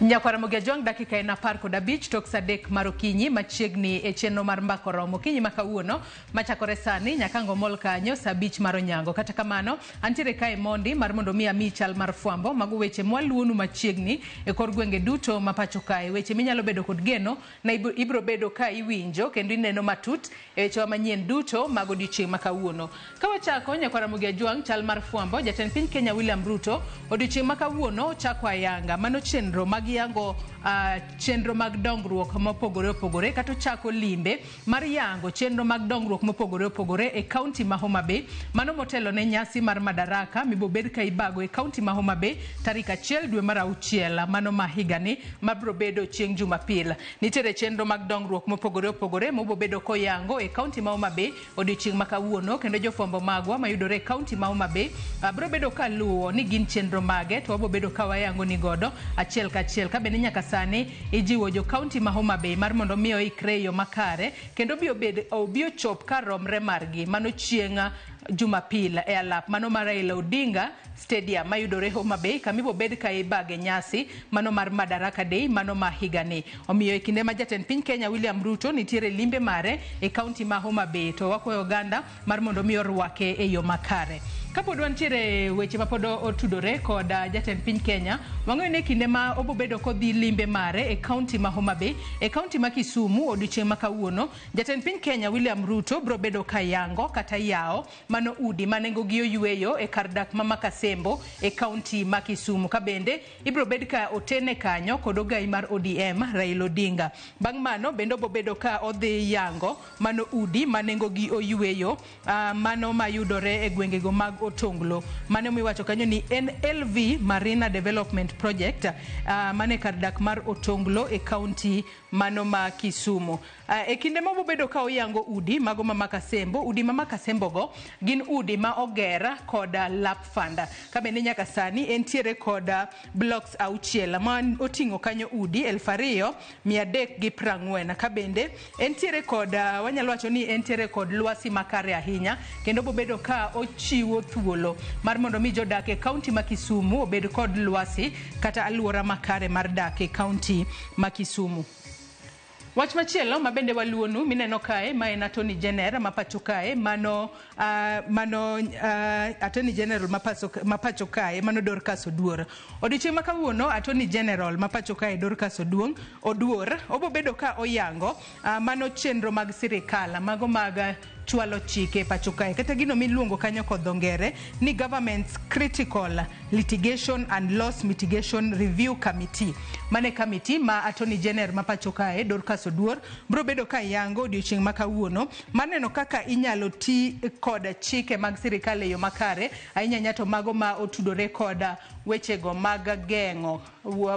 Nyakwara Ramogi Ajwang' dakika en 15 tok saa 3 mar okinyi machiegni e chenro mar mbako romo okinyi ma kawuono machakore sani nyaka ngomol kanyo saa 5 mar onyango. Kata kamano antiere kae mondi mar mondo mi ami chal mar fwambo mago weche mwaluonu machiegni e kor gwenge duto ma pacho kae, weche minyalo bedo kod geno na ibro bedo ka iwinjo kendo ineno matut e wechewa manyien duto mag odiochieng' ma kawuono. Ka wachako Nyakwara Ramogi Ajwang' chal mar fwambo, jatend piny Kenya William Ruto odiochieng' ma kawuono chako ayanga mano chenro mag yango chenro mag dongruok mopogore opogore kata ochako limbe mar yango chenro mag dongruok mopogore opogore e kaunti ma Homa Bay. Mano motelo ne nyasi mar Madaraka mibobed ka ibago e kaunti ma Homa Bay tarik 1 dwe mar 6 mano ma higani mabro bedo chieng' Jumapil. Nitiere chenro mag dongruok mopogore opogore mobobedo koyango e kaunti ma Homa Bay odiochieng' ma kawuono, kendo jofwambo magwa mayudore e kaunti ma Homa Bay bro bedo kaluwo ni gin chenro mage to wabobedo ka wayango ni godo achiel kachiel. Ka bende nyaka sani ijiwo jo kaunti ma Homa Bay mar mondo mi oikre e yo makare kendo obi ochop kar romre margi mano chieng' Jumapil e alap mano mar Raila Odinga Stadium mayudore Homa Bay kama ibobed ka ibage nyasi mano mar Madaraka Day mano ma higani. Omiyo e kinde ma jatend piny Kenya William Ruto nitiere limbe mare e kaunti ma Homa Bay to wakwayo oganda mar mondo mi orwake e yo makare. Kapod wantiere weche mapod otudore kod jatend piny Kenya, wang'eyo ni kinde ma obobedo kodhi limbe mare e kaunti ma Homa Bay, e kaunti ma Kisumu odiochieng' ma kawuono, jatend piny Kenya William Ruto bro bedo ka yango kata yawo mano udi ma nengogi oyweyo e kar dak ma Makasembo e kaunti ma Kisumu. Ka bende ibro bed ka otene kanyo kod ogai mar ODM Raila Odinga. Bang' mano bende obobedo ka odhi yango mano udi ma nengogi oyweyo mano mayudore e gwengego mag Otonglo mane miwacho kanyo ni en LV Marina Development Project mane kar dak mar Otonglo e kaunti mano ma Kisumu. E kinde ma obobedo ka oyango udi mago ma Makasembo, udi ma Makasembo go gin udi ma oger kod Lap Fund. Ka bende nyaka sani entiere kod blocks 6 ma oting'o kanyo udi 2340. Ka bende entiere kod wanyalo wacho ni entiere kod lwasi makare ahinya kendo bobedo ka ochiwo thuolo mar mondo mi jodak e kaunti ma Kisumu obed kod lwasi kata aluora makare mar dak e kaunti ma Kisumu. Wach machielo ma bende waluonu mineno kae ma en Attorney General ma pacho kae mano Attorney General ma pacho kae mano Dorcas Oduor. Odiochieng' ma kawuono Attorney General ma pacho kae Dorcas Oduor obobedo ka oyango mano chenro mag sirikal mago mag chwalo chike pacho kae kata gino miluongo kanyo kod dho ngere ni Government's Critical Litigation and Loss Mitigation Review Committee. Mane committee ma Attorney General ma pacho kae Dorcas Oduor biro bedo ka yango odiochieng' ma kawuono maneno kaka inyalo ti kod chike mag sirikal e yo makare ahinya ahinya to mago ma otudore kod wechego mag geng'o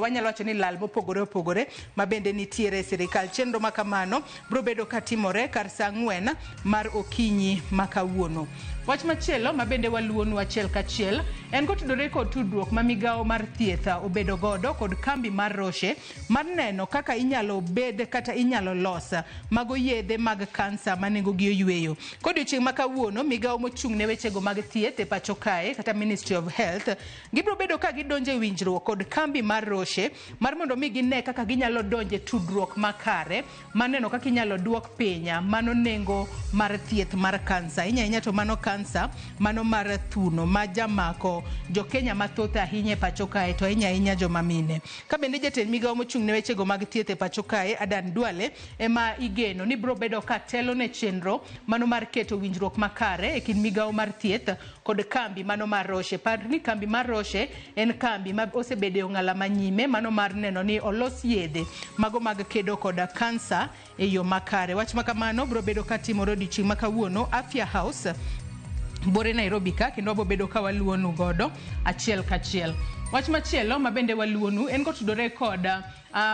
wanyalo wacho ni lal mopogore opogore ma bende nitiere e sirikal. Chenro ma kamano biro bedo ka timore kar saa 4 mar okinyi ma kawuono. Wach machielo ma bende waluonu achiel kachiel en kotudore kod tudruok ma migawo mar thieth obedo godo kod kambi mar Roche mar neno kaka inyalo bed kata inyalo los mago yedhe mag kansa ma nengogi oyweyo. Kodiochieng' ma kawuono migawo mochung' ne wechego mag thieth e pacho kae kata Ministry of Health gibiro bedo ka gidonjo e winjruok kod kambi mar Roche mar mondo mi gine kaka ginyalo donjo e tudruok makare mar neno kaka inyalo duok piny mano nengo mar thieth mar kansa ahinya ahinya to mano kansa mano mar thuno ma jamako jo Kenya mathoth ahinya e pacho kae to ahinya ahinya joma mine. Ka bende jatend migawo mochung' ne wechego mag thieth e pacho kae Adan Duale ema igeno ni biro bedo ka telo ne chenro mano mar keto winjruok makare e kind migawo mar thieth kod kambi mano mar Roche. Par ni kambi mar Roche en kambi ma osebedo e ong'ala manyime mano mar neno ni olos yedhe mago mag kedo kod kansa e yo makare. Wach ma kamano biro bedo ka timore odiochieng' ma kawuono Afya House Bore Nairobi ka kendo wabobedo ka waluonu godo achiel kachiel. Wach machielo ma bende waluonu en kotudore kod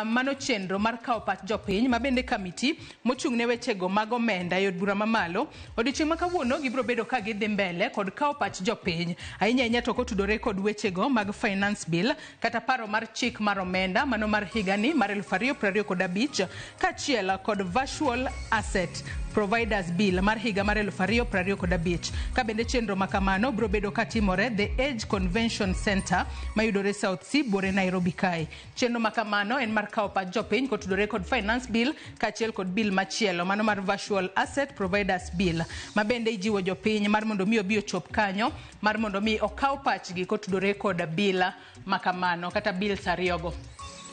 mano chenro mar kawo pach jopiny ma bende kamiti mochung' ne wechego mag omenda e od bura mamalo odiochieng' ma kawuono gibiro bedo ka gidhi mbele kod kawo pach jopiny ahinya ahinya to kotudore kod wechego mag finance bill kata paro mar chik mar omenda mano mar higani mar 2025 kaachiel kod virtual asset providers bill mar higa mar 2025. Ka bende chenro ma kamano biro bedo ka timore The Age Convention Center mayudore South C Bore Nairobi kae. Chenro ma kamano en mar kawo pach jopiny kotudore kod finance bill kaachiel kod bill machielo mano mar virtual asset providers bill ma bende ijiwo jopiny mar mondo mi obi ochop kanyo mar mondo mi okaw pachgi kotudore kod bill ma kamano kata bills ariyogo.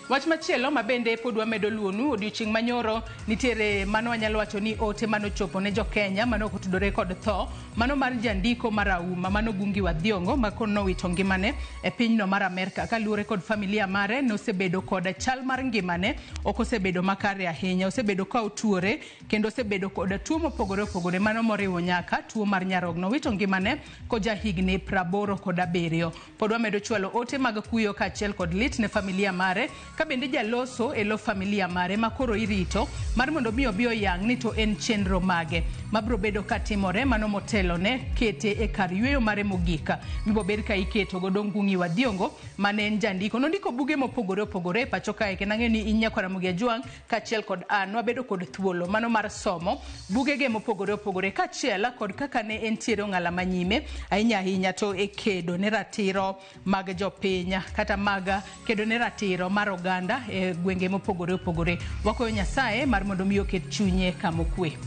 Wach machielo ma bende pod wamedo luonu odiochieng' manyoro nitiere mano wanyalo wacho ni ote manochopo ne jo-Kenya mano otudore kod tho mano mar jandiko marahuma mano Gungi wa Thiong'o ma nowito ngimane e pinyno mar Amerka kaluwore kod familia mare nosebedo kod chal mar ngimane ok osebedo makare ahinya, osebedo ka otuore kendo osebedo kod tuo mopogore opogore mano moriwo nyaka tuo mar nyarogno. Owito ngimane koja higni 87. Pod wamedo chwalo ote mag kuyo kaachiel kod lit ne familia mare ka bende jaloso e lo familia mare ma koro irito mar mondo mi obi oyang ni to en chenro mage mabiro bedo katimore mano motelo ne kete e kar yweyo mare mogik mibobed ka iketo godo Ngungi wa Thiong'o mane en jandiko. Nondiko buge mopogore opogore e pacho kae kendo ang'eyo ni in nyakwar Ramogi Ajwang' kaachiel kod an wabedo kod thuolo mano mar somo bugege mopogore opogore kaachiel kod kaka ne entiere ong'ala manyime ahinya ahinya to e kedo ne ratiro mag jopiny kata mag kedo ne ratiro mar oganda e gwenge mopogore opogore. Wakwayo Nyasaye mar mondo mi oket chunye kama okwe.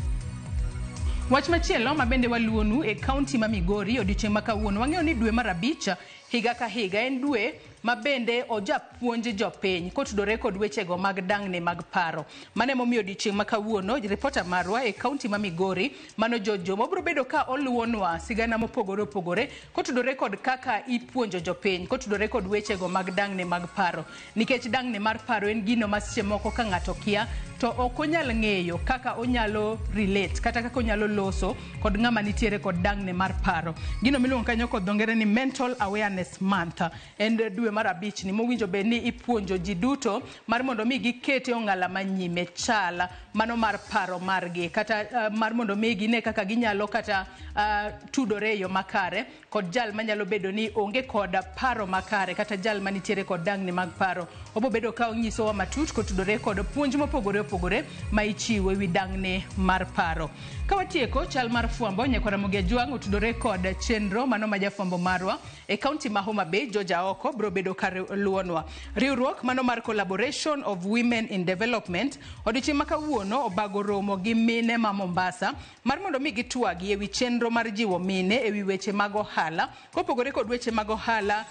Wach machielo ma bende waluonu e kaunti ma Migori odiochieng' ma kawuono wang'eyo ni dwe mar 5 higa ka higa en dwe ma bende ojapuonj jopiny kotudore kod wechego mag dang'ni mag paro. Mano emomiyo odiochieng' ma kawuono ripota marwa e kaunti ma Migori mano George Jomo biro bedo ka oluwonwa sigana mopogore opogore kotudore kod kaka ipuonjo jopiny kotudore kod wechego mag dang'ni mag paro. Nikech dang'ni mar paro en gino ma seche moko ka ng'ato kia to ok onyal ng'eyo kaka onyalo relate kata kaka onyalo loso kod ng'ama nitiere kod dang'ne mar paro. Gino miluongo kanyo kod dho ngere ni Mental Awareness Month en dwe mar 5 ni mowinjo bed ni ipuonjo ji duto mar mondo mi gikete ong'ala manyime chal mano mar paro margi kata mar mondo mi gine kaka ginyalo kata tudore e yo makare kod jal manyalo bedo ni onge kod paro makare kata jal manitiere kod dang'ni mag paro. Obo bedo ka onyisowa matut kotudore kod puonj mopogore opogore ma ichiwo ewi dang'ni mar paro. Ka watieko chal mar fwambo, Nyakwar Ramogi Ajwang' otudore kod chenro mano ma jafwambo marwa e kaunti ma Homa Bay, George Aoko, biro bedo kar luonwa. Riwruok mano mar Collaboration of Women in Development odiochieng' ma kawuono obago romo gi mine ma Mombasa mar mondo mi gitwagi ewi chenro mar jiwo mine ewi weche mag ohala kopogore kod weche mag ohala,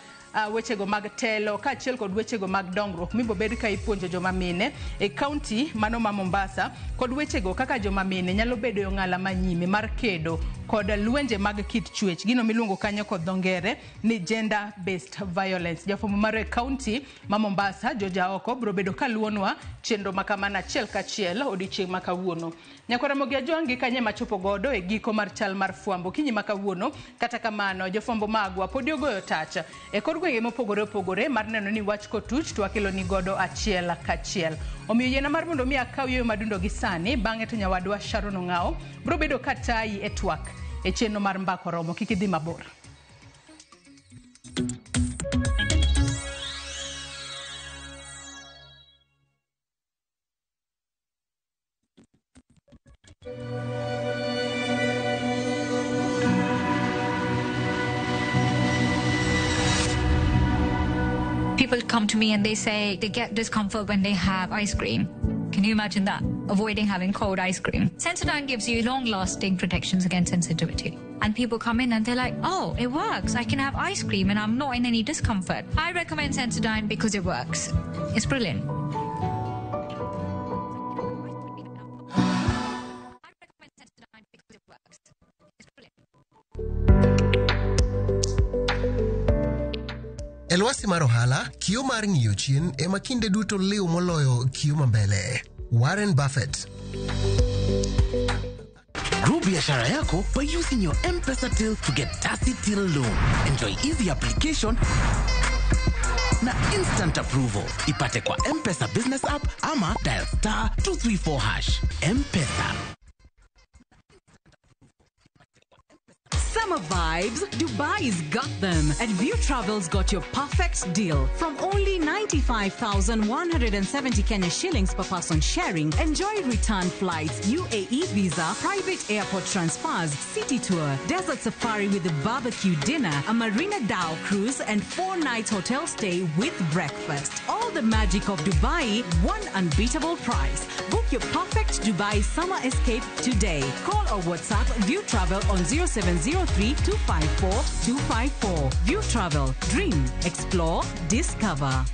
wechego mag telo kaachiel kod wechego mag dongruok mibobed ka ipuonjo joma mine e kaunti mano ma Mombasa kod wechego kaka joma mine nyalo bedo e ong'ala manyime mar kedo kod lwenje mag kit chwech, gino miluongo kanyo kod dho ngere ni gender based violence. Jafwambo mar e kaunti ma Mombasa, George Aoko, biro bedo ka luonwa chenro ma kamano achiel kachiel odiochieng' ma kawuono. Nyakwar Ramogi Ajwang' gi kanye machopo godo e giko mar chal mar fwambo okinyi ma kawuono. Kata kamano jofwambo magwa podi ogoyo tach e kor gwenge mopogore opogore mar neno ni wach kotuch to wakelo ni godo achiel kachiel. Omiyo yiena mar mondo mi akaw yueyo madundo gi sani, bang'e to nyawadwa Sharon Ong'ao biro bedo ka tayi e twak e chenro mar Mbaka Oromo. Kik idhi mabor. People come to me and they say they get discomfort when they have ice cream. Can you imagine that? Avoiding having cold ice cream. Sensodyne gives you long-lasting protections against sensitivity. And people come in and they're like, oh, it works. I can have ice cream and I'm not in any discomfort. I recommend Sensodyne because it works. It's brilliant. E lwasi mar ohala, kio mar ng'iyo chien ema kinde duto liw moloyo kio ma mbele. Warren Buffett. Grow biashara yako by using your M-Pesa till to get Tasi Till Loan. Enjoy easy application na instant approval. Ipate kwa M-Pesa business app ama dial *234#. M-Pesa. Summer vibes, Dubai's got them. And View Travel's got your perfect deal. From only 95,170 Kenya shillings per person sharing, enjoy return flights, UAE visa, private airport transfers, city tour, desert safari with a barbecue dinner, a Marina Dhow cruise, and 4-night hotel stay with breakfast. All the magic of Dubai, one unbeatable price. Book your perfect Dubai summer escape today. Call or WhatsApp View Travel on 0703 254 254. View Travel. Dream, explore, discover.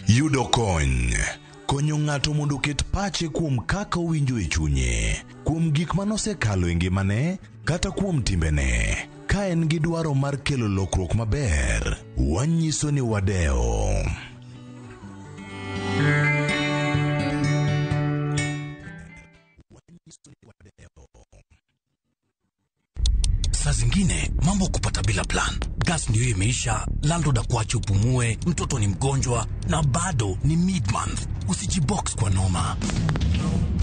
Yudo kony. Konyo ng'ato mondo oket pache kuom kaka owinjo e chunye, kuom gik manosekalo e ngimane, kata kuom timbene. Ka en gi dwaro mar kelo lokruok maber, wanyiso ni wadewo. Saa zingine mambo kupata bila plan. Gas ndio imeisha, landlord akuache upumue, mtoto ni mgonjwa na bado ni mid-month. Usijibox kwa noma.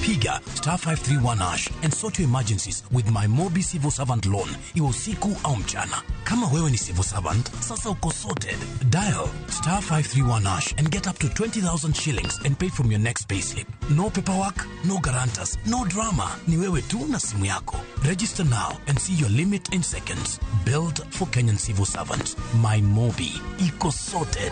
Piga *531# and sort your emergencies with my Mobi Civil Servant Loan. Iwe usiku au mchana. Kama wewe ni civil servant, sasa uko sorted. Dial *531# and get up to 20,000 shillings and pay from your next payslip. No paperwork, no guarantors, no drama. Ni wewe tu na simu yako. Register now and see your limit in seconds. Build for Kenyan civil servants. My Mobi. Iko sorted.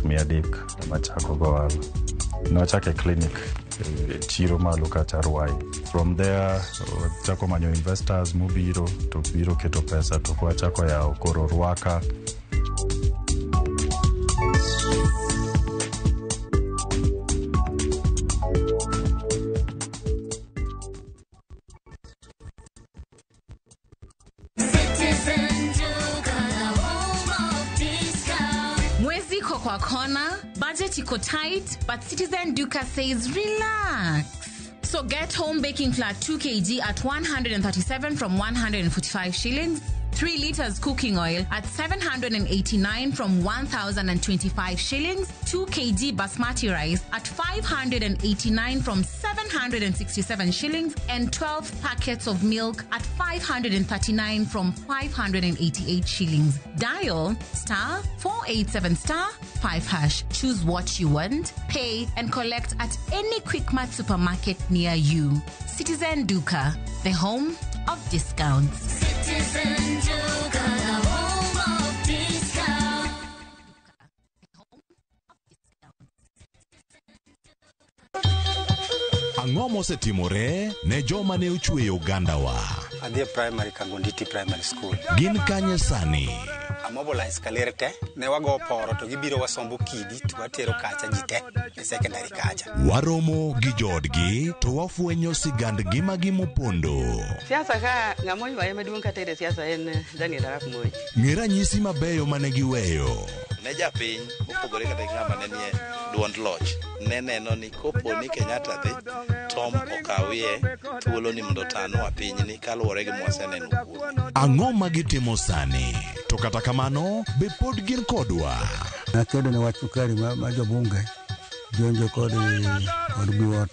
Mia adek machako go ohala. Nwachako e clinic chiro malo kacha Ruai. From there wachako manyo investors mobiro to biro keto pesa to wachako yawo koro Ruaka. kwa kona, budget iko tight, but Citizen Duka says relax. So get home baking flour 2 kg at 137 from 145 shillings, 3 liters cooking oil at 789 from 1,025 shillings, 2 kg basmati rice at 589 from 767 shillings, and 12 packets of milk at 539 from 588 shillings. Dial star 487 star 5 hash. Choose what you want, pay, and collect at any Quickmart supermarket near you. Citizen Duka, the home of discounts. Citizen Duka, the home of discount. Ang'o mosetimore ne joma ne ochweyo ogandawa? Adhi e primary Kangonditi Primary School. Gin kanye sani? Amobilize kaler te, ne wago poro to gibiro wasombo kidi to watero kacha ji te e secondary kacha. Waromo gi joodgi to wafwenyo sigand ngimagi mopondo. Siasa ka ng'ama oywaye maduong' kata e siasa en Daniel Arap Moi. Ng'e ranyisi mabeyo mane giweyo. Ne japiny mopogore kata gi ng'ama ne nie duond loch ne neno ni kopo ni Kenyatta dhi Tom okawie thuolo ni mondo otanwa pinyni kaluwore gi mwaseneno kuome. Ang'o ma gitimo sani? To kata kamano, be pod gin kodwa? Nakedo ne wach sukari ma jobunge jonjo kod biwot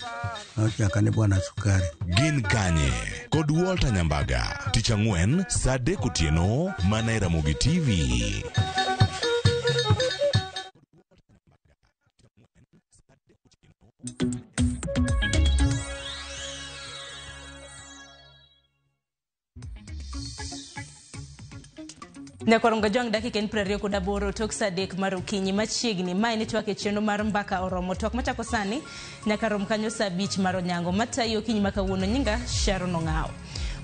nochaka ni bwana sukari. Gin kanye? Kod Walter Nyambaga, tich ang'wen saa 3 otieno mana e Ramogi TV. Nyakorongo jong dakika en 28 tok saa 3 mar okinyi machiegni. Mae ni twak e chenro mar Mbaka Oromo. Twak machako sani nyaka rom kanyo saa 5 mar onyango. Matayo okinyi ma kawuono nyinga Sharon Ong'awo.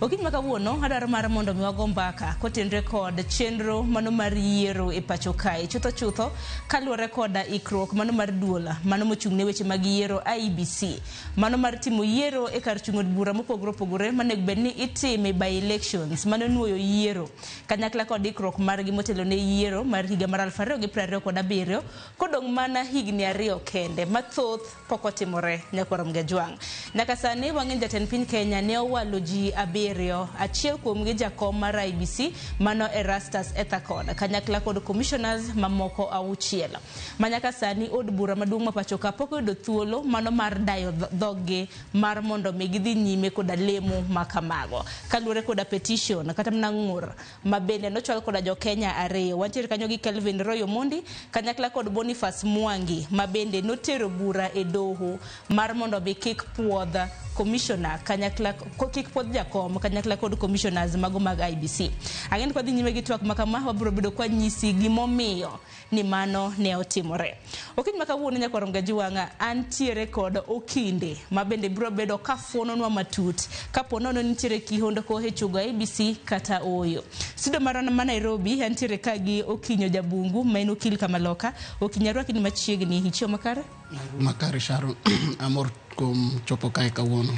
Okinyi ma kawuono adwaro mar mondo mi wago mbaka kotenre kod chenro mano mar yiero e pacho kae. Chutho chutho kaluwore koda ikruok mano mar duol mano mochung' ne weche mag yiero IEBC mano mar timo yiero e kar chung' od bura mopogore opogore manego bed ni itime by elections mano nuoyo yiero kanyakla kod ikruok margi motelo ne yiero mar higa mar 2027 kodong' mana higni 2 kende mathoth pok otimore nyakwar Mgajwang'. Nyaka sani wang'e jatend piny Kenya ne owalo ji 7, achiel kuomgi jakom mar IEBC mano Erastus Ethakon kanyakla kod commissioners mamoko 6. Manyaka sani od bura maduong' ma pacho ka pok oyudo thuolo mano mar dayo dhoggi mar mondo mi gidhi nyime koda lemo makamago kaluwore koda petition kata mana ng'ur ma bende nochwal koda jo Kenya 2. Wantiere kanyo gi Kelvin Roy Omondi kanyakla kod Boniface Mwangi ma bende notero bura e doho mar mondo mi kik puodh commissioner kanyakla kik puodh jakom kanyakla kod commissioners mago mag IEBC. Ang'e ni dhi nyime gi twak makama wabiro bedo kwa nyisi gimomiyo ni mano ne otimore. Okinyi ma kawuono nyakwar Mgajiwang'a antiere kod Okinde ma bende biro bedo ka fuononwa matut kapo nono nitiere kihondko e chugo IEBC kata ooyo. Studio marwa ma Nairobi antiere ka gi Okinyo Jabungu ma en okil Kamaloka. Okinyo arwaki ni machiegni, ichiewo makare? Makare Sharon, amor kuom chopo kae kawuono.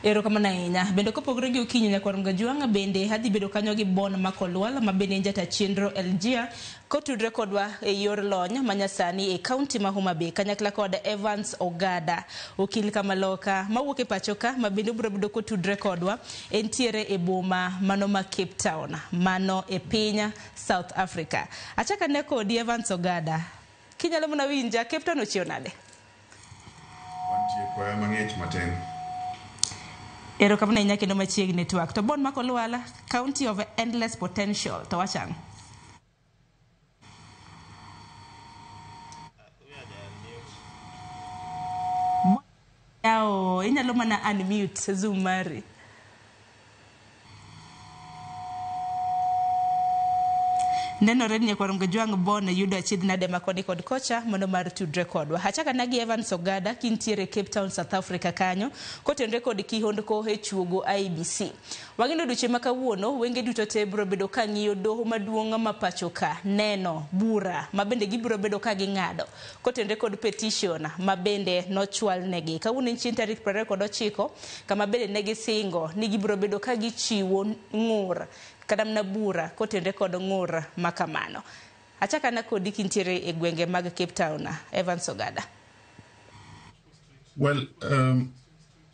Erokamano ahinya. Bende kopogore gi Okinyo nyakwar Mgajuang' bende adhi bedo kanyo gi Bon Makolwal ma bende en jata chenro LGA kotudre kodwa e yor lony manyasani e kaunti ma Homa Bay kanyakla kod Evans Ogada okil Kamaloka mawuok e pacho ka ma bende obiro bedo kotudre kodwa entiere e boma mano ma Cape Town mano e piny South Africa. Achaka ne kodi Evans Ogada, kinyalo mana winja, Cape Town ochiew nade? Wantie koyo mang'ich matin. Erokamano ahinya kendo machiegni twak. To Bon Makolwala, county of endless potential, to wachang'? Yao, inyalo mana unmute Zoom mari. Nenore ni nyakwar Mgajwang' Bon yudo achiedh nade makoni kod kocha mondo mar tudre kodwa. Achaka nagi Evans Ogada kintiere Cape Town, South Africa kanyo kotenre kod kihondko e chuogo IEBC. Wageno odiochieng' ma kawuono wenge duto te biro bedo ka ng'iyo doho maduong' ma pacho ka neno bura ma bende gibiro bedo ka ging'ado kotenre kod petition ma bende nochwal negi. Kawuono en chieng' tarik 29 kama bende negisingo ni gibiro bedo ka gichiwo ng'ur kata mana bura kotenre kod ng'ur makamano. Achakana kodi kintiere e gwenge mag Cape Town, Evans Ogada. Well,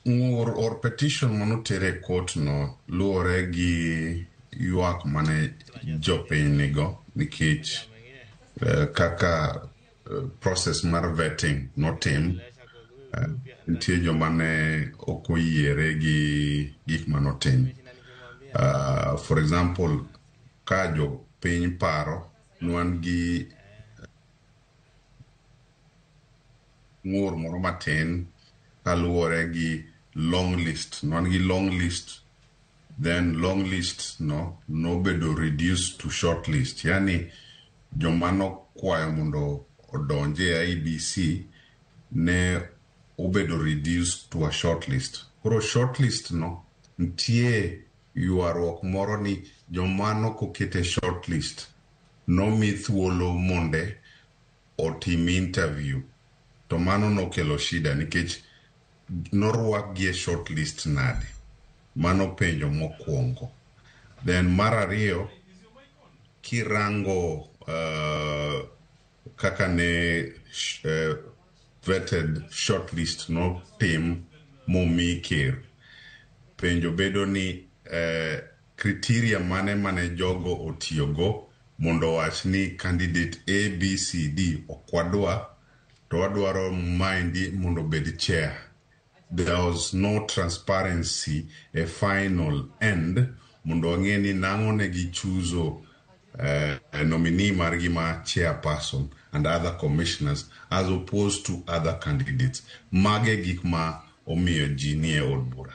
ng'ur or petition manoter e court no luwore gi ywak mane jopiny nigo nikech kaka process mar vetting notim, nitie joma ne ok oyiere gi gik manotim. For example, ka jopiny paro nwan gi ng'ur moro matin kaluwore gi long list. Nwan gi long list, then long list no nobedo reduced to short list. Yani joma nokwayo mondo odonje e IEBC ne obedo reduced to a short list. Koro short list no nitie ywaruok moro ni joma nokoket e short list nomi thuolo monde otim interview. To mano nokelo shida nikech norwakgi e short list nade? Mano penjo mokwongo. Then mar ariyo, kirango kaka ne vetted short list notim momi ker, penjo bedo ni criteria mane mane jogo otiyogo mondo owach ni candidate A, B, C, D ok wadwa, to wadwaro maendi mondo obed chair. There was no transparency e final end mondo wang'e ni nang'o ne gichuzo nominee margi ma chairperson and other commissioners as opposed to other candidates. Mage gik ma omiyo ji nie od bura.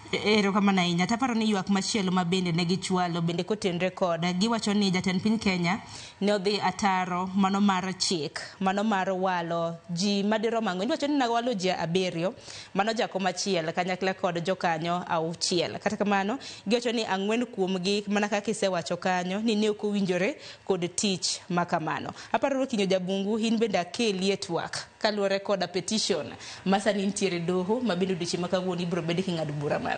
Erokamano ahinya. Taparo ni ywak machielo ma bende ne gichwalo bende kotenre kod giwacho ni jatend piny Kenya ne odhi ataro mano mar chik, mano mar walo ji madirom ang'wen. Iwacho ni nawalo ji 7, mano jakom achiel kanyakla kod jokanyo 6. Kata kamano giwacho ni 4 kuomgi mana kaka isewacho kanyo ni ne ok owinjore kod tich ma kamano. Aparo Kinyo Jabungu, in bende akelie twak kaluwore koda petition ma sani nitiere doho ma bende odiochieng' ma kawuono ibiro bed king'ado bura mare.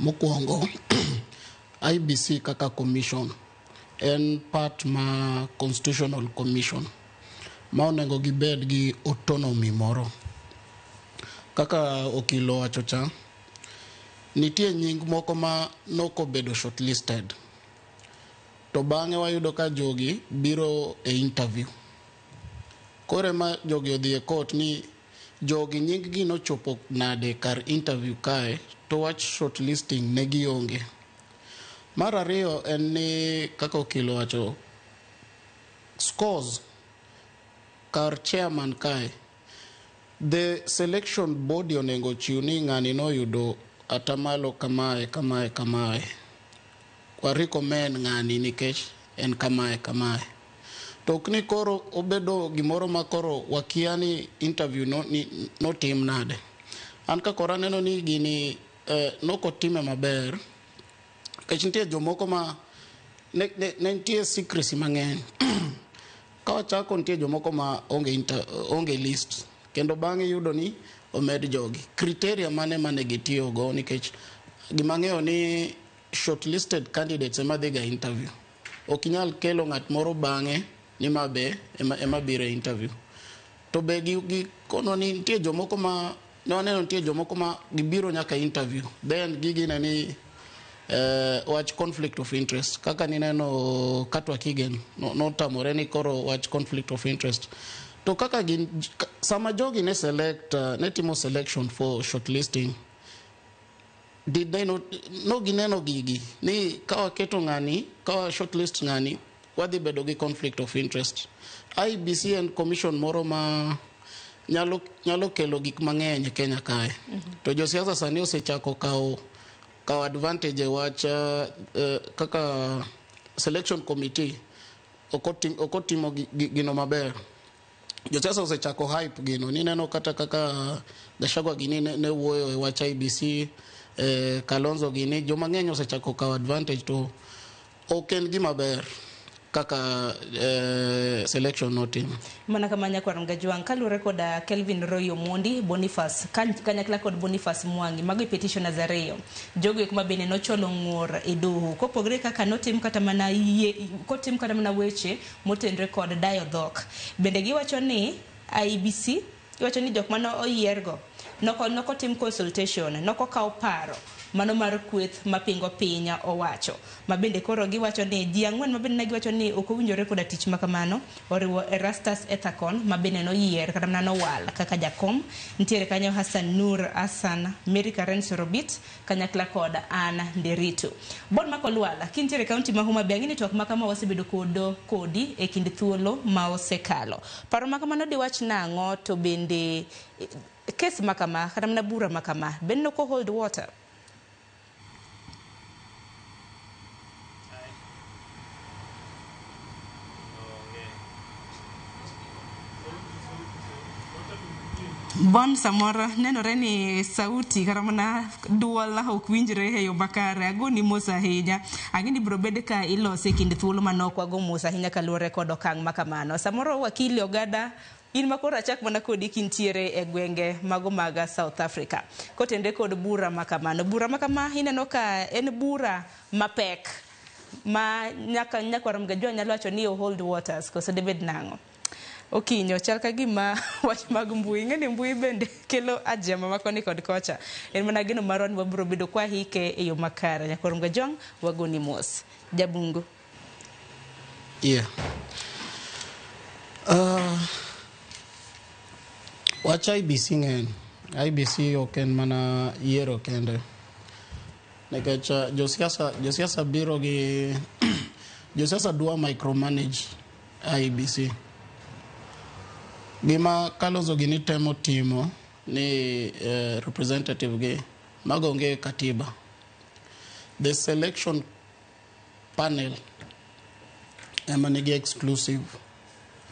Mokwongo, IEBC kaka commission en part ma constitutional commission ma onego gibed gi autonomy moro. Kaka okil owacho cha, nitie nying moko ma nokobedo shortlisted, to bang'e wayudo ka jogi biro e interview. Koro ema jogi odhi e court ni jogi nying gi nochopo nade kar interview kae, to wach shortlisting ne gionge. Mar ariyo en ni kaka okil owacho, scores kar chairman kae, the selection body onego chiw ni ng'ani noyudo atamalo kamae kamae kamae, wa recommend ng'ani nikech en kamae kamae. To ok ni koro obedo gimoro ma koro wakia ni interview no, ni, notim nade. An ka koro aneno ni gini nokotime maber, nikech nitie jomoko ma ne nitie secrecy mang'eny. Ka wachako nitie jomoko ma onge list, kendo bang'e yudo ni omed jogi. Criteria mane mane gitiyogo, nikech gima ang'eyo ni shortlisted candidates ema dhiga interview. Ok inyal kelo ng'at moro bang'e ni ma be ema biro e interview. To be gikonwa ni nitie jomoko ma ne waneno nitie jomoko ma gibiro nyaka interview, then gigine ni wach conflict of interest. Kaka nineno Katwa Kigen notamore ni koro wach conflict of interest. To kaka gin sama jogi ne select, ne timo selection for shortlisting, did they not no gineno gigi ni ka waketo ng'ani, ka wa shortlist ng'ani, wadhi bedo gi conflict of interest. IEBC en commission moro ma nyalo kelo gik mang'eny e Kenya kae. To josiasa sani osechako kawo advantage e wach kaka selection committee ok otimo gino maber. Josiasa osechako hype gino. Nineno kata kaka Gachagua gini ne wuoyo e wach IEBC, Kalonzo gini, joma ng'eny osechako kawo advantage, to ok en gima ber. Kaka selection notim. Mana kama nyakwar Mgajwang' kaluwore koda Kelvin Roy Omondi, Boniface kanyakla kod Boniface Mwangi, mago e petitioners ariyo. Jogo eko ma bende nochwalo ng'ur e doho. Kopogre kaka notim kata mana yie, kotim kata mana weche motenre kod dayo dhok. Bende giwacho ni IEBC, giwacho ni jok mane oyiergo noko tim consultation, nokokaw paro mano mar kweth mapingo piny owacho. Ma bende koro giwacho ni ji ang'wen ma bende ne giwacho ni ok owinjore koda tich ma kamano oriwo Erastus Ethakon ma bende noyier kata mana nowal kaka jakom. Nitiere kanyo Hassan Nur Hassan, Mary Karen Sorobit kanyakla kod Ann Nderitu. Bon Makolwala, kintiere kaunti ma Homa Bay, ang'e ni twak ma kama wasebedo kodi e kind thuolo ma osekalo. Paro ma kamano diwach nang'o to bende kes ma kama kata mana bura ma kama bende noko hold water? Bon samoro nenore ni sauti kata mana duol ok winjre e yo makare. Agoni mos ahinya. Ang'e ni biro bed ka ilose e kind thuolo manok wago mos ahinya kaluwore kod okang' ma kamano. Samoro wakili Ogada in ma koro achak mana kodi kintiere e gwenge mago mag South Africa. Kotende kod bura ma kamano. Bura ma kama ineno ka en bura mapek ma nyaka nyakwar Mgajwa nyalo wacho ni hold waters koso debed nang'o? Okinyo chal ka gima wach mag mbui ing'e ni mbui bende kelo ajema ma koni kod kocha. En mana geno marwa ni wabiro bedo kwa hike e yo makare. Nyakwar Mgajwang' wagoni mos. Jabungu. Yeah. Wach IEBC ng'eny. IEBC ok en mana yiero kende. Nikech josiasa biro gi josiasa dwa micromanage IEBC. Gima Kalonzo gini temo timo ni representative gi mago onge katiba. The selection panel ema nigi exclusive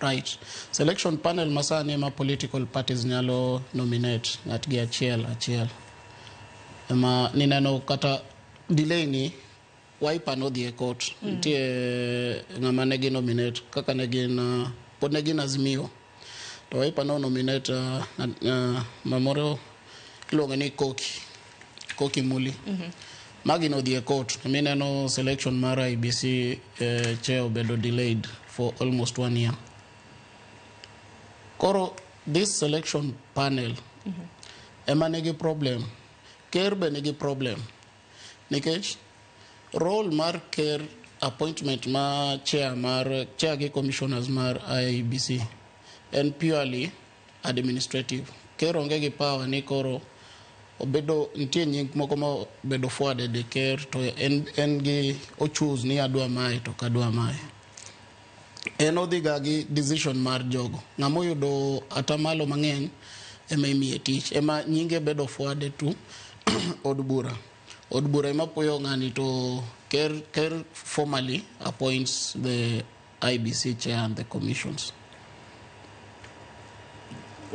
right. Selection panel masani ema political parties nyalo nominate ng'atgi achiel achiel. Ema nineno kata delay ni Wiper nodhi e court. Nitie ng'ama ne gi nominate kaka ne gin pod ne gin Azimio. To Wiper no nominate mamoro iluongo ni Koki Muli. Magi nodhi e court. Mineno selection mar IEBC chair obedo delayed for almost one year. Koro this selection panel ema nigi problem. Ker be nigi problem. Nikech role mar ker appointment ma chair mar chair gi commissioners mar IEBC en purely administrative. Ker onge gi power ni koro obedo nitie nying moko ma obedo forwarded e ker to en gi o choose ni adwa mae to ok adwa mae. En odhi ga gi decision mar jogo. Ng'ama oyudo atamalo mang'eny ema imiye tich. Ema nyinge bedo forwarded to od bura. Od bura ema puoyo ng'ani to ker formally appoints the IEBC chair and the commissions.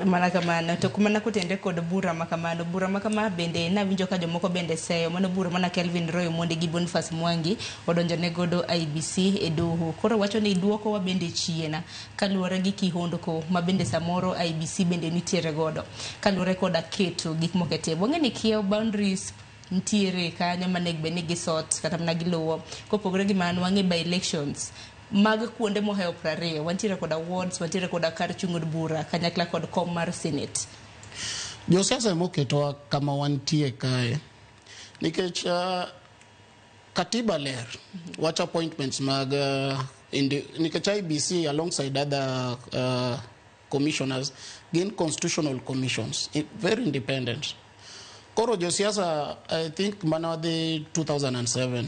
Mana kamano to mana kotende kod bura ma kamano bura ma kama bende nawinjo ka jomoko bende seyo mano bura mana Kelvin Roy Omondi gi Boniface Mwangi odonjo ne godo IEBC e doho. Koro wacho ni duoko wa bende chien kaluwore gi kihondko ma bende samoro IEBC bende nitiere godo kaluwore koda keto gik moko e table. Wang'e ni kiewo boundaries nitiere kanyo manego bed ni gisot kata mana giluwo. Kopogore gi mano wang'e by elections mag kuonde mohewo 20 wantiere koda wards, wantiere koda kar chung' od bura kanyakla kod kom mar senate. Josiasa ema oketowa kama wantie kae nikech katiba ler wach appointments mag nikech IEBC alongside other commissioners gin constitutional commissions very independent. Koro josiasa I think mana wadhi 2007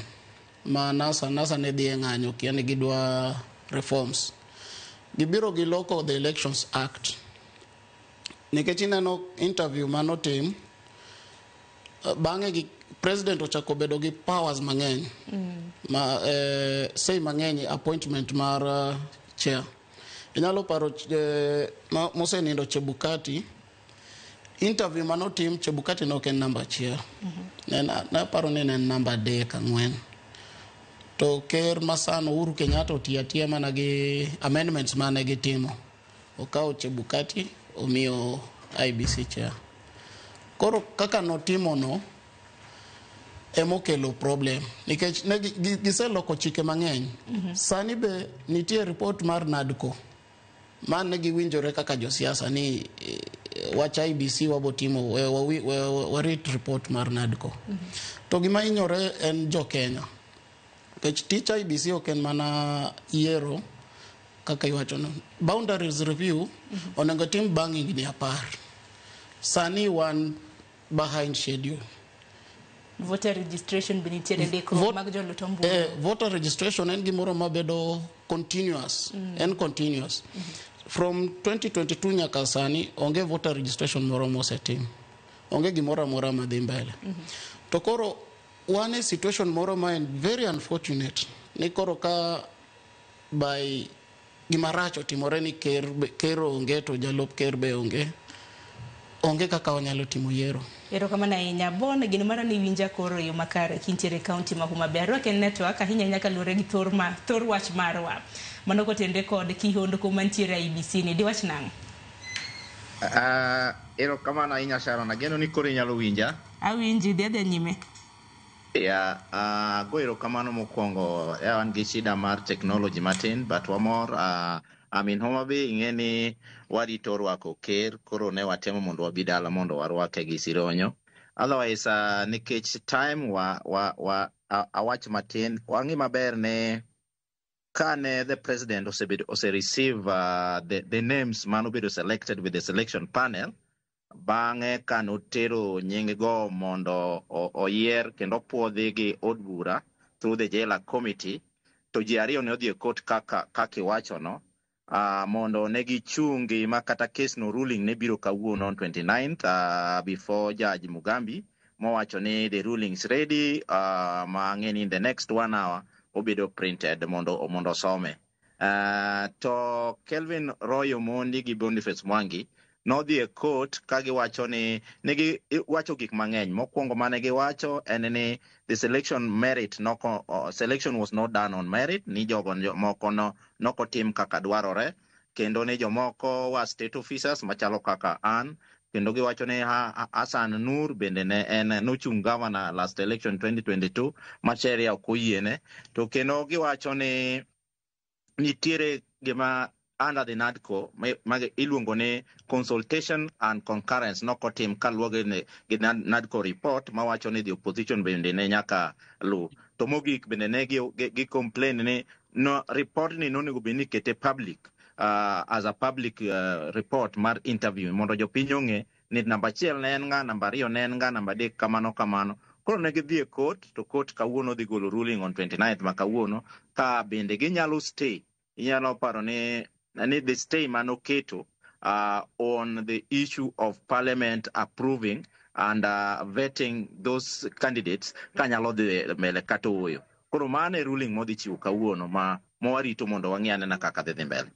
ma NASA ne dhi e ng'anyo kia ni gidwa reforms. Gibiro giloko the Elections Act. Nikech ineno interview manotim bang'e gi president ochako bedo gi powers mang'eny ma say mang'eny appointment mar chair. Inyalo paro mosenindo Chebukati interview manotim Chebukati ne ok en namba achiel. Naparo ni ne en namba 3 4. To ker masano Uhuru Kenyatta otiyo atiya mana gi amendments mane gitimo. Okawo Chebukati omiyo IEBC chair. Koro kaka notimo no emokelo problem nikech ne giseloko chike mang'eny. Sani be nitie report mar NADCO mane giwinjore kaka josiasa ni wach IEBC wabotimo warit report mar NADCO. To gima hinyore en jo Kenya. Nikech tich IEBC ok en mana yiero kaka iwachono. Boundaries review onego tim bang' higni 10. Sani wan behind schedule. Voter registration be nitiere ndikruok mag jolut ombulu. Voter registration en gimoro mabedo continuous. En continuous. From 2022 nyaka sani onge voter registration moro mosetim. Onge gimoro amora madhi mbele. To koro wan e situation moro ma en very unfortunate ni koro ka by gimarach otimore ni ker onge to jalup ker be onge, onge kaka wanyalo timo yiero. Erokamano ahinya. Bon, gino mara ni winja koro e yo makare kintiere e kaunti ma Homa Bay. Arwake network ahinya ahinya kaluwore gi thor wach marwa. Mano kotenre kod kihondko mantiere IEBC ni. Diwach nang'o? Erokamano ahinya Sharon. Ageno ni koro inyalo winja. Awinji, dhi adhiya nyime. Ya, go erokamano mokwongo. Wan gi shida mar technology matin, but wamor. I'm in Homa Bay, ing'e ni warito rwako ker, koro ne watemo mondo wabi dala mondo warwake gi sironyo. Otherwise, nikech time wa awach matin, wang'i maber ne kane the president osebedo ose receive the names manobedo selected with the selection panel, bang'e kanotero nying go mondo oyier kendo puodhi gi od bura through the JLAC committee, to ji ariyo ne odhi e court kaka iwachono, mondo ne gichungi ma kata case no ruling ne biro kawuono on 29th before Judge Mugambi mowacho ni the ruling is ready, ma ang'e ni in the next 1 hour obedo printed mondo osome. To Kelvin Roy Omondi gi Boniface Mwangi nodhi e court ka giwacho ni negi wacho gik mang'eny. Mokwongo mane giwacho en ni the selection merit noko, selection was not done on merit, ni jogo moko no nokotim kaka dwarore, kendo ni jomoko wa state officers machalo kaka an, kendo giwacho ni Hassan Nur bende ne en nochung' governor last election 2022 ma sheria ok oyiene. To kendo giwacho ni nitiere gima under the NADCO ma iluongo ni consultation and concurrence nokotim kaluwore gi NADCO report mawacho ni the opposition bende ne nyaka luw. To mogik bende ne gi complain ni no report ni nonego bed ni ikete public as a public report mar interview mondo jopiny ong'e ni namba 1 ne en ng'a, namba 2 ne en ng'a, namba 3 kamano kamano. Koro ne gidhi e court, to court kawuono dhi golo ruling on 29th ma kawuono ka bende ginyalo stay. Inyalo paro ni the stay manoketo on the issue of parliament approving and vetting those candidates kanyalo dhi mbele kata ooyo. Koro mano e ruling modhi chiwo kawuono ma warito mondo wang'i anena kaka dhi mbele.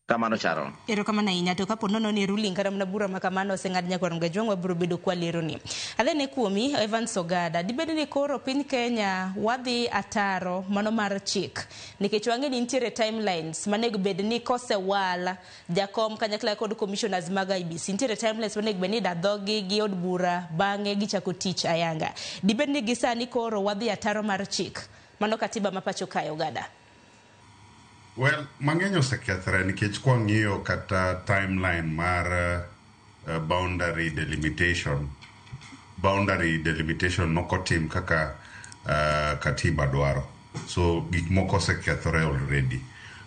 Kamano Sharon. Erokamano ahinya. To kapo nono ni ruling kata mana bura ma kamano oseng'ad nyakwar Mgajwang', wabiro bedo kwaleroni. Adhene kuomi Evans Ogada, dibed ni koro piny Kenya wadhi ataro mano mar chik nikech wang'e ni nitiere timelines manego bed ni kosewal jakom kanyakla kod commissioners mag IEBC, nitiere timelines manego bed ni idadhogi gi od bura bang'e gichako tich ayanga. Dibed ni gi sani koro wadhi ataro mar chik mano katiba ma pacho kae Ogada? Well, mang'eny osekethre nikech kwang'iyo kata timeline mar boundary delimitation nokotim kaka katiba dwaro. So gik moko osekethore already.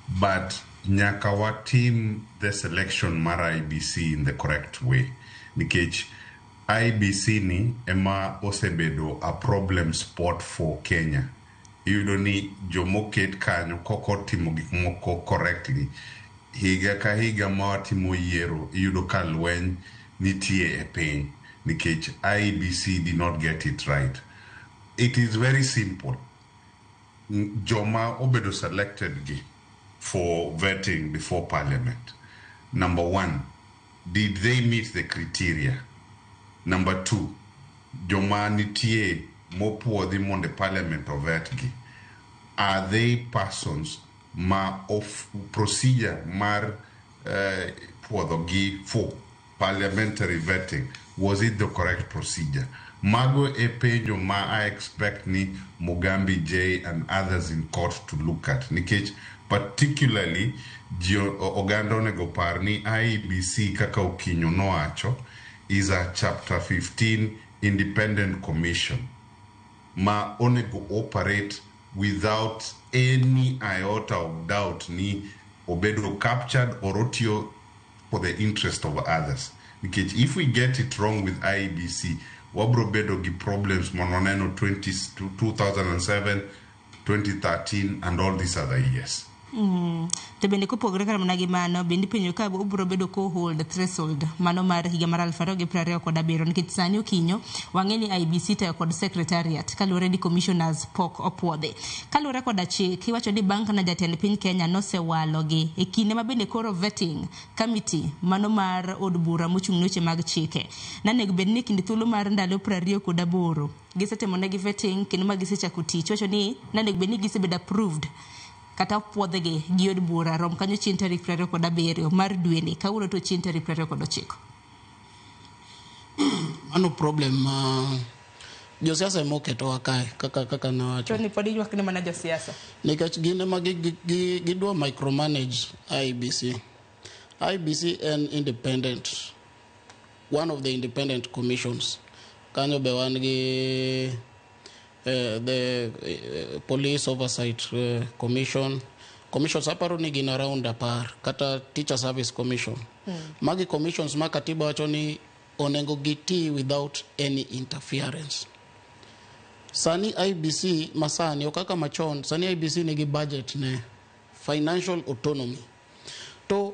But nyaka watim the selection mar IEBC in the correct way. Nikech IEBC ni ema osebedo a problem spot for Kenya. Iyudo ni jomoket kanyo kokotimo gik moko correctly, higa ka higa ma watimo yiero iyudo ka lweny nitie e piny nikech IEBC did not get it right. It is very simple. Joma obedo selected gi for vetting before parliament. Number 1, did they meet the criteria? Number 2, joma nitie mopuodhi mondo parliament ovet gi, Are they persons ma of procedure mar puodho gi for parliamentary vetting, was it the correct procedure? Mago e penjo ma I expect ni Mugambi J and others in court to look at. Nikech particularly ji oganda onego par ni IEBC kaka Okinyo nowacho is a chapter 15 independent commission ma onego operate without any iota of doubt ni obedo captured or otiyo for the interest of others. Nikech if we get it wrong with IEBC, wabro bedo gi problems manwaneno 20, 2007, 2013 and all these other years. To bende kopogore kata mana gi mano, bende ipenjo ka obiro bedo ko hold threshold mano mar higa mar 2027, nikech sani Okinyo wang'e ni IEBC tayo kod secretariat kaluwore ni commissioners pok opuodhi. Kaluwore koda chik, iwacho ni bang' kana jatend piny Kenya nosewalogi e kinde ma bende koro vetting committee mano mar od bura mochung' ne weche mag chike nanego bed ni kind thuolo mar ndalo 28 gisetimo negi vetting kendo ma gisechako tich. Iwacho ni nanego bed ni gisebedo approved kata opuodhgi gi od bura rom kanyo chieng' tarik 27 mar dweni, kawuono to chieng' tarik 29. Mano problem ma josiasa ema oketowa kae kaka nawacho. To ni pod iywak ne mana josiasa. Nikech gin ema gidwa micromanage IEBC. IEBC en independent, one of the independent commissions. Kanyo be wan gi the Police Oversight Commission. Commissions aparo ni gin around 10, kata Teacher Service Commission. Magi commissions ma katiba wacho ni onego giti without any interference. Sani IEBC masani ok kaka machon, sani IEBC nigi budget ne financial autonomy. To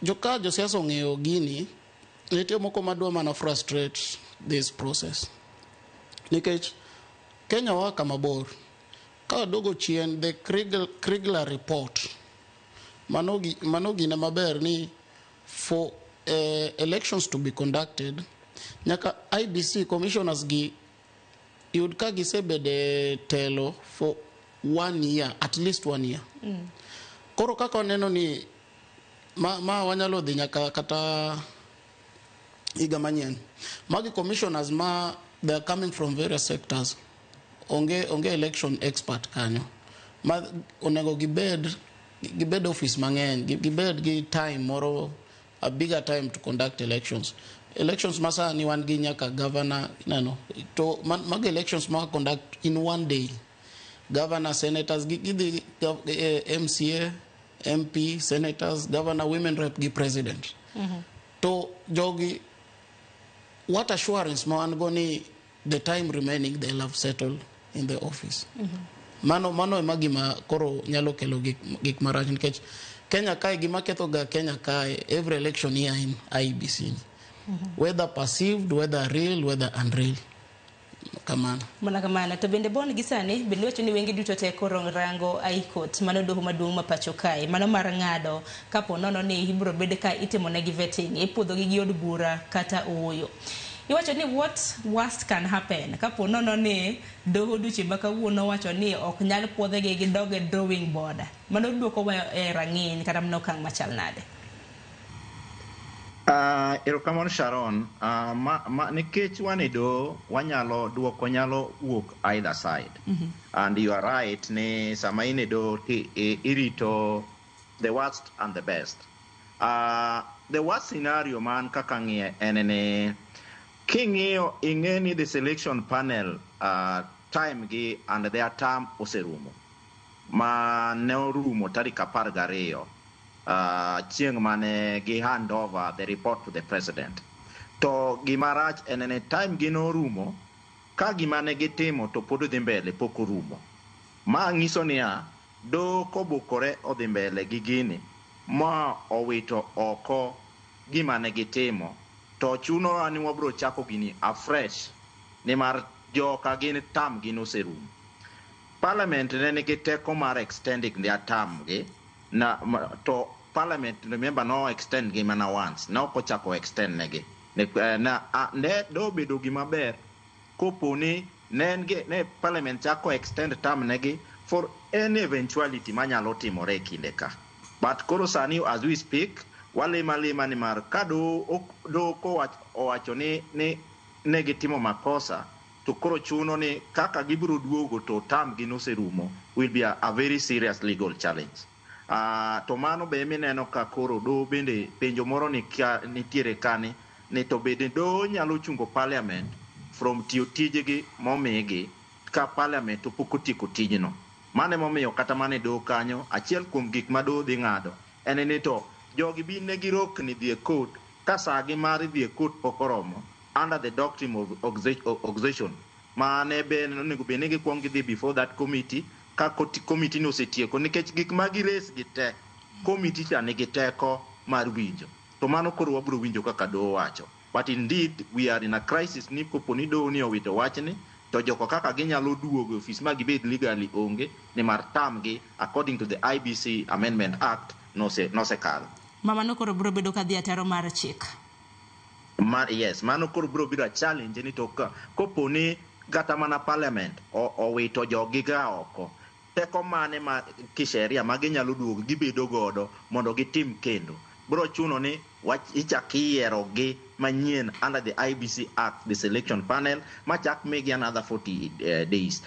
joka josiasa ong'eyo gini, nitie moko madwa mana frustrate this process. Nikech Kenya wa kama bor. Ka waduogo chien, the Kriegler report, mano gine maber ni for elections to be conducted, nyaka IEBC commissioners gi yud ka gisebede telo for 1 year, at least 1 year. Koro kaka waneno ni ma wanyalo dhi nyaka kata higa manyien. Magi commissioners ma they are coming from various sectors. Onge election expert kanyo. Ma onego gibed office mang'eny, gibed gi time moro, a bigger time to conduct elections. Elections masani wan gi nyaka governor, ineno, to mag elections ma conduct in 1 day. Governor, senators, gidhi MCA, MP, senators, governor, women rep gi president. To jogi, what assurance ma wan go ni the time remaining they'll have settled in the office. Mano ema gima koro nyalo kelo gik marach nikech Kenya kae gima ketho ga Kenya kae every election year in IEBC. Whether perceived, whether real, whether unreal. Kamano. Mana kamano. To bende bon gi sani, bende wacho ni wenge duto te koro rango High Court, mano doho maduong' ma pacho kae, mano mar ng'ado kapo nono ni ibiro bed ka itimo negi vetting, ipuodho gi od bura kata ooyo. Iwacho ni what worst can happen kapo nono ni doho duche ma kawuono wacho ni ok nyal puodhegi gi dog e drawing board. Mano duoko wa e rang'iny kata mana okang' machal nade? Erokamano Sharon, nikech wan e doho wanyalo duoko nyalo wuok either side. And you are right ni sama in e doho irito the worst and the best. The worst scenario man kaka ng'iye en ni king'iyo ing'e ni the selection panel time gi and their term oserumo. Ma ne orumo tarik 12 chieng' mane gi hand over the report to the president. To gima rach en ni time gi norumo, ka gima ne gitimo to pod dhi mbele pok orumo. Ma nyiso niya, doho kobukore odhi mbele gi gini ma owito oko gima ne gitimo, to chunowa ni wabro chako gini afresh nimar joka gin term gi noserumo. Parliament ne nigi teko mar extending their term gi, na to Parliament remember no extend gi mana once, ne ok ochako extend negi. Ne dobedo gima ber kopo ni ne Parliament chako extend term negi for any eventuality manyalo timore e kinde ka. But koro sani as we speak, walima lima ni mar ka doho owacho ni ne gitimo makosa, to koro chuno ni kaka gibiro duogo to term gi noserumo will be a very serious legal challenge. To mano be mineno ka koro doho bende penjo moro ni nitiere kani ni to bende doho nyalo chungo parliament from tiyo tijegi momigi ka parliament to pok otieko tijno. Mano emomiyo kata mana e doho kanyo, achiel kuom gik ma doho dhi ng'ado en ni to jogi bin ne girokni dhi e court ka saa gi mar dhi e court pok oromo under the doctrine of exhaustion mane be onego bed ni gikwong gidhi before that committee ka committee no osetieko, nikech gik ma gires gi te committee cha nigi teko mar winjo, to mano koro wabiro winjo kaka doho wacho. But indeed we are in a crisis ni kopo ni doho ni owito wachni to joko kaka ginyalo duogo e ofis ma gibed legally onge nimar term gi according to the IBC Amendment Act nosekalo. Mano koro biro bedo ka dhi ataro mar chik. Yes, mano koro biro bedo a challenge ni to kopo ni kata mana parliament owito jogi ga oko, teko mane ma kisheria ma ginyalo duogo gibedo godo mondo gitim kendo. Biro chuno ni ichak iyiero gi manyien under the IBC Act, the selection panel, machak migi another 40 days.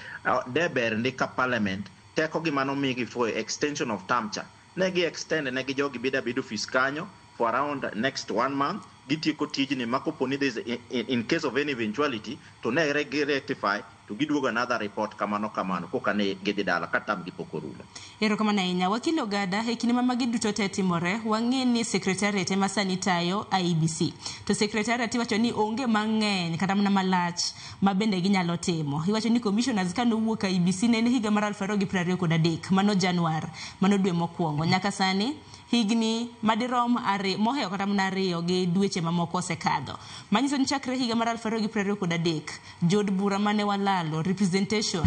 De ber ndi ka parliament teko gi mano migi for extension of term cha. Ne gi extend ne gi jogi beda bedo ofis kanyo for around next 1 month, gitieko tijni ma kopo ni there's in case of any eventuality to ne rectify to giduogo another report kamano kamano koka ne gidhi dala ka term gi pok orumo. Erokamano ahinya. Wakil Ogada, e kinde ma magi duto te timore, wang'e ni secretariat ema sani tayo IEBC. To secretariat iwacho ni onge mang'eny kata mana malach ma bende ginyalo timo. Iwacho ni commissioners ka nowuok IEBC ne en higa mar 2023, mano Januar, mano dwe mokwongo. Nyaka sani higni madirom mohewo kata mana 2 gi dweche mamoko osekadho. Manyiso ni chakre higa mar 2023, jood bura mane walalo representation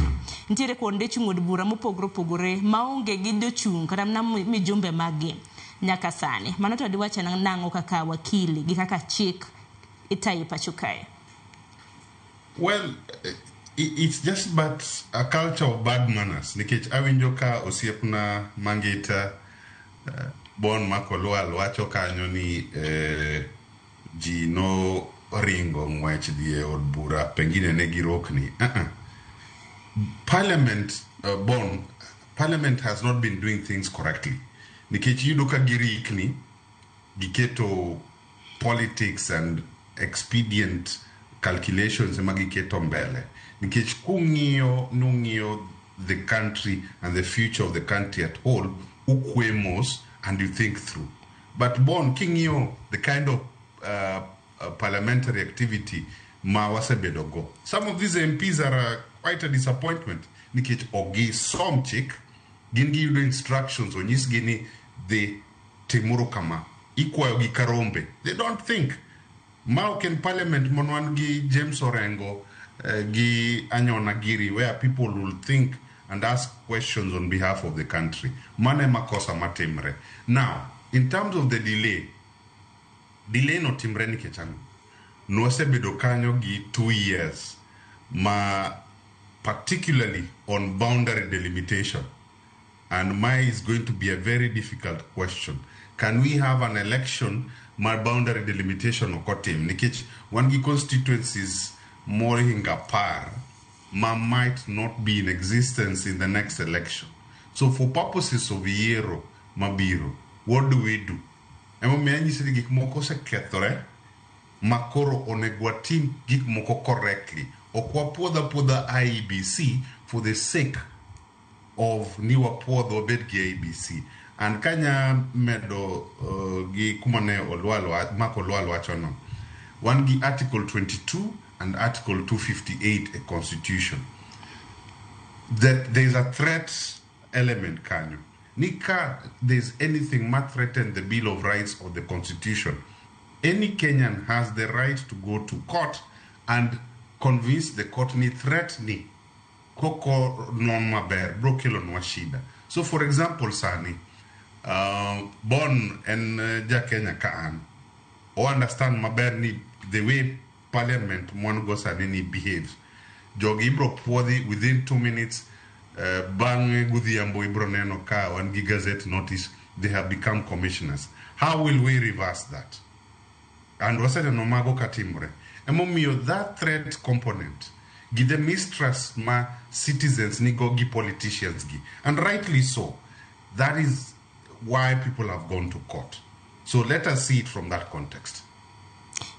nitiere kuonde chung' od bura mopogore opogore maonge gi jochung' kata mana mijumbe maggi nyaka sani. Mano to diwach nang'o kaka wakili gi kaka chik itayo pacho kae? Well, it's just but a culture of bad manners. Nikech awinjo ka osiepna Mangita Bon Makolwal wacho kanyo ni ji no ringo ng'wech dhi e od bura, pengine ne girokni. Parliament, Bon, Parliament has not been doing things correctly. Nikech iyudo ka girikni, giketo politics and expedient calculations ema giketo mbele. Nikech kung'iyo nung'iyo the country and the future of the country at whole, ukwe mos and you think through. But Bon, king'iyo the kind of parliamentary activity ma wasebedo go, some of these MPs are quite a disappointment. Nikech ok gisom chik, gin giyudo instructions onyisgi ni dhi timuru kama, ikwayo gi karombe. They don't think. Ma ok en parliament mon gi James Orengo gi Anyona Giri, where people will think and ask questions on behalf of the country. Mano ema kosa matimre. Now, in terms of the delay, delay no timre nikech ang'o? Nwasebedo kanyo gi 2 years ma particularly on boundary delimitation. And my is going to be a very difficult question. Can we have an election ma boundary delimitation ok otim? Nikech wan gi constituencies mohingo 10 ma might not be in existence in the next election. So for purposes of yiero mabiro, what do we do? Emomiyo anyisi ni gik moko osekethore ma koro onego watim gik moko correctly. Ok wapuodh apuodha IEBC for the sake of ni wapuodh wabed gi IEBC. And kanya medo gi kuma ne Olwal Mark Olwal wachono, wan gi Article 22 and Article 258 e Constitution. That there is a threat element kanyo. Ni ka there's anything ma threaten the Bill of Rights or the Constitution, any Kenyan has the right to go to court and convince the court ni threat ni koko non maber bro kelonwa shida. So for example sani, Bon en ja Kenya ka an, o understand maber ni the way parliament mwan go sani ni behaves. Jogi ibro puodhi within 2 minutes, Bang'e godhiambo ibro neno ka wan gi gazette notice, they have become commissioners. How will we reverse that? And waseneno mago katimore. Emomiyo that threat component gi the mistrust ma citizens nigo gi politicians gi, and rightly so, that is why people have gone to court. So let us see it from that context.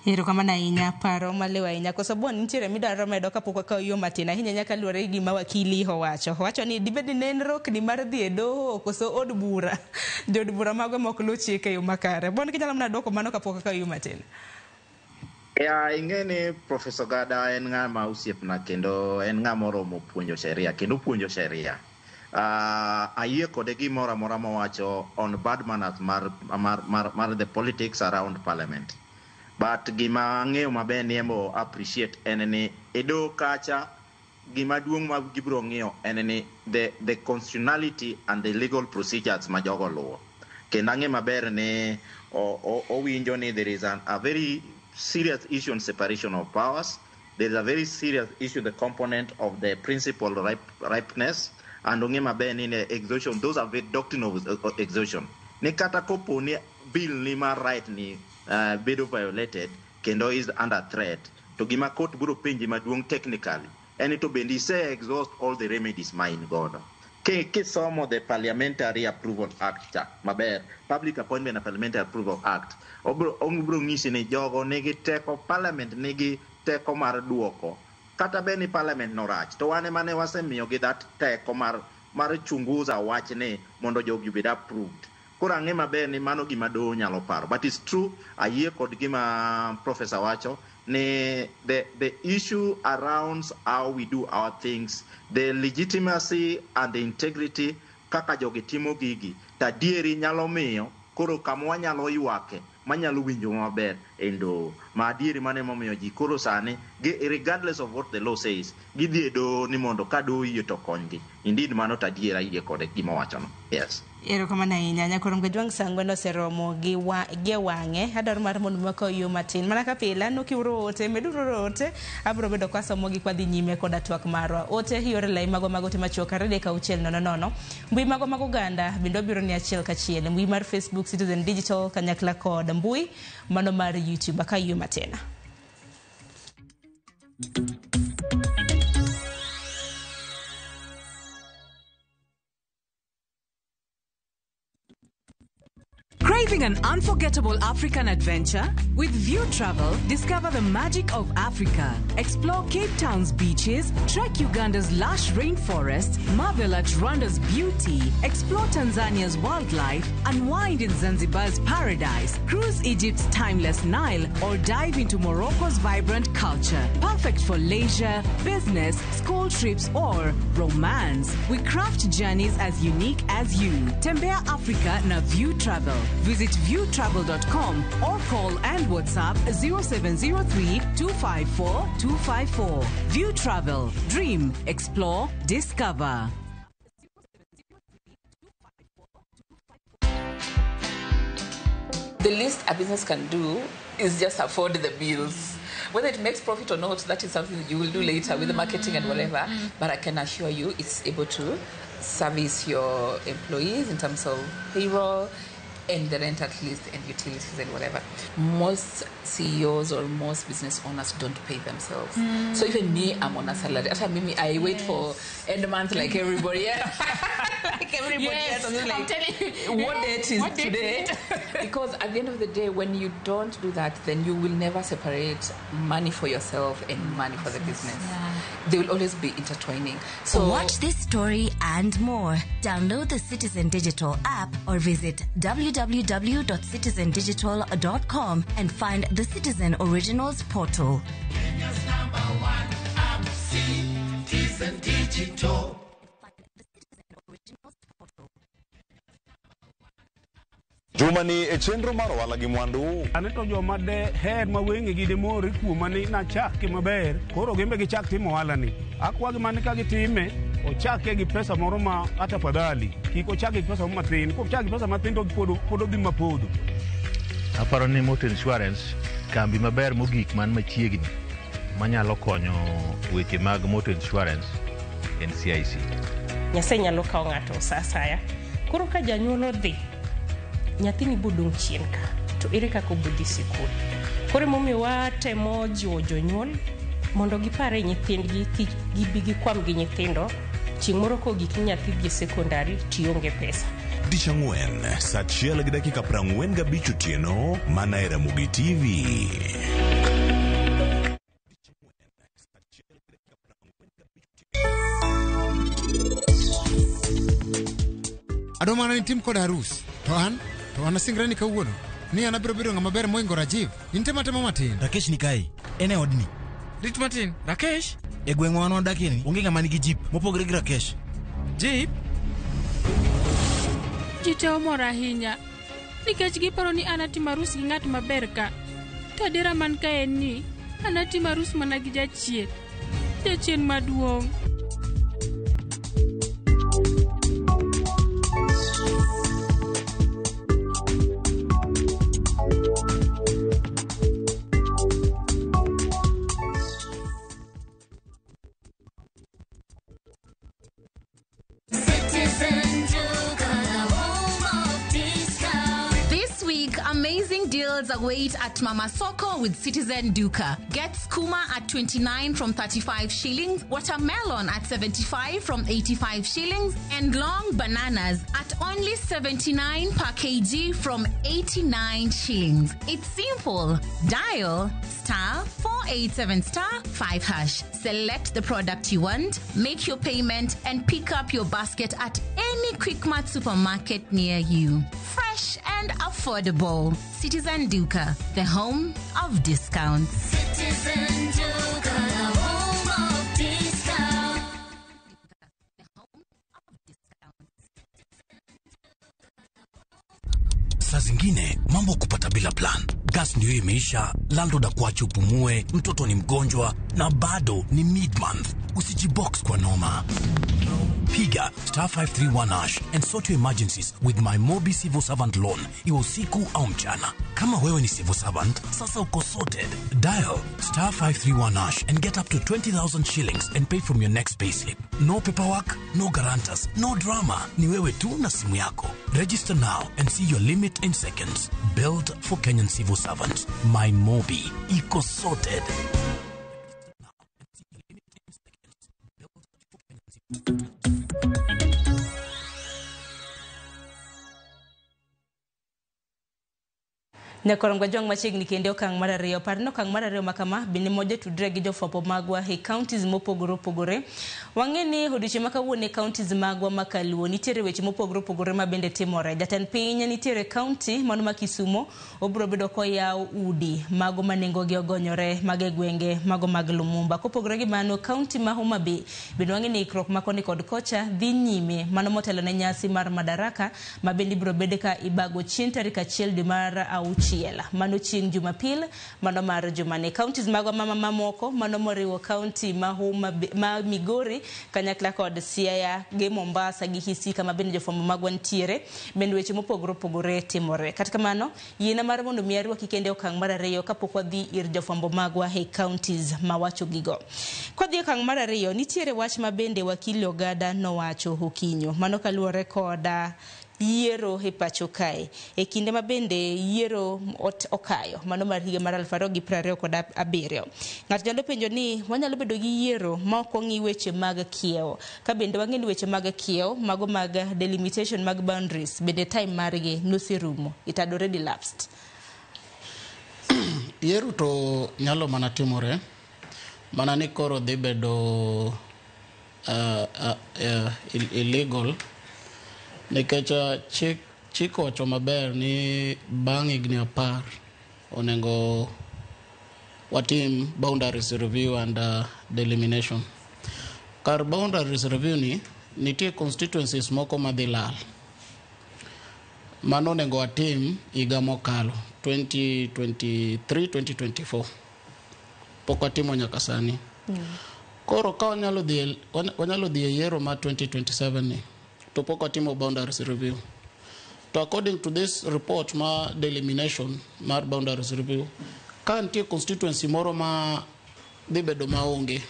Erokamano ahinya, paro maliw ahinya. Koso bon nitiere midwaro medo kapok wakawo yo matin ahinya nyaka luwore gi gima wakili owacho. Owacho ni dibed ni ne en rokni mar dhi e doho koso od bura. Jood bura mago ema ok luw chik e yo makare. Bon kinyalo mana duoko mano kapok wakawo yo matin. Ya, ing'e ni Professor Gada en ng'ama osiepna kendo en ng'ama oromo puonjo sheria kendo puonjo sheria. Ayie kode gimoro amora mowacho on bad manners mar the politics around parliament. But gima ang'eyo maber ni embo appreciate en ni e doho kacha gima duong' ma gibiro ng'iyo en ni the constitutionality and the legal procedures ma jogo luwo. Kendo ang'e maber ni owinjo ni there is a very serious issue on separation of powers. There is a very serious issue, the component of the principle ripeness, and ong'e maber ni ne exhaustion, those are the doctrine of exhaustion. Ni kata kopo ni bill ni mar right ni bedo violated kendo is under threat, to gima court biro penji maduong' technically en ni to bende ise exhaust all the remedies ma in godo. Kisomo the Parliamentary Approval Act cha maber, Public Appointment and Parliamentary Approval Act, obro ng'isi ni jogo nigi teko, parliament nigi teko mar duoko. Kata bed ni parliament no rach, to wan ema ne wasemiyogi that teko mar chunguza wachni mondo jogi obed approved. Koro ang'e maber ni mano gima doho nyalo paro. But it's true, ayie kod gima Professor wacho, ni the issue around how we do our things, the legitimacy and the integrity kaka jogi timo gigi, to adieri nyalo miyo koro kama wanyalo ywake, manyalo winjo maber en doho. Ma adieri mano emomiyo ji koro sani, regardless of what the law says, gidhi e doho ni mondo ka doho oyie to konygi. Indeed, mano to adiera ayie kode gima owachono. Yes. Erokamano ahinya. Nyakorom Kajwang' sa ang'wen oseromo gi e wang'e. Adwaro mar mondo wakaw yo matin. Mana ka pile, aneno kioro ote, meduru oro ote. Abiro bedo kasomogi kwadhi nyime koda twak marwa. Ote yore lai magwa mag ote machuok 23600. Mbui magwa mag oganda bende wabiro ni achiel kachiel. Mbui mar Facebook Citizen Digital kanyakla kod mbui mano mar YouTube. Akaw yo matin. Craving an unforgettable African adventure? With View Travel, discover the magic of Africa. Explore Cape Town's beaches, trek Uganda's lush rainforests, marvel at Rwanda's beauty, explore Tanzania's wildlife, unwind in Zanzibar's paradise, cruise Egypt's timeless Nile, or dive into Morocco's vibrant culture. Perfect for leisure, business, school trips, or romance. We craft journeys as unique as you. Tembea Africa na View Travel. Visit viewtravel.com or call and WhatsApp 0703 254 254. View Travel. Dream, explore, discover. The least a business can do is just afford the bills. Whether it makes profit or not, that is something that you will do later with the marketing and whatever. But I can assure you it's able to service your employees in terms of payroll and the rent at least and utilities and whatever. Most CEOs or most business owners don't pay themselves. So even me, I'm on a salary. After me, I wait for end month like everybody else. Like everybody else. I'm like, I'm telling you. What date is What date today? is it? Because at the end of the day, when you don't do that, then you will never separate money for yourself and money for the business. They will always be intertwining. So watch this story and more. Download the Citizen Digital app or visit www.citizendigital.com and find the Citizen Originals portal. Kenya's number one app, Citizen Digital. Juma ni e chenro mar ohala gi mwandu. Ane to joma de her ma wengegi de mor kuoma ni nachake maber, koro gin be gichak timo ohala ni. Akwagi mane ka gitime, ochake gi pesa moro ma ata fadhali. Kik ochake gi pesa moro matin, kochake gi pesa matin to pod odhi mapodho. Aparo ni motor insurance kambi maber mogik man machiegni manyalo konyo weche mag motor insurance en CIC. Nyasaye nyalo kawo ng'ato sa asaya. Koro ka janyuol odhi, nyathini bodong' chien ka, to ere kaka obodhi sikul? Koro emomiyo watemo jiwo jonyuol mondo gipare nyithindgi kik gibi gikwam gi nyithindo chieng' moro kogik ni nyathi dhi e sekondari tionge pesa. Tich ang'wen saa achiel gi dakika 45 otieno mana e Ramogi TV. Adwa mana ni tim koda arus. To an, to an asingra ni kawuono ni an abiro bedo ng'ama ber moingo Rajiv. In tema tema matin. Rakesh ni kae, en e odni. Rit matin, Rakesh? E gweng'wa wan wadakie ni, onge ng'ama nigi jeep mopogore gi Rakesh. Jeep? Ji te omor ahinya nikech giparo ni an atimo arus gi ng'at maber ka. To adiera man ka en ni an atimo arus mana gi jachien. Jachien maduong'. Citizen Duka, the home of discount. This week, amazing deals await at Mama Soko with Citizen Duka. Get skuma at 29 from 35 shillings, watermelon at 75 from 85 shillings, and long bananas at only 79 per kg from 89 shillings. It's simple. Dial star 487 star 5 hash. Select the product you want, make your payment, and pick up your basket at any Quickmart supermarket near you. Fresh and affordable. Citizen Duka, the home of discounts. Citizen Duka, the home of discount. Saa zingine mambo kupata bila plan. Gas ndiyo imeisha, landlord akuache upumue, mtoto ni mgonjwa na bado ni mid-month. Usijibox kwa noma. Piga star 531 hash and sort your emergencies with my Mobi Civil Servant Loan, iwe usiku au mchana. Kama wewe ni civil servant, sasa uko sorted. Dial star 531 hash and get up to 20,000 shillings and pay from your next payslip. No paperwork, no guarantors, no drama. Ni wewe tu na simu yako. Register now and see your limit in seconds. Built for Kenyan civil servants. My Mobi. Iko sorted. Nyakorongo jwang' machiegni kendo okang' mar ariyo. Par ni okang' mar ariyo makama bende moja tudre gi jofwambo magwa e counties mopogore opogore. Wang'e ni odiochieng' ma kawuono e counties magwa ma kaluo nitiere weche mopogore opogore ma bende timore. Jatend piny nitiere county mano ma Kisumo obiro bedo koyawo udi mago ma nengogi ogonyore mag e gwenge mago mag Lumumba. Kopogore gi mano, county ma Homa Bay bende wang'e ni ikruok ma koni kod kocha dhi nyime mano motelo ne nyasi mar Madaraka ma bende ibiro bed ka ibago chieng' tarik 1 dwe mar 6 mano chieng' Jumapil mano mar jumani. Counties magwa mamoko mano moriwo county ma Homa Bay, ma Migori kanyakla kod Siaya gi Mombasa gi Kisii kama bende jofwambo magwa nitiere bende weche mopogore opogore timore. Kata kamano yiena mar mondo mi arwaki kende okang' mar ariyo kapok wadhi ir jofwambo magwa e counties mawacho gigo. Kwadhi e okang' mar ariyo nitiere wach ma bende wakili Ogada nowacho okinyo mano kaluwore koda yiero e pacho kae e kinde ma bende yiero okayo mano mar higa mar 2027. Ng'ato nyalo penjo ni wanyalo bedo gi yiero ma ok ong'i weche mag kiewo ka bende wang'e ni weche mag kiewo mago mag delimitation mag boundaries bende time margi noserumo, it had already lapsed. Yiero to nyalo mana timore mana ni koro dhi bedo illegal nikech chik owacho maber ni bang' higni 10 onego watim boundaries review and delimitation. Kar boundaries review ni nitie constituencies moko madhi lal. Mano onego watim higa mokalo 2023-2024. Pok watimo nyaka sani. Koro ka wanyalo dhi e yiero mar 2027 ni to pok watimo boundaries review. To according to this report ma delimitation mar boundaries review, ka nitie constituency moro ma dhi bedo maonge,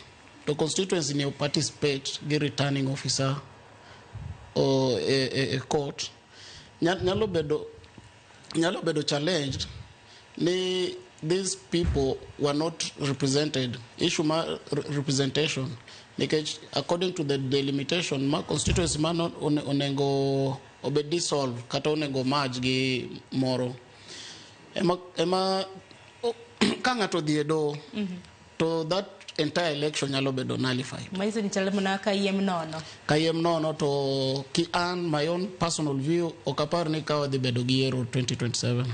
to constituency ni participate gi returning officer e court nyalo bedo challenged ni these people were not represented. Issue ma representation, nikech according to the delimitation ma constituency ma onego obed dissolve kata onego merge gi moro ema ka ng'ato odhi e doho to that entire election nyalo bedo nullified. Manyiso ni chal mana kayiem nono. Kayiem nono. To ki an my own personal view, ok apar ni ka wadhi bedo gi yiero 2027.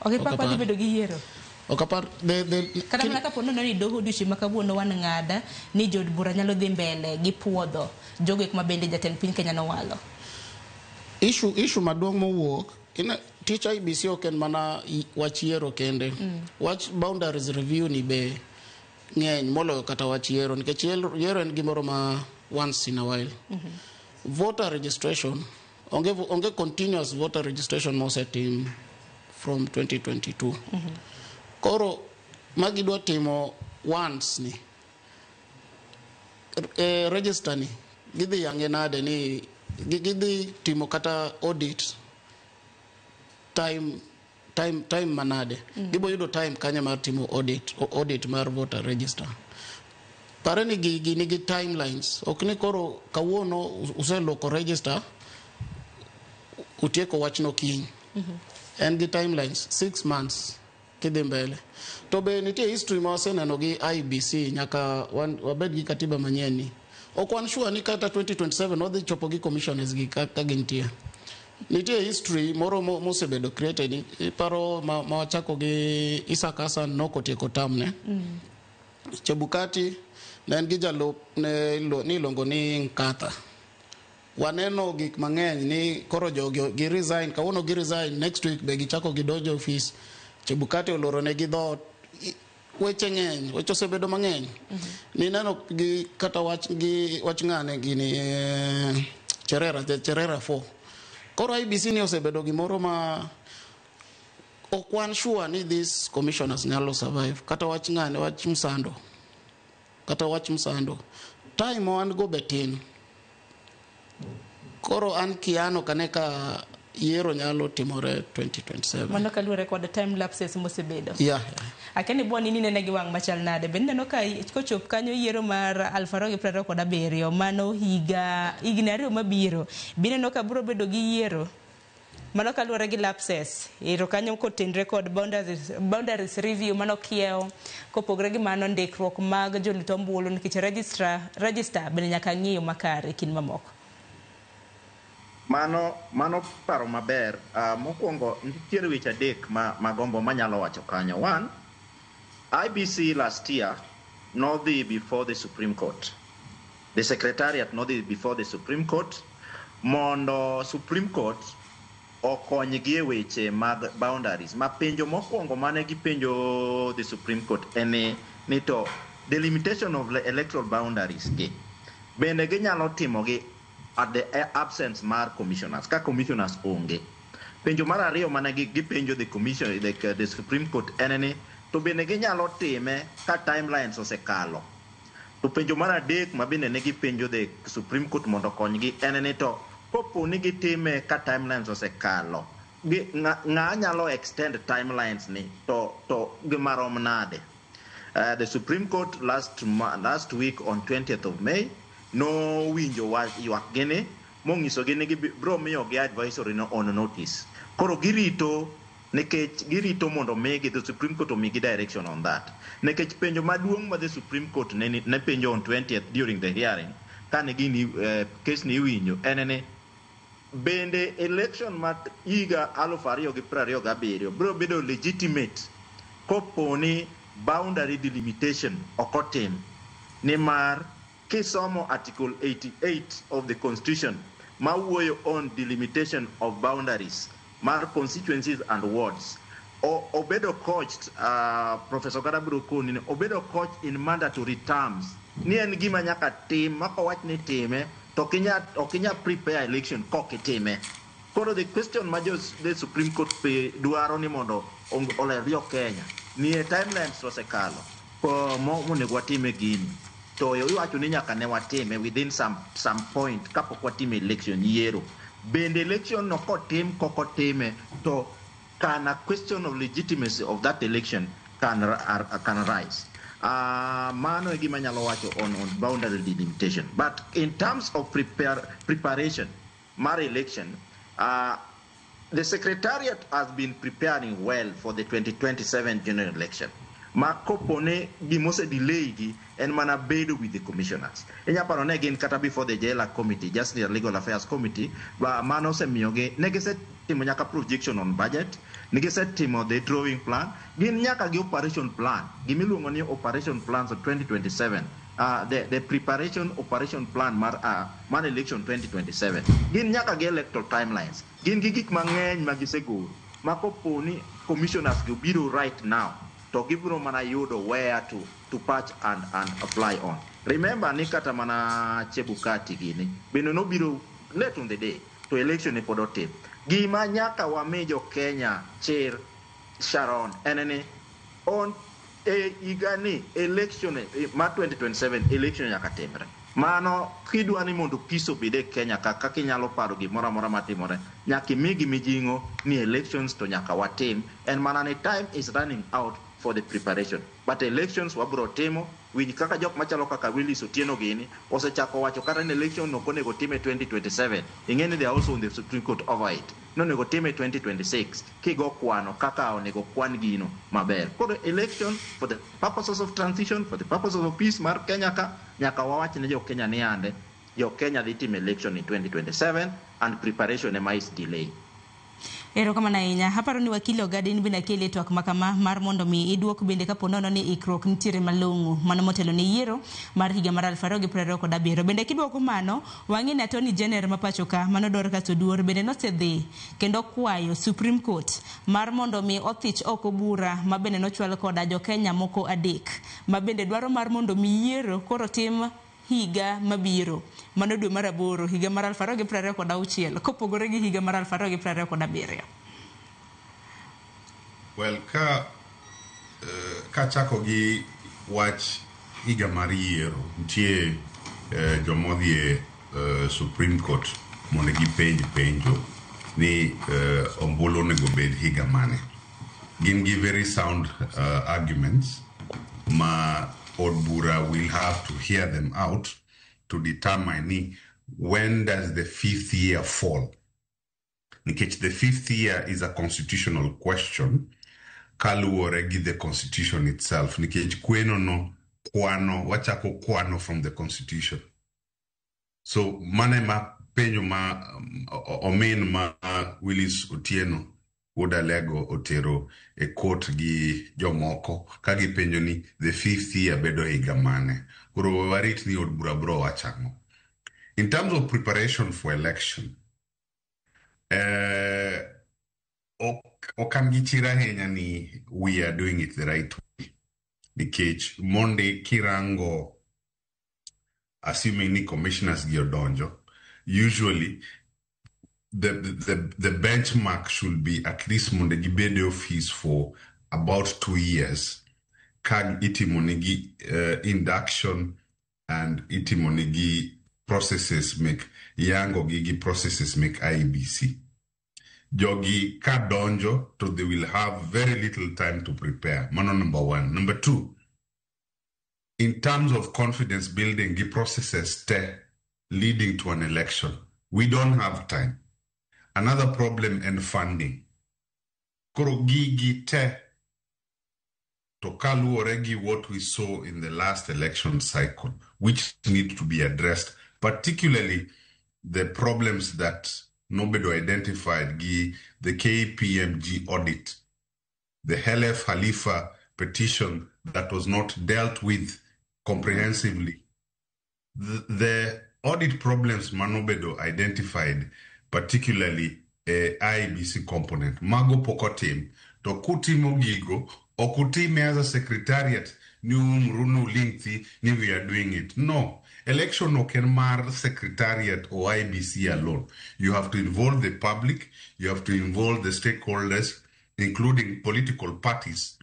Ok ipar Ok wadhi apar. Bedo gi yiero? Ok apar the, Kata mana kapo nono ni doho odiochieng' ma kawuono wan ng'ada ni jood bura nyalo dhi mbele gi puodho jogo ek ma bende jatend piny Kenya nowalo. Issue maduong' mowuok ina, tich IEBC ok en mana wach yiero kende. Wach boundaries review ni be ng'eny moloyo kata wach yiero, nikech yiero en gimoro ma once in a while. Voter registration onge continuous voter registration mosetim from 2022. Koro magidwa timo once ni register ni gidhi yange nade ni gidhi timo kata audit time manade? Gibo yudo time kanye mar timo audit mar voter register? Pare ni gigi nigi timelines. Ok ni koro kawuono useloko register, utieko wachno kiny. En gi timelines, 6 months kidhi mbele. To be nitie history ma waseneno gi IEBC nyaka wabed gi katiba manyien ni ok wan sure ni kata 2027 wadhi chopo gi commissioners gi ka gintie. Nitie history moro mosebedo created. Iparo ma wachako gi Isaac Hassan nokotieko term ne. Chebukati ne en gi jalup ne niluongo ni Nkatha. Waneno gik mang'eny ni koro jogi gi resign kawuono, gi resign next week, be gichako gidonjo e ofis. Chebukati oloro negi dhoot. Weche ng'eny, weche osebedo mang'eny. Nineno gi kata wach gi wach ng'ane gini, Cherera, the Cherera 4. Koro IEBC ni osebedo gimoro ma ok wan sure ni these commissioners nyalo survive. Kata wach ng'ane, wach Msando, kata wach Msando, time ma wan go be tin. Koro an kiano kane ka yiero nyalo timore 2027. Mano kaluwore kod time lapses mosebedo. Yeah. Akia ni bwani ni nene gi wang' machal nade? Be ineno ka kochop kanyo yiero mar 2027, mano higa higni 2 mabiro, bineno ka biro bedo gi yiero? Mano kaluwore gi lapses ero kanyo kotenre kod boundaries review, mano kiewo kopogre gi mano ndikruok mag jolut ombulu, nikech register bende nyaka ng'iyo makare kind mamoko. Mano paro maber. Mokwongo nitiere weche adek ma magombo manyalo wacho kanyo. One, IEBC last year nodhi before the Supreme Court. The secretariat nodhi before the Supreme Court mondo Supreme Court okonygi e weche mag boundaries. Ma penjo mokwongo mane gipenjo the Supreme Court en ni to delimitation of the electoral boundaries gi bende ginyalo timogi at the absence mar commissioners, ka commissioners onge. Penjo mar ariyo mane gipenjo the commission, the Supreme Court, en ni to bende ginyalo time ka timelines osekalo. To penjo mar adek ma bende ne gipenjo the Supreme Court mondo okonygi en ni to kopo ni gitime ka timelines osekalo, ng'a nyalo extend timelines ni to gimarom nade? The Supreme Court last week on 20th of May nowinjo ywak gini monyisogi ni gibiro miyogi advisory no on notice. Koro girito, nikech girito mondo migi the Supreme Court omigi direction on that. Nikech penjo maduong' ma the Supreme Court ne penjo on 20th during the hearing kane gini case ni iwinjo en ni bende election ma higa 2027 biro bedo legitimate kopo ni boundary delimitation ok otim, nimar kisomo Article 88 of the Constitution mawuoyo on delimitation of boundaries mar constituencies and wards, obedo couched, Professor Ogada biro koni ni obedo couched in mandatory terms ni en gima nyaka tim ma kowach ni time to ok inya prepare election kok itime. Koro the question ma the Supreme Court dwaro ni mondo oler jo Kenya ni e timelines osekalo ko monego watime gini. To iwacho ni nyaka ne watime within some point kapok watimo election yiero. Bende election no kotim kokotime to can a question of legitimacy of that election can arise. Mano e gima anyalo wacho on boundary delimitation. But in terms of preparation mar election, the secretariat has been preparing well for the 2027 general election. Ma kopone gimose delay gi en mana bedo with the commissioners. Inya paro ne gin kata before the JLA committee, Justice and Legal Affairs Committee, ba mano osemiyogi ne gisetimo nyaka projection on budget, ne gisetimo the drawing plan, gin nyaka gi operation plan, gimiluongo ni operation plans of 2027. The preparation operation plan mar election 2027. Gin nyaka gi electoral timelines. Gin gi gik mang'eny ma gisegoro. Ma kopo ni commissioners go biro right now, to gibiro mana yudo where to patch and apply on. Remember ni kata mana Chebukati gini, bende nobiro late on the day, to election ne pod otim. Gima nyaka wami jo Kenya chir Sharon, en ni on e higani election mar 2027 election nyaka timre. Mano kidwa ni mondo peace obed e Kenya ka kaka inyalo paro gimoro amora matimore, nyaka imigi mijing'o ni elections to nyaka watim. En mana ni time is running out for the preparation. But elections wabro timo, winj kaka jok machalo kaka Willis Otieno gini osechako wacho kata ni election ok onego tim e 2027. Ing'e ni they are also on the Supreme Court over it. Nonego tim e 2026 kigo kwano kaka onego kwan gino maber. Koro election for the purposes of transition, for the purposes of peace mar Kenya ka, nyaka wawach ne jo Kenya ni ande, jo Kenya dhi timo election in 2027 and preparation ema is delay. Erokamano ahinya. Aparo ni wakili Ogada in bende akeli e twak makama mar mondo mi iduok bende kapo nono ni ikruok nitiere malong'o mano motelo ne yiero mar higa mar 2027. Bende kiduoko mano, wang'e ni Attorney General ma pacho ka mano Dorcas Oduor bende nosedhi kendo kwayo Supreme Court mar mondo mi othich oko bura ma bende nochwal koda jo Kenya moko adek ma bende dwaro mar mondo mi yiero koro tim higa mabiro mano dwe mar aboro higa mar 2026 kopogore gi higa mar 2027. Well, ka kachako gi wach higa mar yiero, nitie joma odhi e Supreme Court mondo gipenj penjo ni ombulu onego bed higa mane. Gin gi very sound arguments ma od bura will have to hear them out to determine ni when does the fifth year fall. Nikech the fifth year is a constitutional question kaluwore gi the constitution itself. Nikech kweno no kwano, wachako kwano from the constitution. So mano ema penjo ma omin ma Willis Otieno wuod Alego otero e court gi jomoko ka gipenjo ni the fifth year bedo higa mane. Koro warit ni od bura biro wacho ang'o. In terms of preparation for election, ok an gi chir ahinya ni we are doing it the right way. Nikech mondi kirango assuming ni commissioners gi odonjo, usually the benchmark should be at least mondo gibed e office for about 2 years ka itimo negi induction and itimo negi processes mek yango gi processes mek IEBC. Jogi ka donjo to they will have very little time to prepare. Mano number one. Number two, in terms of confidence building gi processes te leading to an election, we don't have time. Another problem en funding. Koro gigi te to kaluwore gi what we saw in the last election cycle, which need to be addressed, particularly the problems that nobedo identified gi the KPMG audit, the Khelef Khalifa petition that was not dealt with comprehensively, the audit problems manobedo identified, particularly IEBC component. Mago pok otim. To kutimo gigo, ok utime as a secretariat ni umru nuling' ni we are doing it. No. Election ok en mar secretariat or IEBC alone. You have to involve the public, you have to involve the stakeholders, including political parties.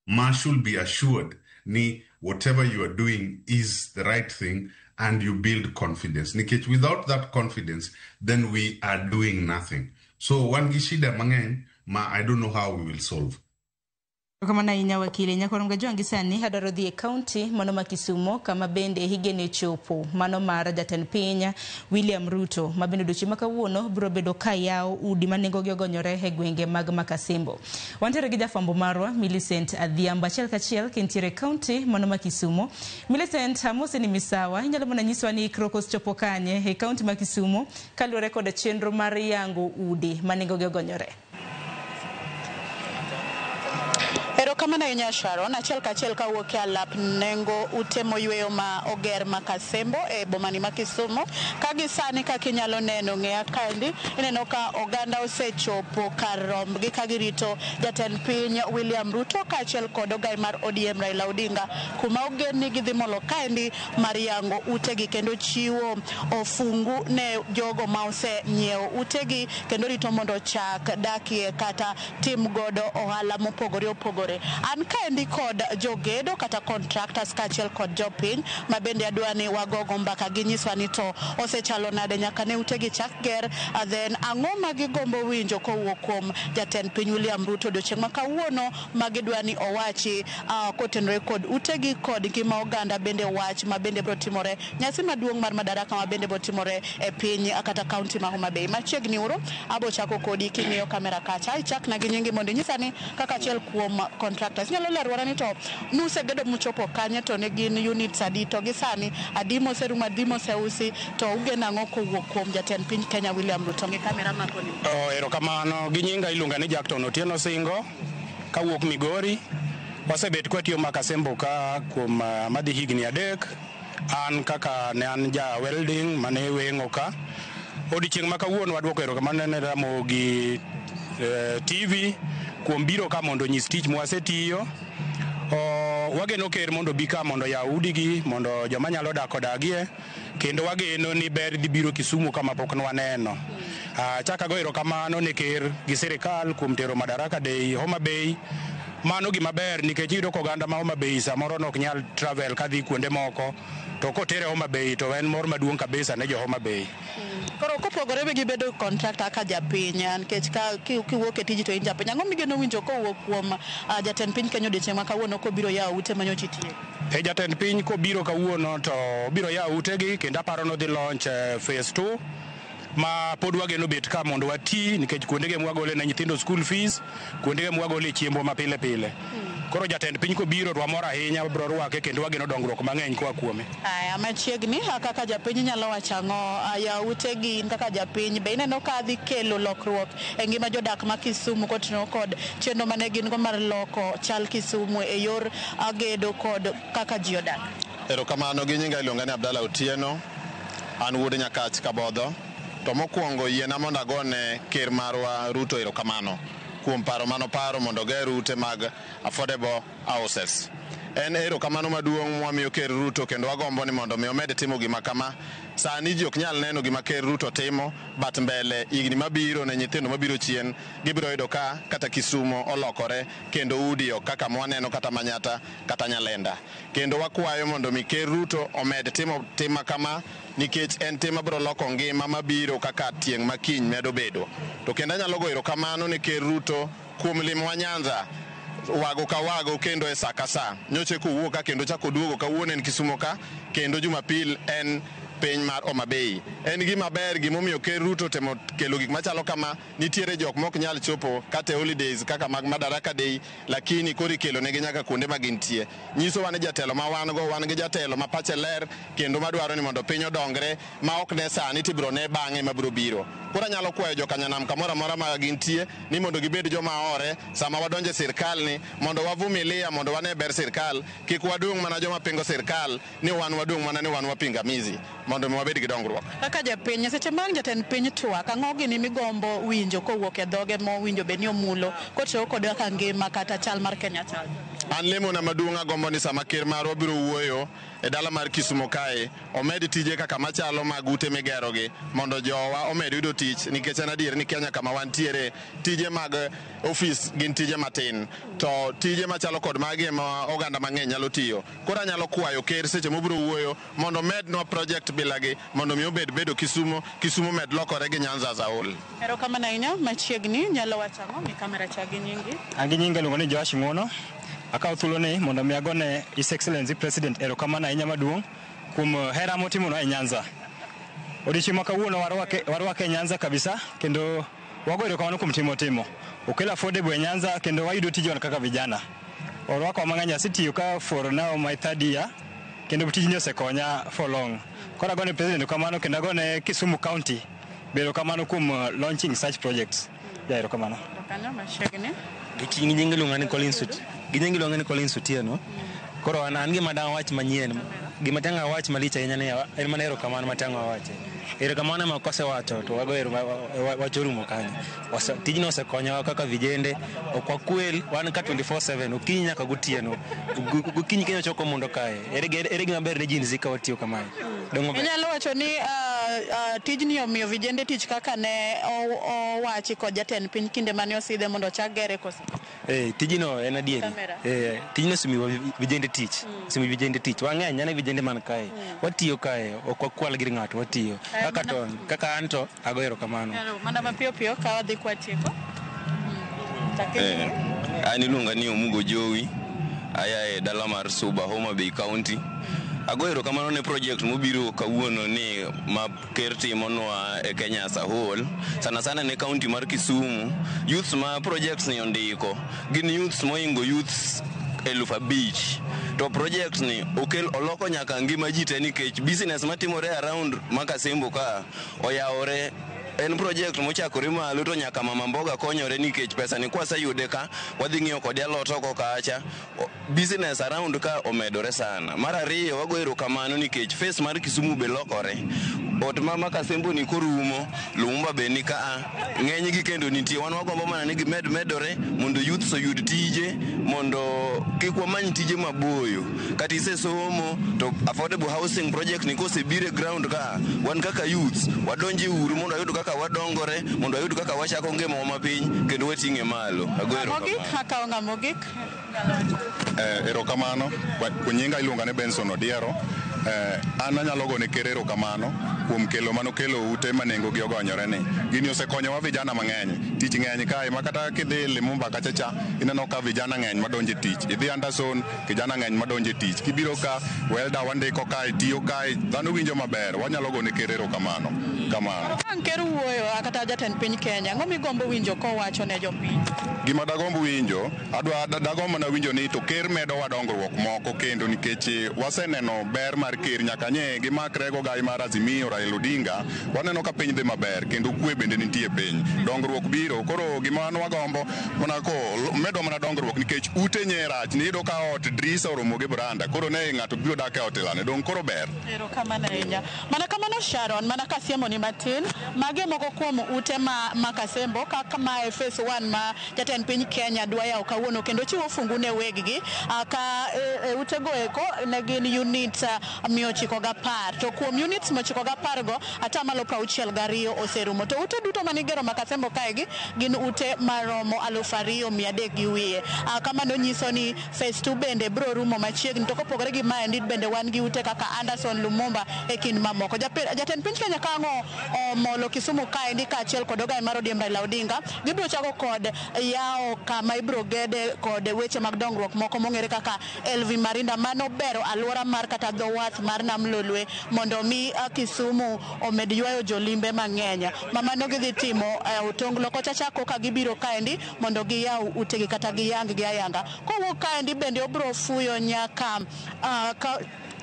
Ma should be assured ni whatever you are doing is the right thing and you build confidence. Nikech without that confidence, then we are doing nothing. So wan gi shida mang'eny ma I don't know how we will solve. Erokamano ahinya wakili. Nyakwar Mgajwangi sani adwaro dhi e kaunti mano ma Kisumo kama bende higeni chopo mano mar jatend piny William Ruto ma bende odiochieng' ma kawuono biro bedo ka yawo udi ma nengogi ogonyore e gwenge mag Makasimbo. Wantiere gi jafwambo marwa Millicent Adhiambo achiel kachiel kintiere e kaunti mano ma Kisumo. Millicent, amosi ni misawa, inyalo mana nyiswa ni ikruok osechopo kanye e kaunti ma Kisumo kaluwore kod chenro mar yango udi ma nengogi ogonyore? Erokamano ahinya Sharon, achiel kachiel kawuok e alap nengo ute moyweyo ma oger ma Kasembo e bomani ma Kisumu. Ka gi sani kaka inyalo neno ng'eya kaendi, ineno ka oganda osechopo kar rombgi ka girito jatend piny William Ruto kaachiel kod ogai mar ODM Raila Odinga, kuma ogen ni gidhi molo kaendi mar yango utegi kendo chiwo ofungu ne jogo ma osenyiewo utegi kendo rito mondo ochak dakie kata tim godo ohala mopogore opogore. An kaendi kod jogedo kata contractors kaachiel kod jopiny ma bende adwa ni wagogo mbaka ginyiswa ni to osechalo nade nyaka ne utegi chak ger, then ang'o ma gigombo winjo kowuok kuom jatend piny William Ruto odiochieng' ma kawuono ma gidwa ni owachi kotenore kod utegi kod ngima oganda bende wach ma bende biro timore nyasi maduong' mar Madaraka ma bende biro timore e piny kata kaunti ma Homa Bay. Machiegni uru abo chako kodi king'iyo kamera kacha, ichakna gi nyingi mondo inyisa ni kaka achiel kuom contractors. Inyalo lerona ni to nusegedo muchopo kanye to ne gin units adi to gi sani adi moserumo adi moseusi to ugeno ang'o kowuok kuom jatend piny Kenya William Ruto? Ng'i kamera makoni. Erokamano. Gi nyinga iluonga ni Jackton Otieno Singo kawuok Migori. Wasebet kwatiyo Makasembo ka kuom madhi higni 3. An kaka ne an ja welding mane weng'o ka. Odiochieng' ma kawuono waduoko erokamano ne Ramogi TV kuom biro ka mondo onyis tich mwasetiyo. Wageno ker mondo obi ka mondo oyaw udigi mondo joma nyalo dak odagie, kendo wageno ni ber dhi biro Kisumu kama pok nwaneno. Achako ago erokamano ne ker gi sirikal kuom tero Madaraka Day Homa Bay. Mano gima ber nikech iyudo ka oganda ma Homa Bay samoro nok nyal travel kadhi kuonde moko, to kotere Homa Bay to en mor maduong' kabisa ne jo Homa Bay. Koro kopogore be gi bedo contractor kaka japiny, nikech ka kiwuok e tiji to in japiny, ang'o migeno winjo kowuok kuom jatend piny Kenya odiochieng' ma kawuono kobiro yawo ute manyocha itiye? E jatend piny kobiro kawuono to obiro yawo utegi kendo aparo ni odhi launch phase 2 ma pod wageno bet ka mondo wati nikech kuondege mwagole ne nyithindo school fees, kuondege mwagole chiembo ma pile pile. Koro jatend piny kobiro to wamor ahinya, wabiro rwake kendo wageno dongruok mang'eny koa kuome. Aya, machiegni kaka japiny inyalo wacho ang'o? Yawo utegi in kaka japiny be ineno ka dhi kelo lokruok e ngima jodak ma Kisumu kotenore kod chenro mane gin go mar loko chal Kisumu e yor gedo kod kaka ji odak? Erokamano, gi nyinga iluonga ni Abdalla Otieno, an wuod Nyakach Kabodho. To mokwongo yiena mondo agone ker marwa Ruto erokamano kuom paro manoparo mondo oger ute mag affordable houses. En erokamano maduong' mwamiyo ker Ruto kendo wagombo ni mondo mi omed timo gima kama. Sani ji ok nyal neno gima ker Ruto timo, but mbele higni mabiro ne nyithindo mabiro chien gibiro yudo ka kata Kisumo olokore kendo udi ok kaka mwaneno kata Manyata kata Nyalenda. Kendo wakwayo mondo mi ker Ruto omed timo tim kama nikech en tim mabiro loko ngima mabiro kaka tieng' makiny medo bedo. To kendo anyalo goyo erokamano ne ker Ruto kuom limowa Nyanza wago ka wago kendo e sa ka sa. Nyocha kowuok ka kendo chako duogo kawuono en Kisumo ka kendo Jumapil en piny mar Homa Bay. En gima ber gimomiyo ker Ruto temo kelo gik machalo kama. Nitiere jok mok nyal chopo kata e holidays kaka mag Madaraka Day, lakini koro ikelo negi nyaka kuonde ma gintie. Nyisowa ni jatelo ma wan go, wan gi jatelo ma pache ler kendo madwaro ni mondo piny odongre ma ok ne sani to ibiro ne bang'e mabiro biro. Koro anyalo kwayo jokanyanam kamoro amora ma gintie ni mondo gibed joma ore sama wadonjo e sirkal ni mondo wavumilia mondo wane ber sirkal, kik wadong' mana joma pingo sirkal ni wan wadong' mana ni wan wapingamizi mondo mi wabed gi dongruok. Kaka japiny, seche ma jatend piny twak, ang'o gini migombo winjo kowuok e dhoge mowinjo bed ni omulo kotiyo kod kaka ngima kata chal mar Kenya chal? An lemona maduong' agombo ni sama ker marwa biro wuoyo e dala mar Kisumo kae, omed tije kaka machalo mag ute migerogi mondo jowa omed yudo tich, nikech en adier ni Kenya kama wantiere, tije mag ofis gin tije matin, to tije machalo kod magi ema oganda mang'eny nyalo tiyo. Koro anyalo kwayo ker seche mobiro wuoyo mondo omednwa project bilagi mondo mi obed bedo Kisumo, Kisumo med lokore gi Nyanza as a whole. Erokamano ahinya. Machiegni nyalo wacho ang'o mi kamera cha gi nyingi? An gi nyinga iluongo ni Joash Ng'wono. Akawo thuoloni mondo mi agone His Excellency President erokamano ahinya maduong' kuom hera motimonwa e Nyanza. Odiochieng' ma kawuono warwake e Nyanza kabisa kendo wago erokamano kuom timo timo. Okelo affordable e Nyanza kendo wayudo tije wan kaka vijana. Orwakowa mang'eny, asetiyo ka for now my third year kendo tijni osekonya for long. Koro agone President erokamano kendo agone Kisumu County be erokamano kuom launching such projects. Ja erokamano. Kanyo machiegni. Gi nying iluonga ni Collins gi nying iluonga ni Collins Otieno. Koro an gima dang' awach manyien, gima tang' awach malich ahinya ni en mana erokamano ma tang' awache. Erokamano ema kosewacho to wago wach orumo kanyo. Tijno osekonyowa kaka vijende, ok wakwel, wan ka 24/7, okinyi nyaka gotieno. Gokinyi kenya choko mondo kae. Ere gima ber ne Gen Z ka watiyo kamae? Dongo ber. Inyalo wacho ni tijni omiyo vijende tich kaka ne owachi kod jatend piny kinde mane osidhe mondo ochak gere koso? Tijno en adieri. Kamera. Tijno osemiyo vijende tich. Osemiyo vijende tich. Wang'eny ane vijende man kae. Watiyo kae, ok wakwal gir ng'ato, watiyo. Kaka an to ago erokamano. Mana mapiyo piyo ka wadhi kwa tieko. An iluonga ni Omugo Jowi, aya e dala mar Suba, Homa Bay County. Ago erokamano ne project mobiro kawuono ni ma ker timonwa e Kenya as a whole, sana sana ne county mar Kisumu. Youths ma projects ni ondiko gin youths moingo youths 5,000. To project ni okel oloko nyaka ngima ji te nikech business matimore around Makasembo ka oyawore. En project mochakore malo to nyaka mama mboga konyore nikech pesa ni kwaseyude ka wadhi ng'iewo kode alot oko kacha. Business around ka omedore sana. Mar ariyo, wago erokamano nikech face mar Kisumu be lokore. Ot ma Makasembo ni korumo, Lumumba be ni kaa, ng'enygi kendo nitie. Wan wagombo mana ni gimed medore mondo youths oyud tije, mondo kik wamany tije maboyo. Kata isesomo to affordable housing project ni kosebiro e ground ka, wan kaka youths wadonje uru mondo wayud kaka wadongore, mondo wayud kaka wachako ngimawa mapiny kendo wating'e malo. Ago Mogik, erokamano. akawo ng'a mogik. Erokamano. Nyinga iluonga ni Benson Odiero. An anyalo gone ker erokamano kuom kelo manokelo ute ma nengo gi ogonyore ni. Gini osekonyowa vijana mang'eny. Tich ng'eny kae ma kata kidhi Lumumba kacha cha ineno ka vijana ng'eny madonjo e tich. Idhi Anderson, kijana ng'eny madonjo e tich. Kibiro ka welder wandiko kae, tiyo kae, dhano winjo maber. Wanyalo gone ker erokamano. Kamano. Ka ker wuoyo kata jatend piny Kenya, ang'o migombo winjo kowacho ne jopiny? Gima dagomb winjo, adwa dagomb mana winjo ni to ker medowa dongruok moko kendo nikech waseneno ber mar ker nyaka nye gimakre go gai mar Azimio Raila Odinga, waneno ka piny dhi maber kendo kwe bende nitie piny. Dongruok biro, koro gima wan wagombo mana ko medo mana dongruok nikech ute nye rach, niyudo ka ot drisa oromo gi branda, koro ne ng'ato biro dak e ot ilane, dong koro ber. Erokamano ahinya. Mana kamano Sharon, mana kasiemo ni matin, magi moko kuom ute ma Makasembo kaka ma e phase 1 ma jatend piny Kenya dwa yawo kawuono kendo chiwo fungu ne weggi ka utego eko ne gin unit 910, to kuom units 910 go 62% oserumo. To ute duto manigero Makasembo kaegi gin ute maromo 2,300 gi wiye. Kamano nyiso ni phase 2 bende biro rumo machiegni. To kopogore gi maendi bende wan gi ute kaka Anderson, Lumumba e kind mamoko. Jatend piny Kenya kang'o omolo Kisumu kaendi kaachiel kod ogai mar ODM Raila Odinga, gibiro chako kod yawo kama ibiro gede kod weche mag dongruok moko mong'ere kaka LV Marinda mano bero alwora mar kata dho wath mar Nam Lolwe mondo mi Kisumu omed ywayo jolimbe mang'eny. Ma mano gidhi timo otonglo kocha chako ka gibiro kaendi mondo giyaw utegi kata giyang gi ayanga. Kowuok kaendi bende obiro fuyo nyaka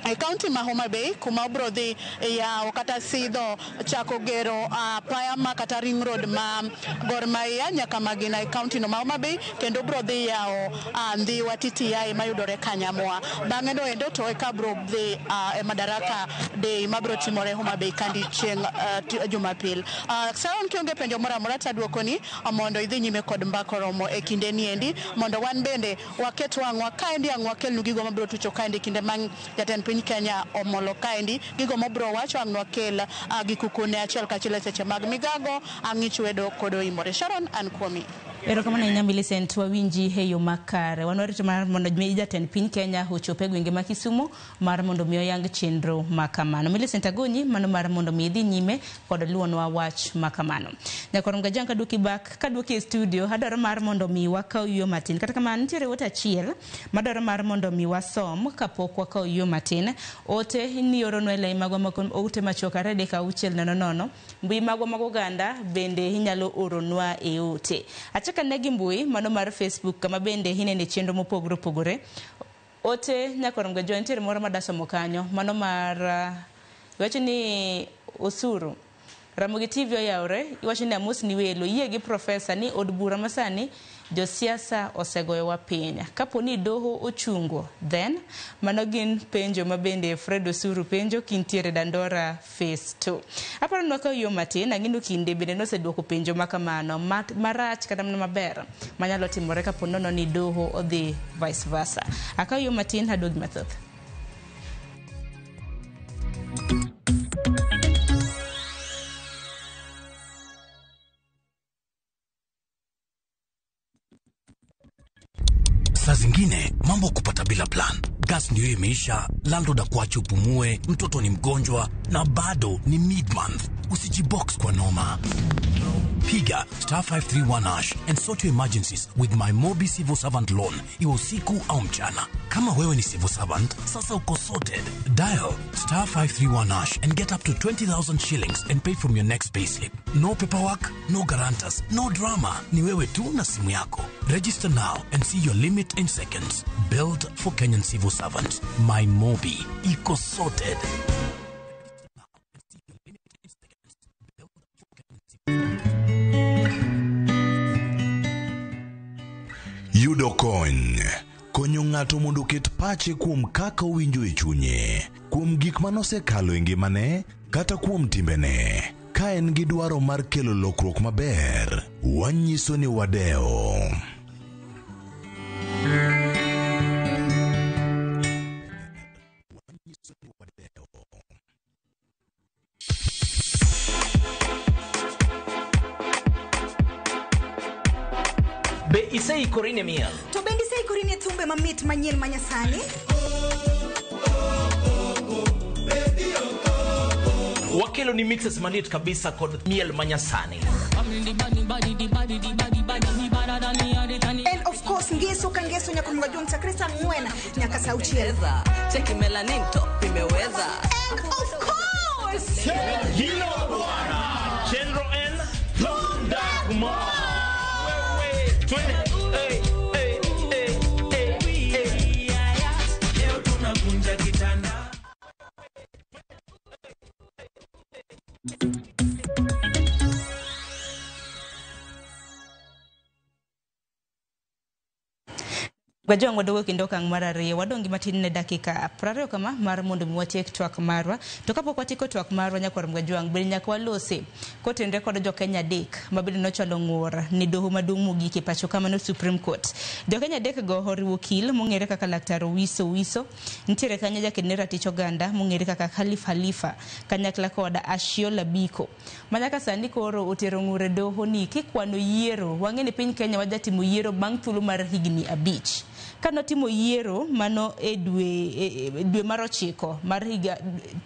E kaunti ma Homa Bay kuma obro dhi yawo kata sidho chako gero apaya ma kata ring road ma Gor Mahia nyaka Magina e kaunti no ma Homa Bay, kendo obro dhi yawo Ndhiwa TTI mayudore Kanyamwa. Bang'e no endo to eka bro dhi e Madaraka Day mabro timore Homa Bay kandi chieng' Jumapil. Sharon, kionge penjo moro amora taduokoni mondo idhi nyime kod mbako romo e kinde ni endi mondo wan bende waket wang'wa kaendi ang' wakelnu gigo mabiro tucho kaendi kinde ma jatend piny Kenya omolo kaendi gigo mobiro wacho ang' nwakel gikukune achiel kachiel e seche mag migago ang'ich wedo kod oimore. Sharon, an kuomi. Erokamano ahinya Millicent, wawinji e yo makare. Wan warito mar mondo mi jatend piny Kenya ochop e gwenge ma Kisumu mar mondo mi oyang chenro ma kamano. Millicent Agonyi, mano mar mondo mi idhi nyime kod luonwa wach ma kamano. Nyakorom Gajang kaduoki back, kaduoki e studio, adwaro mar mondo mi wakaw yueyo matin. Kata kamano nitiere ote achiel madwaro mar mondo mi wasom kapok wakaw yueyo matin. Ote nioronwa e lai magwa mag ote machuok 2 3 6 0 0. Mbui magwa mag oganda bende inyalo oronwa e ote. Achaka ne gi mbui mano mar Facebook kama bende inene chenro mopogore opogore. Ote nyakorom Gajang nitiere moro madasomo kanyo mano mar iwacho ni osuru Ramogi TV oyawre, iwacho ni amos ni welo yie gi profesa ni od bura masani josiasa osegoyowa piny. Kapo ni doho ochungo, then mano gin penjo ma bende Fred Osuru penjo kintiere Dandora Phase 2. Aparo ni wakaw yo matin, ang'ino kinde bende noseduoko penjo ma kamano marach kata mana maber manyalo timore kapo nono ni doho odhi vice versa. Akaw yo matin aduogi mathoth. Saa zingine mambo kupata bila plan. Gas ndio imeisha, landlord akuache upumue, mtoto ni mgonjwa na bado ni mid-month. Usijibox kwa noma. Piga star 531 hash and sort your emergencies with my Mobi Civil Servant Loan, iwe usiku au mchana. Kama wewe ni civil servant, sasa uko sorted. Dial star 531 hash and get up to 20,000 shillings and pay from your next payslip. No paperwork, no guarantors, no drama. Ni wewe tu na simu yako. Register now and see your limit in seconds. Built for Kenyan civil servants. My Mobi. Iko sorted. Yudo kony. Konyo ng'ato mondo oket pache kuom kaka owinjo e chunye, kuom gik manosekalo e ngimane, kata kuom timbene. Ka en gi dwaro mar kelo lokruok maber, wanyiso ni wadewo. Be iseikori ne miel? To bende iseikori ne thumbe mamit manyien ma nyasani? Wakelo ni mixes maliet kabisa kod miel manyasani. And of course ngeso ka ngeso nyaka mga jong chakre saa 4 nyaka saa 6. Cheki melanin top imeweza. And of course Hilo bwana. Chenro N Thundagma. Twende. Hey, hey, hey, hey, hey. Leo tunakunja kitanda. Wajong wadogo kendo okang' mar ariyo wadong' gi matin ne dakika 20 kama mar mondo mi watiek twak marwa. To kapok watieko twak marwa nyakwar Mgajwang' bende nyaka walose kotenre kod jokenya 3 ma bende nochwalo ng'ur ni doho maduong' mogik e pacho ka mano Supreme Court. Jokenya 3 go oriwo okil mong'ere kaka Laktar Owiso Owiso, nitiere kanyo jaked ne ratich oganda mong'ere kaka Khalif Halifa kanyakla kod Ashiola Biko. Manyaka sani koro otero ng'ur e doho ni kikwano yiero, wang'e ni piny Kenya wajatimo yiero bang' thuolo mar higni 5. Kanotimo yiero mano e dwe mar 9 mar higa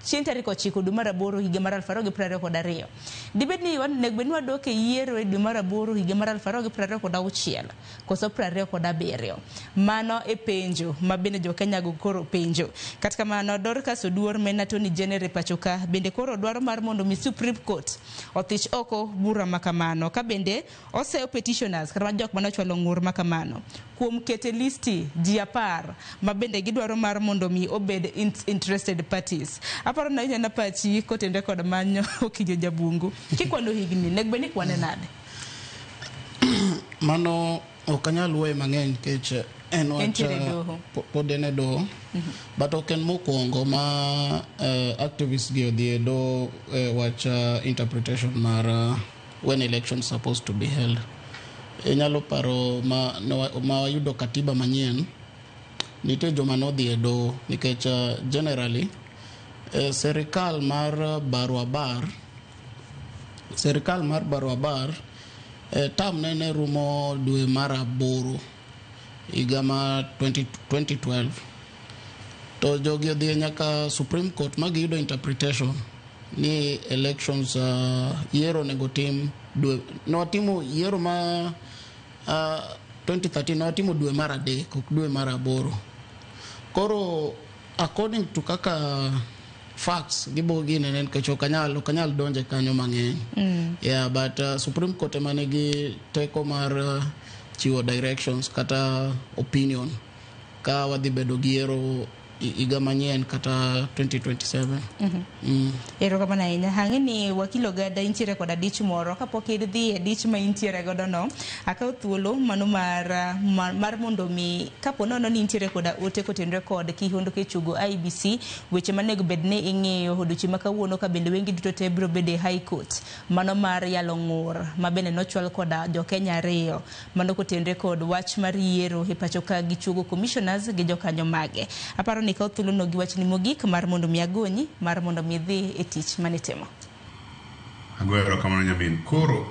chieng' tarik 9 dwe mar 8 higa mar 2022. Dibed ni onego bed ni wadok e yiero e dwe mar 8 higa mar 2026 koso 27. Mano e penjo ma bende jokenya go koro penjo. Kata kamano Dorcas Oduor ma en Attorney General e pacho ka bende koro dwaro mar mondo mi Supreme Court othich oko bura makamano ka bende oseyo petitioners kata jok manochwalo ng'ur makamano. Kuom kete listi ji 10 ma bende gidwaro mar mondo mi obed interested parties. Aparo na inyana pachi kotenre kod manyo Okinyo Jabungu. Kikwano higni, nego bed ni kwane nade? Mano ok anyal wuoye mang'eny nikech en wach Entiere e doho. Pod en e doho. But ok en mokwongo ma activists gi odhi e doho wach interpretation mar when election supposed to be held. Inyalo paro ma, ma wayudo katiba manyien, nitie joma nodhi e doho nikech generally serikal mar Baruabar, serikal mar Baruabar term ne rumo dwe mar 8 higa ma 20, 2012 to jogi odhi nyaka Supreme Court ma giyudo interpretation ni elections, yiero onego tim dwe nowatimo yiero ma 2013 nowatimo dwe mar 3, ok dwe mar 8. Koro according to kaka facts gibo ginene, nikech ok anyal donje kanyo mang'eny. Yeah, but Supreme Court ema nigi teko mar chiwo directions kata opinion ka wadhi bedo gi yiero higa manyien kata 2027. Erokamano ahinya. Ang'e ni wakil Ogada intiere koda dich moro. Kapok idhi e dich ma intiere godo no, akaw thuolo mano mar mondo mi kapo nono ni intiere koda ote kotenore kod kihondko e chugo IEBC, weche manego bed ni ing'eyo odiochieng' ma kawuono, ka bende wengi duto te biro bedo e High Court mano mar yalo ng'ur ma bende nochwal koda jokenya 2 mano kotenore kod wach mar yiero e pacho ka gi chuogo commissioners gi jokanyo mage. Aparo ni ikaw thuolono gi wachni mogik mar mondo mi agonyi mar mondo mi idhi e tich manitimo. Agoyo erokamano, nyamin. Koro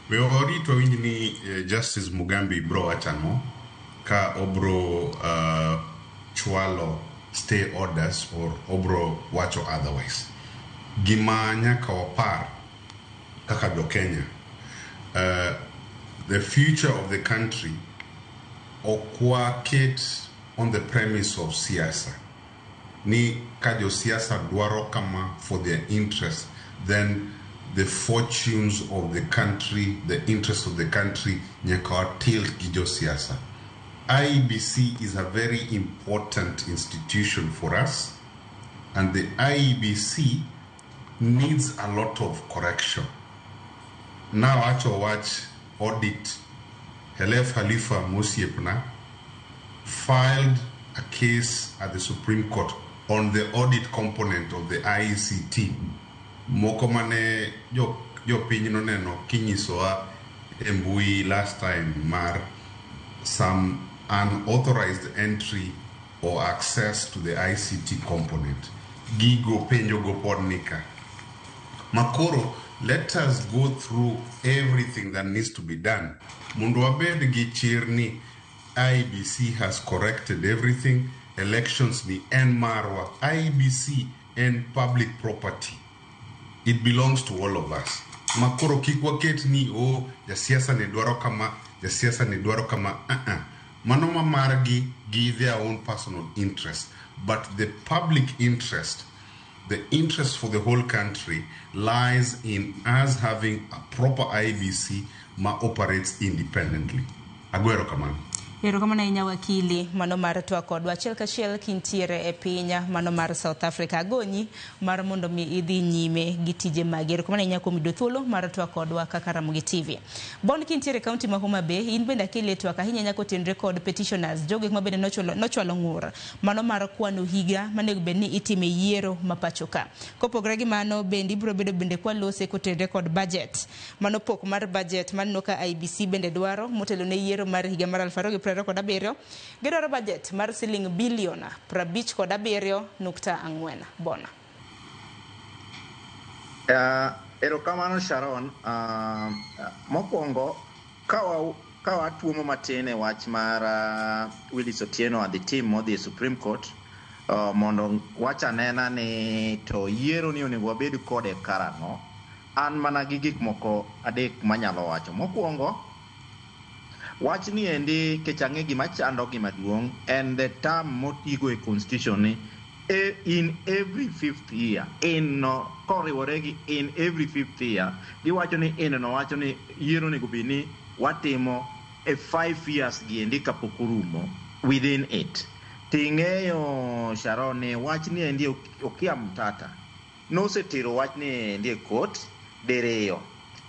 we warit wawinj ni Justice Mugambi bro wacho ang'o ka obro chwalo stay orders or obro wacho otherwise. Gima nyaka wapar kaka jo Kenya, the future of the country ok waket on the premise of siasa ni ka josiasa dwaro kama for their interest, then the fortunes of the country, the interest of the country nyaka watilt gi josiasa. IEBC is a very important institution for us, and the IEBC needs a lot of correction. Nawacho wach audit. Khelef Khalifa mosiepna filed a case at the Supreme Court on the audit component of the IECT. Moko mane jopiny noneno kinyisowa e mbui last time mar some unauthorized entry or access to the ICT component. Gigo penjo go pod nika. Makoro, let us go through everything that needs to be done. Mondo wabed gi chir ni IEBC has corrected everything, elections ni en marwa. IEBC en public property. It belongs to all of us. Makoro kik waket ni, oh, jasiasa ni dwaro kama, jasiasa ni dwaro kama. Uh-uh. Mano ma margi gi their own personal interest. But the public interest, the interest for the whole country lies in us having a proper IEBC ma operates independently. Agoyo erokamano. Erokamano ahinya, wakili, mano mar twak kodwa achiel kachiel kintiere e piny mano mar South Africa. Agonyi mar mondo mi idhi nyime gi tije magi. Erokamano ahinya kuom yudo thuolo mar twak kodwa kaka Ramogi TV. Bon kintiere e kaunti ma Homa Bay, in bende akele twak ahinya ahinya kotenore kod petitioners, jogo ma bende nochwalo ng'ur mano mar kwano higa manego bed ni itime yiero ma pacho ka. Kopogore gi mano, bende ibiro bedo bende kwalose kotenore kod budget. Mano pok mar budget maneno ka IEBC bende dwaro motelo ne yiero mar higa mar 2027. Gidwaro budget mar siling bilion 57.4 bona. Erokamano, Sharon. Mokwongo ka watuomo matin e wach mar Willis Otieno and the team modhi e Supreme Court mondo wach anena ni to yiero ni onego wabed kode karang'o. An mana gi gik moko adek manyalo wacho. Mokwongo, wach ni endi kech ang'e gima chando gi maduong' en the term motigo e constitution ni in every fifth year. In no koriwore gi in every fifth year, giwacho ni in no wacho ni yiero onego bed ni watimo. e 5 years giendi kapok orumo within it. Ting'eyo, Sharon, ni wach ni endi Okiya Mtata nosetero wach ni endi e court diriyo.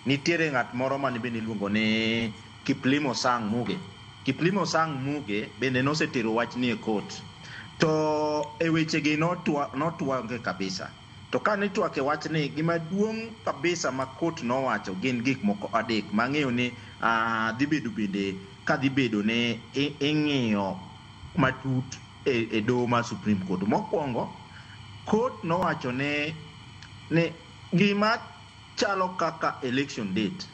Nitiere ng'at moro mane bende iluongo ni Kiplimo Sang Muge. Kiplimo Sang Muge bende nosetero wach ni e court. To e wechegi notwange kabisa. To kane itwak e wachni, gima duong' kabisa ma court nowacho gin gik moko adek mang'eyo ni dhi bedo bende ka dhi bedo ni ing'iyo matut e doho mar Supreme Court. Mokwongo, court nowacho ni gima chalo kaka election date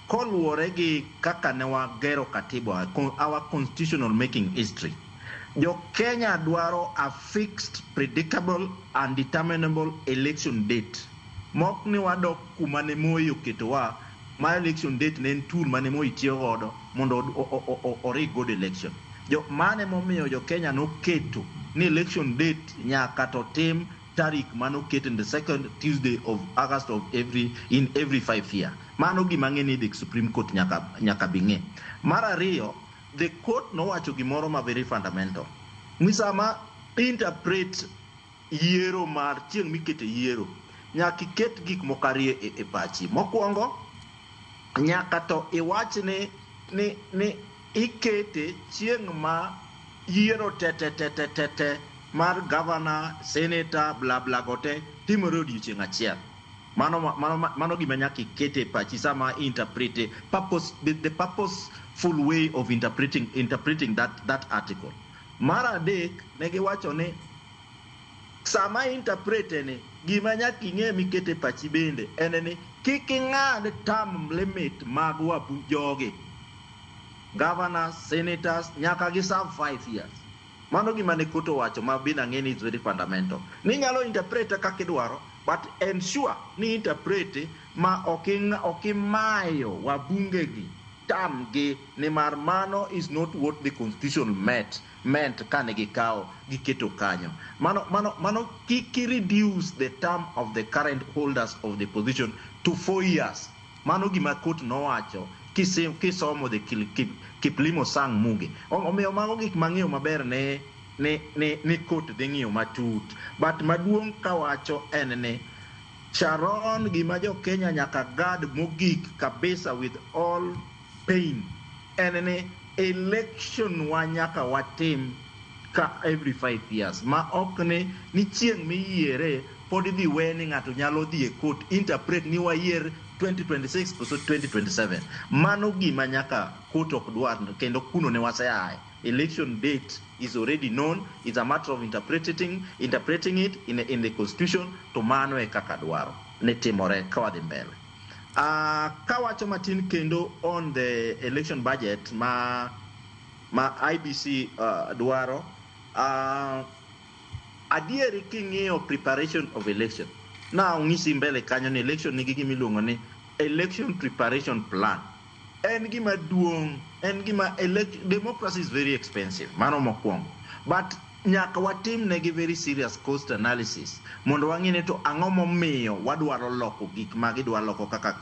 koluwore gi kaka ne wagero katiba, our constitutional making history, jo Kenya dwaro a fixed, predictable and determinable election date. Mok ni wadok kuma ne Moi oketowa ma election date ne en tool mane Moi tiyo godo mondo orig godo election. Jo mane momiyo jo Kenya noketo ni election date nyaka to tim tarik manoket in the second Tuesday of August of every in every 5 year. Mano gima ng'e ni the Supreme Court nyaka bi ng'e. Mar ariyo, the court nowacho gimoro ma very fundamental. Ni sama interpret yiero mar chieng' mikete yiero, nyaka iket gik moko ariyo e pachi. Mokwongo, nyaka to iwach ni ikete chieng' ma yiero te te te te te te mar governor, senator, bla bla go te timore odiochieng' achiel. Mano gima nyaka ikete e pachi sama interpret purpose, the purposeful way of interpreting that article. Mar adek, ne giwacho ni sama interprete ni, gima nyaka ing'e mikete e pachi bende en ni kik ing'ad term limit mag wabu jogi, governors, senators, nyaka gi serve 5 years. Mano gima ne court owacho ma bende ang'e ni is very fundamental. Ni nyalo interpret kaka idwaro, but ensure ni interpret ma ok imayo wabunge gi term gi, nimar mano is not what the constitution meant kane gikawo giketo kanyo. Mano kik i reduce the term of the current holders of the position to 4 years. Mano gima court nowacho kisomo the Kiplimo Sang Muge. Omiyo mago gik mang'eyo maber ne ni court dhi ng'iyo matut. But maduong' kawacho en ni, Sharon, gima jo Kenya nyaka gad mogik kabisa with all pain en ni election wa nyaka watim ka every 5 years, ma ok ni chieng' miyiere pod idhi we ni ng'ato nyalo dhi e court interpret ni wayier 2026 koso 2027. Mano gima nyaka court ok dwar, kendo kuno ne waseaye. Election date is already known. It's a matter of interpreting it in the constitution. To mano e kaka dwaro ne timore ka wadhi mbele. Kawacho matin kendo on the election budget ma IEBC dwaro, adieri king'iyo preparation of election na ong'isi mbele kanyo ni election nigi gima iluongo ni election preparation plan. En gima duong', en gima democracy is very expensive. Mano mokwongo, but nyaka watim negi very serious cost analysis mondo wang'e ni to ang'o momiyo wadwaro loko gik ma gidwa loko kaka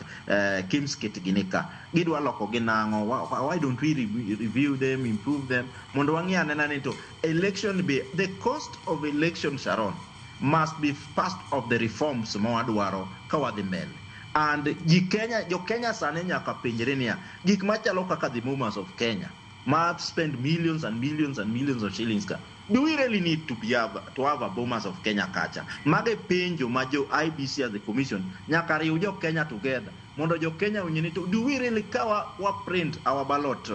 KIEMS kit gini ka gidwa loko gi nang'o. Why don't we review them, improve them, mondo wang'i anena ni to election be the cost of election, Sharon, must be part of the reforms ma wadwaro ka wadhi mbele. And ji Kenya, jo Kenya sani nyaka penjre niya, gik machalo kaka the Bomas of Kenya ma spend millions and millions and millions of shillings ka, do we really need to have a Bomas of Kenya kacha? Mago e penjo ma jo IEBC as the commission nyaka riw jo Kenya together mondo jo Kenya ong'e ni to do we really, ka wa print our ballot,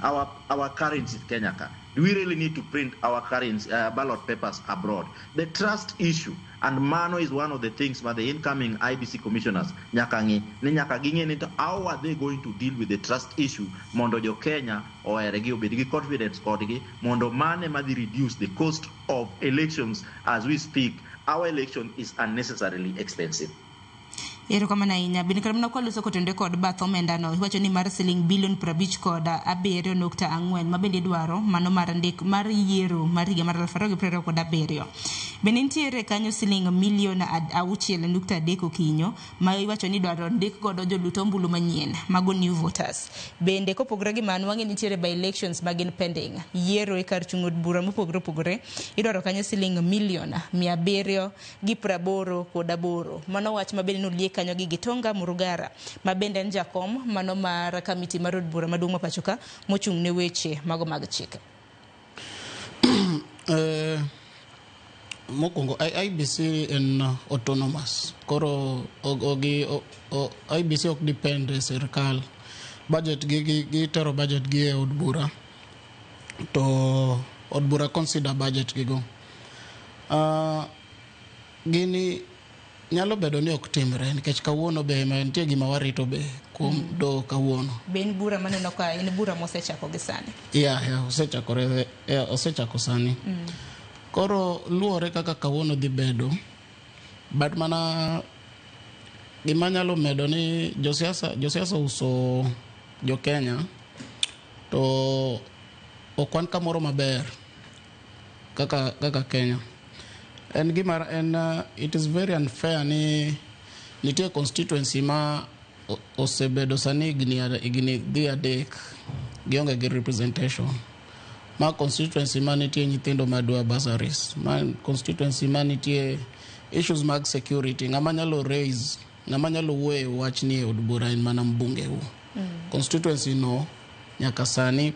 our currency Kenya ka, do we really need to print our currency, ballot papers abroad? The trust issue. And mano is one of the things ma the incoming IEBC commissioners nyaka ng'i ni nyaka ging'e ni to how are they going to deal with the trust issue mondo jo Kenya ohergi, obed gi confidence kodgi, mondo mane madhi reduce the cost of elections. As we speak, our election is unnecessarily expensive. Erokamano ahinya. Bende kata mana kwaloso kotenore kod bath omendano, iwacho ni mar siling bilion 57.4 ma bende idwaro mano mar ndik mar yiero mar higa mar 2027. Bende nitiere kanyo siling milion 6.3 okinyo ma iwacho ni idwaro ndik godo jolut ombulu manyien mago new voters. Bende kopogore gi mano, wang'e nitiere by elections ma gin pending. Yiero e kar chung' od bura mopogore opogore idwaro kanyo siling milion 788. Mano wach ma bende noliek kanyo gi Gitonga Murugara ma bende en jakom mano mar kamiti mar od bura maduong' ma pacho ka mochung' ne weche mago mag chike. Mokwongo IBC en autonomous koro IBC ok depend e sirkal. Budget gi gitero budget gi e od bura to od bura consider budget gigo. Gini nyalo bedo ni ok timre nikech kawuono be nitie gima warito be kuom doho kawuono. Be en bura maneno ka en bura mosechako gi sani? Yeah, osechakore, yeah, osechako sani. Koro luwore kaka kawuono dhi bedo, but mana gima nyalo medo ni josiasa uso jo Kenya to ok wan kamoro maber kaka Kenya. En gima en it is very unfair ni nitie constituency ma osebedo sani higni dhi 3 gionge gi representation. Ma constituency ma nitie nyithindo madwa bursaries, ma constituency ma nitie issues mag security, ng'ama nyalo raise, ng'ama nyalo wuoyo e wachni e od bura en mana mbunge u. Constituency no nyaka sani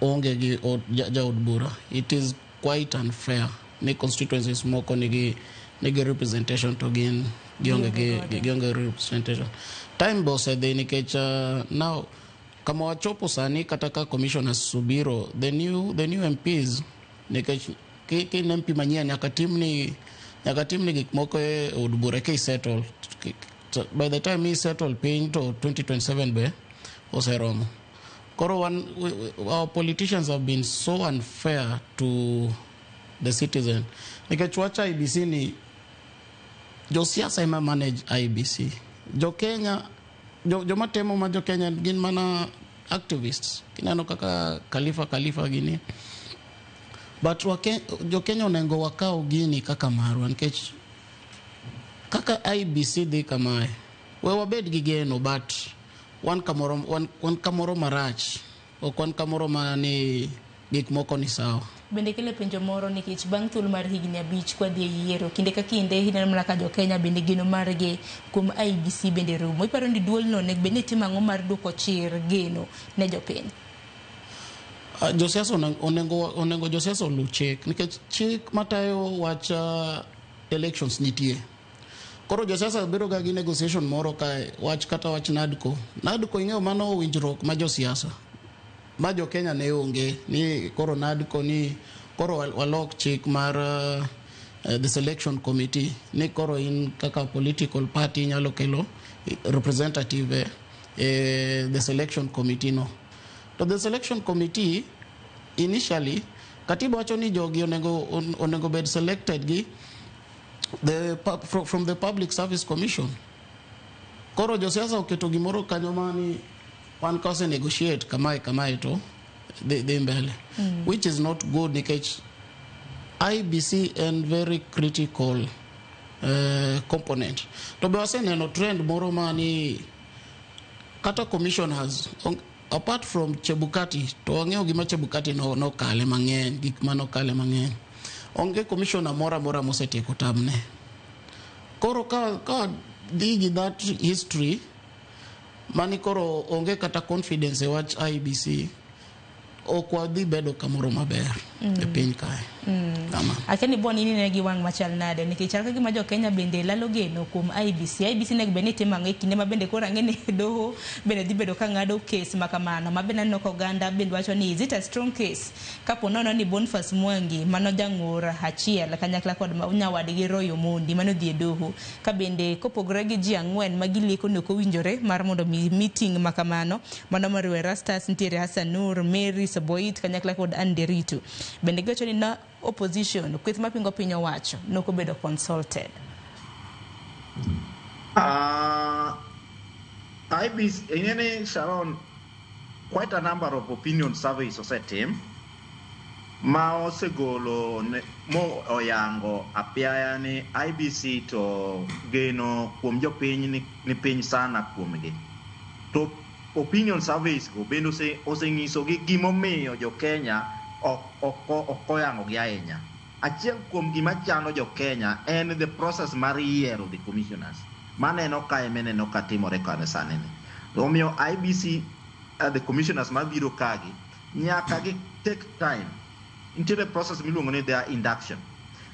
onge gi jaod bura. It is quite unfair ni constituencies moko nigi representation to gin gionge gi representation. Time be osedhi nikech now kama wachopo sani kata ka commissioners obiro, the new MPs, nikech kin MP manyien nyaka timni gik moko e od bura ka isettle. By the time isettle piny to 2027 be oseromo. Koro our politicians have been so unfair to the citizen. Nikech wach IBC ni josiasa ema manage IBC. Jo Kenya, joma temo ma jo Kenya gin mana activists. Kineno kaka Khalifa gini. But jo Kenya onego wakaw gini kaka marwa nikech kaka IBC dhi kamae. We wabed gi geno but wan kamoro marach, ok wan kamoro ma ni gik moko ni sawa. Bende kele penjo moro nikech bang' thuolo mar higni 5 kwadhi e yiero, kinde ka kinde ineno mana ka jo Kenya bende geno margi kuom IBC bende rumo. Iparo ni duolno onego bed ni timo ang'o mar duoko chir geno ne jopiny? Josiasa onego josiasa oluw chik nikech chik matayo wach elections nitie. Koro josiasa bedo ga gi negotiation moro kae wach kata wach NADCO. NADCO ing'eyo mano winjruok ma josiasa ma jo Kenya ne onge ni koro NADCO ni koro walok chik mar the selection committee ni koro in kaka political party nyalo kelo representative the selection committee no. To the selection committee initially katiba wacho ni jogi onego bed selected gi from the Public Service Commission. Koro josiasa oketo gimoro kanyo mani wan ka ose negotiate kamae to dhi mbele. Which is not good nikech IBC en very critical component. To be waseneno trend moro mani kata commissioners apart from Chebukati to wang'eyo gima Chebukati nokale mang'eny, gik manokale mang'eny. Onge commissioner moro amora mosetieko tamne. Koro ka dhi gi that history mani koro onge kata confidence e wach IBC, ok wadhi bedo kamoro maber e piny kae. Akia ni bwana inene gi wang' machal nade nikech chal ka gima jo Kenya bende lalo geno kuom IBC. IBC nego bed ni timo ang'o e kinde ma bende koro ang'e ni doho bende dhi bedo ka ng'ado kes ma kamano ma bende aneno ka oganda bende wacho ni is it a strong case kapo nono ni Boniface Mwangi mano jang'ur achiel kanyakla kod nyawadgi Roy Omondi mano dhi e doho ka bende kopogore gi ji 4 ma gileko ni ok owinjore mar mondo mi meeting ma kamano mano moriwo Erastus nitiere Hassan Nur, Mary Soboit kanyakla kod Anderitu. Bende giwacho ni na opposition kweth mapingo piny owacho nokobedo consulted. IEBC, ing'eni Sharon, quite a number of opinion surveys osetim ma osegolo mo oyango apiaya ni IEBC to geno kuom jopiny ni piny sana kuomgi. To opinion surveys go bende osenyisogi gimomiyo jo Kenya ok oyango gi ahinya. Achiel kuom gima chando jo Kenya en the process mar yiero the commissioners. Maneno ka emeneno ka timore kane sani ni. Omiyo IEBC, the commissioners mabiro kagi nyaka gi take time. Nitiere process miluongo ni their induction.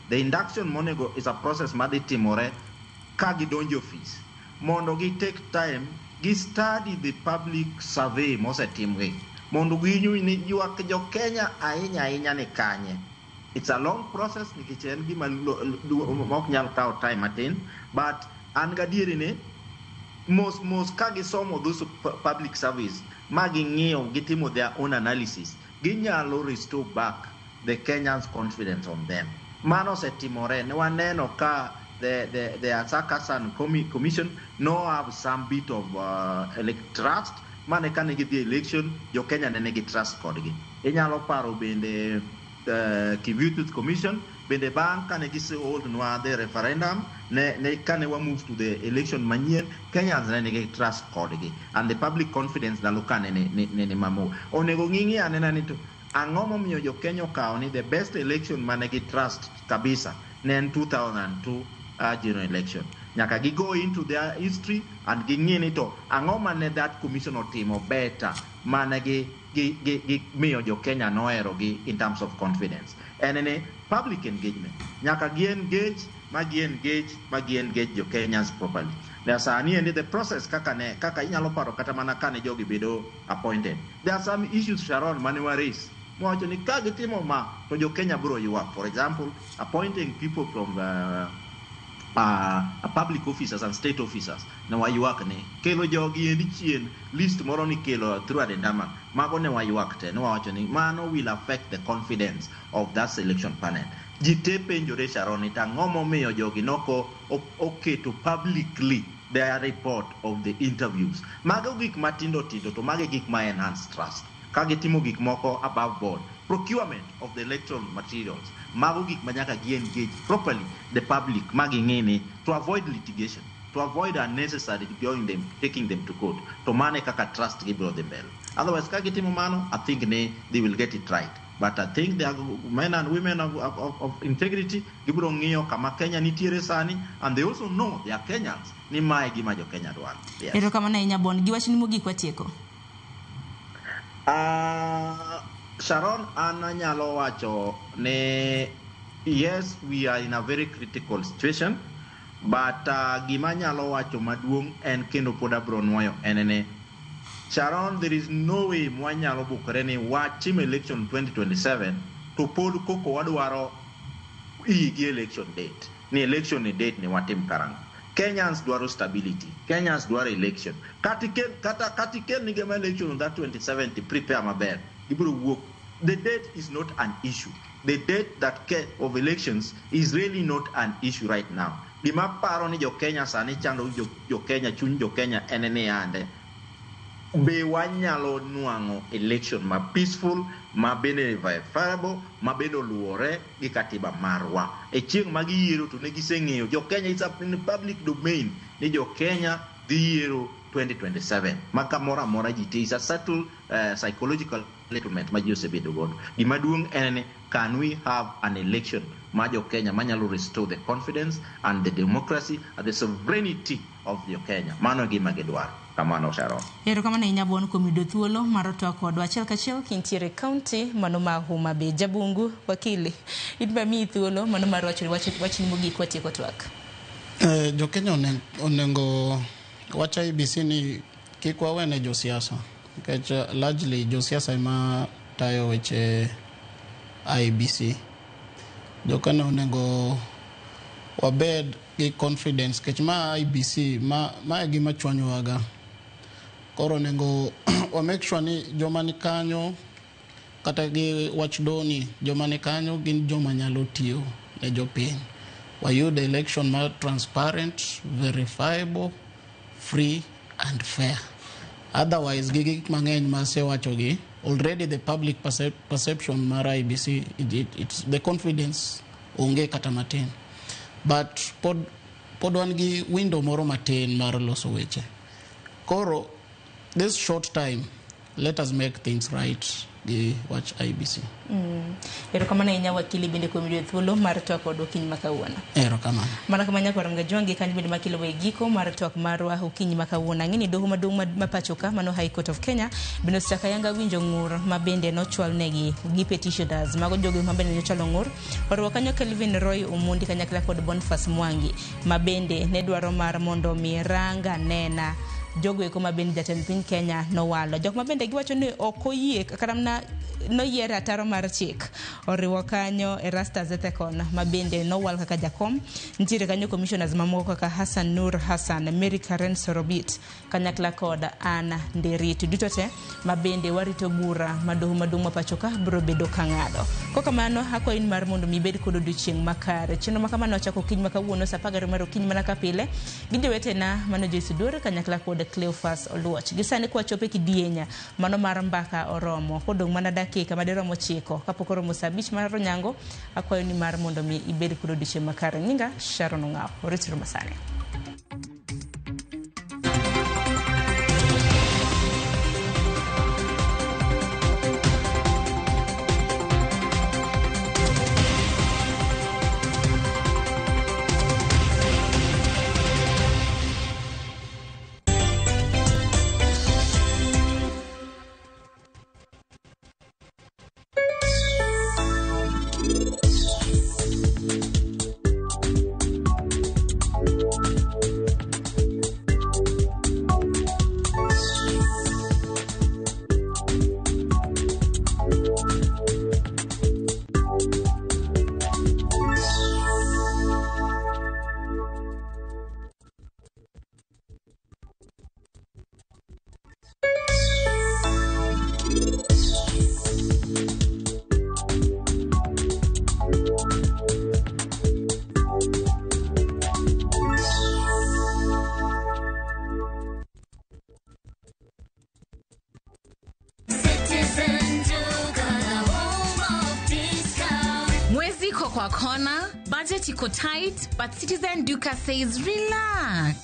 The induction monego is a process madhi timore ka gidonjo office mondo gi take time gi study the public survey mosetimgi mondo ginyui ni ywak jo Kenya ahinya ahinya ni kanye. It's a long process nikech en gima ok nyal kawo time matin, but an gadieri ni mos mos ka gisomo those public service ma ging'iyo, gitimo their own analysis, ginyalo restore back the Kenyans' confidence on them. Mano osetimore ne waneno ka the Isaac Hassan Commission no have some bit of trust mane kane gidhi election, jo Kenya ne nigi trust kodgi. Inyalo paro bende Kivuitu Commission bende, bang' kane gise hold nwa the referendum ne kane wa move to the election manyien, Kenyans ne nigi trust kodgi and the public confidence ndalo kane ne mamo. Onego ng'ing'i anena ni to ang'o momiyo jo Kenya okawo ni the best election mane gi trust kabisa ne en 2002 general election. Nyaka gi go into their history and ging'i ni to ang'o mane that commission otimo better mane gi miyo jo Kenya nohero gi in terms of confidence. En ni public engagement nyaka gi engage ma gi engage ma gi engage jo Kenyans properly. Na sani endi the process kaka ne kaka inyalo paro kata mana kane jogi bedo appointed, there are some issues, Sharon, mane wa raise mowacho ni ka gitimo ma to jo Kenya biro ywak. For example, appointing people from public officers and state officers, ne waywak ni kelo jogi endi chien list moro ni kelo through addendum. Mago ne waywak te, ne wawacho ni mano will affect the confidence of that selection panel. Ji te penjore, Sharon, ni tang'o momiyo jogi noko oketo publicly their report of the interviews. Mago gik matindo tindo, to mago e gik ma enhance trust ka gitimo gik moko above board. Procurement of the electoral materials, mago gik ma nyaka gi engage properly the public ma ging'e ni to avoid litigation, to avoid unnecessary going them, taking them to court. To mano e kaka trust gi biro dhi mbele. Otherwise, ka gitimo mano, I think ni they will get it right, but I think they are men and women of integrity. Gibiro ng'iyo kama Kenya nitiere sani and they also know they are Kenyans, ni mae gima jo Kenya dwaro, yes. Erokamano ahinya, Bon. Gi wachni mogik watieko. Sharon, an anyalo wacho ni yes, we are in a very critical situation, but gima anyalo wacho maduong' en kendo pod abro nuoyo en ni, Sharon, there is no way mwanyalo bukore ni watim election 2027 to pod koko wadwaro gi election date ni election ni date ni watim karang'o. Kenyans dwaro stability. Kenyans dwaro election. Kata ikel ni gema election on that 27 to prepare maber, gibiro wuok. The date is not an issue. The date that of elections is really not an issue right now. Gima paro ni jo Kenya sani chando jo Kenya, chuny jo Kenya en ni yande be wanyalo nwang'o election ma peaceful, ma bende verifiable, ma bende oluwore gi katiba marwa e chieng' ma giyiero. To ne giseng'eyo jo Kenya, it's in public domain ni jo Kenya dhi yiero 2027, ma kamoro amora ji te is a settled psychological settlement ma ji osebedo godo. Gima duong' en ni can we have an election ma jo Kenya manyalo restore the confidence and the democracy and the sovereignty of jo Kenya. Mano e gima gidwaro. Kamano, Sharon. Erokamano ahinya, Bon, kuom yudo thuolo mar twak kodwa achiel kachiel kintiere kaunti mano ma Homa Bay. Jabungu wakili, in be miyi thuolo mano mar wacho wachni mogik watieko twak. Jo Kenya onego wach IEBC ni kik wawene josiasa, nikech largely josiasa ema tayo weche IEBC. Jo Kenya onego wabed gi confidence nikech ma IEBC ma e gima chwanyowaga. Koro onego wa make sure ni joma ni kanyo, kata gi wach doni, joma ni kanyo gin joma nyalo tiyo ne jopiny. Wayud election ma transparent, verifiable, free and fair. Otherwise, gi gik mang'eny ma asewachogi, already the public perception mar IEBC, it's the confidence onge kata matin. But pod wan gi window moro matin mar loso weche. Koro, this short time, let us make things right gi wach IEBC. Erokamano ahinya wakili bende kuom yudo thuolo mar twak kod okinyi ma kawuono. Erokamano. Mana kama nyakwar Mgajwangi kanyo bende makelo e giko mar twak marwa okinyi ma kawuono. Ang'e ni doho maduong' ma pacho ka mano High Court of Kenya bende osechako ayanga winjo ng'ur ma bende nochwal negi gi petitioners mago jogo ma bende nochwalo ng'ur. Oriwo kanyo Kelvin Roy Omondi kanyakla kod Boniface Mwangi ma bende ne dwaro mar mondo mi ranga nena jogo eko ma bende jatend piny Kenya nowalo. Jok ma bende giwacho ni ok oyie kata mana noyier ataro mar chik oriwo kanyo Erastus Ethekon ma bende nowal kaka jakom. Nitiere kanyo commissioners mamoko kaka Hassan Nur Hassan, Mary Karen Sorobit kanyakla kod Anna Nderitu. Duto te ma bende warito bura ma doho maduong' ma pacho ka biro bedo ka ng'ado. Kokamano akwayi ni mar mondo mi ibed kod odiochieng' makare. Chenro ma kamano wachako okinyi ma kawuono saa 12 mar okinyi mana ka pile gi jowetena mano Joyce Oduor kanyakla kod Cleophas Oluoch. Gi sani kwachopo e kidieny mano mar mbaka oromo kodong' mana dakika madirom 9 kapok oromo saa 5 mar onyango. Akwayo ni mar mondo mi ibed kod odiochieng' makare. Nyinga Sharon Ong'awo. Oritro masani. Mwezi iko kwa kona, budget iko tight, but Citizen Duka says relax.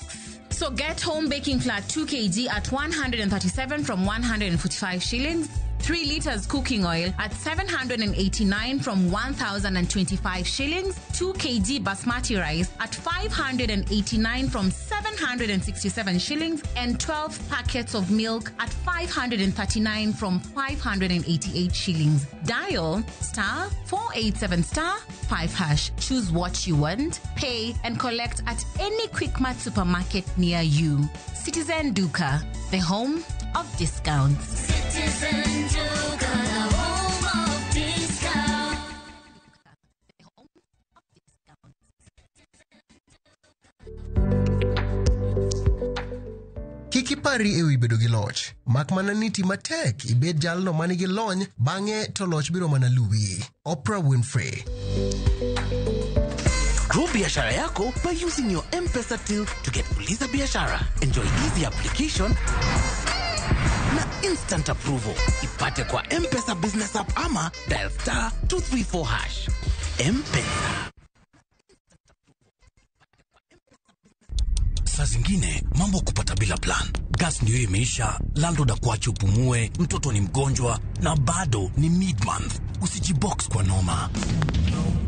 So get home baking flour 2 kg at 137 from 145 shillings, 3 liters cooking oil at 789 from 1,025 shillings, 2 kg basmati rice at 589 from 767 shillings, and 12 packets of milk at 539 from 588 shillings. Dial star 487 star 5 hash. Choose what you want, pay, and collect at any Quickmart supermarket near you. Citizen Duka, the home of discounts. Citizen Duka, the home of discount. Kik ipari ewi bedo gi loch, mak mana ni ti matek ibed jalno manigi lony, bang'e to loch biro mana luwi. Oprah Winfrey. Grow biashara yako by using your M-Pesa till to get Uliza Biashara. Enjoy easy application na instant approval. Ipate kwa M-Pesa Business App ama dial star 234 hash. M-Pesa. Saa zingine mambo kupata bila plan. Gas ndio imeisha, landlord akuache upumue, mtoto ni mgonjwa na bado ni mid-month. Usijibox kwa noma.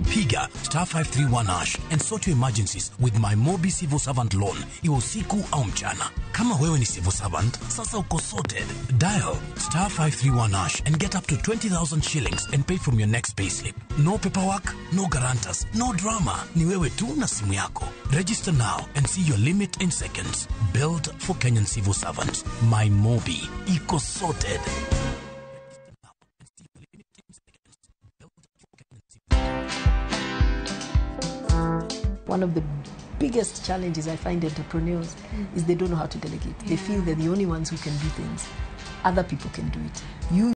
Piga star 531 hash and sort your emergencies with my Mobi Civil Servant Loan, iwe usiku au mchana. Kama wewe ni civil servant, sasa uko sorted. Dial star 531 hash and get up to 20,000 shillings and pay from your next payslip. No paperwork, no guarantors, no drama. Ni wewe tu na simu yako. Register now and see your limit in seconds. Built for Kenyan civil servants. My Mobi. Iko sorted. One of the biggest challenges I find entrepreneurs is they don't know how to delegate. They feel they're the only ones who can do things. Other people can do it. You